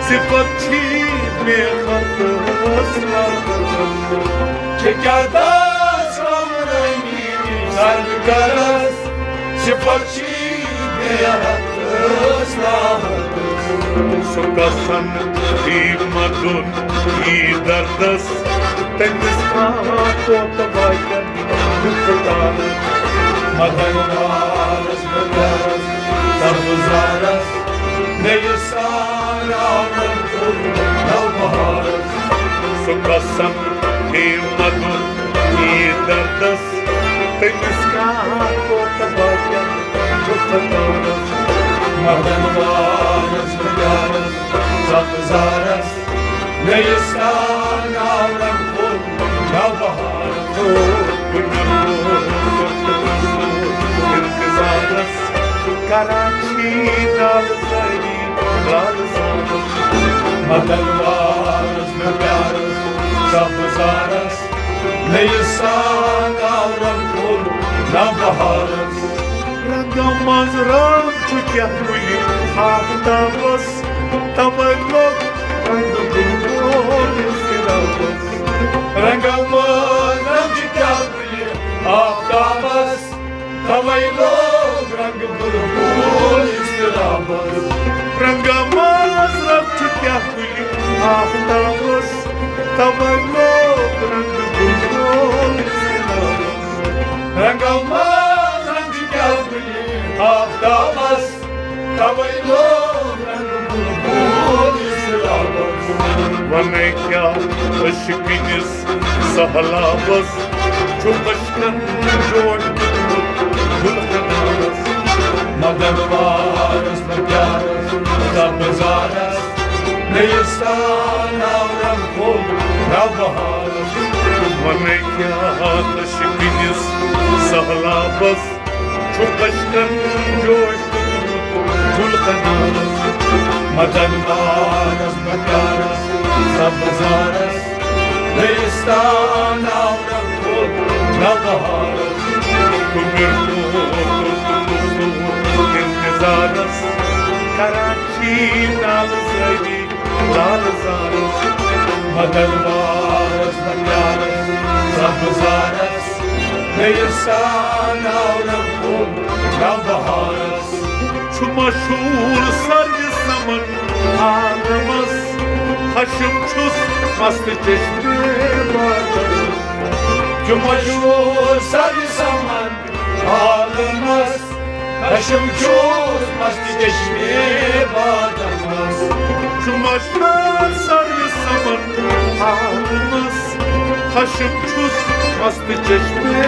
صفت چھی بے حد تس لعنتس۔ چھےٚ کیٛاہ تس کامرٲنی سرنہِ قدس، صفت چھی بے حد تس لعنتس۔ سُہ قسم یی مدُن یی دردس، تٔمِس کانٛہہ کوتہٕ واتن مدن وارس بہارس سبزارس نیستان آو رنگ پھول نو بہارس۔ سُہ قسم یی مدُن یی دردس، تٔمِس کانٛہہ کوتہٕ واتن مدن وارس بہارس سبزارس نیستان آو رنگ پھول نو بہارس۔ انتظارس کران چھی لال زٲری لال زٲری۔ مدن وارس مےٚ پیارس سبزارس نیستان آو رنگ پھول نو بہارس۔ رنگہٕ منٛز رنگ چھُ کیٛاہ کُلہِ آفتابس، توے لوٚگ رنگ بلبل اضطرابس۔ رنگہٕ منٛز رنگ چھُ کیٛاہ کُلہِ آفتابس، توے لوٚگ رنگ بلبل اضطرابس۔ رنگہٕ منٛز رنگ چھُ کیٛاہ کُلہِ آفتابس، توے لوٚگ رنگ بلبل اضطرابس۔ رنگہٕ منٛز رنگ چھُ کیٛاہ کُلہِ آفتابس، توے لوٚگ رنگ بلبل اضطرابس۔ ونے کیٛاہ عشقہٕ کِس سہلابس، چھُ مشکن جوڑ دیُتمُت گُلہٕ کنارس۔ مدن وارس بہارس سبزار نیستان آو رنگ پھوٚل نوبہارس۔ ونے کیٛاہ کشہِ کِنِس سہلابس، چھُ بچکن جوش دیُتمُت گُل کنارس۔ مدن بارس بہارس، سبزارس، نیستان آو رنگ پھوٚل نوبہارس۔ کُمِر کوٚت انتظارس، کران چھی نالہٕ زٲری لال زارس۔ مدن بارس بہارس، سبزارس، نیستان آو رنگ پھوٚل نوبہارس۔ چھُ مشہوٗر سرِ سمن عالمس، خشم چھُس مست چشمے بادلس۔ چھُ مشہوٗر سرِ سمن عالمس، خشم چھُس مست چشمے بادلس۔ چھُ مشہوٗر سرِ سمن عالمس، خشم چھُس مست چشمے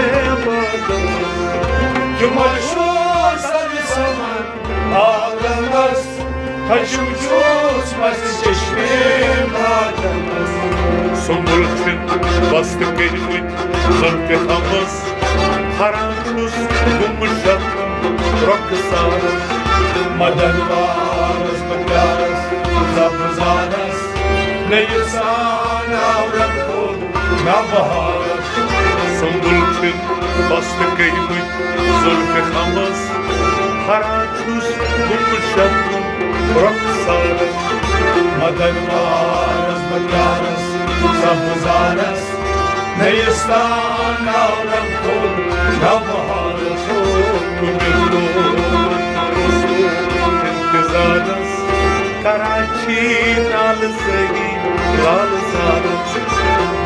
بادلس۔ چھُ مشہوٗر سرِ سمن عالمس، خشم چھُس مست چشمے بادلس۔ سُمبل چھِ وستہٕ کٔرمٕتۍ زُلفِ خمس، ہران چھُس گُمہٕ شکل رۄخسارس۔ مدن بارس بہارس، سبزارس، نیستان آو رنگ پھوٚل نوبہارس۔ سُمبل چھِ وستہٕ کٔرمٕتۍ زُلفِ خمس، ہران چھُس گُمہٕ شکل رۄخسارس۔ مدن بارس بہارس، سبزارس، نیستان آو رنگ پھوٚل نوبہارس۔ کُمِر کوٚت انتظارس، کران چھی نالہٕ زٲری لال زارس۔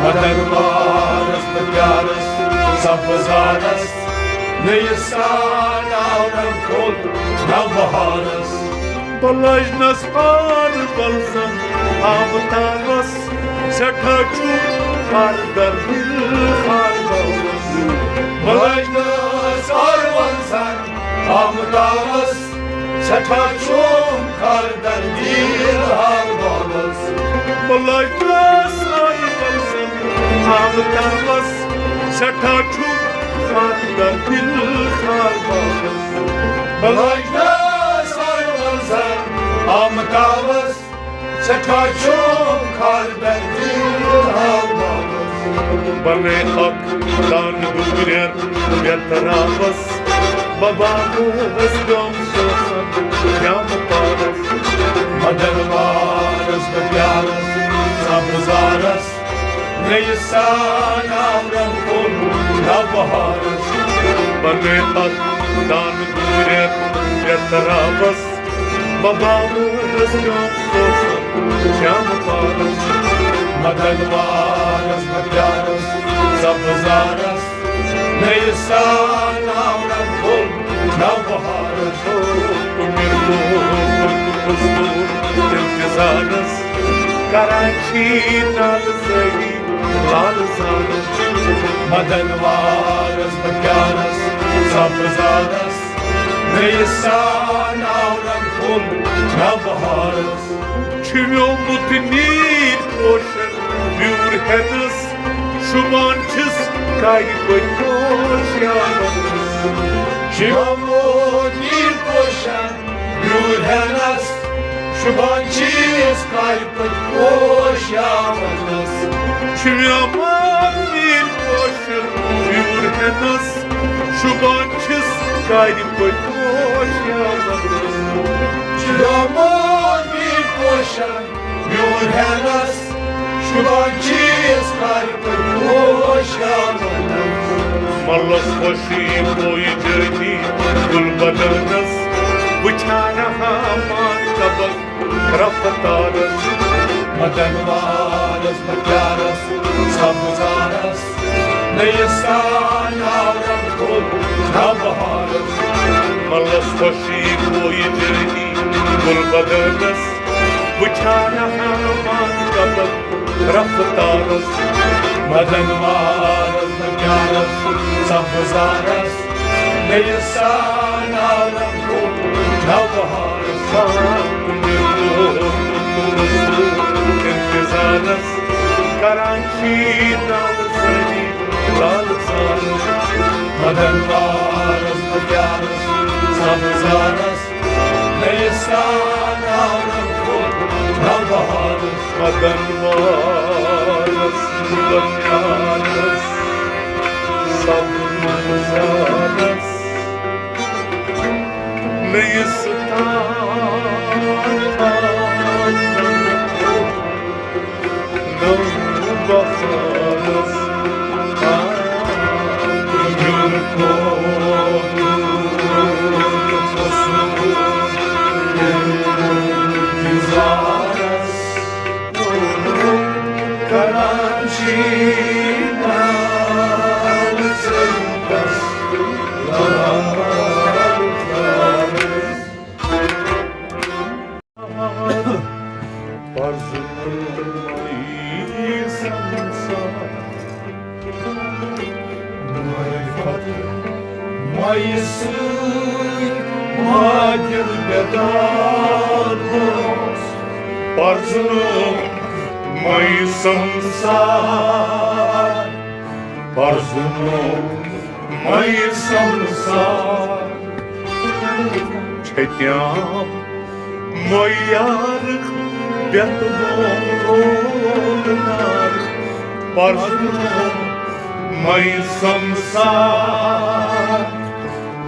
مدن بارس بہارس، سبزارس، نیستان آو رنگ پھوٚل نوبہارس۔ بہٕ لٔجنس ہار بلزن آفتابس، سٮ۪ٹھاہ چھُ ہر دردِ ہار بلزن۔ بہٕ لٔجنس ہار بلزن آفتابس، سٮ۪ٹھاہ چھُم خار دردِ ہار بلزن۔ بہٕ لٔجنس ہار بلزن آفتابس، سٮ۪ٹھاہ چھُم خار دردِ ہار بلزن۔ بہٕ لٔجنس ہار بلزن آفتابس، سٮ۪ٹھاہ چھُم خار دردِ ہار بلزن۔ بنے اکھ دانہٕ دوٗرٮ۪ر یتھ رابس، بباوس گام سوسن جام پارس۔ مدن بارس بہارس، سبزارس، نیستان آو رنگ پھوٚل نوبہارس۔ بنے اکھ دانہٕ دوٗرٮ۪ر یتھ رابس، بباوس گام سوسن جام پارس۔ مدن بارس بہارس، سبزارس، نیستان آو رنگ پھوٚل نوبہارس۔ کُمِر کوٚت انتظارس، کران چھی نالہٕ زٲری لال زارس۔ مدن بارس بہارس، سبزارس، نیستان آو رنگ پھوٚل نوبہارس۔ چھُ ویومُت نیٖرۍ پوشن ویوٗر ہٮ۪نس، شوٗبان چھِس کارِ پٲٹھۍ پوش یاوس۔ چھُ ویومُت نیٖرۍ پوشن ویوٗر ہٮ۪نس، شوٗبان چھِس کارِ پٲٹھۍ پوش یاوس۔ چھُ ویومُت نیٖرۍ پوشن ویوٗر ہٮ۪نس، شوٗبان چھِس کارِ پٲٹھۍ پوش یاوس۔ چھُ ویومُت نیٖرۍ پوشن ویوٗر ہٮ۪نس، شوٗبان چھِس کارِ پٲٹھۍ پوش یاوس۔ ملس خوشی بویہِ جٲنی گُل بدنس، وٕچھان ہامان کبک رفتارس۔ مدن بارس بہارس، سبزارس، نیستان آو رنگ پھوٚل نوبہارس۔ ملس خوشی بویہِ جٲنی گُل بدنس، وٕچھان ہامان کبک رفتارس۔ مدن بارس بہارس، سبزارس، نیستان آو رنگ پھوٚل نوبہارس۔ انتظارس کران چھی لال سٲری، لال سٲری۔ مدن لالس، مدیارس، سبزارس، نٔیِس نارن کھوٚت نوبہارس۔ مدن لالس، مدیارس، سبزارس، نٔیِس تارن کھوٚت نوبہارس۔ پرزنومے سمسار۔ معرفت مے سۭتۍ ما دل بیدار اوس۔ پرزنومے سمسار۔ پرزنومے سمسار۔ چھتیام مے یار بیت گوم رول نار۔ پرزنومے سمسار۔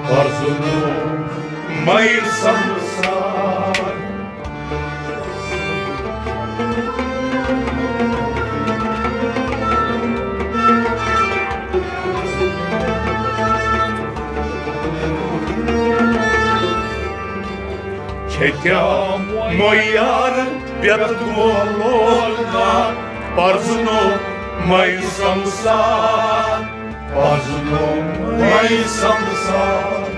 پرزنومے سمسار۔ چھتیام مے یار بیت گوم رول نار۔ پرزنومے سمسار۔ پرزنومے سمسار۔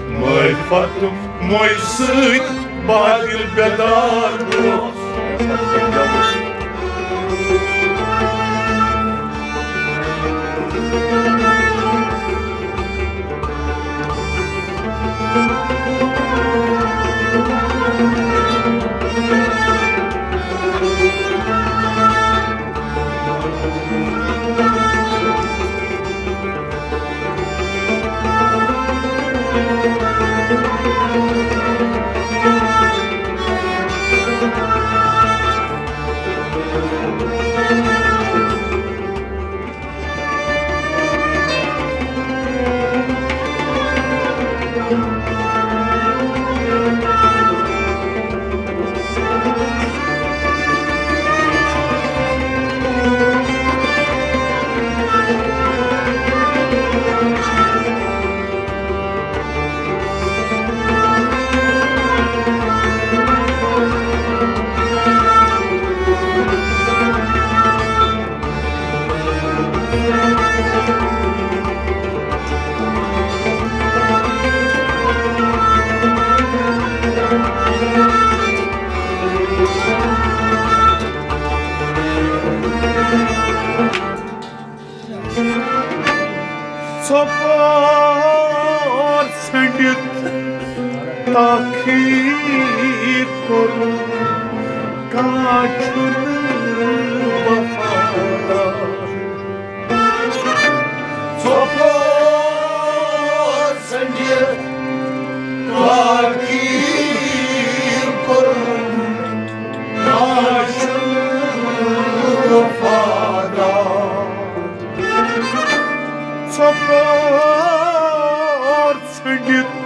معرفت مے سۭتۍ ما دل بیدار اوس۔ ژۄپٲرۍ ژھٔنڈِتھ تاخیر کوٚرُن، کانٛہہ چھُنہٕ وفادار۔ ژۄپٲرۍ ژھٔنڈِتھ تاخیر کوٚرُن، کانٛہہ چھُنہٕ وفادار۔ ژۄپٲرۍ ژھٔنڈِتھ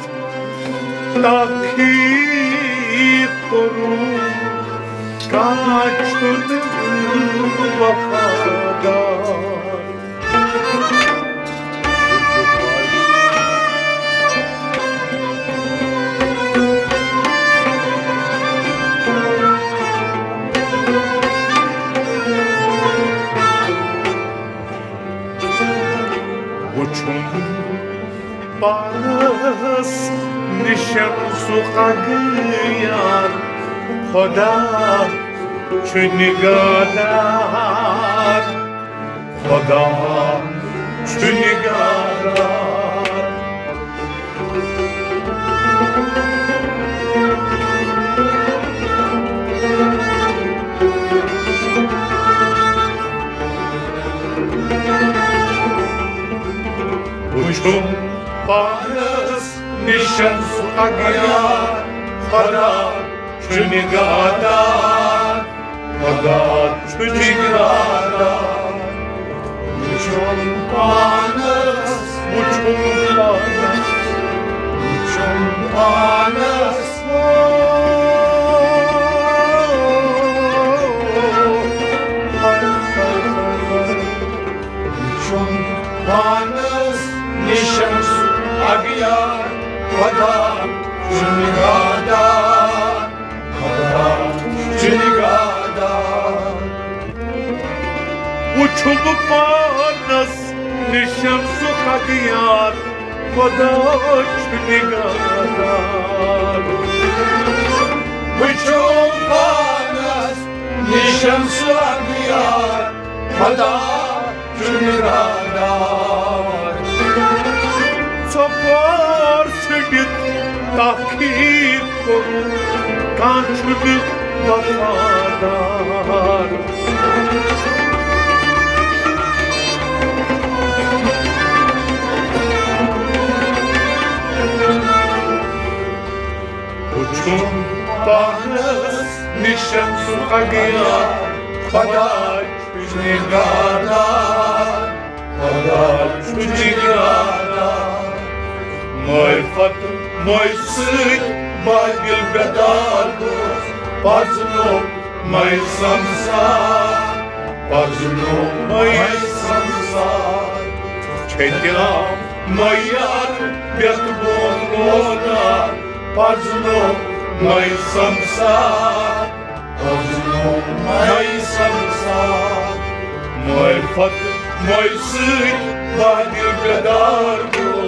تاخیر کوٚرُن، کانٛہہ چھُنہٕ وفادار۔ وُچھُن پانس نِشن سُہ اگیار، خدا چھُ نگہدار، خدا چھُ نگہدار۔ چھُم پانس نِشن سُہ اگیار، خدا چھُ نگہدار، خدا چھُ نگہدار۔ وٕچھُم پانس، وٕچھُم پانس، وٕچھُم پانس۔ وٕچھُم پانس نِشن سُہ اگیار، خدا چھُ نگہدار، خدا چھُ نگہدار۔ وٕچھُم پانس نِشن سُہ اگیار، خدا چھُ نگہدار۔ وٕچھُم پانس نِشن سُہ اگیار، خدا چھُ نگہدار۔ ژۄپار ژھٕنِتھ تحقیق کوٚرُن، کانٛہہ چھُنہٕ وفادار۔ وٕچھُم پانس نِشن سُہ اگیار، خدا چھُ نگہدار، خدا چھُ نگہدار۔ معرفت مۄے سۭتۍ بادل بیدار گوٚو، پرزنوو مۄے سمسار، پرزنوو مۄے سمسار۔ چھٔتیام مۄے یار بیتھ بون لونار، پرزنوو مۄے سمسار، پرزنوو مۄے سمسار۔ معرفت مۄے سۭتۍ بادل بیدار گوٚو۔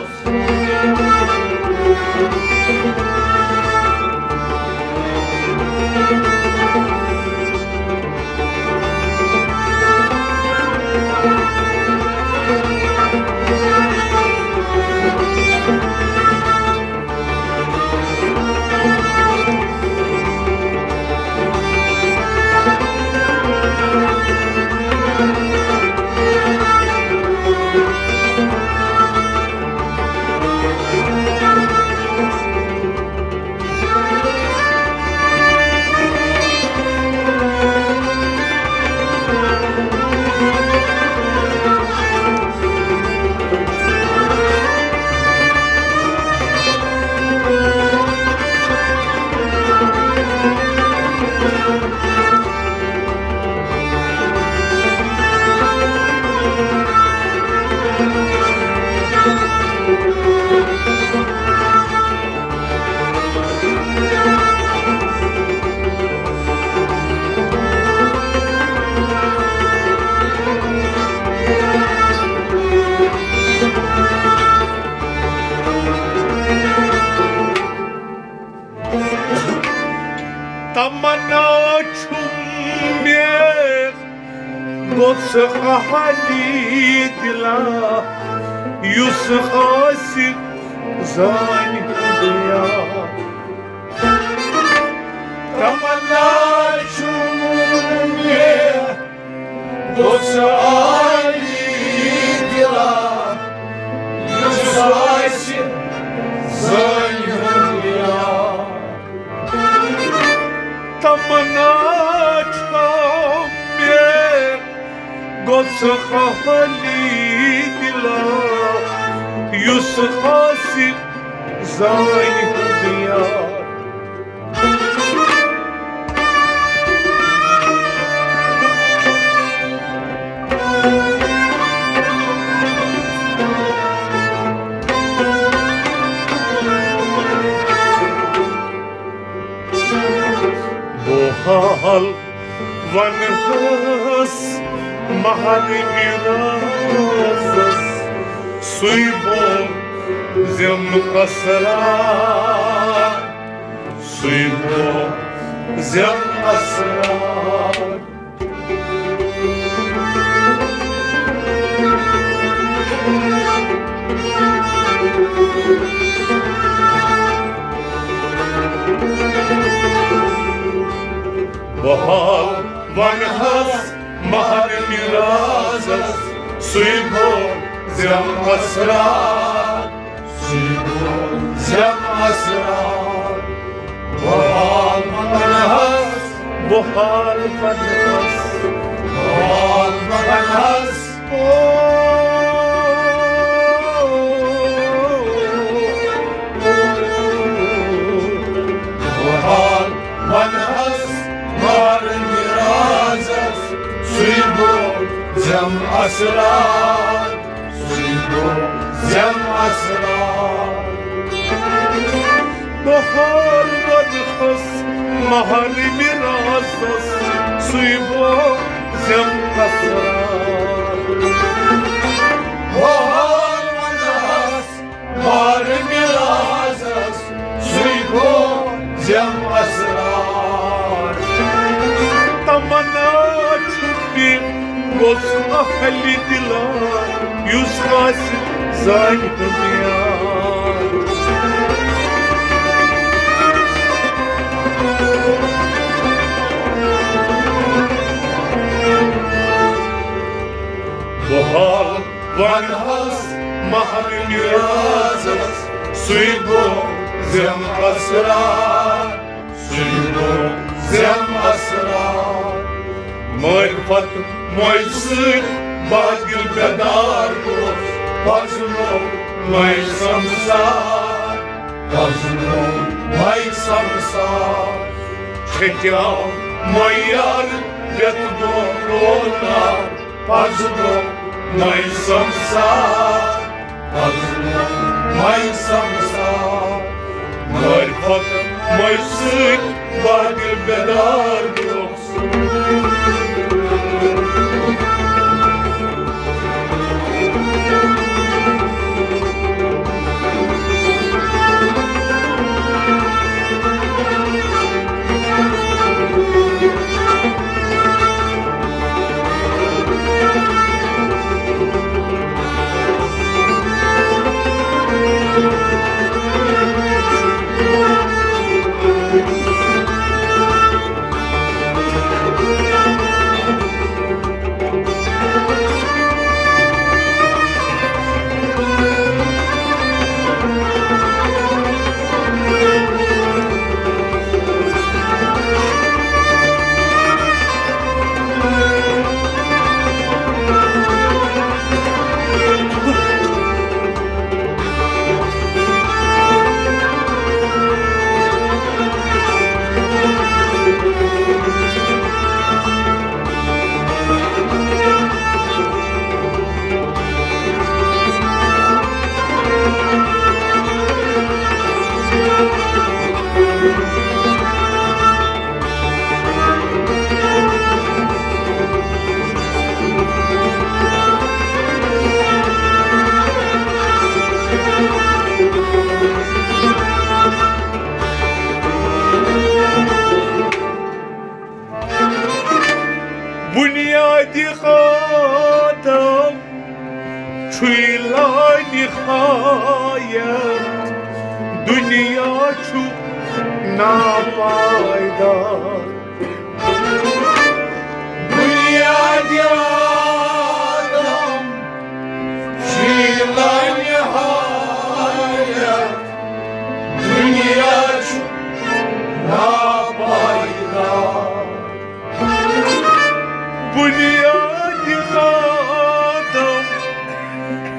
تمنا چھُم مےٚ گوٚژھ اہلی دِلا، یُس آسہِ زانہِ ہُنٛد یار۔ تمنا چھُم مےٚ گوٚژھ اہلی دِلا، یُس آسہِ زانہِ ہُنٛد یار۔ تمنا چھم مےٚ گوٚژھ اہلی دِلا، یُس آسہِ زانہِ ہُنٛد یار۔ بہٕ حال ونہس مہرنہِ رازس، سُے بوزٮ۪م اسرار، سُے بوزٮ۪م اسرار۔ بہٕ حال ونہس مہرنہِ رازس، سُے بوزٮ۪م زٮ۪م اسرار، سُے گوٚو زٮ۪م اسرار۔ بہٕ حال ونہس، بہٕ حال ونہس، بہٕ حال ونہس۔ بہٕ حال ونہس مہر معراجس، سُے گوٚو زٮ۪م اسرار، سُے گوٚو زٮ۪م اسرار۔ بہار ونہس مہر معراجس، سُے گوٚو زٮ۪م اسرار۔ بہار ونہس مہر معراجس، سُے گوٚو زٮ۪م اسرار۔ تمنا چھُ بیٚیہِ گوٚژھ اہلِ دِلار، یُس آسہِ زانہِ ہُنٛد یار۔ بہار ونہس مہر معراجس، سُے گوٚو زٮ۪م اسرار، سُے گوٚو زٮ۪م اسرار۔ معرفت مۄیہِ سۭتۍ بادل بیدار گوٚو، پزنو مۄیہِ سمسار، پزنو مۄیہِ سمسار۔ کھیٚتیاو مۄیہِ یار بیت گوٚو رونار، پزنو مۄیہِ سمسار، پزنو مۄیہِ سمسار۔ معرفت مۄیہِ سۭتۍ بادل بیدار گوٚو۔ بنیادِ آدم چھُے لانِہایت، دُنیا چھُ ناپایدار۔ بنیادِ آدم چھُے لانِہایت، دُنیا چھُ ناپایدار۔ بنیادِ آدم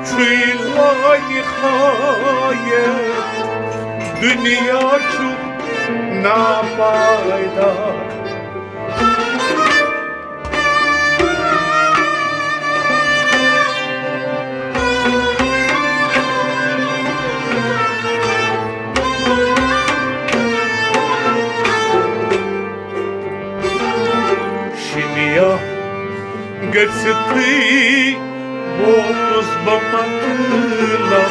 چھُے لانِہایت، دُنیا چھُ ناپایدار۔ شِنیا گٔژھِتھٕے ووتُس بہٕ مطلب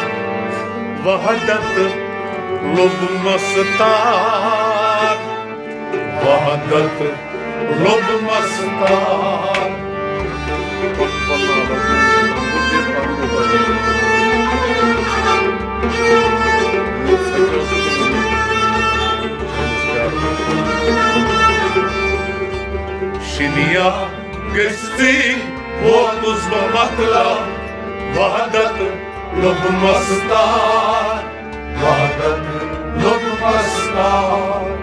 وحدت لوٚبمَس تار، وحدت لوٚبمَس تار۔ شِنیا گٔژھتھٕے ووتُس بہٕ مطلب وحدت لوٚب مستار، وحدت لوٚب مستار۔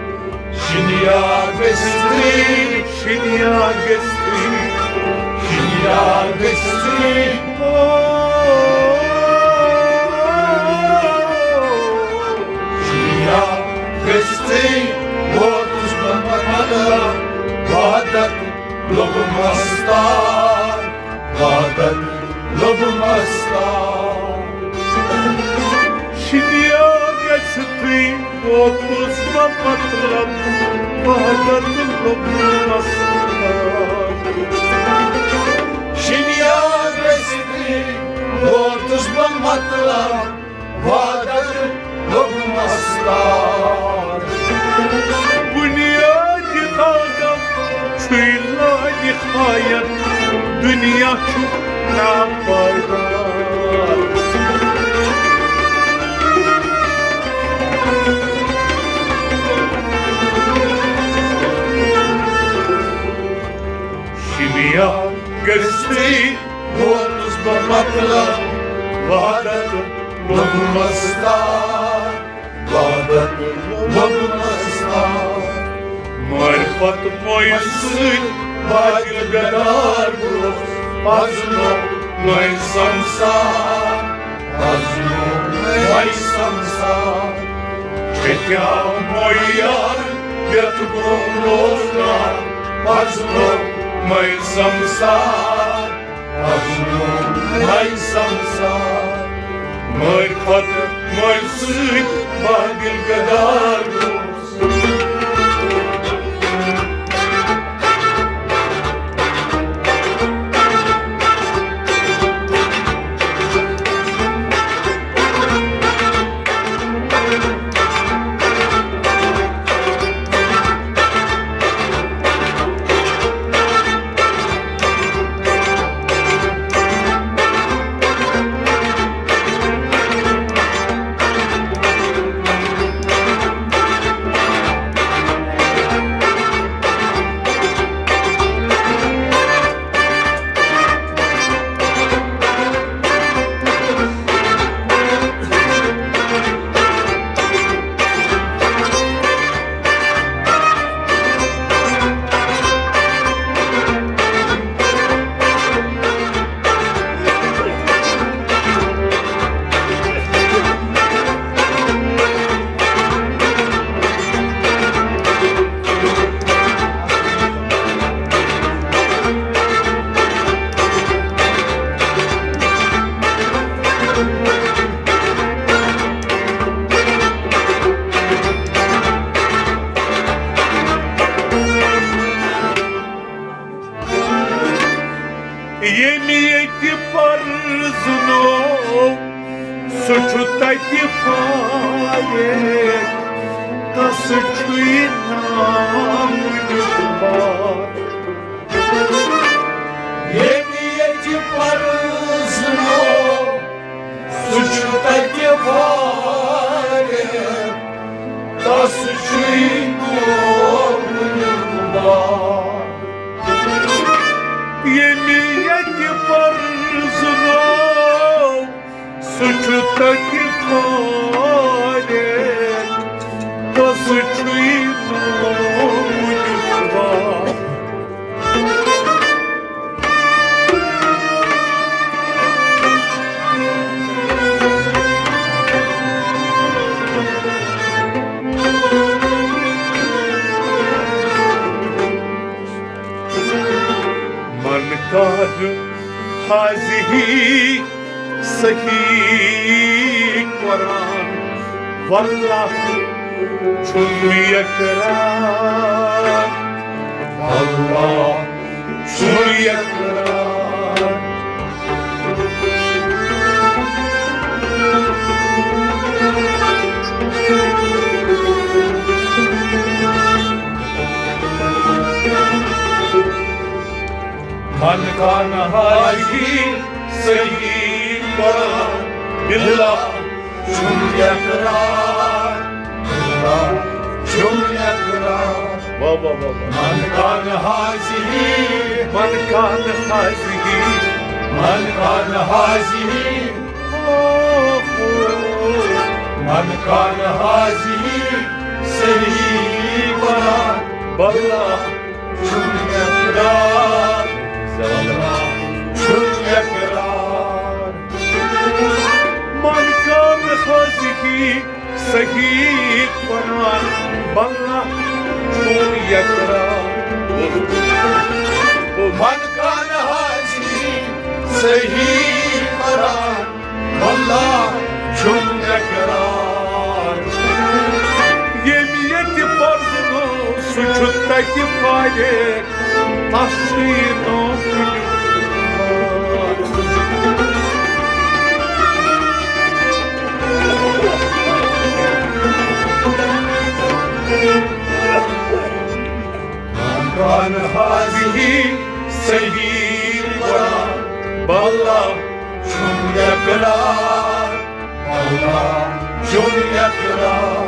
شِنیا گٔژھتٕے، شِنیا گٔژھتٕے، شِنیا گٔژھتٕے۔ شِنیا گٔژھتٕے ووتُس بہٕ مطلب، وحدت لوٚب مستار، وحدت لوٚب مستار۔ شِنیا گٔژھتٕے ووتُس بہٕ مطلب، وحدت لوٚب مستار۔ شِنیا گٔژھتٕے ووتُس بہٕ مطلب، وحدت لوٚب مستار۔ بُنیادِ آدم چھُے لانِہایت، دُنیا چھُ ناپٲیدار۔ شِنیا گٔژھتٕے ووتُس بہٕ مطلب، وحدت لوٚب مستار، وحدت لوٚب مستار۔ معرفت مۄیہِ سۭتۍ بادِل بیدار گوٚوُس، پزنو مٔنٛزۍ سمسار، پزنو مٔنٛزۍ سمسار۔ چھکیٛاو مۄیہِ یار، یتھ گوٚو روزگار، پزنو مٔنٛزۍ سمسار۔ پزنو مٔنٛزۍ سمسار۔ معرفت مۄیہِ سۭتۍ بادِل بیدار گوٚوُس۔ ییٚمۍ ییٚتہِ پرزنوو، سُہ چھُ تَتہِ فارغ، تَس چھُے نام نِبار۔ ییٚمۍ ییٚتہِ پرزنوو، سُہ چھُ تَتہِ فارغ، تَس چھُے نام نِبار۔ ییٚمۍ ییٚتہِ پرزنوو، سُہ چھُ تَتہِ فارغ، تَس چھُے نام نِبار۔ من کان هذه صحیح قرآن، واللہ چھُم یقرار، واللہ چھُم یقرار۔ من کان هذه صحیح قرآن، باللہ چھُم یقرار، باللہ چھُم یقرار۔ واہ، واہ، واہ، واہ۔ من کان هذه، من کان هذه من کان هذه، من کان هذه صحیح قرآن، بلہ چھُم اقرار، بلہ چھُم اقرار۔ من کان هذه صحیح قرآن، بلہ چھُم اقرار۔ من کان هذه صحیح قرآن، بلہ چھُم اقرار۔ ییٚمۍ ییٚتہِ پرزنوو، سُہ چھُ تَتہِ فارغ، تَس چھُے نہٕ کُنہِ۔ من کان هذه صحیح قرآن، بلہ چھُم اقرار، بلہ چھُم اقرار۔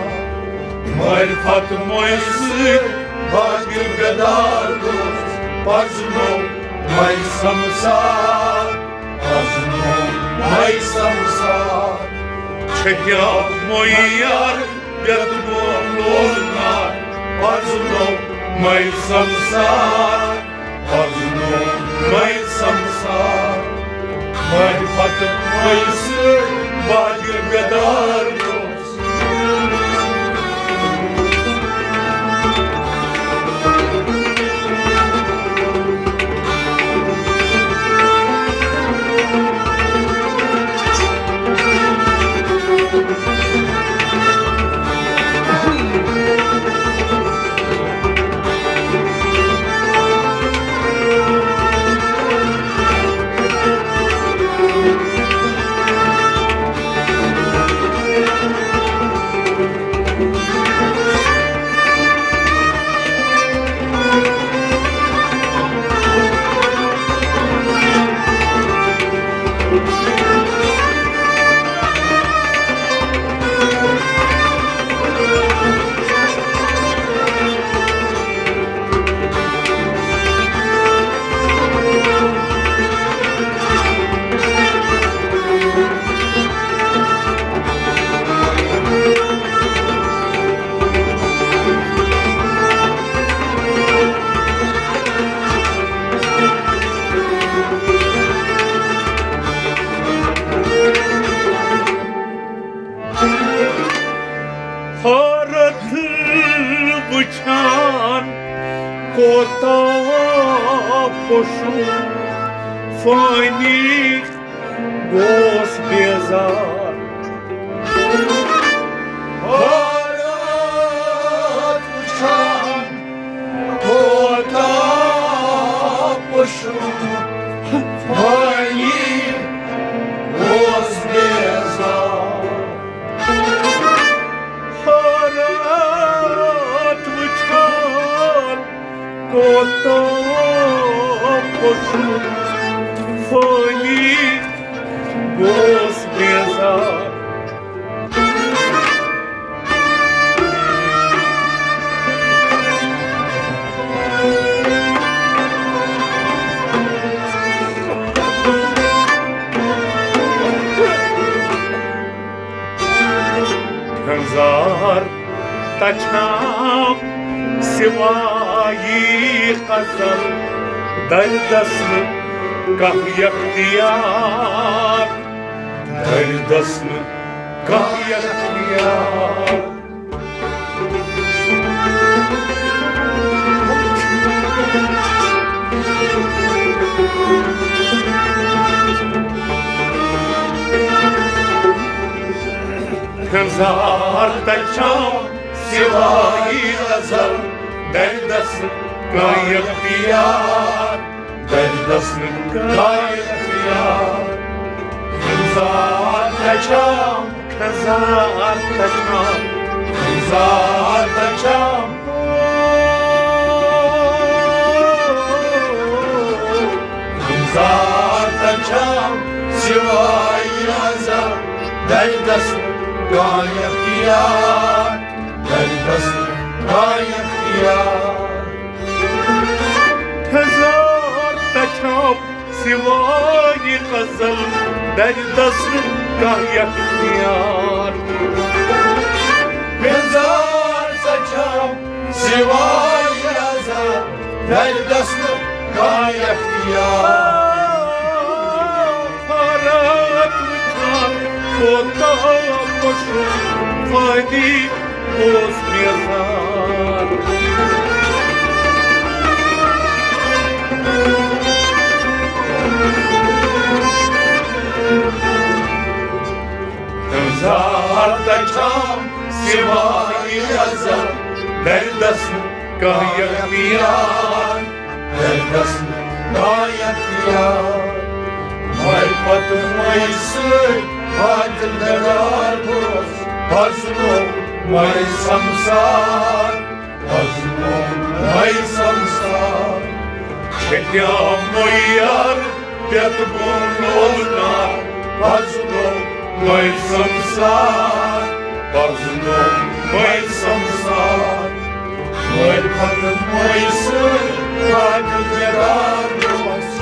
معرفت مۄیہِ سۭتۍ باقی بیدار گوٚژھ، پرزنوو مۄیہِ سمسار، پرزنوو مۄیہِ سمسار۔ چھکیو مۄیہِ یار، بیدنو لوزنار، پرزنوو مۄیہِ سمسار، پرزنوو مۄیہِ سمسار۔ معرفت مۄیہِ سۭتۍ باقی بیدار گوٚژھ۔ حٲرتھ وٕچھان کوتاہ پوٚشوٗ فٲنی گوس بیزار۔ حٲرتھ وٕچھان کوتاہ پوٚشوٗ فٲنی گوس بیزار۔ حٲرتھ وٕچھان کوتاہ پوٚشوٗ فٲنی گوس بیزار۔ خنزار تچھام سوایی قزل، دردس نہٕ کانٛہہ اختیار، دردس نہٕ کانٛہہ اختیار۔ خنزار تچھام سوایی ازل، دردس نہٕ کانٛہہ اختیار، دردس نہٕ کانٛہہ اختیار۔ خنزار تچھام، خنزار تچھام، خنزار تچھام، خنزار تچھام سوایی ازل، دردس نہٕ کانٛہہ اختیار، دردس نہٕ کانٛہہ اختیار۔ خنزار تچھام سوائے غزل دردس نہٕ کانٛہہ اختیار۔ بیزار ژےٚ چھا سوائے غزل دردس نہٕ کانٛہہ اختیار۔ حالات وٕچھان کوتاہ پشو فانی اوس بیزار۔ زار تچھام سوائے غزل دردس نہٕ کانٛہہ اختیار۔ دردس نہٕ کانٛہہ اختیار۔ مے پتہٕ مے سۭتۍ حاجت دردار اوس، پزنو مے سمسار۔ پزنو مے سمسار۔ چھتیا مے یار پٮ۪تھ بۄن لوزنار۔ پزنو مے سمسار۔ پزنو مے سمسار۔ مے پتہٕ مے سۭتۍ حاجت دردار اوس۔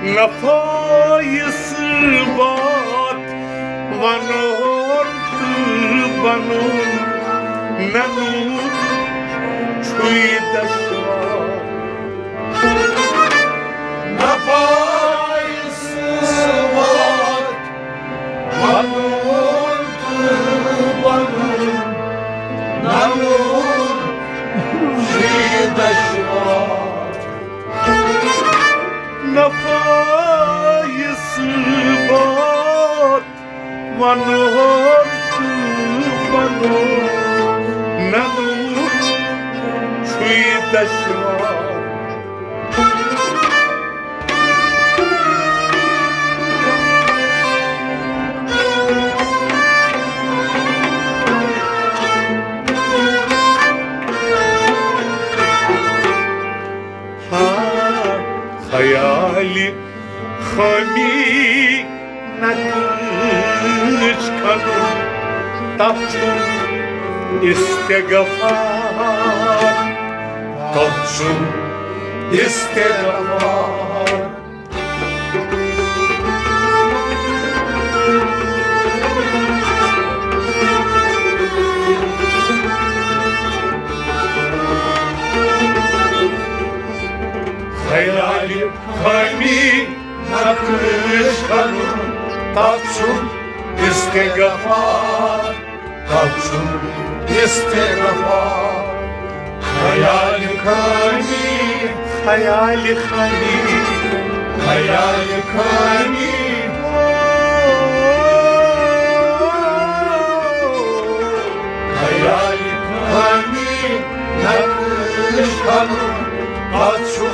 نفایس بات ونون تہٕ بنون ننوٗر چھُے دشوار۔ نفایس بات ونون تہٕ بنون ننوٗر چھُے دشوار۔ نفایس بات ونون تہٕ بنون ننوٗر چھُے دشوار۔ ہا، خیالہِ خٲمی نقش کھنُن، تتھ چھُ استغفار، تتھ چھُ استغفار۔ خیالہِ خٲمی نقش کھنُن، تتھ چھُ استغفار، تتھ چھُ استغفار۔ خیالہِ خٲمی، خیالہِ خٲمی، خیالہِ خٲمی۔ خیالہِ خٲمی نقش کھنُن، تتھ چھُ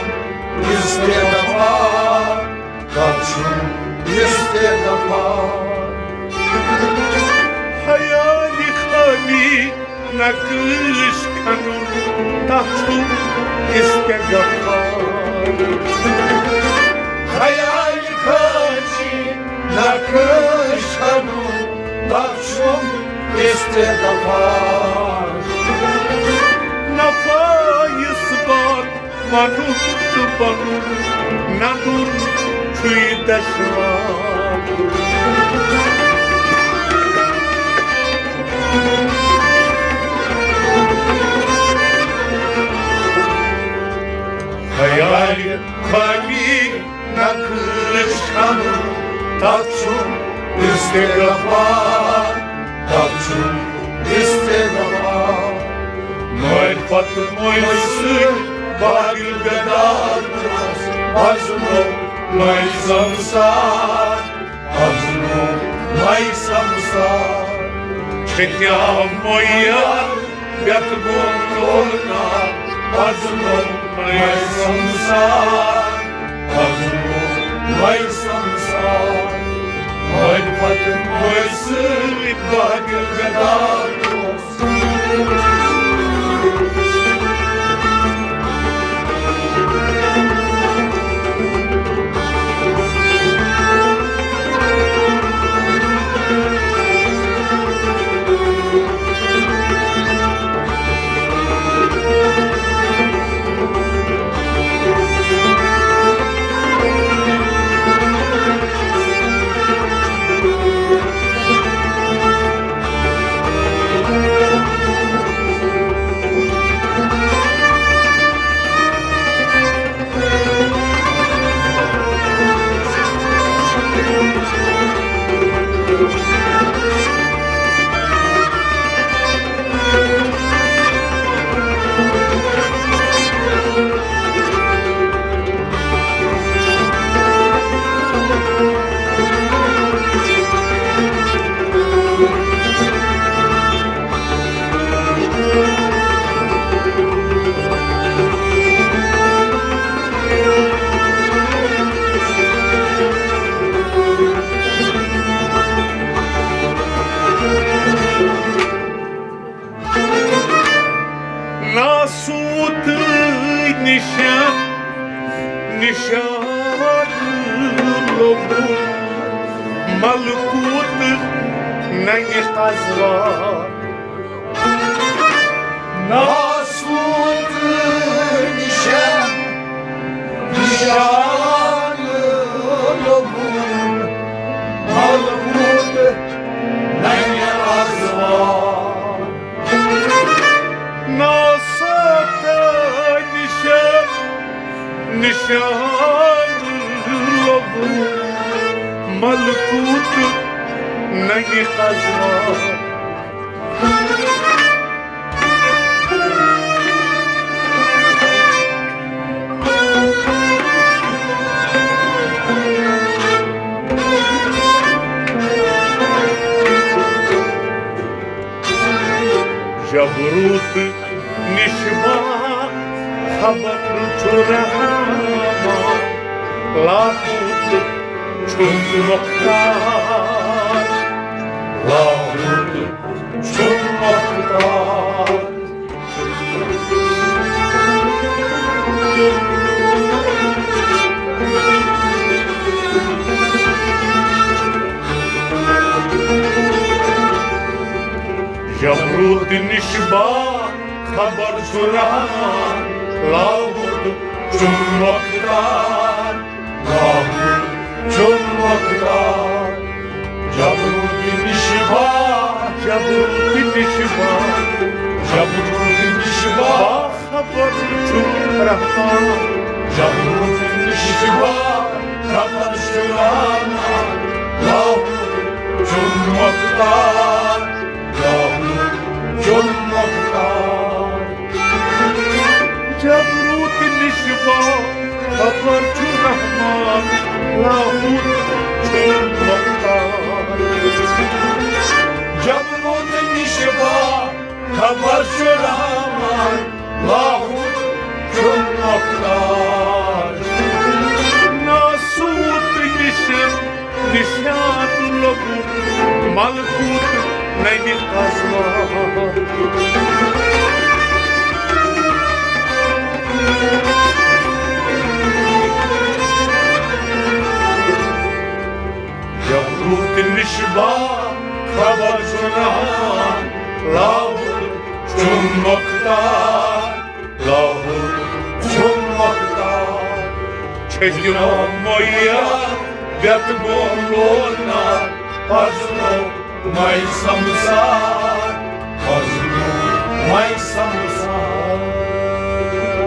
استغفار، تتھ چھُ استغفار۔ خیالہِ خٲمی نقش کھنُن، تتھ چھُ استغفار۔ خیالہِ خٲمی نقش کھنُن، تتھ چھُم استغفار۔ نفع یُس بار ونُن تہٕ بنُن ننُن چھُے دشوار۔ خیالِ خٲلی نقش کھنُن، تتھ چھُم استغفار، تتھ چھُم استغفار۔ مٲلۍ پتہٕ مٲلۍ سۭتۍ باطل بیدار اوس، پزنو مٲلۍ سمسار، پزنو مٲلۍ سمسار۔ چھتیا مویا بیت گوٚو کولکا، پزنو مٲلۍ سمسار، پزنو مٲلۍ سمسار۔ مٲلۍ پتہٕ مٲلۍ سۭتۍ باطل بیدار اوس۔ ناسوت نشان، نشان لوگُن، ملکوت ننہِ قضوار۔ ناسوت نشان، نشان لوگُن، ملکوت ننہِ قضوار۔ ناسوت نشان، نشان لوگُن، ملکوت ننہِ قضوار۔ جبروت نِش با خبر چھُ رحمان، لاہوت چھُ مختار، لاہوت چھُ مختار۔ جبروت نِش با خبر چھُ رحمان، لاہوت چھُ مختار، لاہوت چھُ مختار۔ جبروت نِش با، جبروت نِش با، جبروت نِش با خبر چھُ رحمان، جبروت نِش با خبر چھُ رحمان، لاہوت چھُ مختار، لاہوت چھُ مختار۔ جبروت نِش با خبر چھُ رحمان، لاہوت چھُ مختار۔ جبروت نِش با خبر چھُ رحمان، لاہوت چھُ مختار۔ ناسوت نِش نِشان لوگُن، ملکوت ننہِ قضوار۔ جب شبا خبر سنان، لاہور چھُم مختار، لاہور چھُم مختار۔ چھتیو مویا بیت گوم لولنا، پزنو مائی سمسار۔